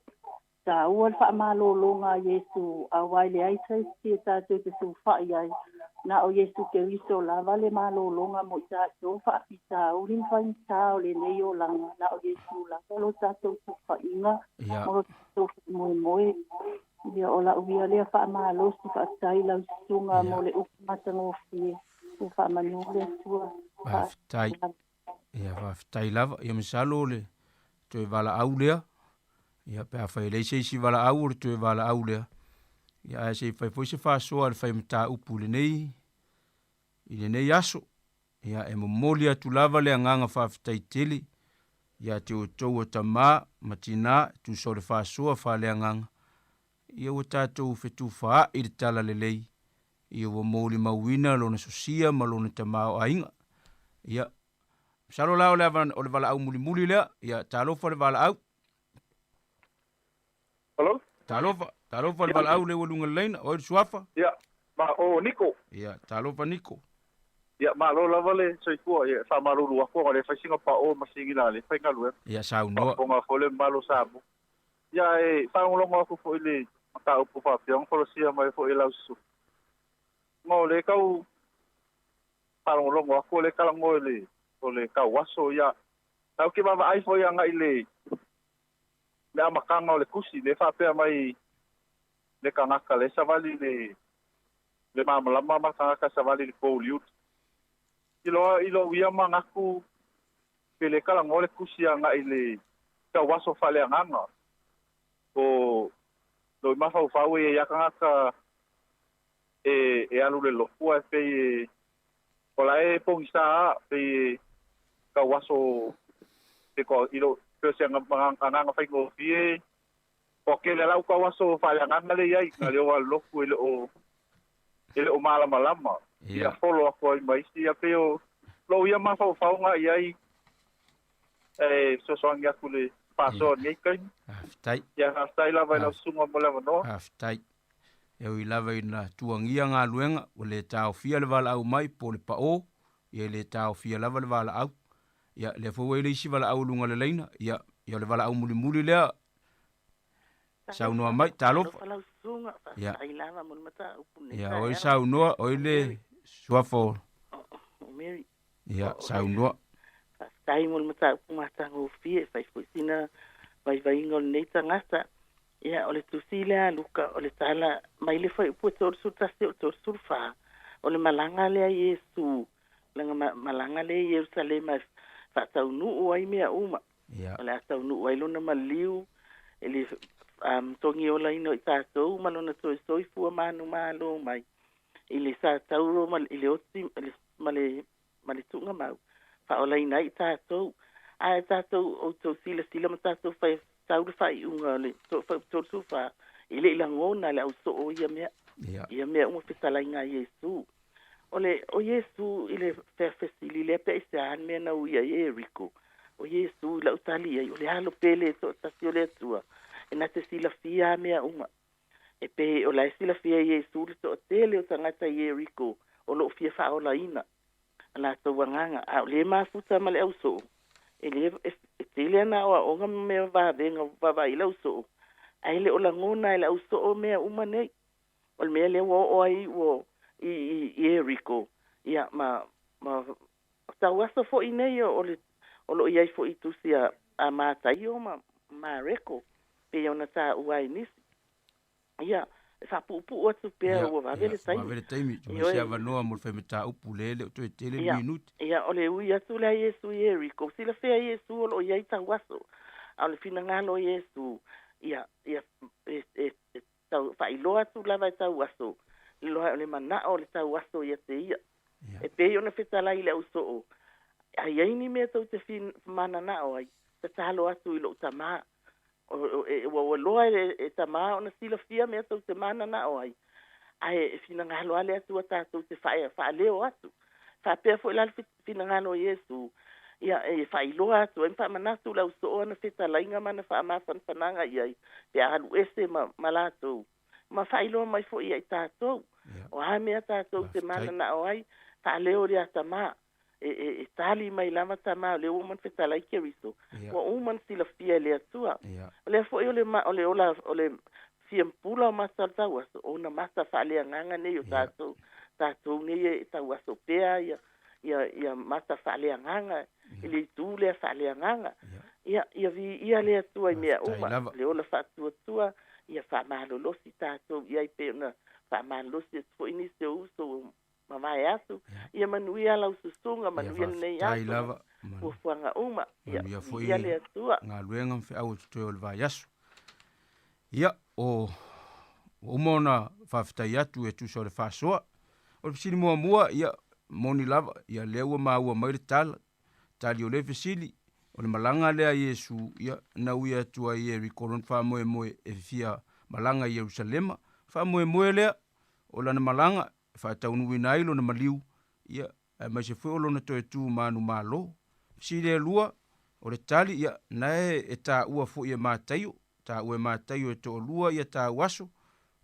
Tāua le faamalologa a Iesu, auā e leai se isi e tatou te sulufai ai, na o Iesu Keriso lava le malologa mo i tatou faafitauli ma faigata o lenei olaga, na o Iesu lava lo tatou sulufaiga ma lo tatou faamoemoe. Ia, o la'u ia lea faamalosi, faafetai i lau susuga mo le upu matagofie, ia faamanu le Atua. Faafetai. Ia, faafetai lava. Ia masalo o le toe valaau lea. Ia, pe afai e leai se isi valaau o le toe valaau lea. Ia, ae se i fai foi se faasoa a le fai mataupu i lenei, i lenei aso. Ia, e momoli atu lava le agaga faafetai tele ia te outou o tamā ma tinā e tusa o le faasoa faaleagaga. Ia ua tatou fetufaai i le talalelei, ia ua molimauina lona sosia ma lona tamaoaiga. Ia, masalo la o le o le valaau mulimuli lea, ia talofa le valaau. Hello? Talofa, talofa le valaau lea ua luga le laina, o ai le suafa? Ia, ma o Niko. Ia, talofa Niko. Ia, malo lava le soifua, ia, faamalulu atu ona o lea e fai sina pao ma sina lea e faigaluega. Ia, saunoa. Faafofoga foi le mamalu o Samoa. Ia, e faalogologo atu foi i le mataupu faapea ona folasia mai foi e lau susuga. Ma o lea e tau faalogologo atu o lea e talanoa i le o le tauaso ia. Ae ou te vaavaai foi agai i le le amataga o le tusi lea e faapea mai le tagata lea e savali i le le malamalama ma le tagata e savali i le pouliuli. I lo i lou ia manatu pe le talanoa le tusi agai i le tauaso faaleagaga o lou mafaufau e i ai lava tagata e e alu i le lotu ae pei e o la e pogisa lava pei e tauaso pe toa i lou pei o se agaga faigofie toatele a lau tauaso faaleagaga lea e i ai na le o alu lotu e le o e le o malamalama ia folo atu ai ma isi ia pei o lou ia mafaufauga i ai e fesoasoani atu i le faasoa i lenei taimi. Faafetai. Ia faafetai lava i lau susuga mo le avanoa. Faafetai. E ui lava ina tuagia galuega, ua le taofia le valaau mai po o le pao, ia e le taofia lava le valaau. Ia, lea foi ua i ai le isi valaau i luga o le laina, ia, ia o le valaau mulimuli lea, saunoa mai, talofa. Ia, ia oi saunoa, oi le suafa o, ia, saunoa. Faafetai mo le mataupu matagofie e fai foi sina vaivaiga o lenei tagata. Ia, o le tusi lea a Luka, o le tala mai le fuaiupu e 31 o le 34, o le malaga lea a Iesu, lana malaga lea i Ierusalema e faataunuu ai mea uma. O le a taunuu ai lona maliu i le togiolaina o i tatou ma lona toe soifua manumalo mai i le satauro ma i le oti ma le ma le tuugamau, faaolaina ai i tatou. Ae tatou outou silasila ma tatou fai tau le faaiuga o le 34, e le i lagona e le ausoo ia mea, ia mea uma fetalaiga a Iesu. O le, o Iesu i le feafesili lea pe aisea le mea na ui ai e Ieriko, o Iesu i lau tali i ai, o le Alo pele e toatasi o le Atua, e na te silafia a mea uma. E pei o la e silafia e Iesu le toatele o tagata i Ieriko o lo o fia faaolaina a latou agaga, a o lē mafuta ma le ausoo, e lē e tele ana aoaoga ma mea vavega ua vaavaai i le ausoo, ae le o lagona e le ausoo mea uma nei. O le mea lea ua oo ai ua i i Ieriko, ia ma ma tauaso foi nei o le o lo o i ai foi i tusi a a Mataio ma Mareko, pei ona taua ai nisi. Ia, e faapuupuu atu pea ua vave le taimi. Ua vave le taimi, ua ese avanoa mo le faimataupu lea e le o toe tele le minute. Ia, o le ui atu lea a Iesu i Ieriko, silafia e Iesu o lo o i ai tauaso, a o le finagalo o Iesu, ia, ia, e, e, e tau faailoa atu lava e tauaso, le loa o le manao o le tauaso ia te ia. E pei ona fetalai i le ausoo, a i ai ni mea tou te mananao ai, tatalo atu i lou Tama. Ua ua loa e Tama ona silafia mea tou te mananao ai, ae e finagalo lava le Atua tatou te faaleo atu. Faapea foi la le finagalo o Iesu, ia, e faailoa atu ai ma faamanatu le ausoo ana fetalaiga ma ana faamafanafanaga i ai, pe a alu ese ma latou, ma faailoa mai foi ia i tatou. O a mea tatou te mananao ai, faaleo i le Tama. E tali mai lava Tama, o lea ua uma ona fetalai Keriso, ua uma ona silafia e le Atua. O lea foi o le o le ola o le fia pula o mata o le tauaso, o ona mata faaleagaga nei o tatou, tatou nei e tauaso pea ia ia ia mata faaleagaga i le itu lea faaleagaga. Ia, ia viia le Atua i mea uma, le ola faatuatua, ia faamalolosi tatou i ai pei ona faamalolosi atu foi nisi o uso mavae atu. Ia manuia lau susuga, manuia lenei aso ma fuafuaga uma. Ia viia le Atua. Galuega ma feau o totoe o le vaiaso. Ia, o ua uma ona faafetai atu e tusa o le faasoa. O le fesili muamua, ia, moni lava, ia lea ua maua mai le tala, tali o lea fesili, o le malaga lea a Iesu, ia, na ui atu ai i Ieriko lona faamoemoe e fia malaga i Ierusalema. Faamoemoe lea, o lana malaga, e faataunuuina ai lona maliu, ia, aemaise foi o lona toe tu manumalo. Fesili e lua, o le tali, ia, na e e taua foi e Mataio, taua e Mataio e toalua ia tauaso,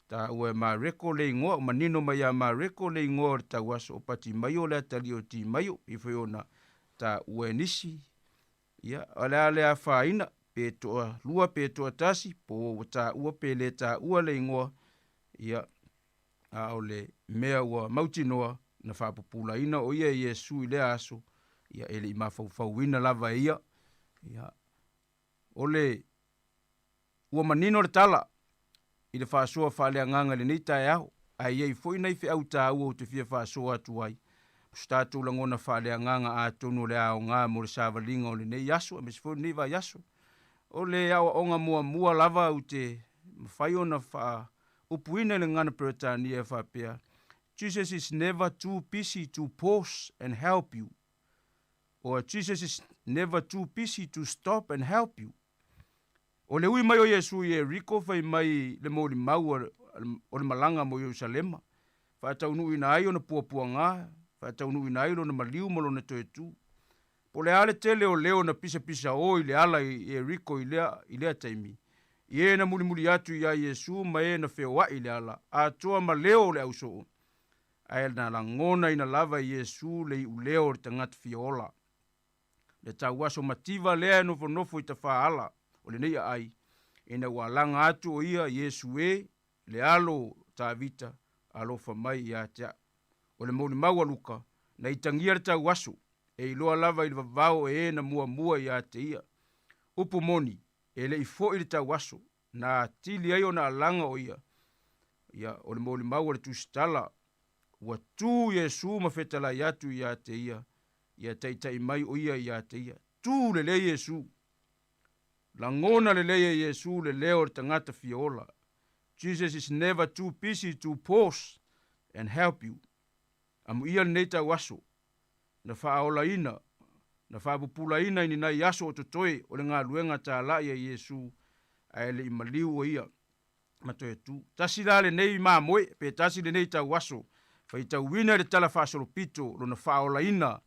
taua e Mareko le igoa, manino mai ia Mareko le igoa o le tauaso o Patimaio o le atalii o Timaio, pei foi ona taua e nisi, ia, o le a le afaina, pe toalua pe toatasi, po ua taua pe le taua le igoa, ia, a o le mea ua mautinoa na faapupulaina o ia e Iesu i lea aso, Ia, e le i mafaufauina lava e ia. Ia, o le ua manino le tala i le faasoa faaleagaga i lenei taeao, ae i ai foi nai feau taua ou te fia faasoa atu ai, ma so tatou lagona faaleagaga atonu o le aoga mo le savaliga o lenei aso aemaise foi o lenei vaiaso. O le aoaoga muamua lava ou te mafai ona faaupuina i le gagana Peretania e faapea, Jesus is never too busy to pause and help you, or Jesus is never too busy to stop and help you. O le ui mai o Iesu i Ieriko fai mai le molimau o le malaga mo Ierusalema, faataunuuina ai ona puapuaga, faataunuuina ai lona maliu ma lona toe tu. Po o le a le tele o leo na pisapisao i le ala i Ieriko i lea, i lea taimi, i e na mulimuli atu iā Iesu ma e na feoaʻi i le ala, atoa ma leo o le ausoo, ae na lagonaina lava e Iesu le iuleo o le tagata fia ola. Le tauaso mativa lea e nofonofo i tafaala o lenei aai, ina ua alaga atu o ia Iesu e, le alo o Tavita, alofa mai ia te a'u. O le molimau a Luka, na itagia le tauaso, e iloa lava i le vavao e e na muamua ia te ia. Upu moni, e le i fo'i le tauaso, na atili ai ona alaga o ia. Ia, o le molimau a le Tusitala, ua tu Iesu ma fetalai atu ia te ia, ia taitai mai o ia ia te ia. Tu lelei Iesu. Lagona lelei e Iesu le leo o le tagata fia ola. Jesus is never too busy to pause and help you. Amuia lenei tauaso, na faaolaina, na faapupulaina i ni nai aso o totoe o le galuega tala'i a Iesu, ae le i maliu o ia ma toe tu. Tasi la lenei mamoe, pe tasi lenei tauaso, faitauina i le Tala Faasolopito lona faaolaina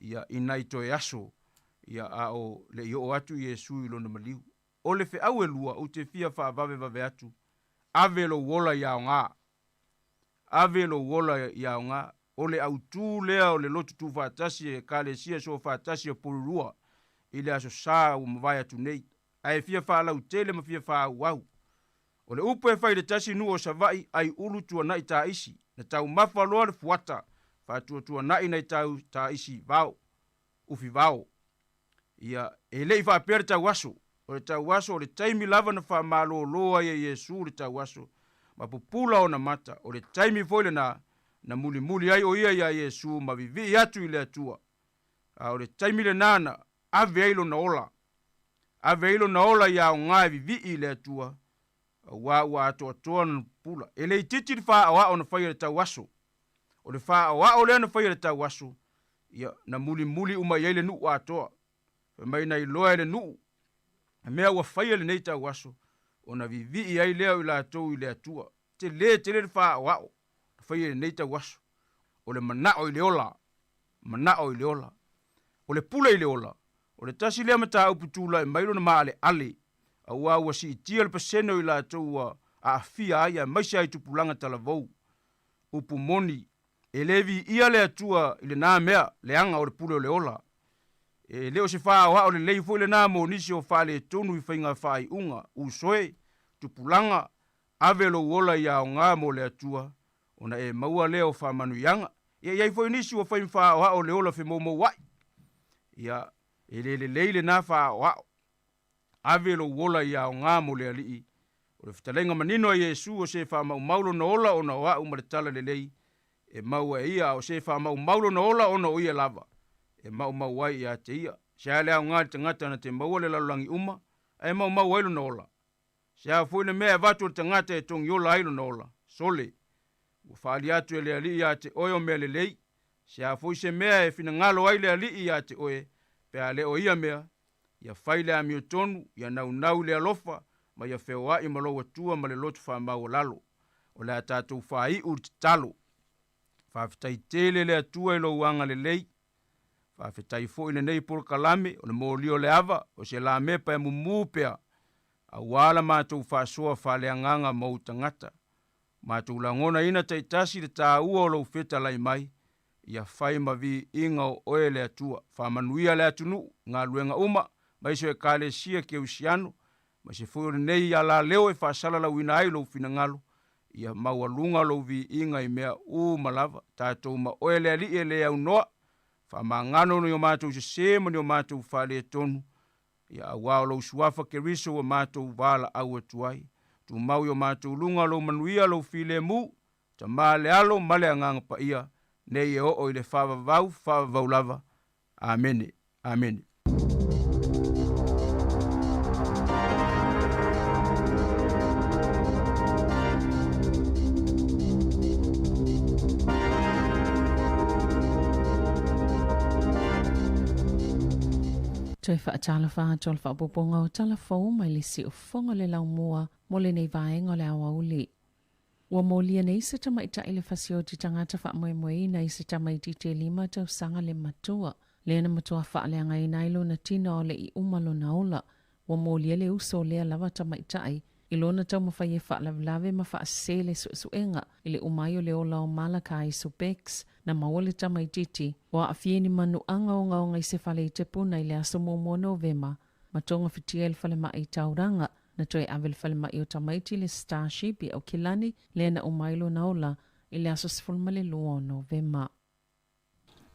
ia i nai toe aso, ia a o le i oo atu Iesu i lona maliu. O le feau e lua ou te fia faavavevave atu, ave lou ola i aoga. Ave lou ola i aoga. O le autū lea o le lotu tuufaatasi e Ekalesia Soofaatasi o Porirua i le Aso Sa ua mavae atu nei, ae fia faalautele ma fia faaauau. O le upu e fai i le tasi nuu o Savaii ai ulu tuanai taisi, na taumafa loa le fuata faatuatuanai nai tau taisi vao, ufi vao. Ia, e le i faapea le tauaso. O le tauaso, o le taimi lava na faamalōlō ai e Iesu le tauaso, ma pupula ona mata, o le taimi foi lenā na mulimuli ai o ia iā Iesu ma vivii atu i le Atua. A o le taimi lenā na ave ai lona ola, ave ai lona ola i aoga e vivii i le Atua, auā ua atoatoa lona pupula. E le itiiti le faaoao na faia i le tauaso. O le faaoao lea na faia i le tauaso, ia, na mulimuli uma i ai le nuu atoa. Fai mai na iloa e le nuu, le mea ua faia lenei tauaso, ona vivii ai lea o i latou i le Atua. Tele tele le faaoao na faia i lenei tauaso. O le manao i le ola, manao i le ola. O le pule i le ola, o le tasi lea mataupu tulai mai lona maaleale, auā ua siitia le pasene o i latou ua aafia ai aemaise ai tupulaga talavou. Upu moni, e le viia le Atua i lenā mea leaga o le pule o le ola. E le o se faaoao lelei foi lenā mo nisi o faaletonu i faiga faaiuga, usoe, tupulaga, ave lou ola i aoga mo le Atua, ona e maua lea o faamanuiaga. Ia i ai foi nisi ua fai ma faaoao le ola femoumoua'i. Ia, e le lelei lenā faaoao. Ave lou ola i aoga mo le Alii. O le fetalaiga manino a Iesu o se faamaumau lona ola ona o a'u ma le tala lelei e maua e ia, a o se faamaumau lona ola ona o ia lava e maumau ai ia te ia. Se a le aoga i le tagata na te maua le lalolagi uma, ae maumau ai lona ola? Se a foi le mea e avatu e le tagata e togiola ai lona ola? Sole! Ua faali atu e le Alii ia te oe o mea lelei. Se a foi se mea e finagalo ai le Alii ia te oe, pe a le o ia mea, ia fai le amiotonu, ia naunau i le alofa, ma ia feoai ma lou Atua ma le loto faamaualalo. O le a tatou faaiu i le tatalo. Faafetai tele le Atua i lou agalelei. Faafetai foi i lenei polokalame o le moli o le ava, o se lamepa e mumu pea, auā la matou faasoa faaleagaga ma ou tagata. Matou lagonaina taitasi le taua o lou fetalai mai, ia fai ma viiga o oe le Atua. Faamanuia le atunuu, galuega uma, ma se o Ekalesia Keusiano, ma se foi o lenei alaleo e faasalalauina ai lou finagalo, ia maualuga lou viiga i mea uma lava, tatou ma oe le Alii e le aunoa. Faamagalo ni o matou sesē ma ni o matou faaletonu, ia auā o lou suafa Keriso ua matou valaau atu ai. Tumau i o matou luga lou manuia lou filemu, Tamā le Alo ma le Agaga Paia, nei e oo i le faavavau, faavavau lava. Amene. Amene. Toe faatalofa atu o le faaopoopoga o tala fou mai le siufofoga o le laumua mo lenei vaega o le aoauli. Ua molia nei se tamaitai le fasioti tagata faamoemoeina i se tamaitiiti e lima tausaga le matua, lea na matua faaleagaina ai lona tino ao le i uma lona ola. Ua molia le uso o lea lava tamaitai i lona taumafai e faalavelave ma faasese le suesuega i le uma ai o le ola o Malakai Subecz. Na maua le tamaitiiti ua aafia i ni manuaga ogaoga i se fale i Tepuna i le aso 1 Novema ma togafitia i le falemai i Tauranga. Na toe ave le falemai o tamaiti le Starship i Aukilani lea na uma ai lona ola i le aso 12 o Novema.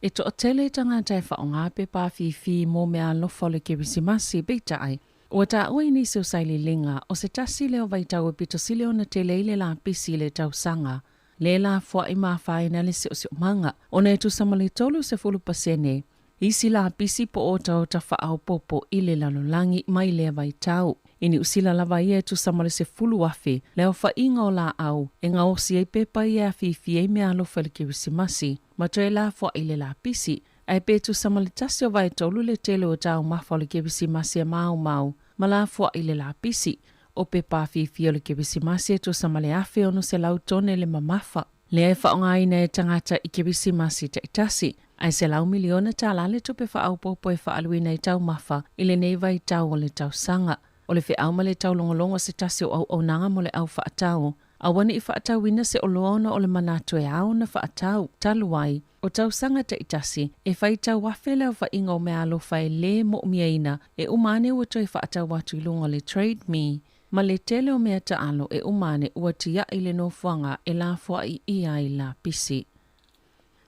E toatele tagata e faaaoga pepa afifi mo meaalofa o le Kerisimasi, peitai, ua taua i nisi o sailiiliga o se tasi lea o vaitau e pito sili ona tele ai le lapisi i le tausaga le lafoai ma afaina le siosiomaga ona e tusa ma le 30% isi lapisi po o otaota faaopoopo i le lalolagi mai lea vaitau. I Niu Sila lava ia e tusa ma le 10,000 le aofaiga o laau e gaosi ai pepa ia e afifi ai meaalofa i le Kerisimasi ma toe lafoai le lapisi, ae pe tusa ma le tasi o vaetolu le tele o taumafa o le Kerisimasi e maumau ma lafoai le lapisi. O pepa afifi o le Kerisimasi e tusa ma le 1,600 tone le mamafa lea e faaaogaina e tagata i Kerisimasi taitasi, ae $100 miliona le tupe faaopoopo e faaaluina i taumafa i lenei vaitau o le tausaga. O le feau ma le taulogologo se tasi o auaunaga mo le au faatau, aua ne i faatauina se oloa ona o le manatu e ao ona faatau. Talu ai, o tausaga taitasi e faitau afe le aofaiga o meaalofa e lē mo'omiaina e uma ane ua toe faatau atu i luga o le Trade Me, ma le tele o mea taalo e uma ane ua tia'i le nofoaga e lafoa'i ʻia ai lapisi.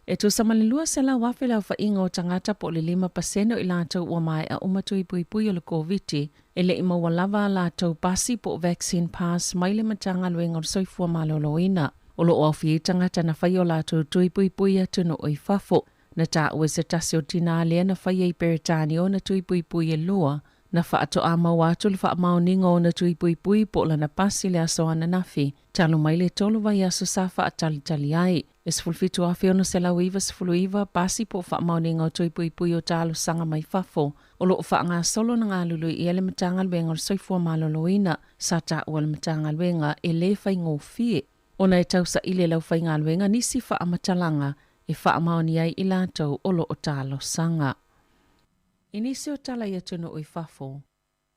E tusa ma le 200,000 le aofaiga o tagata po o le 5% o i latou ua maea uma tui puipui o le Koviti e le i maua lava a latou pasi po o vaccine pass mai le Matagaluega o le Soifua Maloloina. O lo o aofia ai tagata na faia o latou tui puipui i atunuu i fafo. Na taua e se tasi o tinā lea na faia i Peretania ona tui puipui e lua, na faatoa maua atu le faamaoniga o ona tui puipui po o lana pasi i le aso ananafi, talu mai le tolu vaiaso sa faatalitali ai. E 17,699 pasi po o faamaoniga o tui puipui o talosaga mai fafo o lo o faagasolo ona galulue i ai le Matagaluega o le Soifua Maloloina. Sa taua le Matagaluega e lē faigofie ona e tausaili e le aufaigaluega nisi faamatalaga e faamaonia ai i latou o lo o talosaga. I nisi o tala i atunuu i fafo,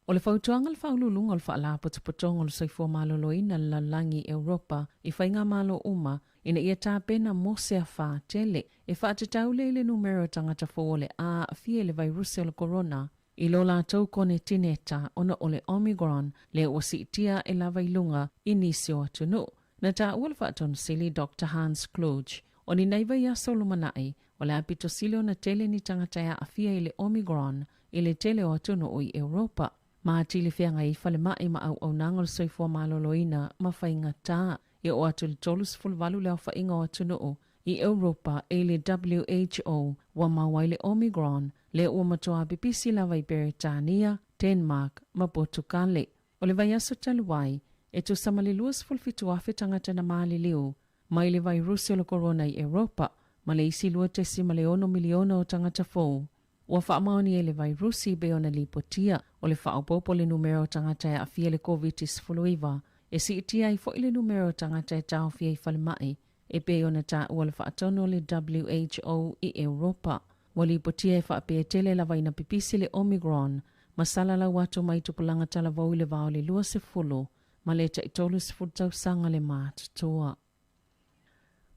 o le fautuaga a le Faauluuluga o le Faalapotopotoga o le Soifua Maloloina i le Lalolagi i Europa i faigamalo uma ina ia tapena mo se afā tele e faatatau lea i le numera o tagata fou o le a aafia i le vairuse o le korona i lo latou konetineta ona o le Omicron lea ua siitia ae lava i luga i nisi o atunuu. Na taua le Faatonusili Doctor Hans Kluge o ni nai vaiaso lumanai o le a pito sili ona tele ni tagata e aafia i le Omicron i le tele o atunuu i Europa. Ma atili feagai ai falemai ma auaunaga o le soifua maloloina ma faigata. E oo atu i le 38 le aofaiga o atunuu i Europa i le WHO ua maua ai le Omicron lea ua matua pipisi lava i Peretania, Denmark ma Potukale. O le vaiaso talu ai, e tusa ma le 27,000 tagata na maliliu mai le vairusi o le korona i Europa ma le isi 2.6 miliona o tagata fou ua faamaonia i le vairusi e pei ona lipotia. O le faaopoopo o le numera o tagata e aafia i le Koviti-19 e siitia ai foi le numera o tagata e taofia i falemai e pei ona taua le faatonu o le WHO i Europa. Ua lipotia e faapea e tele lava ina pipisi le Omicron ma salalau atu mai tupulaga talavou i le va o le 20 ma le tai 30 tausaga le matutua.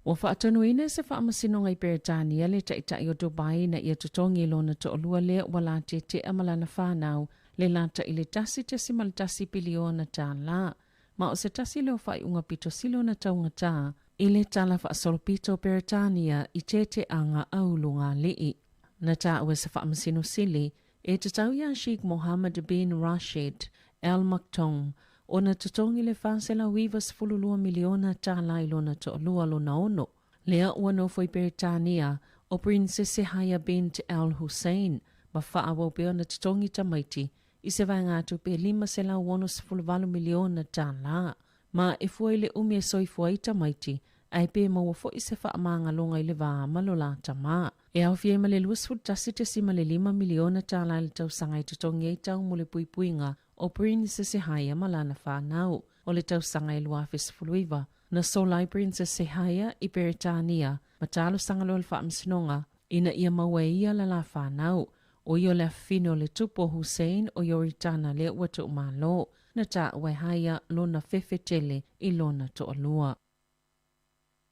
Ua faatonuina e se faamasinoga i Peretania le taitai o Dubai ina ia totogi i lona toalua lea ua latetea ma lana fanau le lata i le $1.1 piliona, ma o se tasi lea o faaiuga pito sili ona taugata i le tala faasolopito o Peretania i teteaga aulugalii. Na taua e se Faamasino Sili e tatau iā Sheikh Mohammed bin Rashid Al Maktoum ona totogi le $492 miliona tālā i lona toalua lona ono. Lea ua nofo i Peretania o Prinsese Haya bint Al Hussein ma faaauau pea ona totogi tamaiti i se vaegatupe e $568 miliona tālā. Ma e fua i le umi e soifua ai tamaiti, ae pe maua foi se faamagaloga i le va ma lo la tama. E aofia ai ma le $21.5 miliona tālā i le tausaga e totogi ai tau mo le puipuiga o Princess Haya ma lana fanau. O le tausaga e 2019, na sola ai Princess Haya i Peretania ma talosaga loa le Faamasinoga ina ia maua e ia la la fanau. ʻO ia o le afafine o le tupu o Hussein o Ioritana lea ua tuumalo. Na taua e Haya lona fefe tele i lona toalua.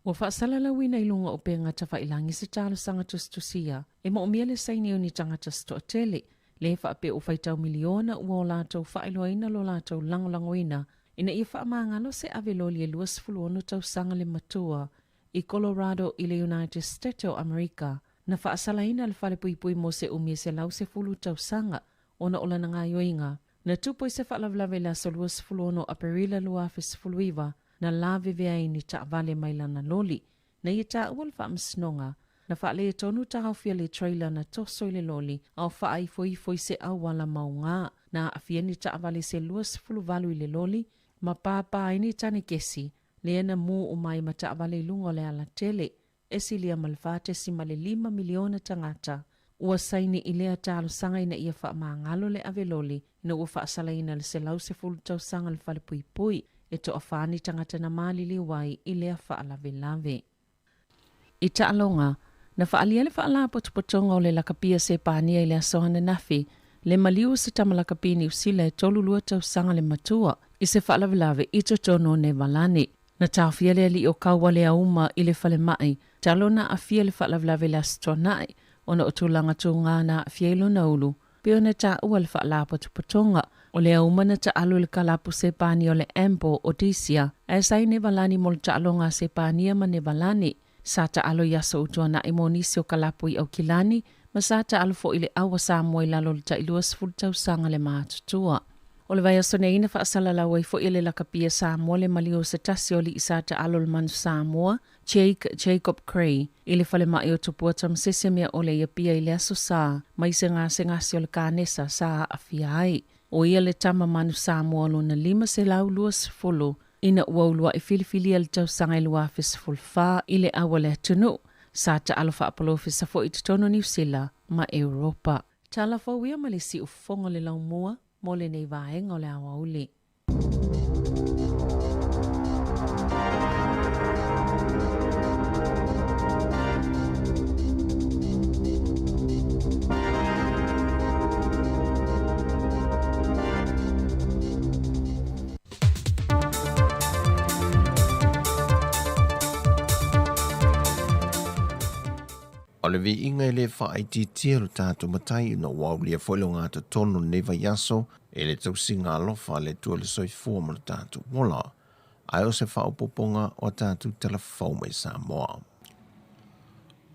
Ua faasalalauina i luga o upega tafailagi se talosaga tusitusia e moomia le saini o ni tagata se toatele, le faapea ua faitau miliona ua o latou faailoaina lo latou lagolagoina ina ia faamagalo se ave loli e 26 tausaga le matua i Colorado i le United States o Amerika. Na faasalaina le falepuipui mo se umi e 110 tausaga ona o lana gaoioiga. Na tupu i se faalavelave i le aso 26 Aperila 2019, na lavevea ai ni taavale mai lana loli. Na ia taua le faamasinoga, na faaletonu taofia le trailer na toso i le loli a o faaifoifo i se auala mauga. Na aafia ni taavale se 28 i le loli ma pāpā ai ni tane kesi, lea na mu uma ai ma taavale i luga o le alatele. E silia ma le 4.5 miliona tagata ua saini i lea talosaga ina ia faamagalo le ave loli ina ua faasalaina le 110 tausaga le falepuipui e toafa ni tagata na maliliu ai i lea faalavelave. I taaloga, na faaalia le faalapotopotoga o le lakapia Sepania i le aso ananafi le maliu o se tama lakapi Niu Sila e 32 tausaga le matua i se faalavelave i totonu o Nevalani. Na taofia le alii o Kaualeauma i le falemai talu ona aafia le faalavelave i le Aso Toonai ona o tulaga tuga na aafia ai lona ulu, pei ona taua le faalapotopotoga. O le auma na taalo i le kalapu Sepania o le Ambo Odisia ae sa i Nevalani mo le taaloga a Sepania ma Nevalani. Sa taalo i aso o tuanai mo nisi o kalapu i Aukilani ma sa taalo foi i le Aua Samoa i lalo o le tai 20 tausaga le matutua. O le vaiaso nei na faasalalau ai foi e le Lakapia Samoa le maliu o se tasi o alii sa taalo le Manu Samoa, Jake Jacob Cray, i le falemai o Tupua Tamasese mea ʻole i Apia i le Aso Sa mai se gasegase o le kanesa sa aafia ai. ʻO ia le tama Manu Samoa lona 520 ina ua uluaʻi filifilia le tausaga e 2014 i le au a le atunuu. Sa taalo faapolofesa foi i totonu o Niu Sila ma Europa. Tala fou ia ma le siufofoga o le laumua mo lenei vaega o le aoauli. O le viiga e le faaitiitia lo tatou Matai ona ua aulia foi le ogatotonu o lenei vaiaso i le tausiga alofa a le Atua i le soifua ma lo tatou ola, ae o se faaopoopoga o a tatou tala fou mai Samoa.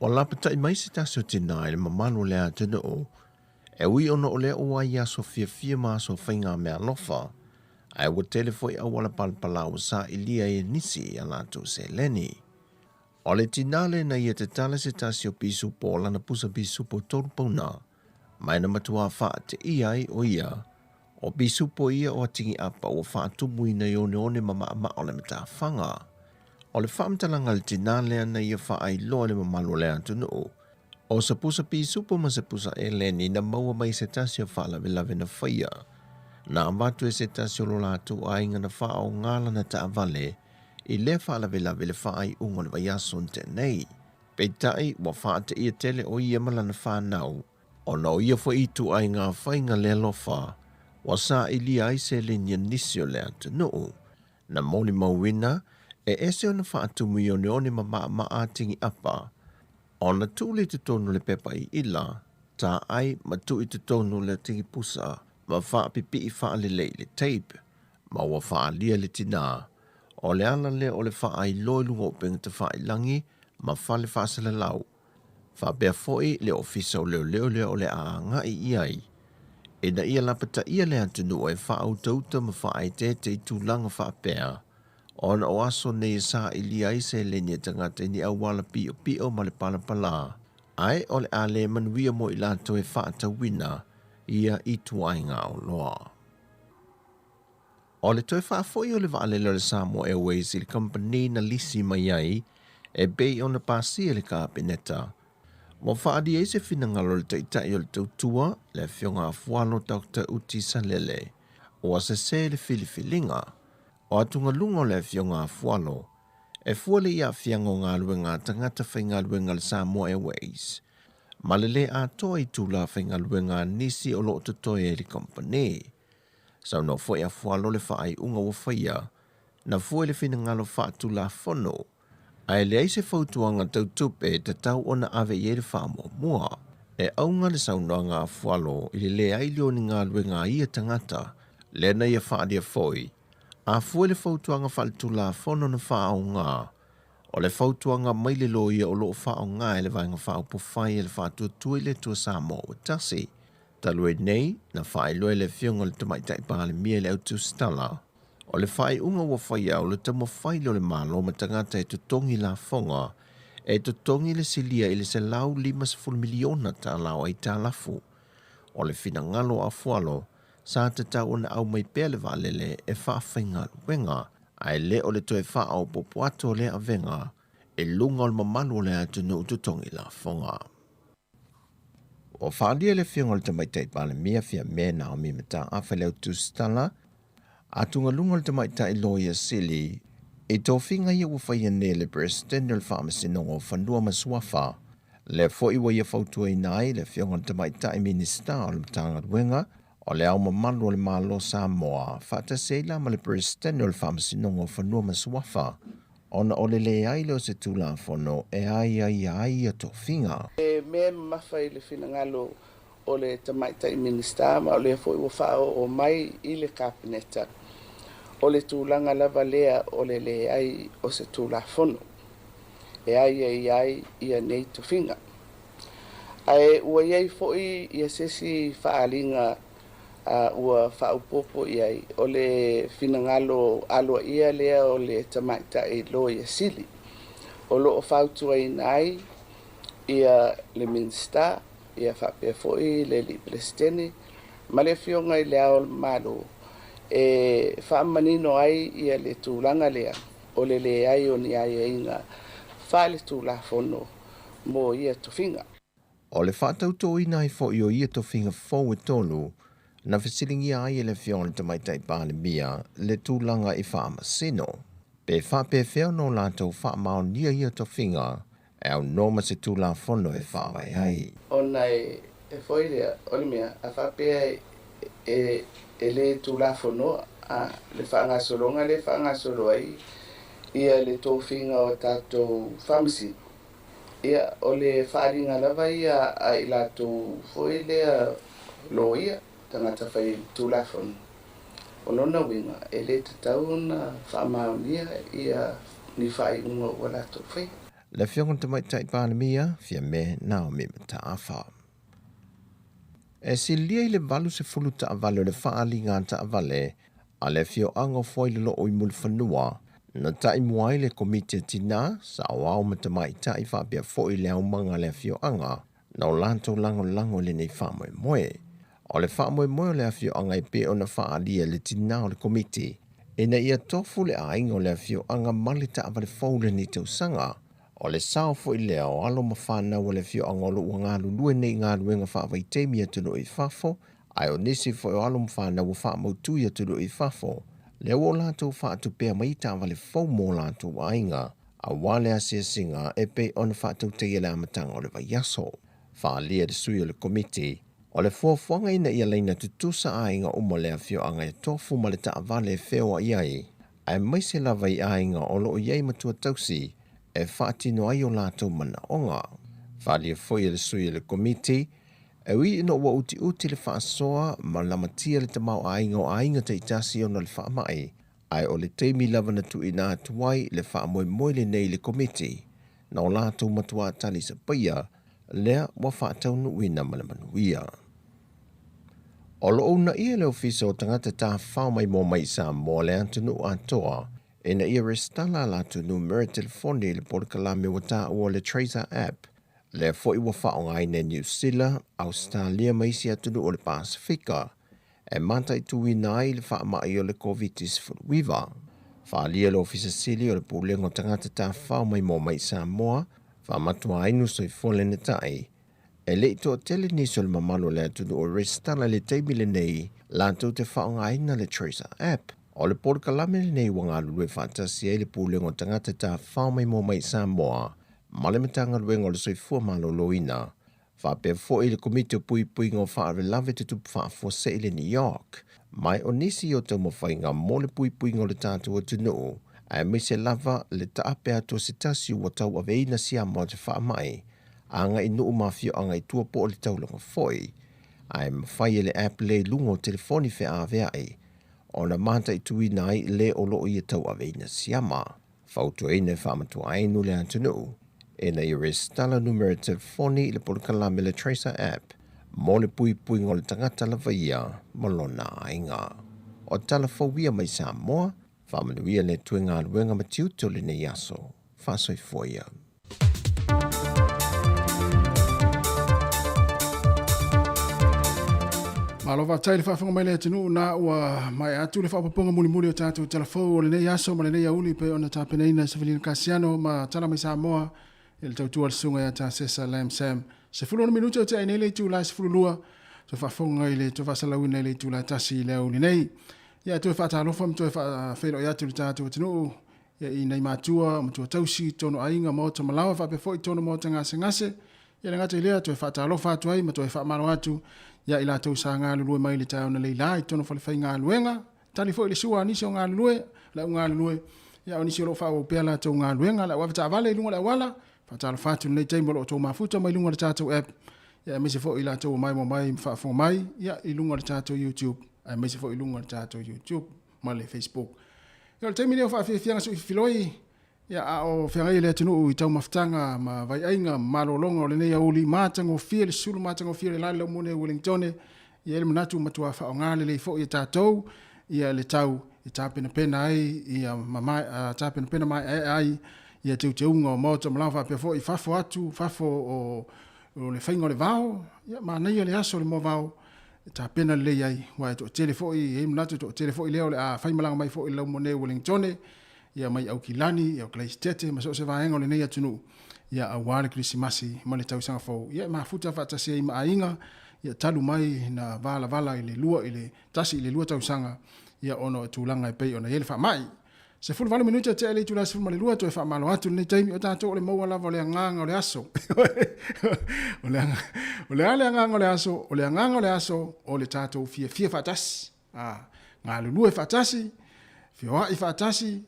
Ua lapatai mai se tasi o tinā i le mamalu o le atunuu, e ui ona o lea ua i aso fiafia ma aso faigameaalofa, ae ua tele foi auala palapala ua sailia ai e nisi i a latou seleni. O le tinā lena ia tatala se tasi o pisupo o lana pusa pisupo tolu pauna, ma e na matuā faateia ai o ia, o pisupo ia o Atigiapa ua faatumuina i oneone ma maʻamaʻa o le matafaga. O le faamatalaga a le tinā lea na ia faaailoa i le mamalu o le atunuu, o se pusa pisupo ma se pusa eleni na maua mai se tasi o faalavelave na faia, na avatu e se tasi o lo latou aiga na faaoga lana taavale i lea faalavelave i le faaiuga o le vaiaso na tea nei. Peitai, ua faateia tele o ia ma lana fanau, ona o ia foi ituaiga faiga le alofa ua sailia ai seleni a nisi o le atunuu. Na molimauina, e ese ona faatumu i oneone ma maʻamaʻa a Tingiapa, ona tuu lea i totonu o le pepa iila, tā ai ma tuu i totonu o le atigipusa ma faapipii faalelei i le tape, ma ua faaalia le tinā. O le ala lea o le faailoa i luga o upega tafailagi ma fale faasalalau. Faapea foi le Ofisa o Leoleo lea o le a agai i ai, ina ia lapataia le atunuu e faautauta ma faaeteete i tulaga faapea, ona o aso nei e sailia ai seleni a tagata i ni auala piopio ma le palapala, ae o le a le manuia mo i latou e faatauina ia ituaiga oloa. O le toe faafoi o le vaalele o le Samoa Airways i le kamupani na lisi mai ai e pei ona pasia e le Kapeneta, ua faaalia ai se finagalo o le Taitai o le Tautua, le Afioga Afualo Doctor Uti Salele, ua sese le filifiliga. O atugaluga o le Afioga Afualo, e fua le i aafiaga o galuega a tagata faigaluega a le Samoa Airways, ma le lē atoa i itula faigaluega a nisi o lo o totoe ai i le kamupani. Saunoa foi Afualo le faaiuga ua faia, na fua i le finagalo faatulafono, ae leai se fautuaga tau tupe e tatau ona ave i ai le faamuamua. E auga le saunoaga a Afualo i le leai lea o ni galuega a ia tagata, lea na ia faaalia foi, a fua i le fautuaga faaletulafono na faaaoga, o le fautuaga mai le loia o lo o faaaoga e le Vaega Faaupufai a le Faatuatua i le Atua Samoa ua Tasi. Talu ai nei, na faailoa e le Afioga i le Tamaitai Palemia i le au tusitala, o le faaiuga ua faia o le taumafai lea o le Malo ma tagata e totogi lafoga e totogi le silia i le $150 miliona tala o aitalafu. O le finagalo o Afualo, sa tatau ona aumai pea le vaalele e faafaigaluega, ae le o le toe faaopoopo atu o lea avega i luga o le mamalu o le atunuu totogi lafoga. Ua faaalia e le Afioga i le Tamaitai Palemia Fiame Naomi Mataafa i le au tusitala, atugaluga o le Tamaitai Loia Sili i tofiga ia ua faia nei e le Peresetene o le Faamasinoga o Fanua ma Suafa, lea foi ua ia fautuaina ai le Afioga i le Tamaitai Minisita o le Matagaluega o le Ao Mamalu o le Malo o Samoa faatasi ai la ma le Peresetene o le Faamasinoga o Fanua ma Suafa ona o le leai lea o se Tulafono e aiaia ai ia tofiga. E mea e mamafa i le finagalo o le Tamaitai Minisita ma o lea foi ua faaoo mai i le Kapeneta, o le tulaga lava lea o le leai o se Tulafono e aiaia ai ia nei tofiga. Ae ua i ai foi ia se isi faaaliga ua faaopoopo i ai, o le finagalo aloaia lea o le Tamaitai Loia Sili, o lo o fautuaina ai ia le Minisita, ia faapea foi le Alii Peresetene ma le Afioga i le Ao o le Malo e faamanino ai ia le tulaga lea o le leai o ni aiaiga faaletulafono mo ia tofiga. O le faatautoina ai foi o ia tofiga fou e tolu, na fesiligia ai e le Afioga i le Tamaitai Palemia le tulaga i faamasino. Pe faapefea ona o latou faamaonia ia tofiga e aunoa ma se Tulafono e faavae ai. Ona e foi lea o le mea a faapea e le Tulafonoa le faagasologa lea e faagasolo ai ia le tofiga o tatou faamasino, ia o le faaaliga lava ia a i latou foi lea loia, tagata fai Tulafono. O lona uiga e le tatau ona faamaonia ia ni faaiuga ua latou faia. Le Afioga i le Tamaitai Palemia, Fiame Naomi Mataafa. E silia i le 80 taavale o le faaaliga taavale a le afioaga o Fuailoloo i Mulifanua, na taimua ai le Komiti a Tina, Saoao ma Tamaitai faapea foi le aumaga a le afioaga na o latou lagolago i lenei faamoemoe. O le faamoemoe o le afioaga e pei ona faaalia e le tina o le Komiti, ina ia tofu le aiga o le afioaga ma le taavale fou i lenei tausaga. O le sao foi lea o alo ma fanau o le afioaga o lo o ua galulue nei i galuega faavaitaimi i atunuu i fafo, ae o nisi foi o alo ma fanau ua faamautu i atunuu i fafo, lea ua o latou faatupea mai taavale fou mo latou aiga, aua le asiasiga e pei ona faatautaia i le amataga o le vaiaso. Faaalia e le sui o le Komiti, o le fuafuaga ina ia laina tutusa aiga uma o le afioaga e tofu ma le taavale e feoai ai, aemaise lava i aiga o lo o i ai matua tausi e faatino ai o latou manaoga. Faaalia foi e le sui o le Komiti, e ui ina ua utiuti le faasoa ma lamatia le tamaoaiga o aiga taitasi ona o le faamai, ae o le taimi lava na tuuina atu ai le faamoemoe lenei i le Komiti, na o latou matuā talisapaia lea ua faataunuuina ma le manuia. O lo o uunaia le Ofisa o Tagata Tafafao Maimoa mai i Samoa le atunuu atoa ina ia resitala a latou numera telefoni i le polokalame ua taua o le Tracer App, lea foi ua faaaogaina e Niu Sila, Ausetalia ma isi atunuu o le Pasefika e mataituina ai le faamai o le Koviti-19. Faaalia le Ofisa Sili o le Pulega o Tagata Tafafao Maimoa mai i Samoa, Faamatuainu Soifua Lenatai, e le i toatele nisi o le mamalu o le atunuu o resitala i le taimi lenei latou te faaaogaina le Tracer App. O le polokalame lenei ua galulue faatasi ai le Pulega o Tagata Tafafao Maimoa mai i Samoa ma le Matagaluega o le Soifua Maloloina, faapea foi le Komiti o Puipuiga o Faalavelave Tutupu Faafuasei i le New York, ma o nisi o taumafaiga mo le puipuiga o le tatou atunuu, aemaise lava le taape atu o se tasi ua tauaveina siama o te faamai agai i nuu ma afioaga i tua po o le taulaga foi, ae mafai e le app lea i luga o telefoni feaveai ona mataituina ai le o lo o ia tauaveina siama. Fautuaina e faamatuainu le atunuu ina ia resitala numera telefoni i le polokalame le Tracer App mo le puipuiga o le tagata lava ia ma lona aiga. O tala fou ia mai Samoa, faamanuia le Atua i galuega ma tiute o lenei aso. Faasoifua ia. Malo faafetai le faafofoga mai le atunuu na ua maea atu le faaopoopoga mulimuli o tatou tala fou o lenei aso ma lenei auli pei ona tapenaina e Savelina Kasiano ma Tala mai Samoa i le tautua a le susuga ia Tasesa Lam Sam. 16 minute o tea ai nei le itula e 12 toe faafofoga i le toe faasalauina i le itula e 1 i le auli nei. Ia toe faatalofa ma toe faafeiloai atu i le tatou atunuu ia i nai matua, matua tausi, tonu aiga, maota malaoa faapea foi tonu maota gasegase. Ia le gata i lea, toe faatalofa atu ai ma toe faamalo atu ia i latou sa galulue mai i le taeao nei la i totonu o falefaigaluega. Tali foi i le sua a nisi o galulue, le au galulue, ia o nisi o lo o faaauau pea latou galuega, le au avetaavale i luga o le auala. Faatalofa atu i lenei taimi o lo o outou mafuta mai luga o le tatou app, ia aemaise foi i latou ua maimoa mai ma faafofoga mai ia i luga o le tatou YouTube, aemaise foi i luga o le tatou YouTube ma le Facebook. Ia o le taimi lea o faafiafiaga suifiloi, ia a o feagai le atunuu i taumafataga ma vaiaiga ma malologa o lenei aoauli matagofie le sulu matagofie o le la le laumone o Wellingtone, ia i le manatu matua faaaoga lelei foi e tatou ia le tau e tapenapena ai ia ma tapenapena maeaea ai ia teuteuga o maota ma laoa faapea foi fafo atu fafo o le faiga o le vao, ia manaia le aso o le moavao e tapena lelei ai, aua e toatele foi, e i ai manatu e toatele foi lea o le a faimalaga mai foi i le laumone o Wellingtone, ia mai Aukilani, ia o Kalaisitete ma so o se vaega o lenei atunuu, ia aua le Kerisimasi ma le tausaga fou. Ia e mafuta faatasi ai ma aiga, ia talu mai na valavala i le lua i le tasi i le lua tausaga, ia ona o tulaga e pei ona i ai le faamai. 18 minute tea i le itula 12, toe faamalo atu lenei taimi o tatou o le maua lava o le agaga o le aso. O le aga, o le a le agaga o le aso, o le agaga o le aso o le tatou fiafia faatasi. A, galulue faatasi, feoai faatasi,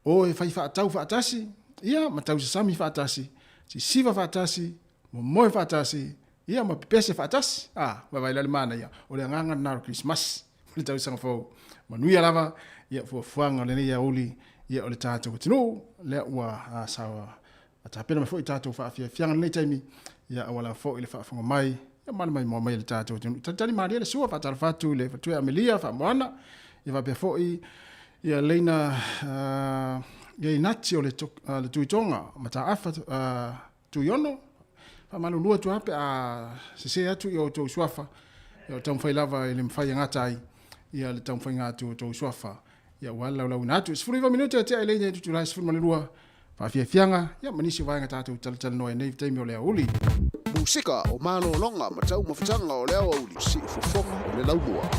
o e fai faatau faatasi, ia ma tausasami faatasi, sisiva faatasi, momoe faatasi, ia ma pepese faatasi. A, vaavaai la le manaia, o le agaga lena o le Kerisimasi. le tausaga fou. Manuia lava ia fuafuaga o lenei aoauli ia o le tatou atunuu lea ua sa tapena mai foi tatou faafiafiaga lenei taimi ia aua lava foi le faafofoga mai ia ma le maimoa mai le tatou atunuu. Talitali malie le sua faatalofa atu i le faletua Amelia Faamoana ia faapea foi ia Leina ia Inati o le, le Tuitoga Mataafa Tuiono, faamalulu atu lava pe a sese atu i outou suafa, ia o taumafai lava i le mafai e gata ai ia le taumafaiga atu o outou suafa, ia aua le laulauina atu. 19 minute e tea i le ina itutula 12, faafiafiaga, ia ma nisi o vaega tatou talatalanoa ai nei taimi o le aoauli. Musika o malologa ma taumafataga o le aoauli, siufofoga o le laumua.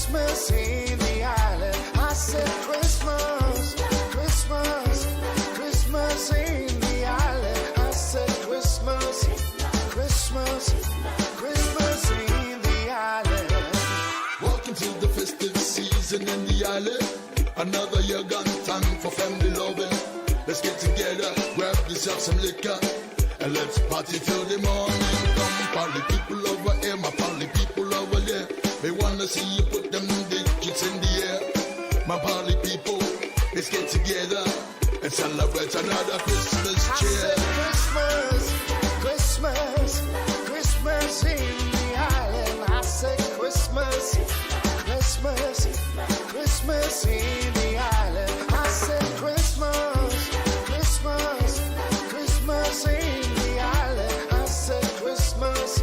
Christmas in the island. I said Christmas, Christmas, Christmas in the island. I said Christmas, Christmas, Christmas in the island. Welcome to the festive season in the island. Another year gone, time for family loving. Let's get together, grab yourself some liquor, and let's party till the morning. Come, party people over here, my party people over there. They wanna see you put them digits in the air. My party people, let's get together and celebrate another Christmas I cheer. said Christmas, Christmas, Christmas in the island. I said Christmas, Christmas, Christmas in the island. I said Christmas, Christmas, Christmas in the island. I said Christmas,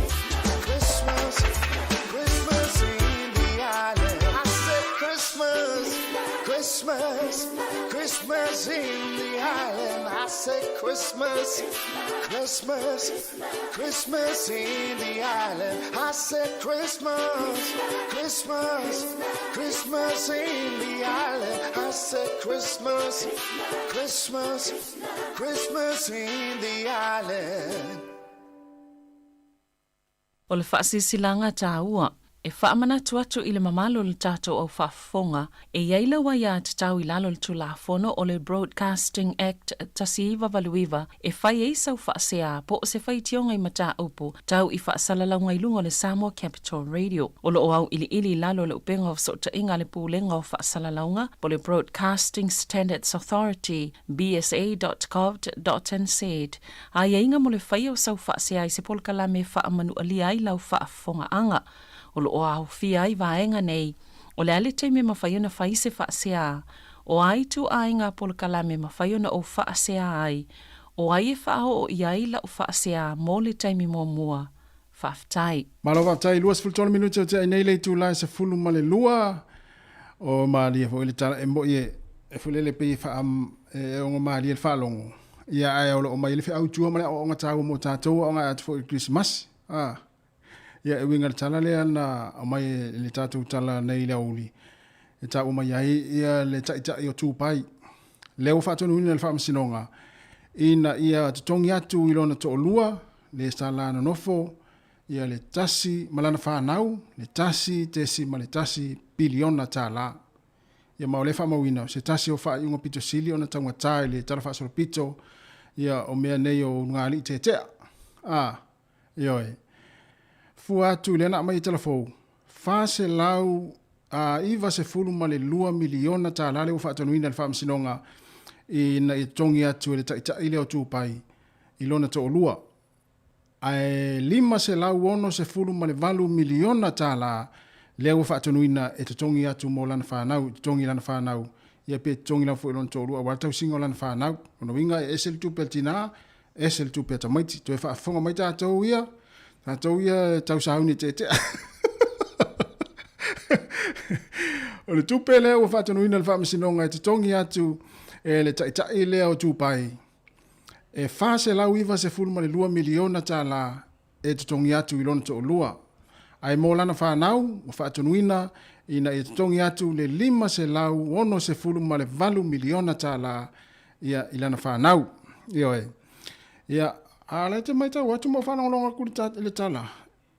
Christmas, Christmas in the island. I said Christmas, Christmas, Christmas in the island. I said Christmas, Christmas, Christmas in the island. I said Christmas, Christmas, Christmas in the island. I said Christmas, Christmas, Christmas in the island. O le faasilasilaga taua e faamanatu atu i le mamalu o le tatou au faafofoga e i ai lau aiatatau i lalo o le Tulafono o le Broadcasting Act 1989 e fai ai sau faasea po o se faitioga i mataupu tau i faasalalauga i luga o le Samoa Capital Radio. O lo o auiliili i lalo o le upega o fesootaiga a le Pulega o Faasalalauga po o le Broadcasting Standards Authority, bsa.govt.nz, aiaiga mo le faia o sau faasea i se polokalame e faamanualia ai lau faafofogaaga. O lo o aofia ai vaega nei, o le a le taimi e mafai ona fai se faasea, o a ituaiga polokalame e mafai ona ou faasea ai, o ai e faaoo i ai lau faasea mo le taimi muamua. Faafetai. Malo faafetai, 23 minute o tea nei le itula e 12 o malie foi le tala e moi e e foi lele pei e faa e ogo malie le faalogo ia ae o lo o mai le feautua ma le aoaoga taua mo tatou aoga atu foi i le Kerisimasi a ia e uiga i le tala lea na aumai e le tatou tala nei i le aoauli e taua mai ai ia le taitai o Tupai lea ua faatonuina e le Faamasinoga ina ia totogi atu i lona toalua le sa la nonofo ia le tasi ma lana fanau le $1.1 piliona. Ia ma o lea faamauina o se tasi o faaiuga pito sili ona taugata i le Tala Faasolopito ia o mea nei o ulugalii tetea. A, ioe. Fua atu i lea na aumai e Talafou, $492 miliona lea ua faatonuina e le Faamasinoga ina ia totogi atu e le taitai lea o Tupai i lona toalua, ae $568 miliona lea ua faatonuina e totogi atu mo lana fanau, totogi lana fanau, ia pe totogi lava foi i lona toalua aua le tausiga o lana fanau. Lona uiga e ese le tupe a le tina, ese le tupe a tamaiti. Toe faafofoga mai tatou ia, tatou ia e tausauni e teetea. O le tupe lea ua faatonuina e le Faamasinoga e totogi atu e le taitai lea o Tupai, e $492 miliona e totogi atu i lona toalua. Ae mo lana fanau, ua faatonuina ina ia totogi atu le $568 miliona ia i lana fanau. Ioe. Ia, a o lea e te matau atu ma ou faalogologo atu i le tala,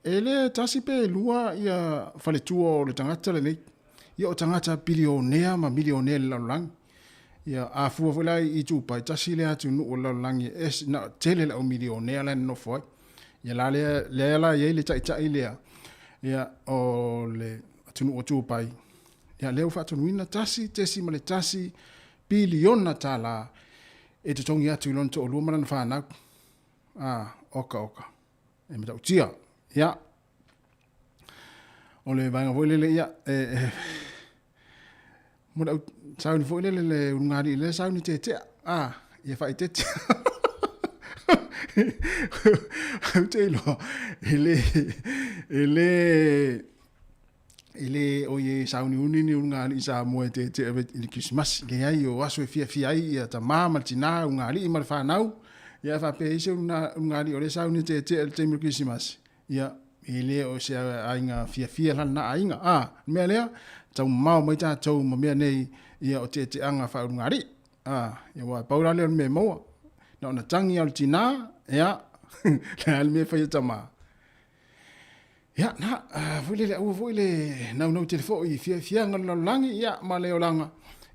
e le tasi pe lua ia faletua o le tagata lenei. Ia o tagata bilionea ma milionea i le lalolagi. Ia, a fua foi la i Dubai, tasi lea atunuu o le lalolagi e na tele le au milionea la e nonofo ai. Ia la lea, lea la i ai le taitai lea, ia, o le atunuu o Dubai. Ia, lea ua faatonuina $1.1 piliona e totogi atu i lona toalua ma lana fanau. A, oka oka. E matautia. Ia. O le vaega foi lele, ia, e, e, mo le au sauni foi lele le ulugalii le sauni tetea. A, ia faaeteete. Ou te iloa, e le, e le, e le o ie sauniuni ni ulugalii Samoa e teetea i le Kerisimasi. Leai, o aso e fiafia ai ia tamā ma le tinā, ulugalii ma le fanau. Ia e faapea ai se ulugalii o lea e sauni e teetea i le taimi o le Kerisimasi. Ia, E le o se aiga fiafia la lena aiga. A, le mea lea, taumamao mai tatou ma mea nei, ia o teeteaga faaulugalii. A, ia aua e pau la lea o le mea e maua. Na ona tagi lava o le tina, ia, le a le mea e fai e tama. Ia, na, foi lele, aua foi le naunau tele foi i fiafiaga o le lalolagi, ia, ma le olaga,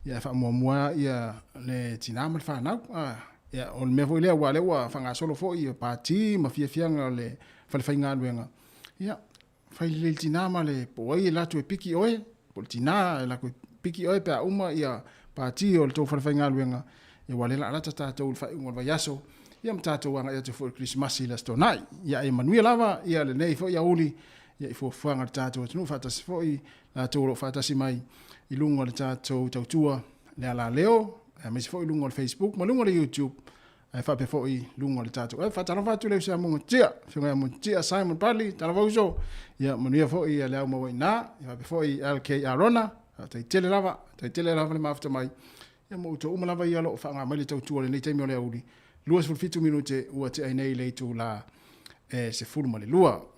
ia, e faamuamua ia le tina ma le fanau. A, ia, o le mea foi lea, aua o lea ua faagasolo foi ia pati ma fiafiaga o le falefaigaluega, ia, fai lelei le tina ma le, po o ai e latou e piki oe, po o le tina e latou e piki oe pe a uma ia pati o le tou falefaigaluega, ia aua o lea o le a lata tatou i le faaiuga o le vaiaso, ia ma tatou agai atu foi i le Kerisimasi i le Aso Toonai. Ia ae manuia lava ia lenei foi aoauli ia i fuafuaga a le tatou atunuu faatasi foi latou o lo o faatasi mai i luga o le tatou tautua le alaleo, aemaise foi i luga o le Facebook ma luga o le YouTube, ae faapea foi i luga o le tatou app. Faatalofa atu i le uso ia Mugatia, Afioga ia Mugatia Simon Bradley, talofa uso, ia manuia foi ia le au maua i ina, ia faapea foi LK Arona, faafetai tele lava, faafetai tele lava le mafuta mai. Ia ma outou uma lava ia o lo o faaaoga mai le tautua i lenei taimi o le aoauli, 27 minute ua tea ai nei le itula e 12.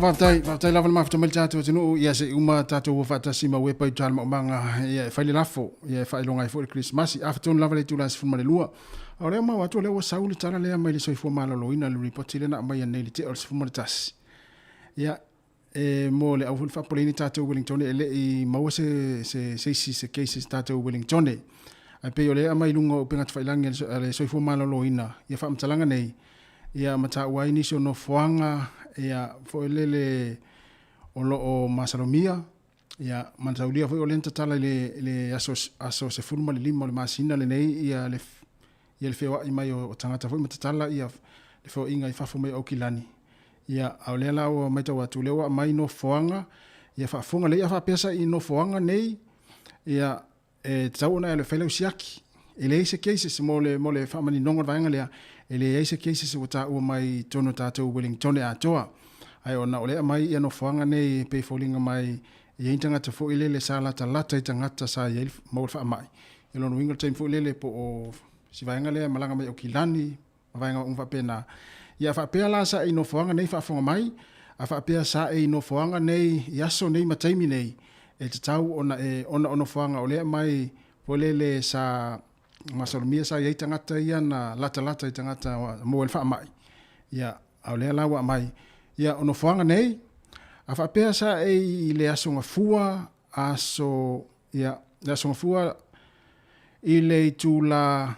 Faafetai, faafetai lava le mafuta mai le tatou atunuu, ia se i uma tatou o faatasi ma uepa i uta le maumaga, ia e fai le lafo, ia e faailoga ai foi le Kerisimasi. Afa tonu lava le itula e 12. A o lea ua maua atu o lea ua sau le tala lea mai le Soifua Maloloina i le lipoti lea na aumai ananei i le tea o le 11. Ia, e mo le au foi le faapopoleina tatou Ueligitone e le i maua se, se, se isi se cases tatou Ueligitone. Ae pei o lea e aumai i luga o upega tafailagi a le Soifua Maloloina ia faamatalaga nei, ia ma taua ai nisi o nofoaga ia foi lele o lo o masalomia ia manataulia foi o lea na tatala i le, le aso, aso 15 o le masina lenei ia le, ia le feoai mai o tagata foi ma tatala ia le feoaiga i fafo mai o Aukilani. Ia, a o lea la ua matau atu, o lea ua aumai nofoaga, ia faafofoga lelei, a faapea sa i nofoaga nei, ia, e tatau ona e alu e fai lau siaki. E leai se cases mo le, mo le faamaninoga o le vaega lea, e leai se cases ua taua mai i totonu o tatou Wellingtone atoa. Ae ona o lea e aumai ia nofoaga nei e pei e foliga mai e i ai ni tagata foi lele sa latalata i tagata sa i ai maua le faamai. Ia lona uiga o le taimi foi lele po o si vaega lea e malaga mai Aukilani ma vaega uma faapena. Ia a faapea la sa e i nofoaga nei faafofoga mai, a faapea sa e i nofoaga nei i aso nei ma taimi nei, e tatau ona e, ona o nofoaga o lea e aumai foi lele sa masalomia sa i ai tagata ia na latalata i tagata maua ai le faamai, ia, a o lea la ua aumai, ia o nofoaga nei, a faapea sa e i le Aso Gafua, aso, ia, le Aso Gafua i le itula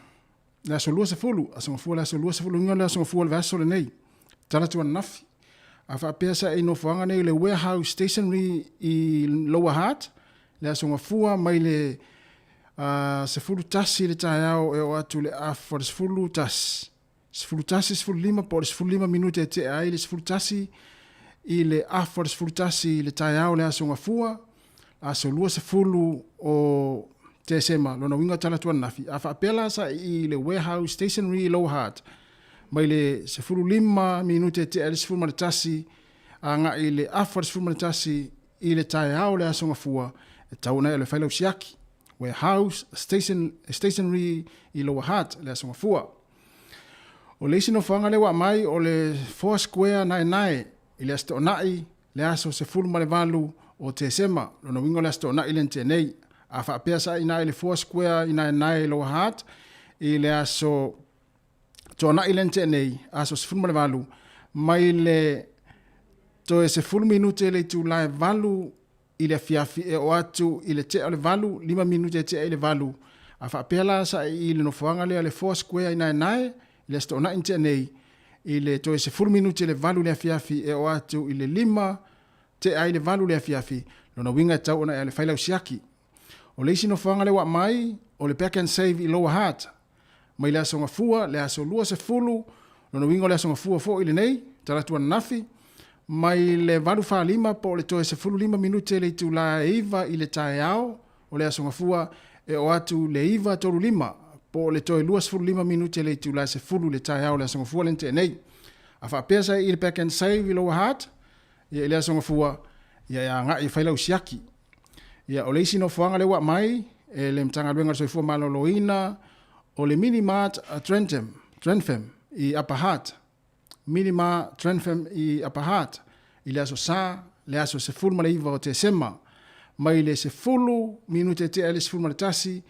le aso 20, aso Gafua le aso 20, luga le aso Gafua o le vaiaso lenei, talaatu ananafi. A faapea sa e i nofoaga nei o le Warehouse Stationery i Lower Hutt, le aso Gafua mai le 11 i le taeao e oo atu i le afa o le 11, 11:15 po o le 15 minute e tea ai le 11 i le afa o le 11 i le taeao o le aso Gafua, aso 20 o Tesema, lona uiga o talaatu ananafi. A faapea la sa i le Warehouse Stationery i Lower Hutt, mai le 15 minute e tea ai le 11 agai i le afa o le 11 i le taeao o le aso Gafua, e tatau ona e alu e fai lau siaki. Warehouse Station, Stationery i Lower Hutt, le aso Gafua. O le isi nofoaga lea ua aumai o le Four Square Naenae i le Aso Toonai, le aso 18 o Tesema, lona uiga o le Aso Toonai lea na tea nei. A faapea sa i ina i le Four Square i Naenae i Lower Hutt i le Aso Toonai lea na tea nei, aso 18, mai le toe 10 minute le itula e 8 i le afiafi e oo atu i le tea o le 8, 5 minute e tea i le 8. A faapea la sa i le nofoaga lea o le Four Square i Naenae i le Aso Toonai na tea nei, i le toe 10 minute i le 8 i le afiafi e oo atu i le 5 tea i le 8 i le afiafi, lona uiga e tatau ona e alu e fai lau siaki. O le isi nofoaga lea ua aumai, o le Pack and Save i Lower Hutt, mai le Aso Gafua, le aso 20, lona uiga o le Aso Gafua foi lenei, talaatu ananafi, mai le 8:45 po o le toe 15 minute le itula e 9 i le taeao o le Aso Gafua e oo atu le 9:35 po o le toe 25 minute le itula e 10 i le taeao o le Aso Gafua lea na tea nei. A faapea sa i le Pack and Save i Lower Hutt, ia i le Aso Gafua, ia e agai e fai lau siaki. Ia, o le isi nofoaga lea ua aumai e le Matagaluega o le Soifua Maloloina, o le Mini Mart a Trentham, Trentham i Upper Hutt. Mini Mart Trentham i Upper Hutt i le aso Sa, le aso 19 o Tesema, mai le 10 minute e tea i le 11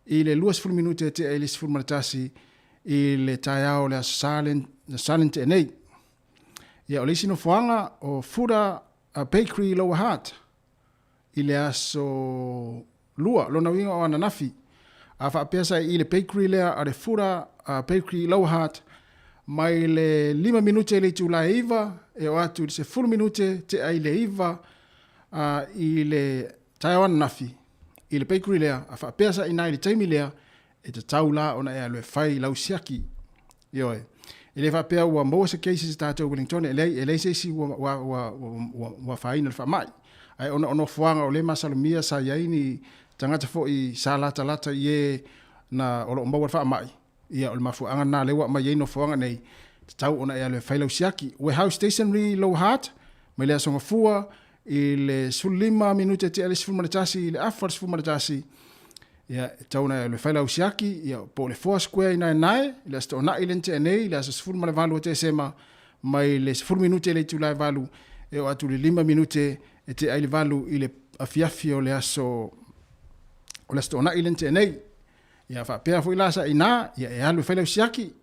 i le 20 minute e tea i le 11 i le taeao o le aso Sa le, Sa le na tea nei. Ia, o le isi nofoaga o Fuda Bakery i Lower Hutt, i le aso Lua, lona uiga o ananafi. A faapea sa i le bakery lea a le Fura Bakery i Lower Hutt, mai le 5 minute i le itula e 9 e oo atu i le 10 minute tea i le 9 i le taeao ananafi i le bakery lea. A faapea sa i ina i le taimi lea, e tatau la ona e alu e fai lau siaki. Ioe. E le faapea ua maua se cases i tatou Wellington, e leai, e leai se isi ua, ua, ua, ua, ua afaina i le faamai. Ae ona o nofoaga o lea e masalomia sa i ai ni tagata foi sa latalata i e na o lo o maua le faamai, ia o le mafuaaga lena lea ua aumai ai nofoaga nei, tatau ona e alu e fai lau siaki. Warehouse Stationery Lower Hutt, mai le Aso Gafua i le 15 minute tea i le 11 i le afa o le 11, Ia, e tatau ona e alu e fai lau siaki, ia, po o le Four Square i Naenae, i le Aso Toonai lea na tea nei, i le aso 18 o Tesema, mai le 10 minute i le itula e 8, e oo atu i le 5 minute e tea ai le 8 i le afiafi o le aso o le Aso Toonai lea na tea nei. Ia faapea foi la sa i ina, ia e alu e fai lau siaki.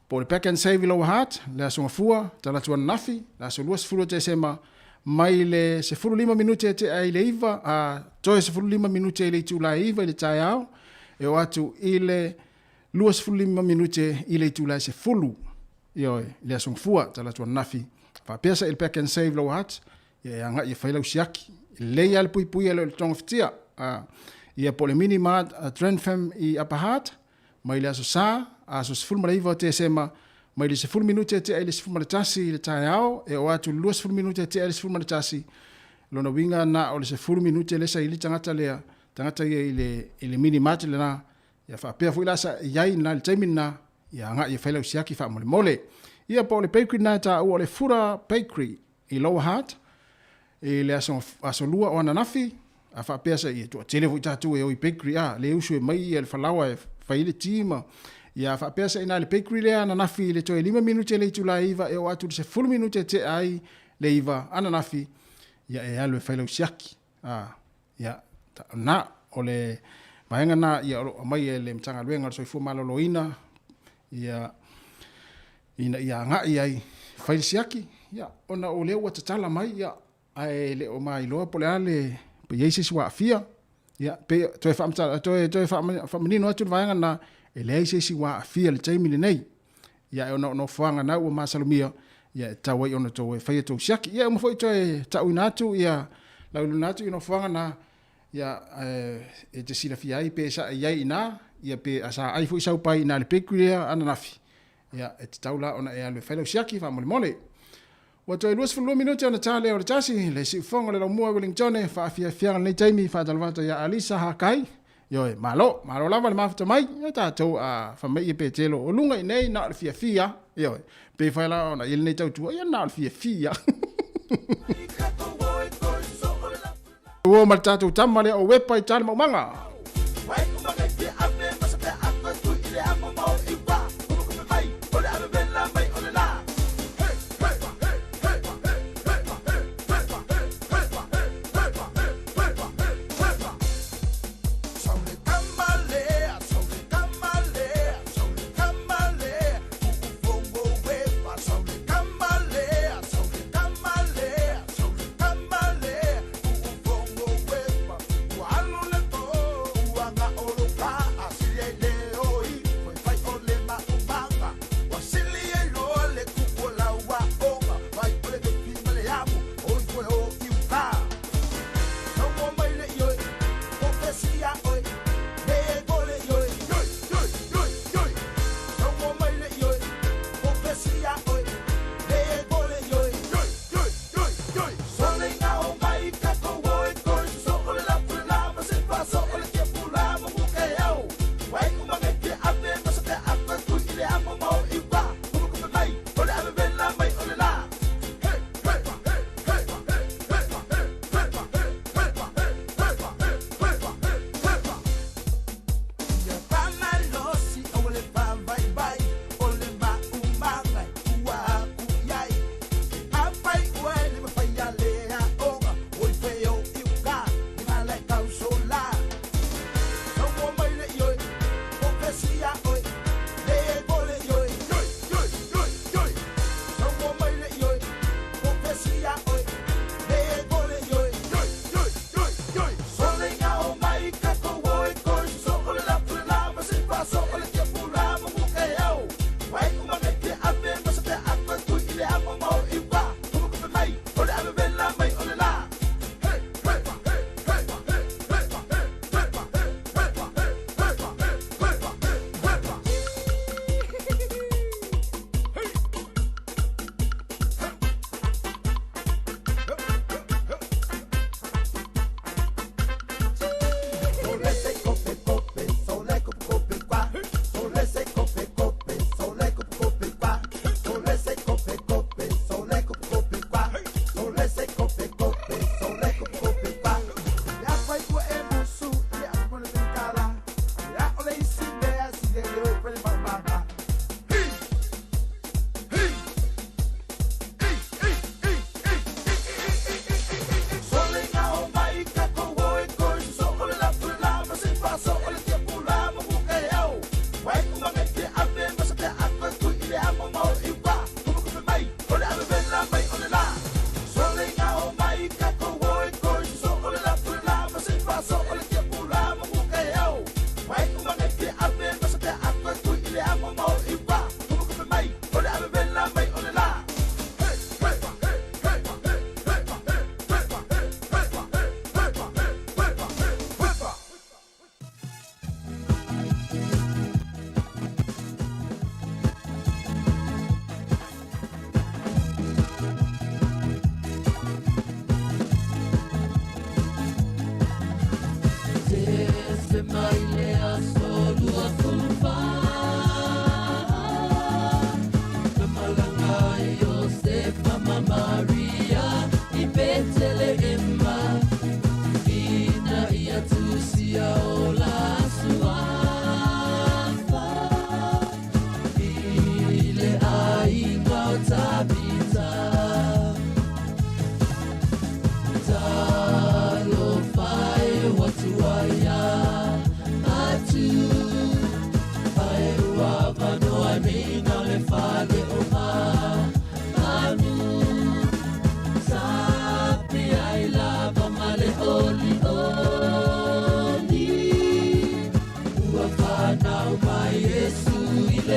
Po o le Pack and Save i Lower Hutt, le Aso Gafua, Talatu ananafi, le aso 20 o Tesema, mai le 15 minute e tea i le 9, a toe 15 minute i le itula e 9 i le taeao, e oo atu i le 25 minute i le itula e 10. Ioe, i le Aso Gafua, Talatu ananafi. Faapea sa i le Pack and Save Lower Hutt, ia e agai e fai lau siaki. E lelei lava le puipuia e le o le togafitia. A, ia po o le Mini Mart a Trentham i Upper Hutt, mai le aso Sa, aso 19 o Tesema, mai le 10 minute e tea i le 11 i le taeao, e oo atu i le 20 minute e tea i le 11, lona uiga na o le 10 minute lea sa i le tagata lea, tagata ia i le, i le mini mart lena, ia faapea foi la sa i ai i le taimi lena, ia agai e fai lau siaki faamolemole. Ia po o le bakery lena e taua o le Fura Bakery i Lower Hutt, i le aso, aso lua o ananafi, a faapea sa ia toatele foi tatou e o i bakery a, le usu e mai ia le falaoa e fai ai le ti ma ia faapea sa ina le bakery lea ananafi i le toe 5 minute le itula e 9 e oo atu i le 10 minute e tea ai le 9 ananafi, ia e alu e fai lau siaki. A, ia, na, o le vaega na ia o lo o aumai e le Matagaluega o le Soifua Maloloina, ia, ina ia agai ai fai le siaki, ia, ona o lea ua tatala mai, ia, ae le o mailoa po o le a le, pe i ai se isi ua aafia. Ia, pe toe faamatala, toe, toe faamanino atu le vaega lena, e leai se isi ua aafia i le taimi lenei. Ia, e ona o nofoaga na ua masalomia, ia, e tatau ai ona toe fai a outou siaki. Ia, e uma foi toe tauina atu, ia, lauiliuna atu i nofoaga na, ia, e te silafia ai pe sa i ai i ina, ia, pe a sa ai foi sau pae i ina i le bakery lea ananafi, ia, e tatau la ona e alu e fai lau siaki faamolemole. Ua toe 22 minute ona ta lea o le tasi, le siufofoga o le laumua Wellingtone, faafiafiaga lenei taimi, faatalofa ia Alisa Hakai. Ioe, malo, malo lava le mafuta mai, ia tatou a fai mai ia Petelo, o luga i nei na o le fiafia, ioe, pe fai la ona i lenei tautua, ia na o le fiafia. Ua ma le tatou tama lea o Wepa i tale maumaga.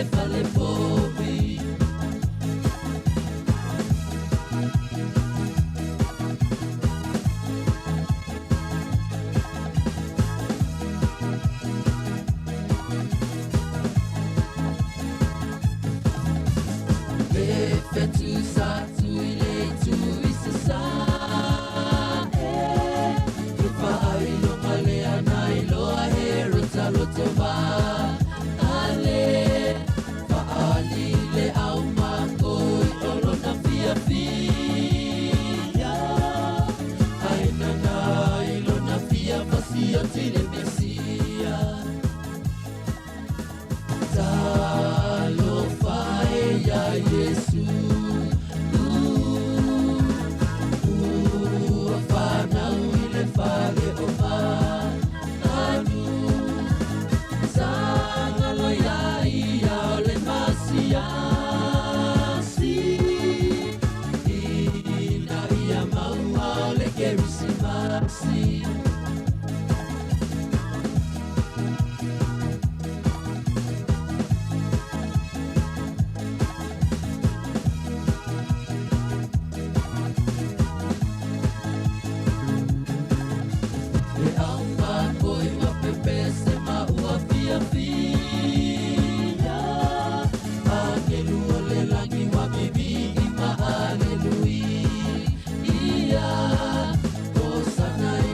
le fale povi. Le fetu sa tu i le tu i se sa e Le whaailoga le ana i loa he rota loto va Ale whaali le au mako i olona fia fia Ai nana i lona fia fasia tile mesia Talofa e ia Iesu Ua whanau i le fale o manu Sangalo ia ia o le masiasi Ina ia maua o le kerisimasi. Le au mako i wa pepese ma ua fia fia Angelu o le langi wa bibi i ma aleluia Hosana i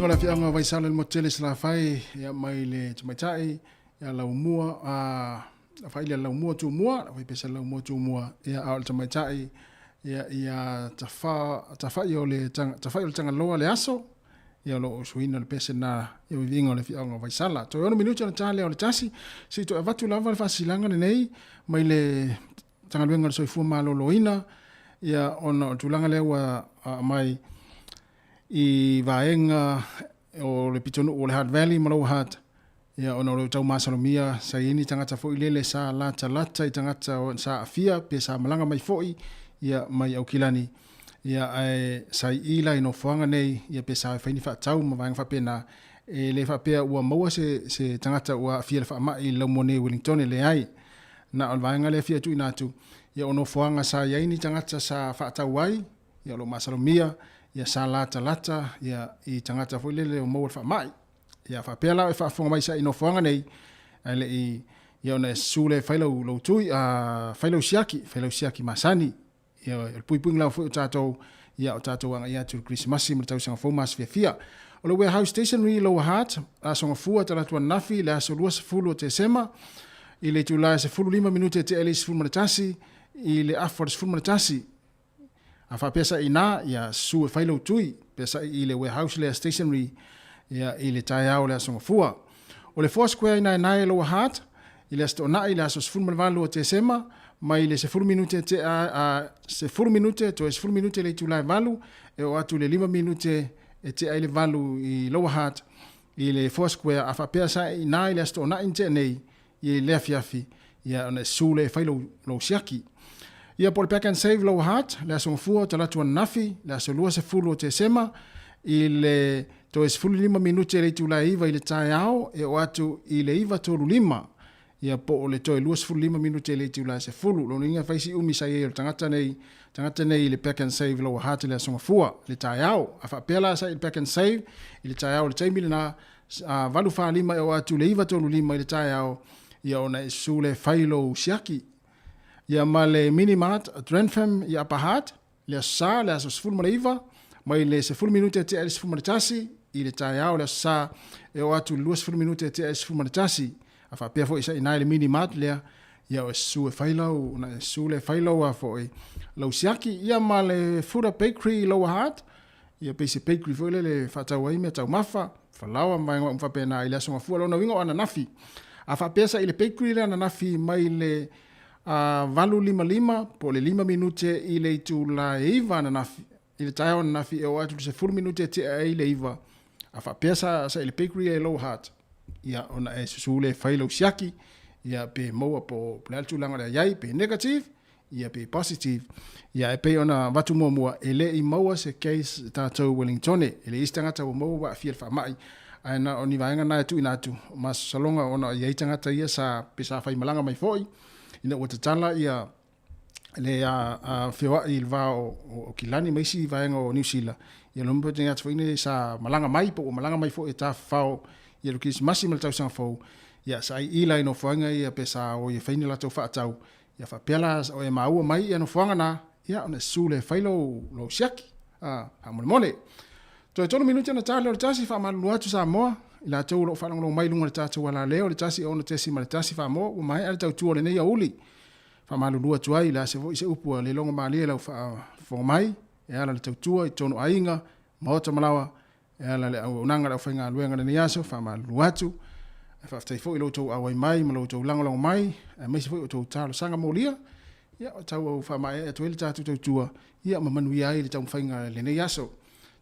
viiga o le afioaga o Vaisala i le motu tele i Salafai, ia mai le tamaitai ia Laumua a faili a Laumua Tumua, fai pesa Laumua Tumua, ia a o le tamaitai ia ia tafa tafai o le tafai o le Tagaloa le aso, ia o lo o usuina le pese na ia viiga o le afioaga o Vaisala. Toe 6 minute ona ta lea o le 1, se i toe avatu lava le faasilaga lenei mai le Matagaluega o le Soifua Maloloina, ia ona o le tulaga lea ua aumai i vaega o le pitonuu o le Hutt Valley ma Lower Hutt, ia ona o le tau masalomia sa i ai ni tagata foi lele sa latalata i tagata sa aafia pe sa malaga mai foi ia mai Aukilani, ia ae sa i i la i nofoaga nei ia pe sa fai ni faatau ma vaega faapena. E le faapea ua maua se, se tagata ua aafia i le faamai i le laumua nei i Wellington, e leai. Na o le vaega lea e fia tuuina atu, ia o nofoaga sa i ai ni tagata sa faatau ai, ia o lo o masalomia, ia sa latalata ia i tagata foi lele o maua le faamai. Ia faapea la e faafofoga mai sa i nofoaga nei, ae le i ia ona e susu lea e fai lau, lau tui, a fai lau siaki, fai lau siaki masani. Ia o le puipuiga lava foi o tatou, ia o tatou agai atu i le Kerisimasi ma le tausaga fou ma aso fiafia. O le Warehouse Stationery i Lower Hutt, Aso Gafua, Talaatu ananafi, le aso 20 o Tesema, i le itula e 15 minute e tea i le 11, i le afa o le 11. A faapea sa i ina, ia susu e fai lou tui, pea sa i le warehouse lea stationery, ia i le taeao o le Aso Gafua. O le Four Square i Naenae, Lower Hutt, i le Aso Toonai, le aso 18 o Tesema, mai le 10 minute tea a 10 minute toe 10 minute i le itula e 8, e oo atu i le 5 minute e tea ai le 8 i Lower Hutt, i le Four Square, a faapea sa e i ina i le Aso Toonai na tea nei, i le afiafi, ia ona e susu lea e fai lou, lou siaki. Ia po o le Pack and Save Lower Hutt, le Aso Gafua o Talatu ananafi, le aso 20 o Tesema, i le toe 15 minute i le itula e 9 i le taeao, e oo atu i le 9:35, ia po o le toe 25 minute i le itula e 10. Lona uiga e fai si umi sa i ai o le tagata nei, tagata nei i le Pack and Save Lower Hutt i le Aso Gafua, i le taeao. A faapea la sa i le Pack and Save i le taeao i le taimi lena, a 8:45 e oo atu i le 9:35 i le taeao, ia ona e susu lea e fai lou siaki. Ia ma le Mini Mart Drenpham i Upper Hutt, le Aso Sa, le aso 19, mai le 10 minute e tea i le 11 i le taeao le Aso Sa, e oo atu i le 20 minute e tea i le 11. A faapea foi sa i ina i le Mini Mart lea, ia o e susu e fai lau, ona e susu lea e fai lau a foi, lau siaki. Ia ma le Fuda Bakery i Lower Hutt, ia pei se bakery foi lele e faatau ai mea taumafa, falaoa ma vaega uma faapena i le Aso Gafua. Lona uiga o ananafi. A faapea sa i le bakery lea ananafi mai le a 8:55 po o le 5 minute i le itula e 9 ananafi, i le taeao ananafi e oo atu i le 10 minute e tea ai le 9. A faapea sa, sa i le bakery e Lower Hutt, ia ona e susu lea e fai lau siaki, ia pe maua po o le a le tulaga o le a i ai, pe negative, ia pe positive. Ia e pei ona avatu muamua, e le i maua se case tatou Wellingtone, e leai se tagata ua maua ua aafia i le faamai, ae na o ni vaega na e tuuina atu ma saloga ona e i ai tagata ia sa pe sa faimalaga mai foi ina ua tatala ia le a feoai i le va o, o Kilani ma isi vaega o Niu Sila. Ia lona pe tagata foi nei sa malaga mai po ua malaga mai foi e tafafao ia le Kerisimasi ma le tausaga fou. Ia sa i la i nofoaga ia pe sa o e fai ni latou faatau. Ia faapea la o e maua mai ia nofoaga na, ia ona e susu lea e fai lou, lou siaki. A, faamolemole. Toe 3 minute ona ta lea o le tasi, faamalulu atu Samoa, i latou o lo o faalogologo mai i luga o le tatou alaleo i le 106.1 Samoa, ua maea le tautua o lenei aoauli. Faamalulu atu ai, o le a se foi se upu a le logomalie i lau faafofoga mai, e ala i le tautua i totonu o aiga, maota ma laoa, e ala i le auaunaga a le aufaigaluega i lenei aso, faamalulu atu. Ae faafetai foi i lo outou auai mai ma lo outou lagolago mai, aemaise foi o outou talosaga molia, ia, o tau au faamaeaea atu ai le tatou tautua, ia ma manuia ai le taumafaiga i lenei aso.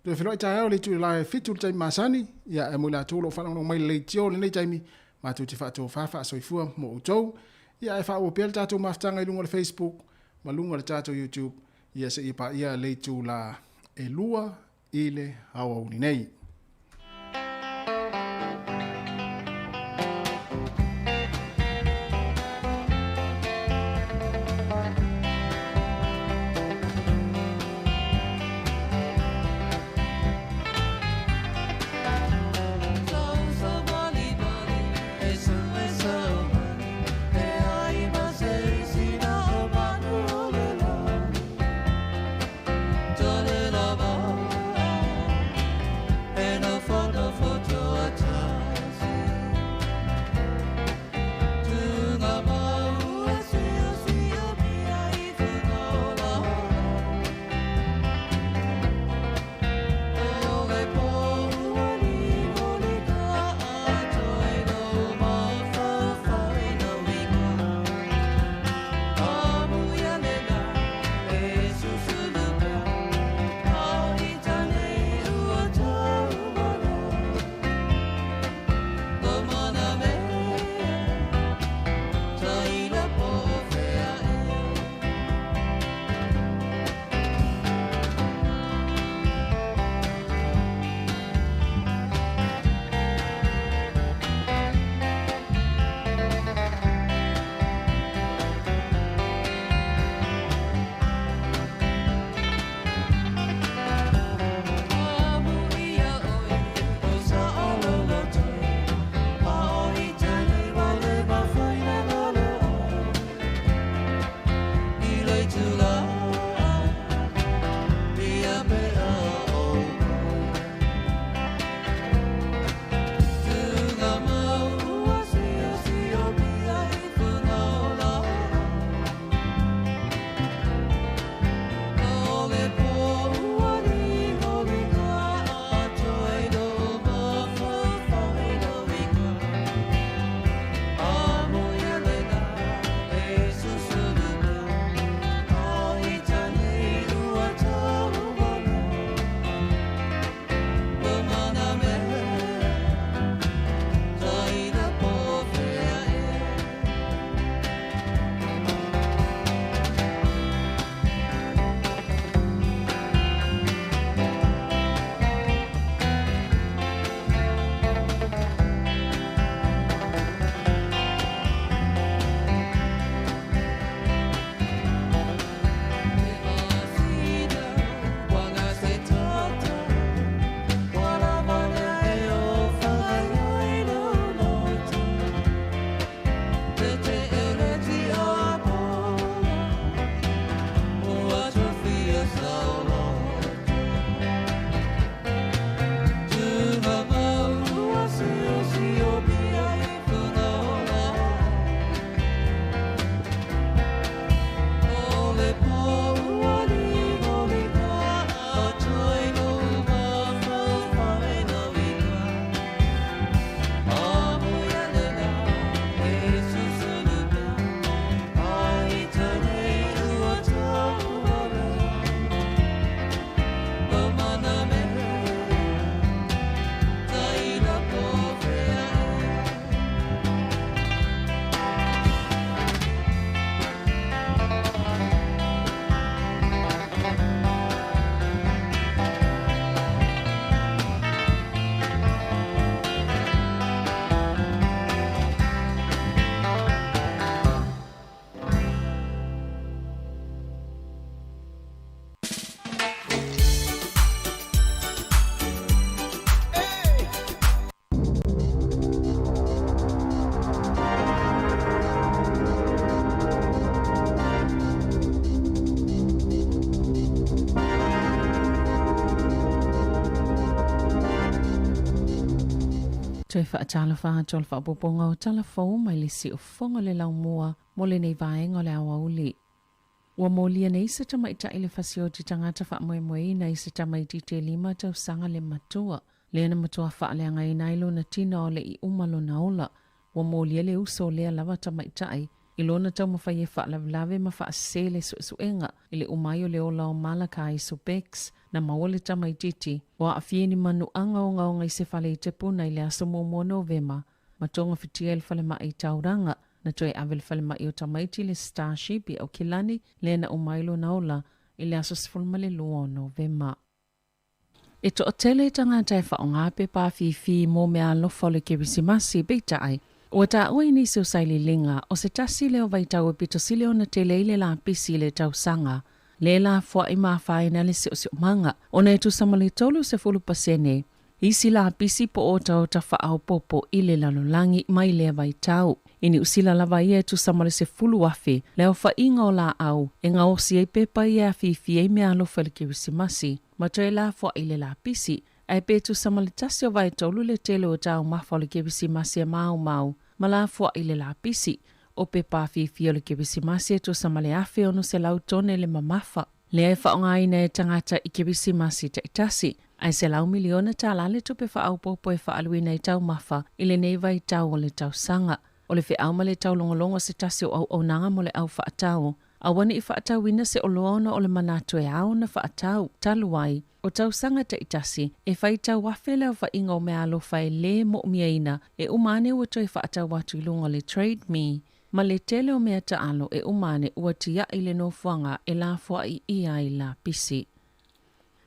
Toe feiloai taeao i le itula e 7 i le taimi masani, ia, ae mo i latou o lo o faalogologo mai i le leitio i lenei taimi, matou te faatofa faasoifua mo outou. Ia, ae faaauau pea le tatou mafutaga i luga o le Facebook ma luga o le tatou YouTube, ia seia paia le itula e 2 i le aoauli nei. Toe faatalofa atu o le faaopoopoga o tala fou mai le siufofoga o le laumua mo lenei vaega o le aoauli. Ua molia nei se tamaitai le fasioti tagata faamoemoeina i se tamaitiiti e lima tausaga le matua, lea na matua faaleagaina ai lona tino a o le i uma lona ola. Ua molia le uso o lea lava tamaitai i lona taumafai e faalavelave ma faasese le suesuega i le uma ai o le ola o Malakai Subecz. Na maua le tamaitiiti ua aafia i ni manuaga ogaoga i se fale i Tepuna i le aso 1 Novema ma togafitia i le falemai i Tauranga. Na toe ave i le falemai o tamaiti le Starship i Aukilani lea na uma ai lona ola i le aso 12 o Novema. E toatele tagata e faaaoga pepa afifi mo meaalofa o le Kerisimasi, peitai, ua taua i nisi o sailiiliga o se tasi lea o vaitau e pito sili ona tele ai le lapisi i le tausaga le lafoai ma afaina le siosiomaga, ona e tusa ma le 30% isi lapisi po o otaota faaopoopo i le lalolagi mai lea vaitau. I Niu Sila lava ia e tusa ma le 10,000 le aofaiga o laau e gaosi ai pepa ia e afifi ai meaalofa i le Kerisimasi ma toe lafoai le lapisi, ae pe tusa ma le tasi o vaetolu le tele o taumafa o le Kerisimasi e maumau ma lafoai le lapisi. O pepa afifi o le Kerisimasi e tusa ma le 1,600 tone le mamafa lea e faaaogaina e tagata i Kerisimasi taitasi, ae $100 miliona le tupe faaopoopo e faaaluina i taumafa i lenei vaitau o le tausaga. O le feau ma le taulogologo se tasi o auaunaga mo le au faatau, aua ne i faatauina se oloa ona o le manatu e ao ona faatau. Talu ai, o tausaga taitasi e faitau afe le aofaiga o meaalofa e lē mo'omiaina e uma ane ua toe faatau atu i luga o le Trade Me, ma le tele o mea taalo e uma ane ua tia'i le nofoaga e lafoa'i ʻia ai lapisi.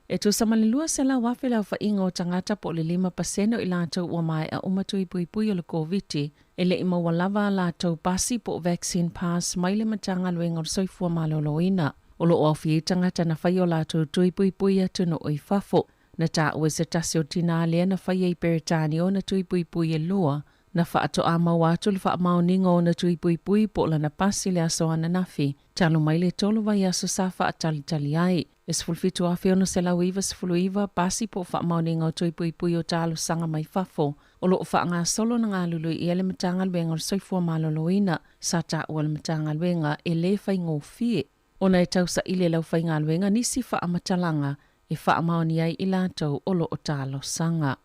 E tusa ma le 200,000 le aofaiga o tagata po o le 5% o i latou ua maea uma tui puipui o le Koviti e le i maua lava a latou pasi po o vaccine pass mai le Matagaluega o le Soifua Maloloina. O lo o aofia ai tagata na faia o latou tui puipui i atunuu i fafo. Na taua e se tasi o tinā lea na faia i Peretania ona tui puipui e lua, na faatoa maua atu le faamaoniga o ona tui puipui po o lana pasi i le aso ananafi, talu mai le tolu vaiaso sa faatalitali ai. E 17,699 pasi po o faamaoniga o tui puipui o talosaga mai fafo o lo o faagasolo ona galulue i ai le Matagaluega o le Soifua Maloloina. Sa taua le Matagaluega e lē faigofie ona e tausaili e le aufaigaluega nisi faamatalaga e faamaonia ai i latou o lo o talosaga.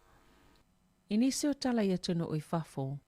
I nisi o tala i atunuu i fafo,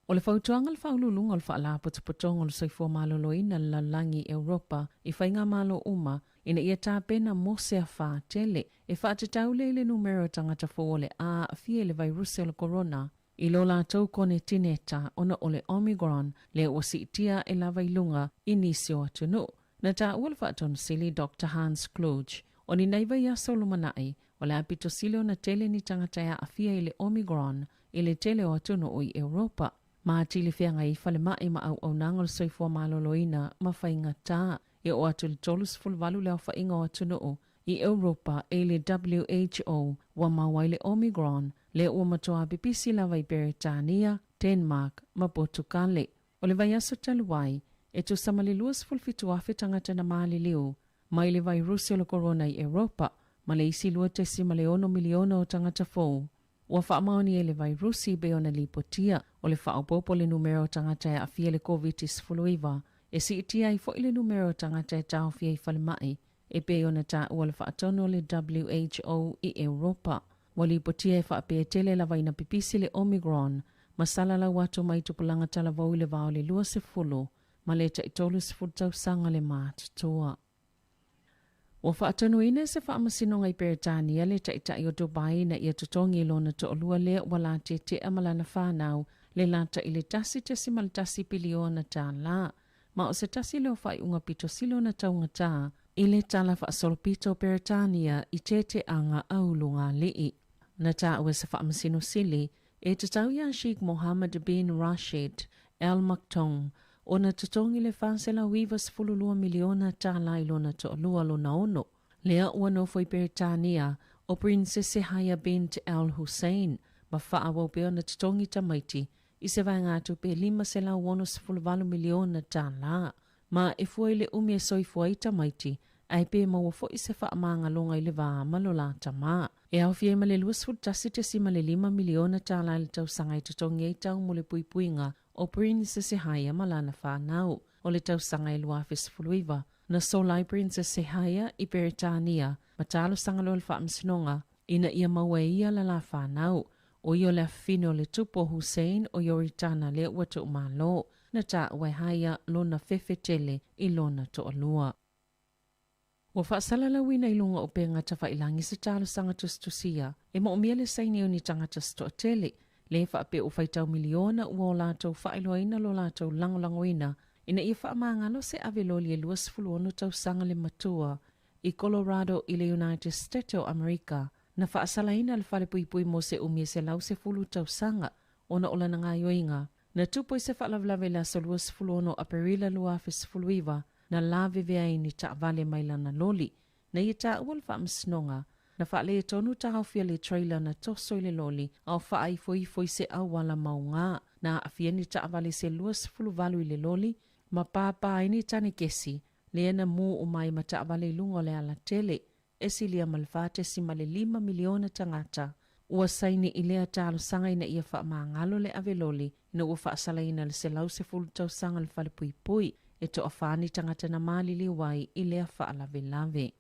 O le fautuaga a le Faauluuluga o le Faalapotopotoga o le Soifua Maloloina i le Lalolagi i Europa i faigamalo uma ina ia tapena mo se afā tele e faatatau lea i le numera o tagata fou o le a aafia i le vairuse o le korona i lo latou konetineta ona o le Omicron lea ua siitia ae lava i luga i nisi o atunuu. Na taua le Faatonusili Doctor Hans Kluge o ni nai vaiaso o lumanai o le a pito sili ona tele ni tagata e aafia i le Omicron i le tele o atunuu i Europa, ma atili feagai ai falemai ma auaunaga o le soifua maloloina ma faigatā. E oo atu i le 38 le aofaiga o atunuu i Europa e i le WHO ua maua ai le Omicron, lea ua matua pipisi lava i Peretania, Denmark ma Potukale. O le vaiaso talu ai, e tusa ma le 27,000 tagata na maliliu mai le vairusi o le korona i Europa, ma le isi 2.6 miliona o tagata fou ua faamaonia i le vairusi e pei ona lipotia. O le faaopoopo o le numera o tagata e aafia i le Koviti-19, e siitia ai foi le numera o tagata e taofia i falemai, e pei ona taua le faatonu o le WHO i Europa. Ua lipotia e faapea e tele lava ina pipisi le Omicron ma salalau atu mai tupulaga talavou i le va o le 20 ma le tai 30 tausaga le matutua. Ua faatonuina e se faamasinoga i Peretania le taitai o Dubai ina ia totogi i lona toalua lea ua latetea ma lana fanau le lata i le $1.1 piliona, ma o se tasi lea o faaiuga pito sili ona taugatā i le tala faasolopito o Peretania i teteaga a ulugalii. Na taua e se faamasino sili e tatau iā Sheikh Mohammed bin Rashid Al Maktoum ona totogi le $492 miliona i lona toalua lona ono, lea ua nofo i Peretania o Prinsese Haya bint Al Hussein, ma faaauau pea ona totogi tamaiti i se vaegatupe e $568 miliona, ma e fua i le umi e soifua ai tamaiti ae pe maua foi se faamagaloga i le va ma lo la tamā. E aofia ai ma le $21.5 miliona tālā i le tausaga e totogi ai tau mo le puipuiga o Princess Sehaya ma lana fanau. O le tausaga e 2019, na sola ai Princess Sehaya i Peretania ma talosaga loa le faamasinoga ina ia maua e ia la la fanau. O ia o le afafine o le tupu o Hussein o Ioritana lea ua tuumalo, na taua e Haya lona fefe tele i lona toalua. Ua faasalalauina i luga o upega tafailagi se talosaga tusitusia e moomia le saini o ni tagata se toatele, lē faapea ua faitau miliona ua o latou faailoaina lo latou lagolagoina ina ia faamagalo se ave loli e 26 tausaga le matua i Colorado i le United States o Amerika na faasalaina e le Falepuipui mo se umi e 110 tausaga ona o lana gaoioiga na tupu i se faalavelave i le aso 26 Aperila 2019 na lavevea ai ni taavale mai lana loli na ia taua le faamasinoga na faaletonu taofia le trailer na toso i le loli a o faaifoifo i se auala mauga na aafia ni taavale se 28 i le loli ma pāpā ai ni tane kesi lea na mu uma ai ma taavale i luga o le alatele e silia ma le 4.5 miliona tagata ua saini i lea talosaga ina ia faamagalo le ave loli ina ua faasalaina le 110 tausaga le falepuipui e toafa ni tagata na maliliu ai i lea faalavelave.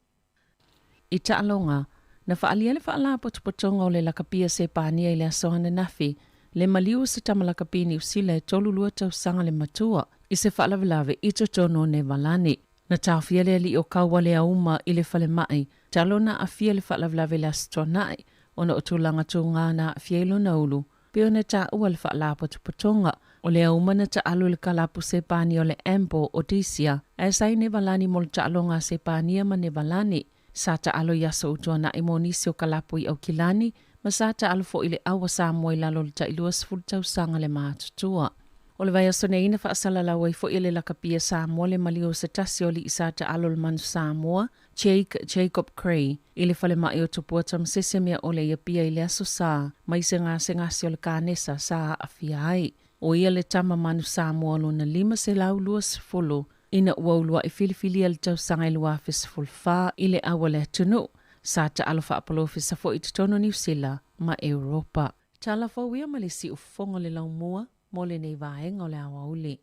I taaloga, na faaalia le faalapotopotoga o le lakapia Sepania i le aso ananafi, le maliu o se tama lakapi Niu Sila e 32 tausaga le matua i se faalavelave i totonu o Nevalani. Na taofia le alii o Kaualeauma i le falemai talu ona aafia i le faalavelave i le Aso Toonai ona o tulaga tuga na aafia ai lona ulu, pei ona taua le faalapotopotoga o le auma na taalu i le kalapu Sepania o le Ambo Odyssia ae sa i Nevalani mo le taaloga a Sepania ma Nevalani. Sa taalo i aso ua tuanai mo nisi o kalapu i Aukilani ma sa taalo foi i le Aua Samoa i lalo o le tai 20 tausaga le matutua. O le vaiaso nei na faasalalau ai foi e le lakapia Samoa le maliu o se tasi o alii sa taalo o le Manu Samoa, Jake Jacob Cray, i le falemai o Tupua Tamasese Meaole i Apia i le Aso Sa mai se gasegase o le kanesa sa aafia ai. O ia le tama Manu Samoa lona 520 ina ua uluai filifilia i le tausaga e 2014 i le au a le atunuu, sa taalo faapolofesa foi i totonu o Niu Sila ma Europa. Tala fou ia ma le siufofoga o le laumua mo lenei vaega o le aoauli.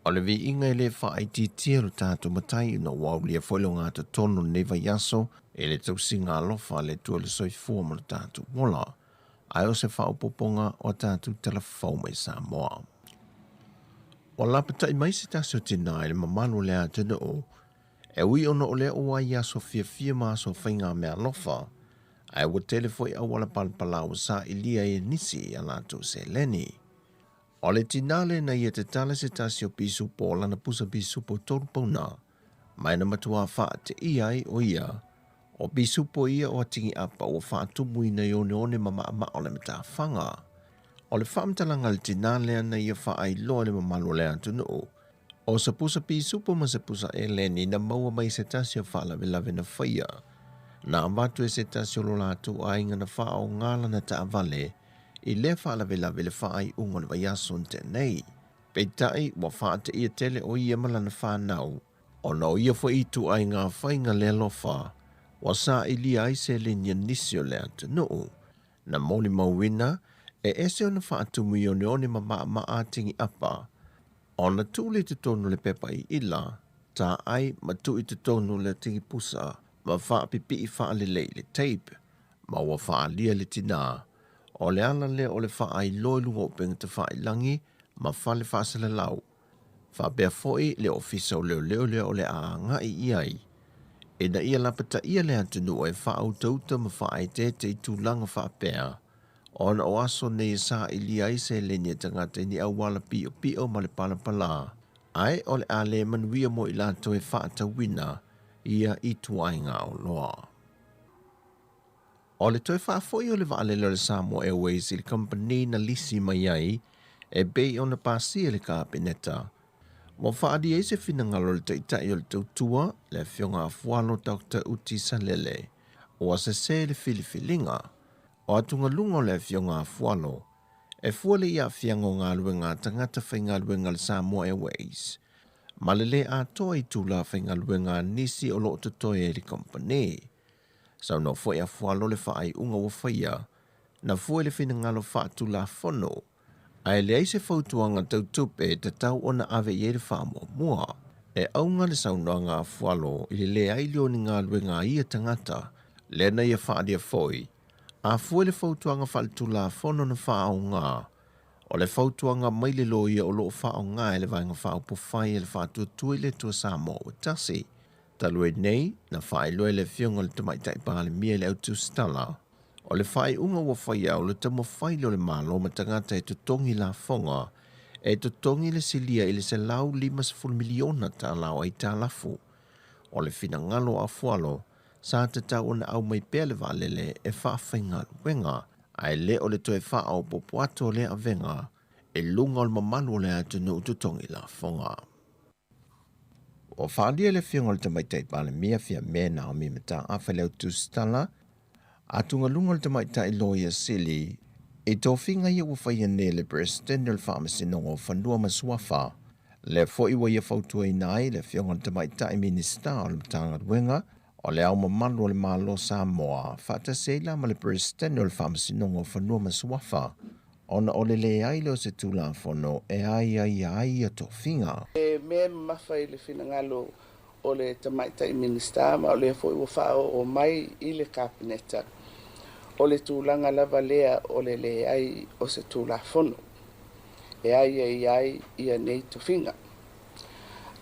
O le viiga e le faaitiitia lo tatou Matai ona ua aulia foi lo gatotonu o lenei vaiaso e le tausiga alofa a le Atua le soifua ma lo tatou ola, ae o se faaopoopoga o a tatou tala fou mai Samoa. Ua lapatai mai se tasi o tinā i le mamalu o le atunuu, e ui ona o lea ua i aso fiafia ma aso faigameaalofa, ae ua tele foi auala palapala ua sailia ai e nisi i a latou seleni. O le tinā lena ia tatala se tasi o pisupo o lana pusa pisupo tolu pauna, ma e na matuā faateia ai o ia, o pisupo ia o Atigiapa ua faatumuina i oneone ma maʻamaʻa o le matafaga. O le faamatalaga a le tinā lea na ia faailoa i le mamalu o le atunuu, o se pusa pisupo ma se pusa eleni na maua mai se tasi o faalavelave na faia, na avatu e se tasi o lo latou aiga na faaoga lana taavale i lea faalavelave i le faaiuga o le vaiaso na tea nei. Peitai, ua faateia tele o ia ma lana fanau, ona o ia foi ituaiga faiga le alofa ua sailia ai seleni a nisi o le atunuu. Na molimauina, e ese ona faatumu i oneone ma maʻamaʻa a Tingiapa, ona tuu lea i totonu o le pepa iila, tā ai ma tuu i totonu o le tingipusa ma faapipii faalelei i le tape, ma ua faaalia le tinā. O le ala lea o le faailoa i luga o upega tafailagi ma fale faasalalau, faapea foi le Ofisa o Leoleo lea o le a agai i ai, ina ia lapataia le atunuu e faautauta ma faaeteete i tulaga faapea, ona o aso nei e sailia ai seleni a tagata i ni auala piopio ma le palapala, ae o le a le manuia mo i latou e faatauina ia ituaiga oloa. O le toe faafoi o le vaalele o le Samoa Airways i le kamupani na lisi mai ai e pei ona pasia e le Kapeneta. Ua faaalia ai se finagalo o le Taitai o le Tautua, le Afioga a Fualo Doctor Uti Salele, ua sesē le filifiliga. O atugaluga o le Afioga a Fualo, e fua le i aafiaga o galuega a tagata faigaluega a le Samoa Airways, ma le lē atoa itulā faigaluega a nisi o lo o totoe ai le kamupani. Saunoa foi a Fualo le faaiuga ua faia, na fua i le finagalo faatulafono, ae leai se fautuaga tau tupe e tatau ona ave i ai le faamuamua. E auga le saunoaga a Fualo i le leai lea o ni galuega a ia tagata, lea na ia faaalia foi, a fua i le fautuaga faaletulafono na faaaoga, o le fautuaga mai le loia o lo o faaaoga e le Vaega Faaupufai a le Faatuatua i le Atua Samoa ua Tasi. Talu ai nei, na faailoa e le Afioga i le Tamaitai Palemia i le Autusitala, o le faaiuga ua faia o le taumafai lea o le Malo ma tagata e totogi lafoga e totogi le silia i le $150 miliona tala o aitalafu. O le finagalo o Afualo, sa tatau ona aumai pea le vaalele e faafaigaluega, ae le o le toe faaopoopo atu o lea avega i luga o le mamalu o le atunuu totogi lafoga. Ua faaalia e le Afioga i le Tamaitai Palemia Fiame Naomi Mataafa i le Autusitala atugaluga o le Tamaitai Loia Sili i tofiga ia ua faia nei e le Peresetene o le Faamasinoga o Fanua ma Suafa, lea foi ua ia fautuaina ai le Afioga i le Tamaitai Minisita o le Matagaluega o Le Ao Mamalu o le Malo o Samoa faatasi ai la ma le Peresetene o le Faamasinoga o Fanua ma Suafa ona o le leai lea o se Tulafono e aiaia ai ia tofiga. E mea e mamafa i le finagalo o le Tamaitai Minisita ma o lea foi ua faaoo mai i le Kapeneta, o le tulaga lava lea o le leai o se Tulafono e aiaia ai ia nei tofiga.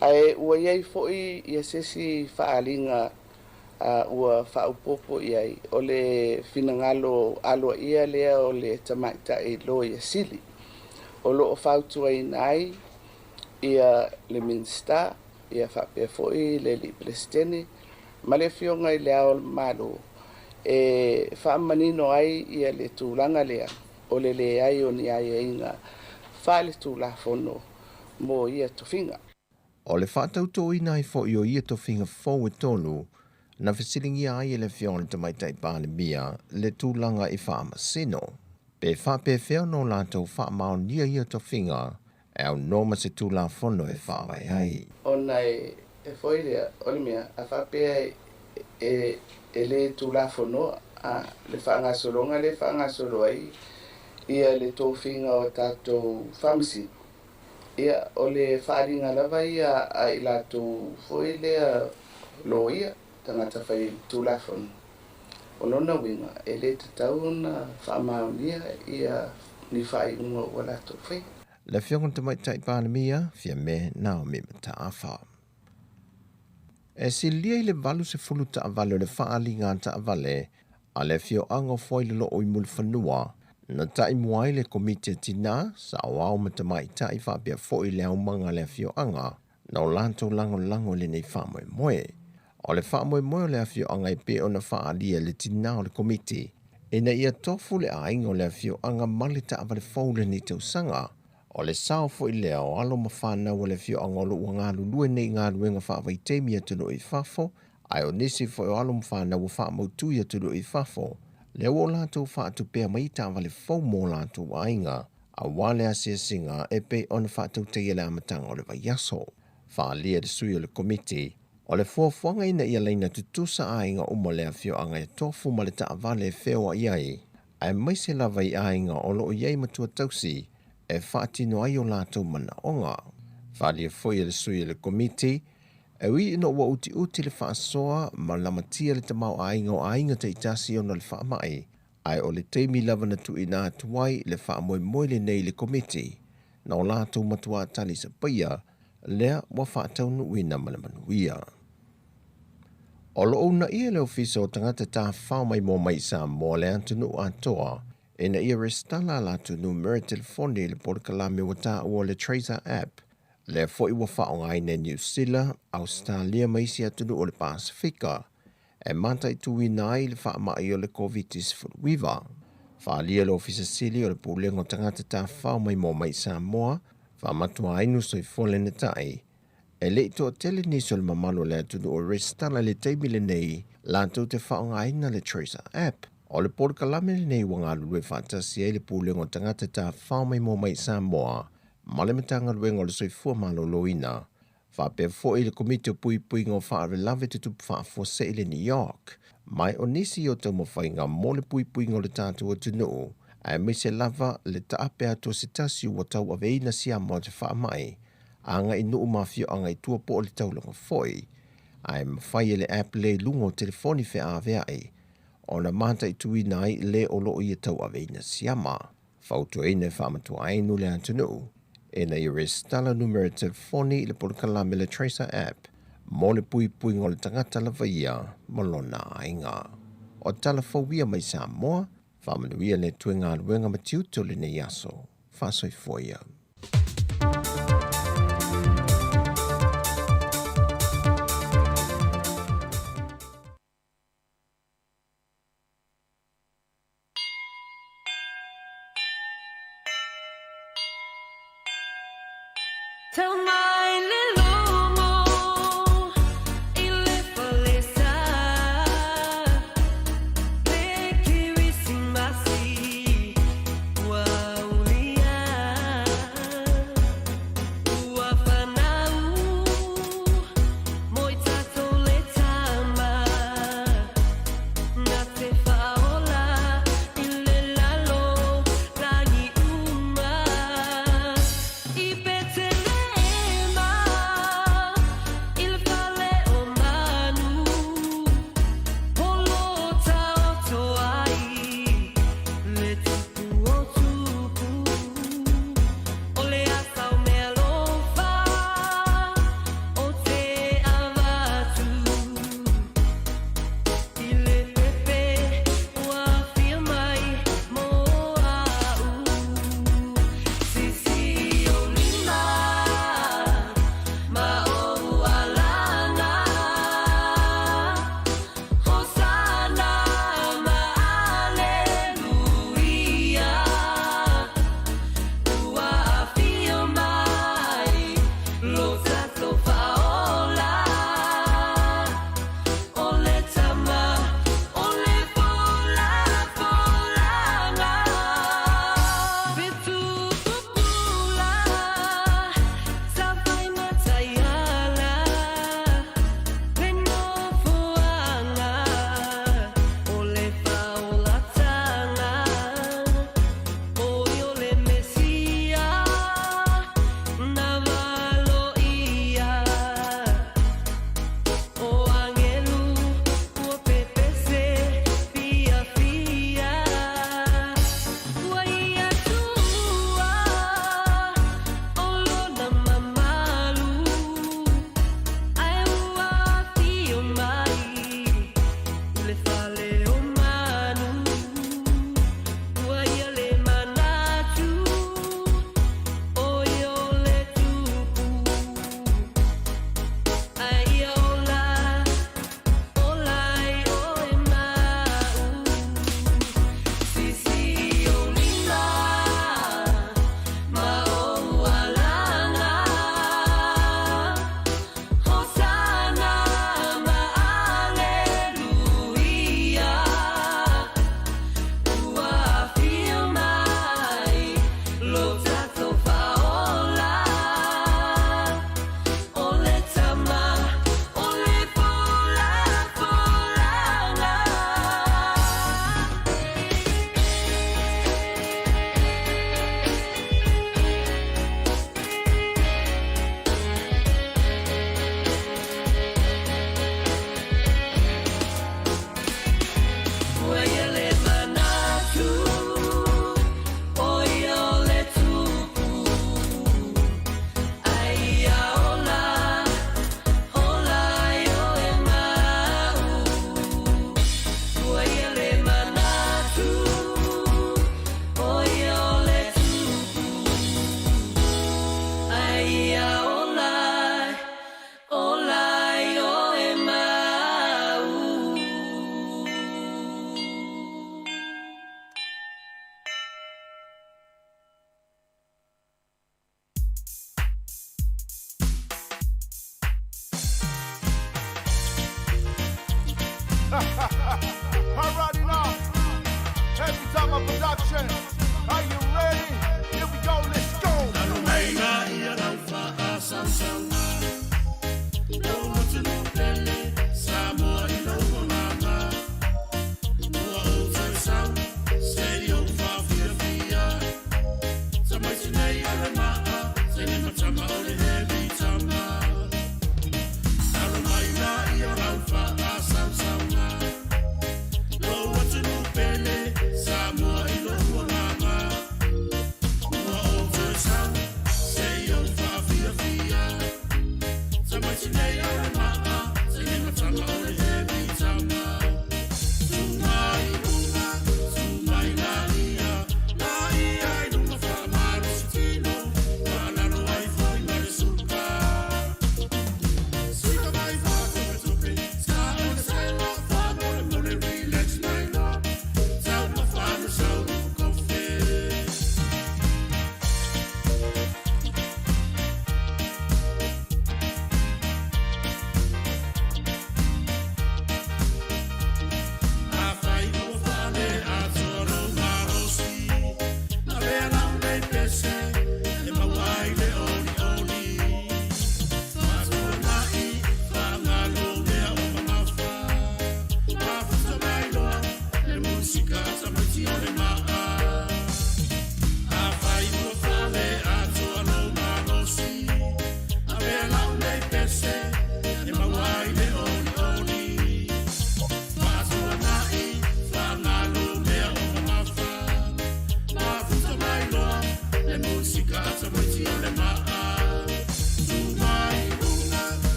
Ae ua i ai foi ia se isi faaaliga ua faaopoopo i ai, o le finagalo aloaia lea o le Tamaitai Loia Sili, o lo o fautuaina ai ia le Minisita, ia faapea foi le Alii Peresetene ma le Afioga i Le Ao o le Malo e faamanino ai ia le tulaga lea o le leai o ni aiaiga faaletulafono mo ia tofiga. O le faatautoina ai foi o ia tofiga fou e tolu, na fesiligia ai e le Afioga i le Tamaitai Palemia le tulaga i faamasino. Pe faapefea ona o latou faamaonia ia tofiga e aunoa ma se Tulafono e faavae ai. Ona e foi lea o le mea a faapea e le Tulafonoa le faagasologa lea e faagasolo ai ia le tofiga o tatou faamasino, ia o le faaaliga lava ia a i latou foi lea loia, tagata fai Tulafono. O lona uiga, e le tatau ona faamaonia ia ni faaiuga ua latou faia. Le Afioga i le Tamaitai Palemia, Fiame Naomi Mataafa. E silia i le 80 taavale o le faaaliga a taavale a le afioaga o Fuailoloo i Mulifanua, na taimua ai le Komiti a Tina, Saoao ma Tamaitai faapea foi le aumaga a le afioaga na o latou lagolago i lenei faamoemoe. O le faamoemoe o le afioaga e pei ona faaalia e le tina o le Komiti, ina ia tofu le aiga o le afioaga ma le taavale fou i lenei tausaga. O le sao foi lea o alo ma fanau a le afioaga o lo o ua galulue nei i galuega faavaitaimi i atunuu i fafo, ae o nisi foi o alo ma fanau ua faamautu i atunuu i fafo, lea ua o latou faatupea mai taavale fou mo latou aiga, aua le asiasiga e pei ona faatautaia i le amataga o le vaiaso. Faaalia e le sui o le Komiti, o le fuafuaga ina ia laina tutusa aiga uma o le afioaga e tofu ma le taavale e feoai ai, aemaise lava i aiga o lo o i ai matua tausi e faatino ai o latou manaoga. Faaalia foi e le sui o le Komiti, e ui ina ua utiuti le faasoa ma lamatia le tamaoaiga o aiga taitasi ona o le faamai, ae o le taimi lava na tuuina atu ai le faamoemoe lenei i le Komiti, na o latou matuā talisapaia lea ua faataunuuina ma le manuia. O lo o uunaia e le Ofisa o Tagata Tafafao Maimoa Mai i Samoa le atunuu atoa ina ia resitala a latou numera telefoni i le polokalame ua taua o le Tracer App, lea foi ua faaaogaina e Niu Sila, Ausetalia ma isi atunuu o le Pasefika e mataituina ai le faamai o le Koviti-19. Faaalia e le Ofisa Sili o le Pulega o Tagata Tafafao Maimoa Mai i Samoa, Faamatuainu Soifua Lenatai, e le i toatele nisi o le mamalu o le atunuu o resitala i le taimi lenei latou te faaaogaina le Tracer App. O le polokalame lenei ua galulue faatasi ai le Pulega o Tagata Tafafao Maimoa Mai i Samoa ma le Matagaluega o le Soifua Maloloina, faapea foi le Komiti o Puipuiga o Faalavelave Tutupu Faafuasei i le New York, mai o nisi o taumafaiga mo le puipuiga o le tatou atunuu, aemaise lava le taape atu o se tasi ua tauaveina siama o te faamai agai i nuu ma afioaga i tua po o le taulaga foi. Ae mafai e le app lea i luga o telefoni feaveai ona mataituina ai le o lo o ia tauaveina siama. Fautuaina e faamatuainu le atunuu ina ia resitala numera telefoni i le polokalame le Tracer App mo le puipuiga o le tagata lava ia ma lona aiga. O tala fou ia mai Samoa, faamanuia le Atua i galuega ma tiute o lenei aso. Faasoifua ia. Tau mai le logo i le falesa Le Kerisimasi ua aulia Ua fanau mo i tatou le tama Na te whaola i le lalo lagi uma I Petelehema. Alrighty now. Every time a production. Are you ready? Here we go, let's go.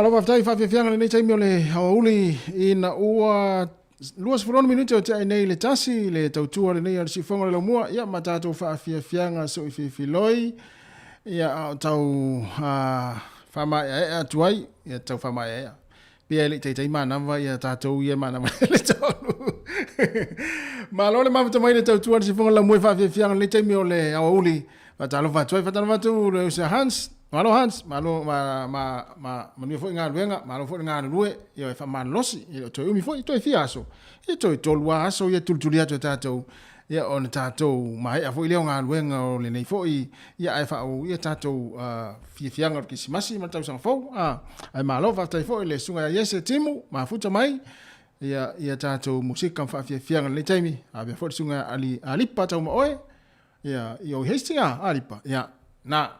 Malo faafetai faafiafiaga lenei taimi o le aoauli ina ua 26 minute o tea nei le tasi le tautua lenei a le siufofoga o le laumua ia ma tatou faafiafiaga soififiloi ia a o tau faamaeaea atu ai ia tau faamaeaea pea e le i taitai manava ia tatou ia manava le tolu. Malo le mafuta mai le tautua le siufofoga o le laumua i faafiafiaga lenei taimi o le aoauli. Faatalofa atu ai, faatalofa atu le uso Hans. Malo Hans, malo ma ma ma manuia foi galuega, malo foi le galulue, ia e faamalolosi, e le o toe umi foi, toe fia aso. Ia toe tolu lava aso ia tulituli atu e tatou, ia ona tatou maea foi lea o galuega o lenei foi, ia ae faaauau ia tatou fiafiaga o le Kerisimasi ma le tausaga fou. Ae malo faafetai foi i le Susuga ia Iese Timu, mafuta mai, ia ia tatou musika ma faafiafiaga i lenei taimi. Avea foi le Susuga ia Ali Alipa Taumaoe, Ia, i o Hastings a, Alipa. Ia, na.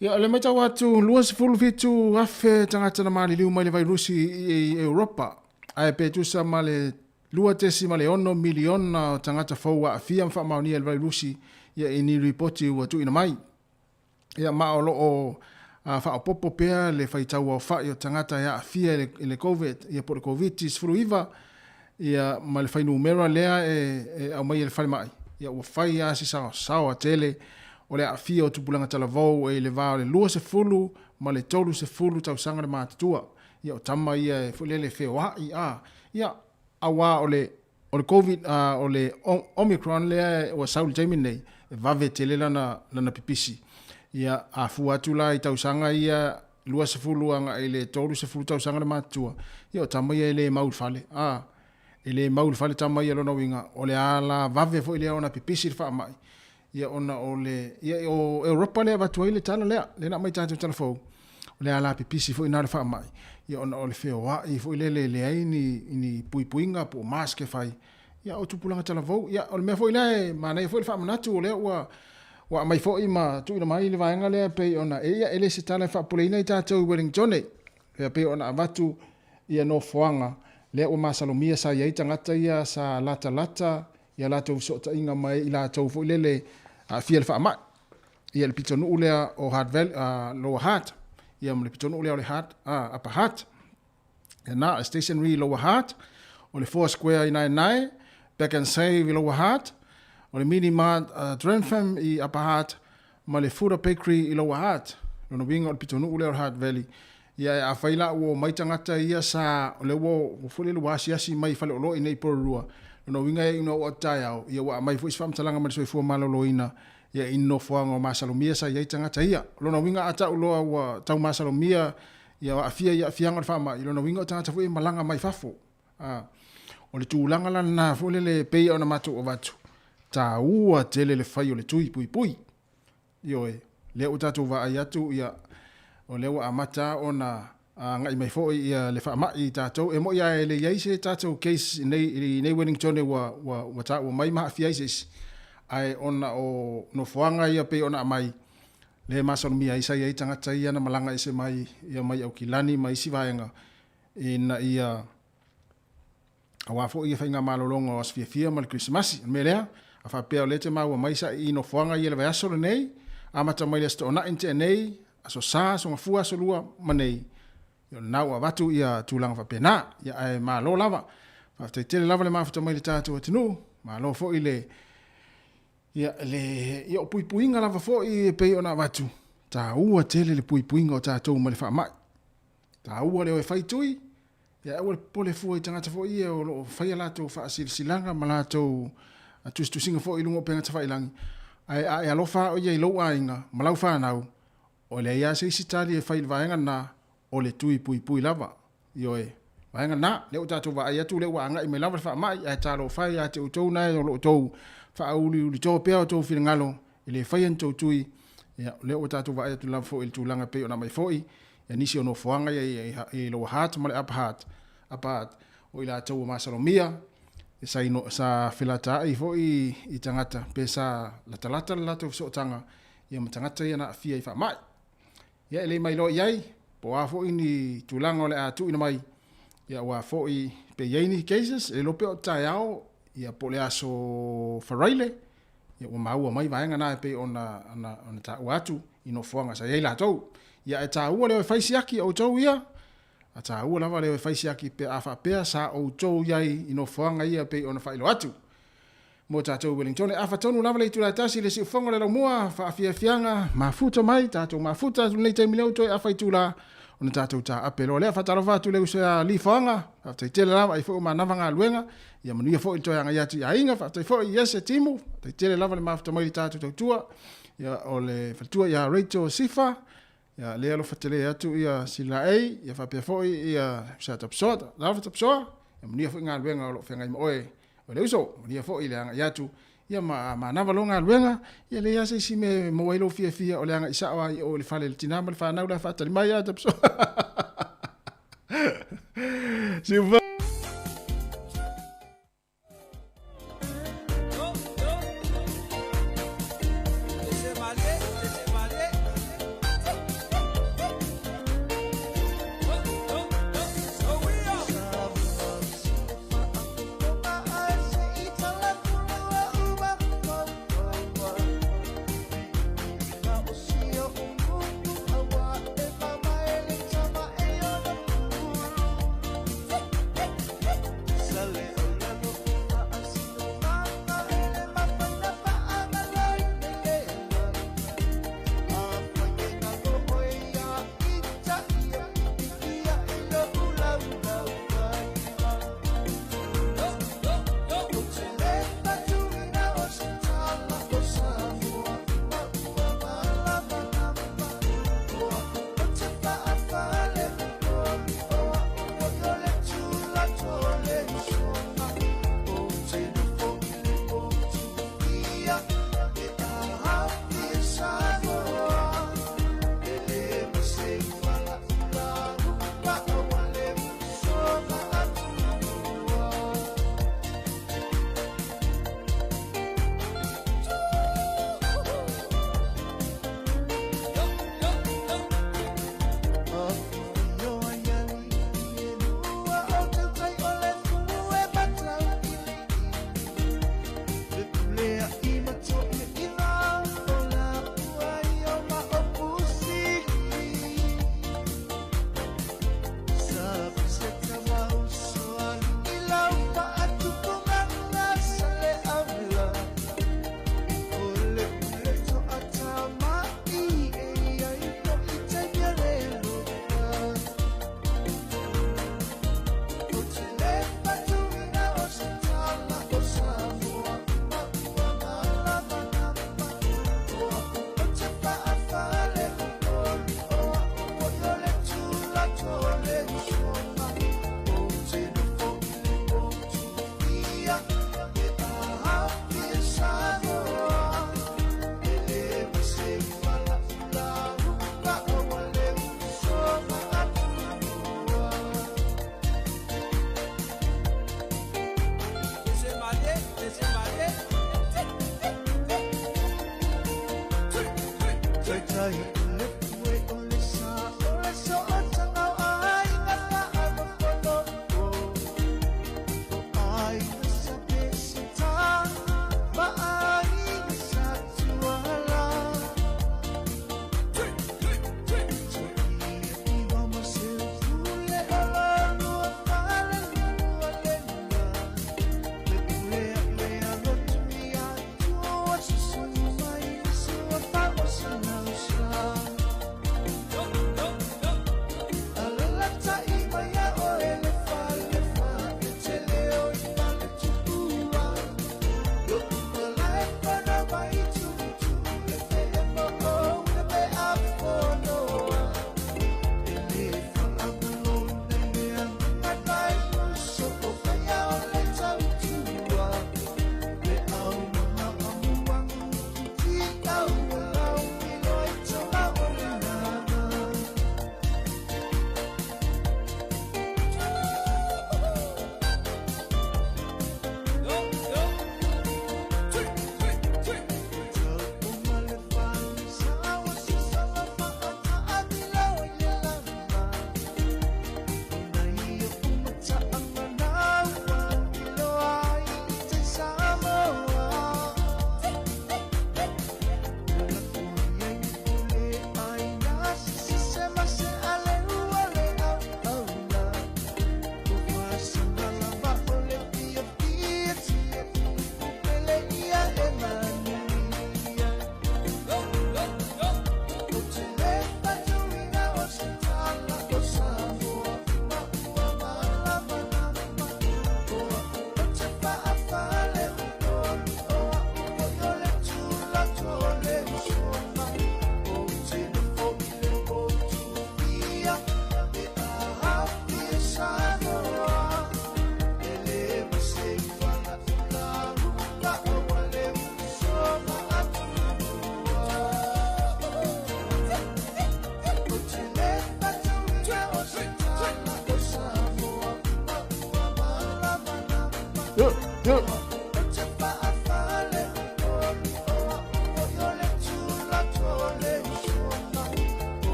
Ia, o le matau atu, 27,000 tagata na maliliu mai le vairusi i Europa, ae pe tusa ma le 2.6 miliona o tagata fou ua aafia ma faamaonia i le vairusi ia i ni ripoti ua tuuina mai. Ia, ma o lo o faaopoopo pea le faitau aofai o tagata e aafia i le Covid, ia po o le Koviti-19, ia ma le fuainumera lea e aumai e le falemai, ia ua fai lava si saosaoa tele o le aafia o tupulaga talavou e i le va o le 20 ma le 30 tausaga le matutua. Ia o tama ia e foi lele e feoai a, ia auā o le O le Covid, o le Omicron lea ua sau i le taimi lenei, e vave tele lana, lana pipisi. Ia, a fua atu la i tausaga ia 20 agai i le 30 tausaga le matutua, ia o tama ia e le mau i le fale, a, e le mau i le fale tama ia lona uiga, o le ala vave foi lea ona pipisi le faamai, ia ona o le, ia o Europa lea e avatu ai le tala lea, lea na aumai tatou tala fou, o le ala pipisi foi lena o le faamai, ia ona o le feoai foi lele e leai ni, ni puipuiga po o mask e fai, ia o tupulaga talavou. Ia o le mea foi lea e manaia foi le faamanatu o lea ua ua aumai foi ma tuuina mai le vaega lea pei ona e ia e le se tala e faapoleina i tatou i Wellington e pei ona avatu ia nofoaga lea ua masalomia sa i ai tagata ia sa latalata ia latou fesootaiga ma i latou foi lele aafia le faamai. Ia le pitonuu lea o Hart Valley, Lower Hutt, ia ma le pitonuu lea o le Hutt, Upper Hutt. Ia na, Stationary i Lower Hutt, o le Four Square i Naenae, Back and Save i Lower Hutt, o le Mini Mart Drentham i Upper Hutt, ma le Fuda Bakery i Lower Hutt. Lona uiga o le pitonuu lea o le Hutt Valley. Ia e afai la ua omai tagata ia sa, o lea ua foi lele ua asiasi mai i faleoloa i nei i Porirua, lona uiga e ina ua taeao, ia ua aumai foi se faamatalaga mai le Soifua Maloloina ia i nofoaga o masalomia sa i ai tagata ia. O lona uiga a tau loa ua tau masalomia ia aafia i aafiaga o le faamai, lona uiga o tagata foi e malaga mai fafo. A, o le tulaga la lena foi lele e pei ona matou avatu, taua tele le fai o le tui puipui. Ioe, lea ua tatou vaai atu ia o lea ua amata ona agai mai foi ia le faamai i tatou. E moi lava e le i ai se tatou case i nei, i nei Wellington ua, ua, ua taua mai ma aafia ai se isi. Ae ona o nofoaga ia pei ona aumai, lea e masalomia ai sa i ai tagata ia na malaga ese mai ia mai Aukilani ma isi vaega ina ia aua foi ia faigamalologa o aso fiafia ma le Kerisimasi. O le mea lea, a faapea o lea e te maua mai sa'i i nofoaga ia i le vaiaso lenei, amata mai le Aso Toonai na tea nei, Aso Sa, Aso Gafua, Aso Lua ma nei, ia o lena ua avatu ia tulaga faapena. Ia ae malo lava. Faafetai tele lava le mafuta mai i le tatou atunuu, malo foi le ia le ia o puipuiga lava foi e pei ona avatu, taua tele le puipuiga o tatou mai le faamai. Taua le o e fai tui, Ia aua le popole fua i tagata foi ia o lo o fai a latou faasilasilaga ma latou tusitusiga foi i luga o upega tafailagi, ae a e alofa lava oe ia i lou aiga ma lau fanau, o leai lava se isi tali e fai i le vaega lena, o le tui puipui lava. Ioe, vaega lena, lea ua tatou vaai atu lea ua agai mai lava le faamai, ae talofa e ia te outou na o lo o outou faauliulito pea outou finagalo e le faia ni tou tui, ia, o lea ua tatou vaai atu lava foi i le tulaga e pei ona aumai foi, ia nisi o nofoaga ia i Lower Hutt ma le Upper Hutt, Upper Hutt, o i latou ua masalomia, sa, ino, sa felataai foi i tagata, pe sa latalata le latou fesootaga ia ma tagata ia na aafia i faamai. Ia e le mailoa i ai, po o a foi ni tulaga o le a tuuina mai, ia aua foi pe i ai ni cases, e le iloa pe o taeao, ia po o le aso Faraile, Ia ua maua mai vaega na e pei ona, ona, ona taua atu i nofoaga sa i ai latou. Ia ae taua le o e fai siaki outou ia, a taua lava le o e fai siaki pe a faapea sa outou i ai i nofoaga ia e pei ona faailoa atu. Mo tatou i Wellington e afa tonu lava le itula e tasi i le siufofoga o le laumua, faafiafiaga, mafuta mai, tatou mafuta atu i lenei taimi lea ua toe afa itula ona tatou taape loa lea. Faatalofa atu i le uso ia Lee Foaga, faafetai tele lava, ai foi o manava galuega, ia manuia foi le toe agai atu i aiga, faafetai foi i Iese Timu, faafetai tele lava le mafuta mai i le tatou tautua, ia o le faletua ia Rachel Sifa, ia lea alofa tele atu ia Silaei, ia faapea foi ia Sa Tapsoa, lava Tapsoa, ia manuia foi galuega o lo o feagai ma oe O le uso, manuia foi le agai atu, ia ma manava lou galuega, ia leai lava se isi mea e maua ai lou fiafia o le agai sao lava i o i le fale i le tina ma le fanau la e faatali mai a Tapsoa. Siufa.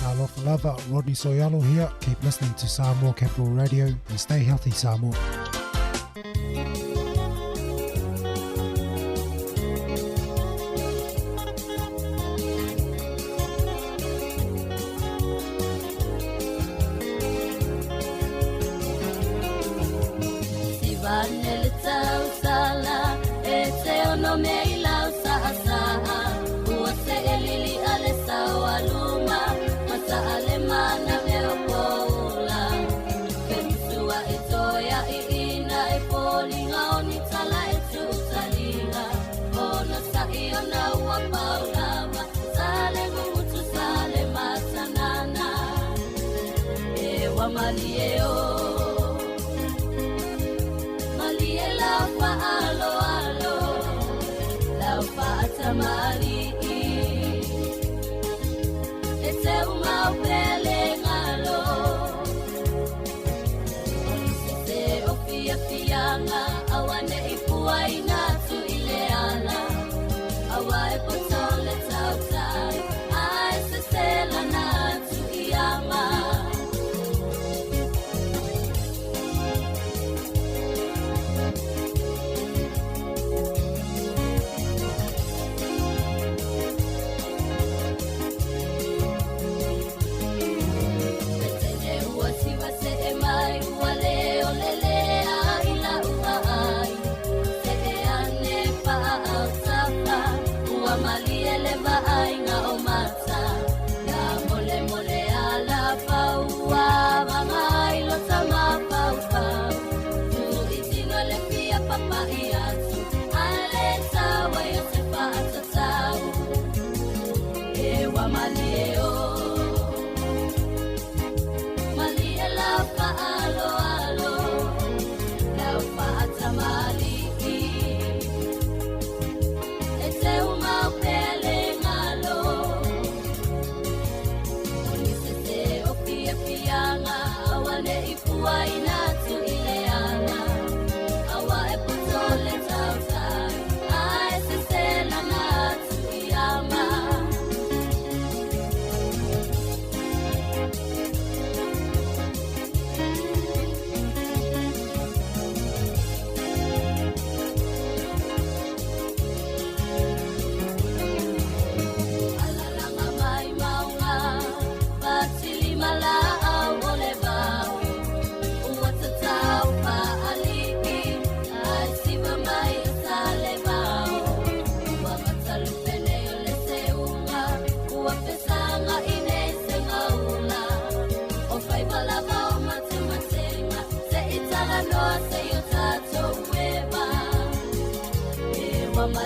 Talofa lava, Rodney So'oialo here. Keep listening to Samoa Capital Radio and stay healthy, Samoa.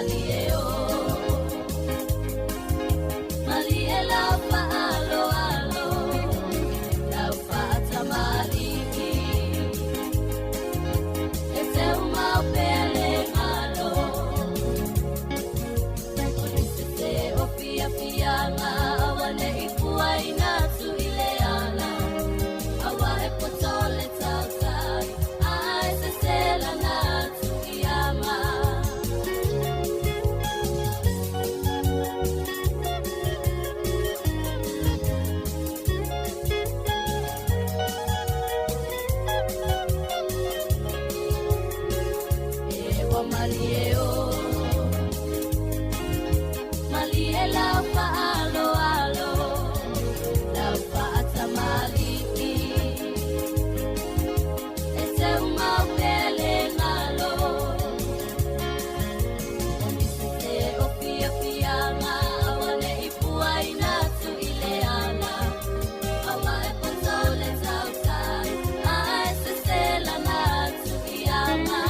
Malie o Malie lau fa'aloalo lau fa'atamalii e teumau pea le galo o le sese o fiafiaga auane'i fuaina atu i le ala aua e poto le tautai ae seselana atu iama. E ua malie o Malie lau fa'aloalo lau fa'atamalii e teumau pea le galo o ni sese o fiafiaga auane'i fuaina atu i le ala aua e poto le tautai ae seselana atu iama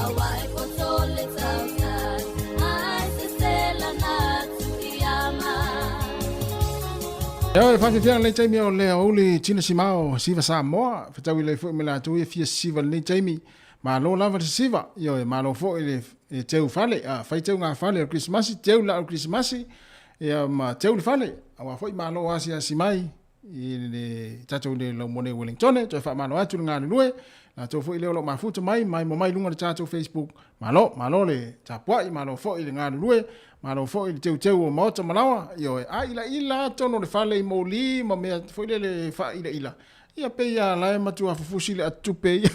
aua e poto le tautai ae seselana atu iama. Ia, e faafiafiaga lenei taimi o le aoauli Tina Simao Siva Samoa, fetaui lelei foi ma i latou ia fia sisiva i lenei taimi. Malo lava le sisiva, ioe, malo foi le teu fale, a fai teuga fale o le Kerisimasi, teu le laa o le Kerisimasi, ia ma teu le fale, aua foi malo asiasi mai i le tatou le laumone i Wellingtone, toe faamalo atu le galulue, latou foi lea o lo o mafuta mai, maimoa mai i luga o le tatou Facebook, malo, malo le tapuai, malo foi le galulue, malo foi le teuteu o maota ma laoa, ioe, a ilaila atonu o le fale i moli ma mea foi lele faailaila, ia pei lava la e matua fufusi le atutupe ia.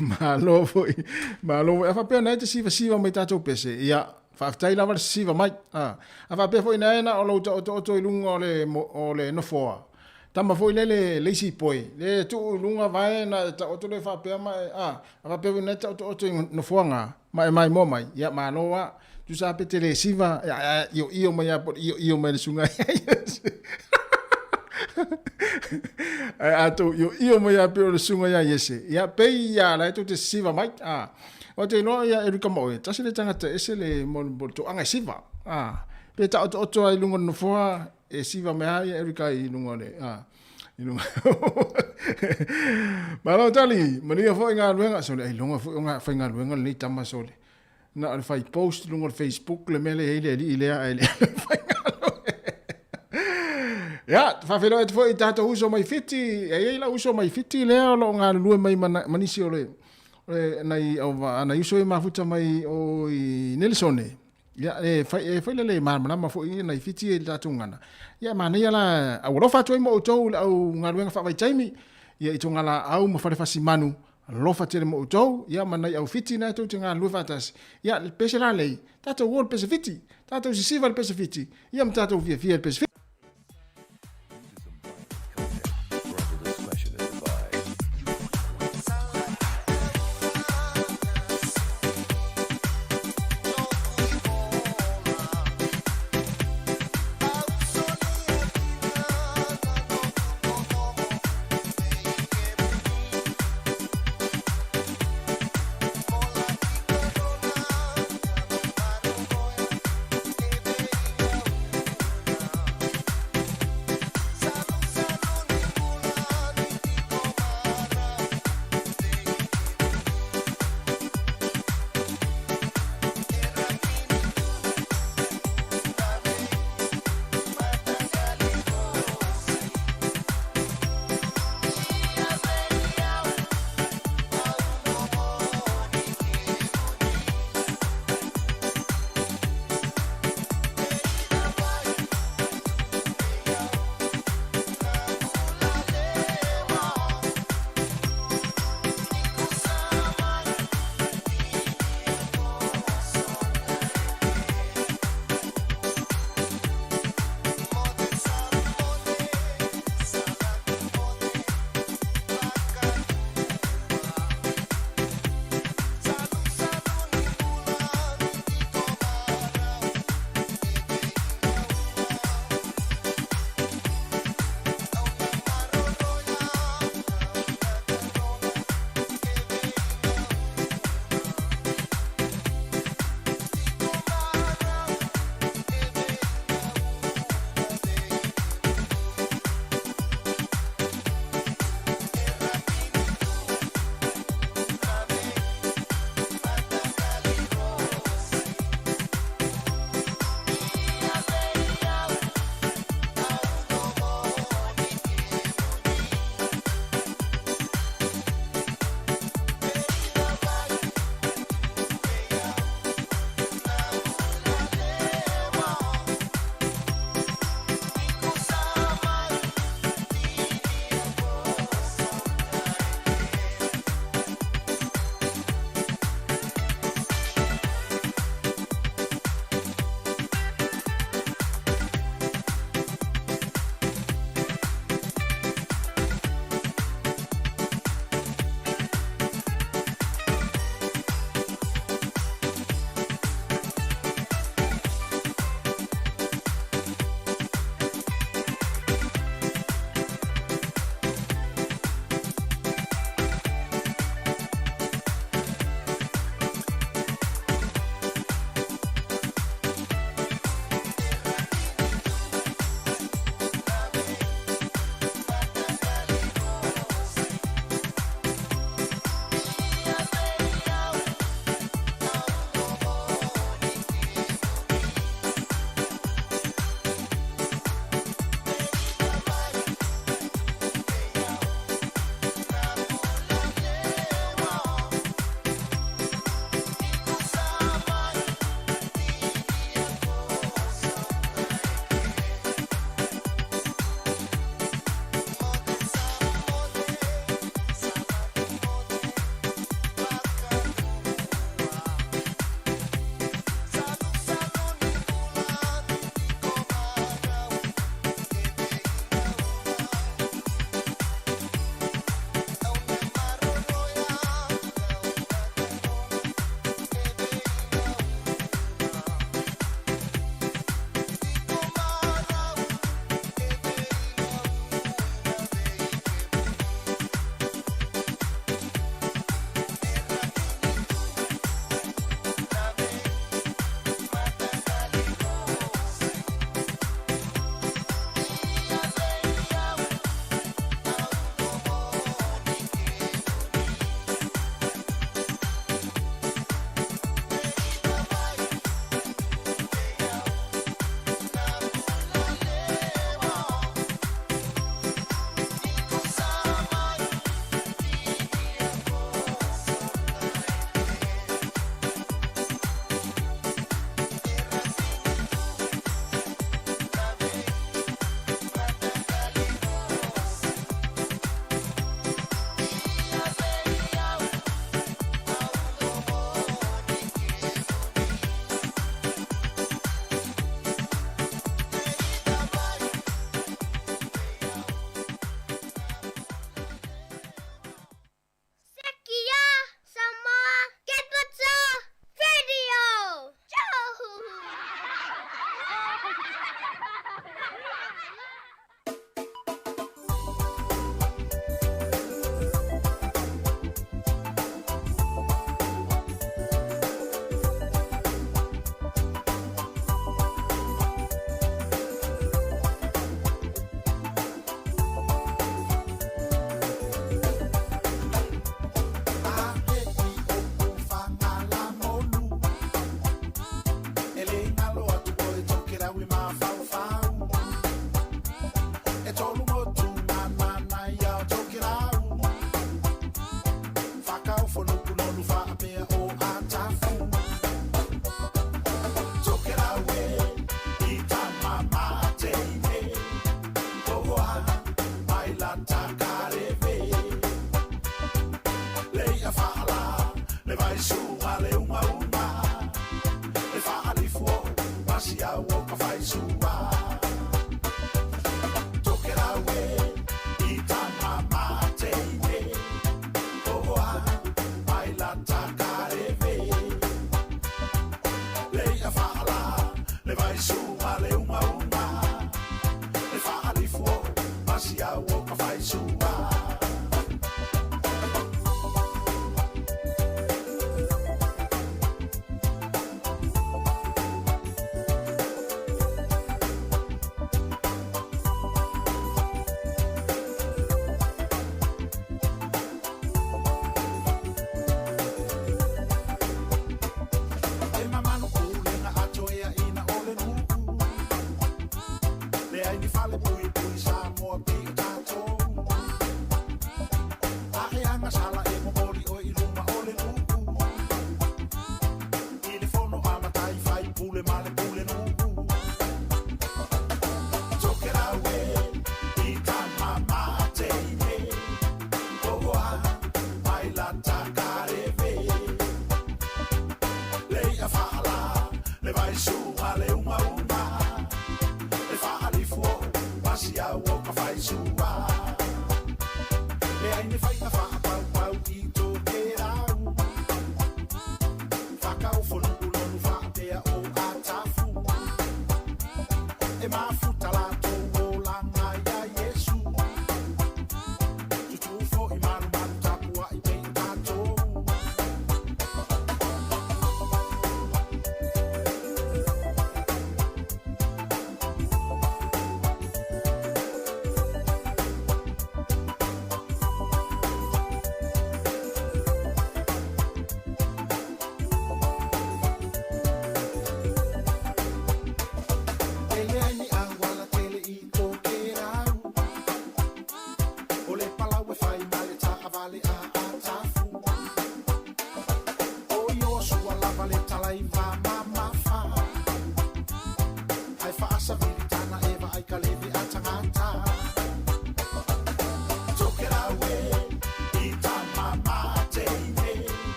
Malo foi, malo foi. A faapea na e te sivasiva mai tatou pese, ia, faafetai lava le sisiva mai. A, a faapea foi na e na o lou taotooto i luga o le, o le nofoa, tama foi lele le isi poe, le tuu i luga vae na e taoto le faapea ma e, a, a faapea foi na e taotooto i nofoa ga, ma e maimoa mai, ia malo a, tusa pe te le siva, ia, ia, io io mai a po io io mai le suga Ai a tou io io mai a pe o le suga ia Iese. Ia pei ia la e tou te siva mai. A, o te iloa ia Erika ma oe, tasi le tagata ese le mo mo le toaga e siva. A, pe taotooto ai i luga o le nofoa e siva mai a ia Erika i luga o le, a, i luga. Malo tali, manuia foi galuega, sole ailoga foi o faigaluega lenei tama sole. Na o le fai post i luga o le Facebook le mea lea e i ai le alii lea ae le faigaluega. Ia, faafeiloai atu foi i tatou uso mai Fiti, e i ai lau uso mai Fiti lea o lo o galulue mai ma, ma nisi o le, o le nai, au, nai uso e mafuta mai o i Nelesone. Ia, e fai, e fai lele malamalama foi nai Fiti e le tatou gana. Ia, manaia la, au alofa atu ai mo outou i le au galuega faavaitaimi, ia i togalaau ma Falefasimanu, alofa tele mo outou, ia ma nai au Fiti na e tou te galulue faatasi. Ia, le pese la lei, tatou o le pese Fiti, tatou sisiva le pese Fiti, ia ma tatou fiafia le pese Fiti. fale pui pui Samoa pi o tātou. Ahe anga sala e momoli o i luma o le nu'u. I le fono a matai fai pule ma le pule nu'u. Tokerau e, i tama mateine. Oa, mai la takareve. Lei a faala, le vai sua le uma uma. Le faalifu o, pasi au o ka fai sua. Le aine fai na whaapau pau i tō ke rau. Whakau whonu ulonu whaapea o atafu. E mafuta la tō o langa ia Yesu. Tutufo i maru maru tapua i te i tātou. Tele ai ni awala tele i tō ke rau. O le palau e whai ma le taavale a atafu. O i o sua lava le talai va ma mafa. Hai whaasaviri tana eva ai ka leve a tangata. Tokerau e, i tama mateine.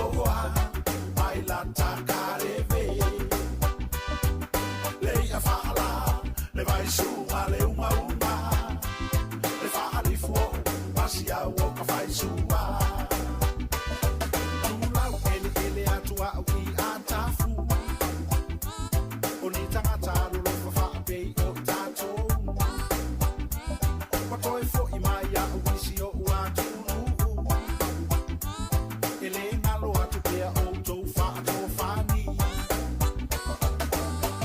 Oa, mai la takareve. Lei a faala, le vai sua le uma uma. Le faalifu o, pasi au o ka fai sua. Tulau ele ele atu au i atafu. O ni tangata alolofa faapei o i tātou. Ua toe fo'i mai a'u isi o ua atunuu. E lē galo atu pea outou faatofani.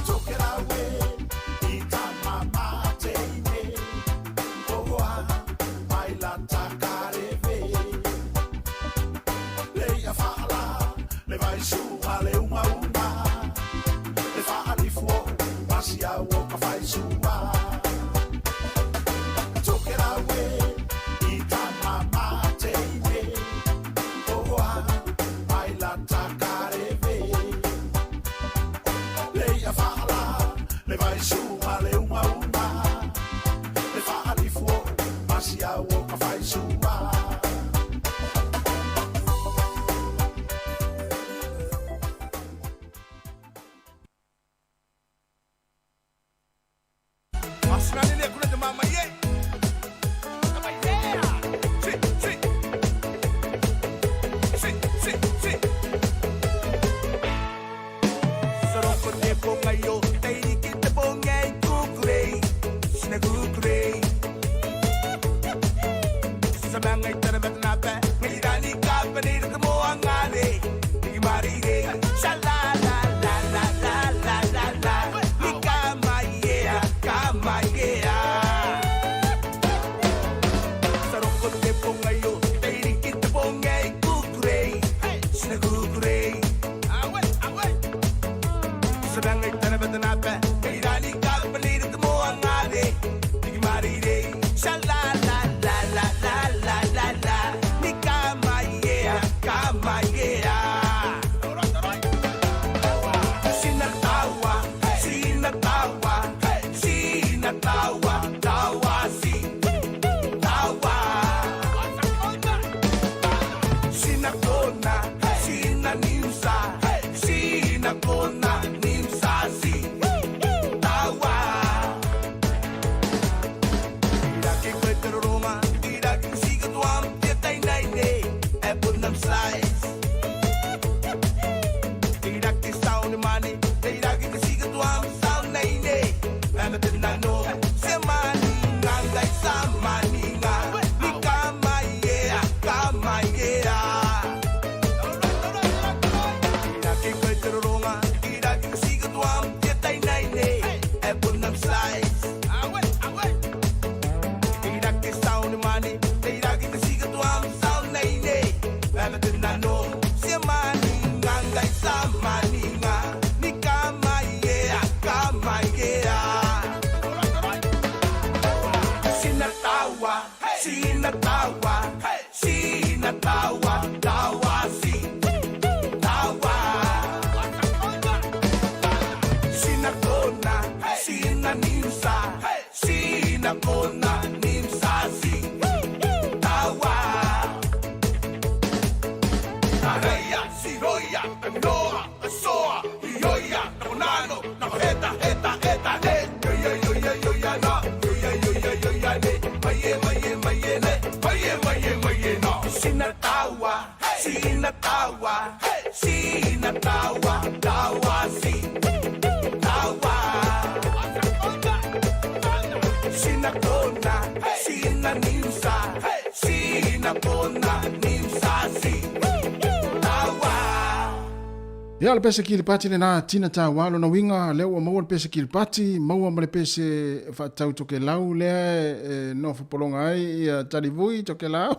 Tokerau e, i tama mateine. Oa, mai la takareve. Lei a faala, le vai sua le uma uma. Le faalifu o, pasi au o ka fai sua. Tokerau e, i tama mateine. Oa, mai la takareve. Lei a faala, le vai sua le uma uma. Le faalifu o, pasi au o ka fai sua. Masinani le kule te mama ye. Si, si. Si, si, si. Soroko te ponga yo, teiri ki te ponga i kukurei. Sina kukurei. Samanga i tana matana pe, ngai rani ka panira te moa ngare. Ngi marire, sha la la la la la la la la. Ni ka mai ea, ka mai ea. Saroko te ponga yo, teiri ki te ponga i kukurei. Sina kukurei. Samanga i tana matana pe, ngai rani ka panira te moa ngare. Ngi marire, sha la la la la la la la la. Ni ka mai ea, ka mai ea. Sina tawa, sina tawa, sina tawa, tawa si, tawa. Sina kona, sina nimsa, sina kona, nimsa si, tawa. Iraki koe te roroma, iraki sika tuam te tainai ne, e punam size. Iraki sound money, iraki sika tuam sound nei ne, e me te nano, se tawa, sina tawa, sina tawa, tawa si tawa. Sina kona, sina nimsa, sina kona, nimsa si tawa. Areia, siroia, noa, soa, ioia, nakonano, nakoheta, heta, heta, ne. Yoya, yoya, yoya, na, yoya, yoya, yoya, ne. Maye, maye, maye, ne. Maye, maye, maye, na. Sina tawa, sina tawa, sina tawa, tawa si tawa. Sina kona, sina nimsa, sina kona, nimsa si tawa. Ia, o le pese Kiripati lenā Tina Tauā, lona uiga lea ua maua le pese Kiripati, maua ma le pese faatatau Tokelau lea e nofo pologa ai ia Talivui Tokelau.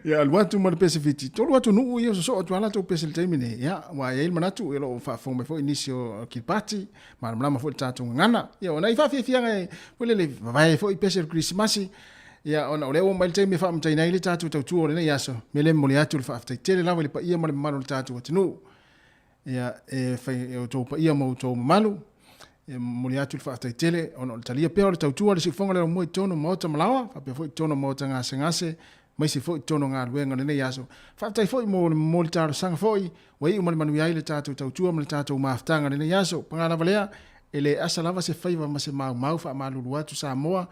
Ia alu atu ma le pese Fiti. Tolu atunuu ia sosoo atu lava latou pese i le taimi nei. Ia, aua e i ai le manatu o lo o faafofoga mai foi nisi o Kiripati, malamalama foi le tatou gagana. Ia, o nai faafiafiaga e foi lele vavae foi pese o le Kerisimasi. Ia, ona o lea ua mai le taimi e faamataina ai le tatou tautua o lenei aso, me le momoli atu le faafetai tele lava i le paia ma le mamalu o le tatou atunuu. Ia, e fai e outou paia ma outou mamalu, e momoli atu le faafetai tele ona o le talia pea o le tautua a le siufofoga o le Laumua i totonu o maota ma laoa, faapea foi i totonu o maota gasegase, aemaise foi i totonu o galuega o lenei aso. Faafetai foi mo le momoli talosaga foi ua iu ma le manuia ai le tatou tautua ma le tatou mafutaga i lenei aso. Paga lava lea, e le asa lava se faiva ma se maumau faamalulu atu Samoa,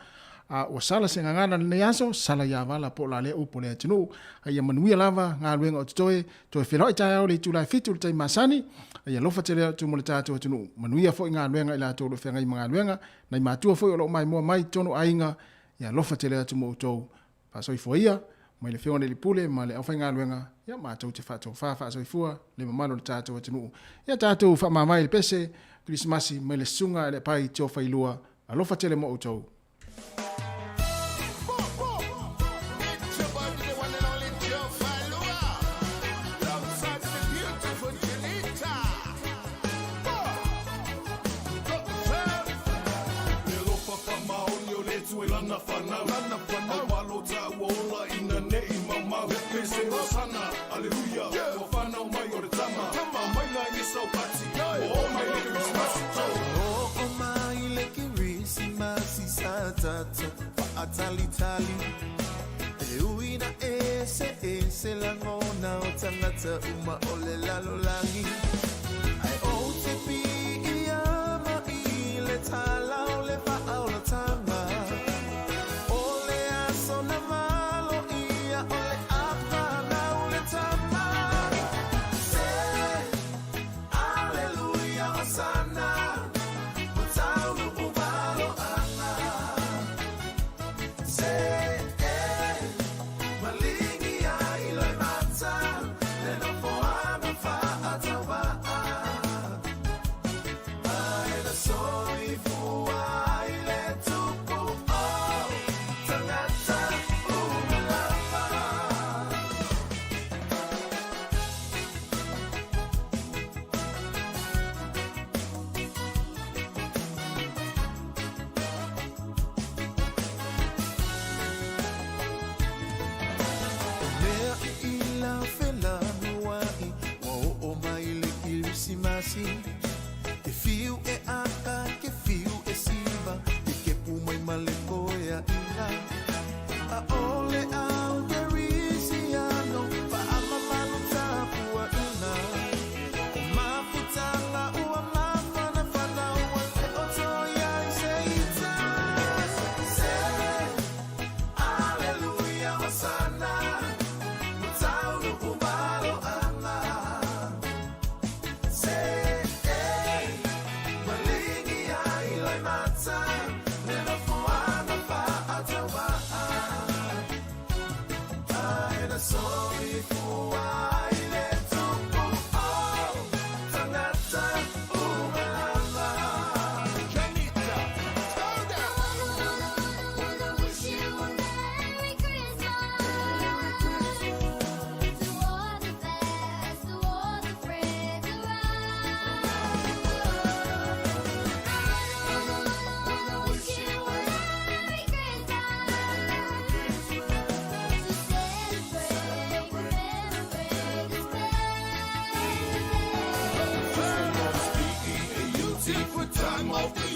a ua sala se gagana i lenei aso, sala ia vala po o la lea upu a le atunuu. A ia manuia lava galuega o totoe, toe feiloai taeao i le itula e fitu i le taimi masani, a ia alofa tele atu mo le tatou atunuu. Manuia foi galuega i latou o lo o feagai ma galuega, nai matua foi o lo o maimoa mai i totonu o aiga, ia alofa tele atu mo outou. Faasoifua ia, mai le Afioga i le Alii Pule ma le aufaigaluega, ia matou te faatofa faasoifua le mamalu o le tatou atunuu. Ia tatou faamavae i le pese Kerisimasi mai le Susuga i le Apai Tiofailua, alofa tele mo outou.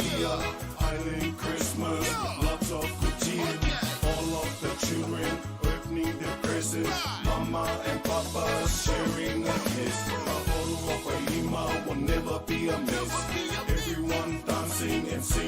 year. Island Christmas, lots of good cheer. All of the children opening their presents. Mama and Papa sharing a kiss. Mahalo a Vailima will never be a miss. Everyone dancing and singing.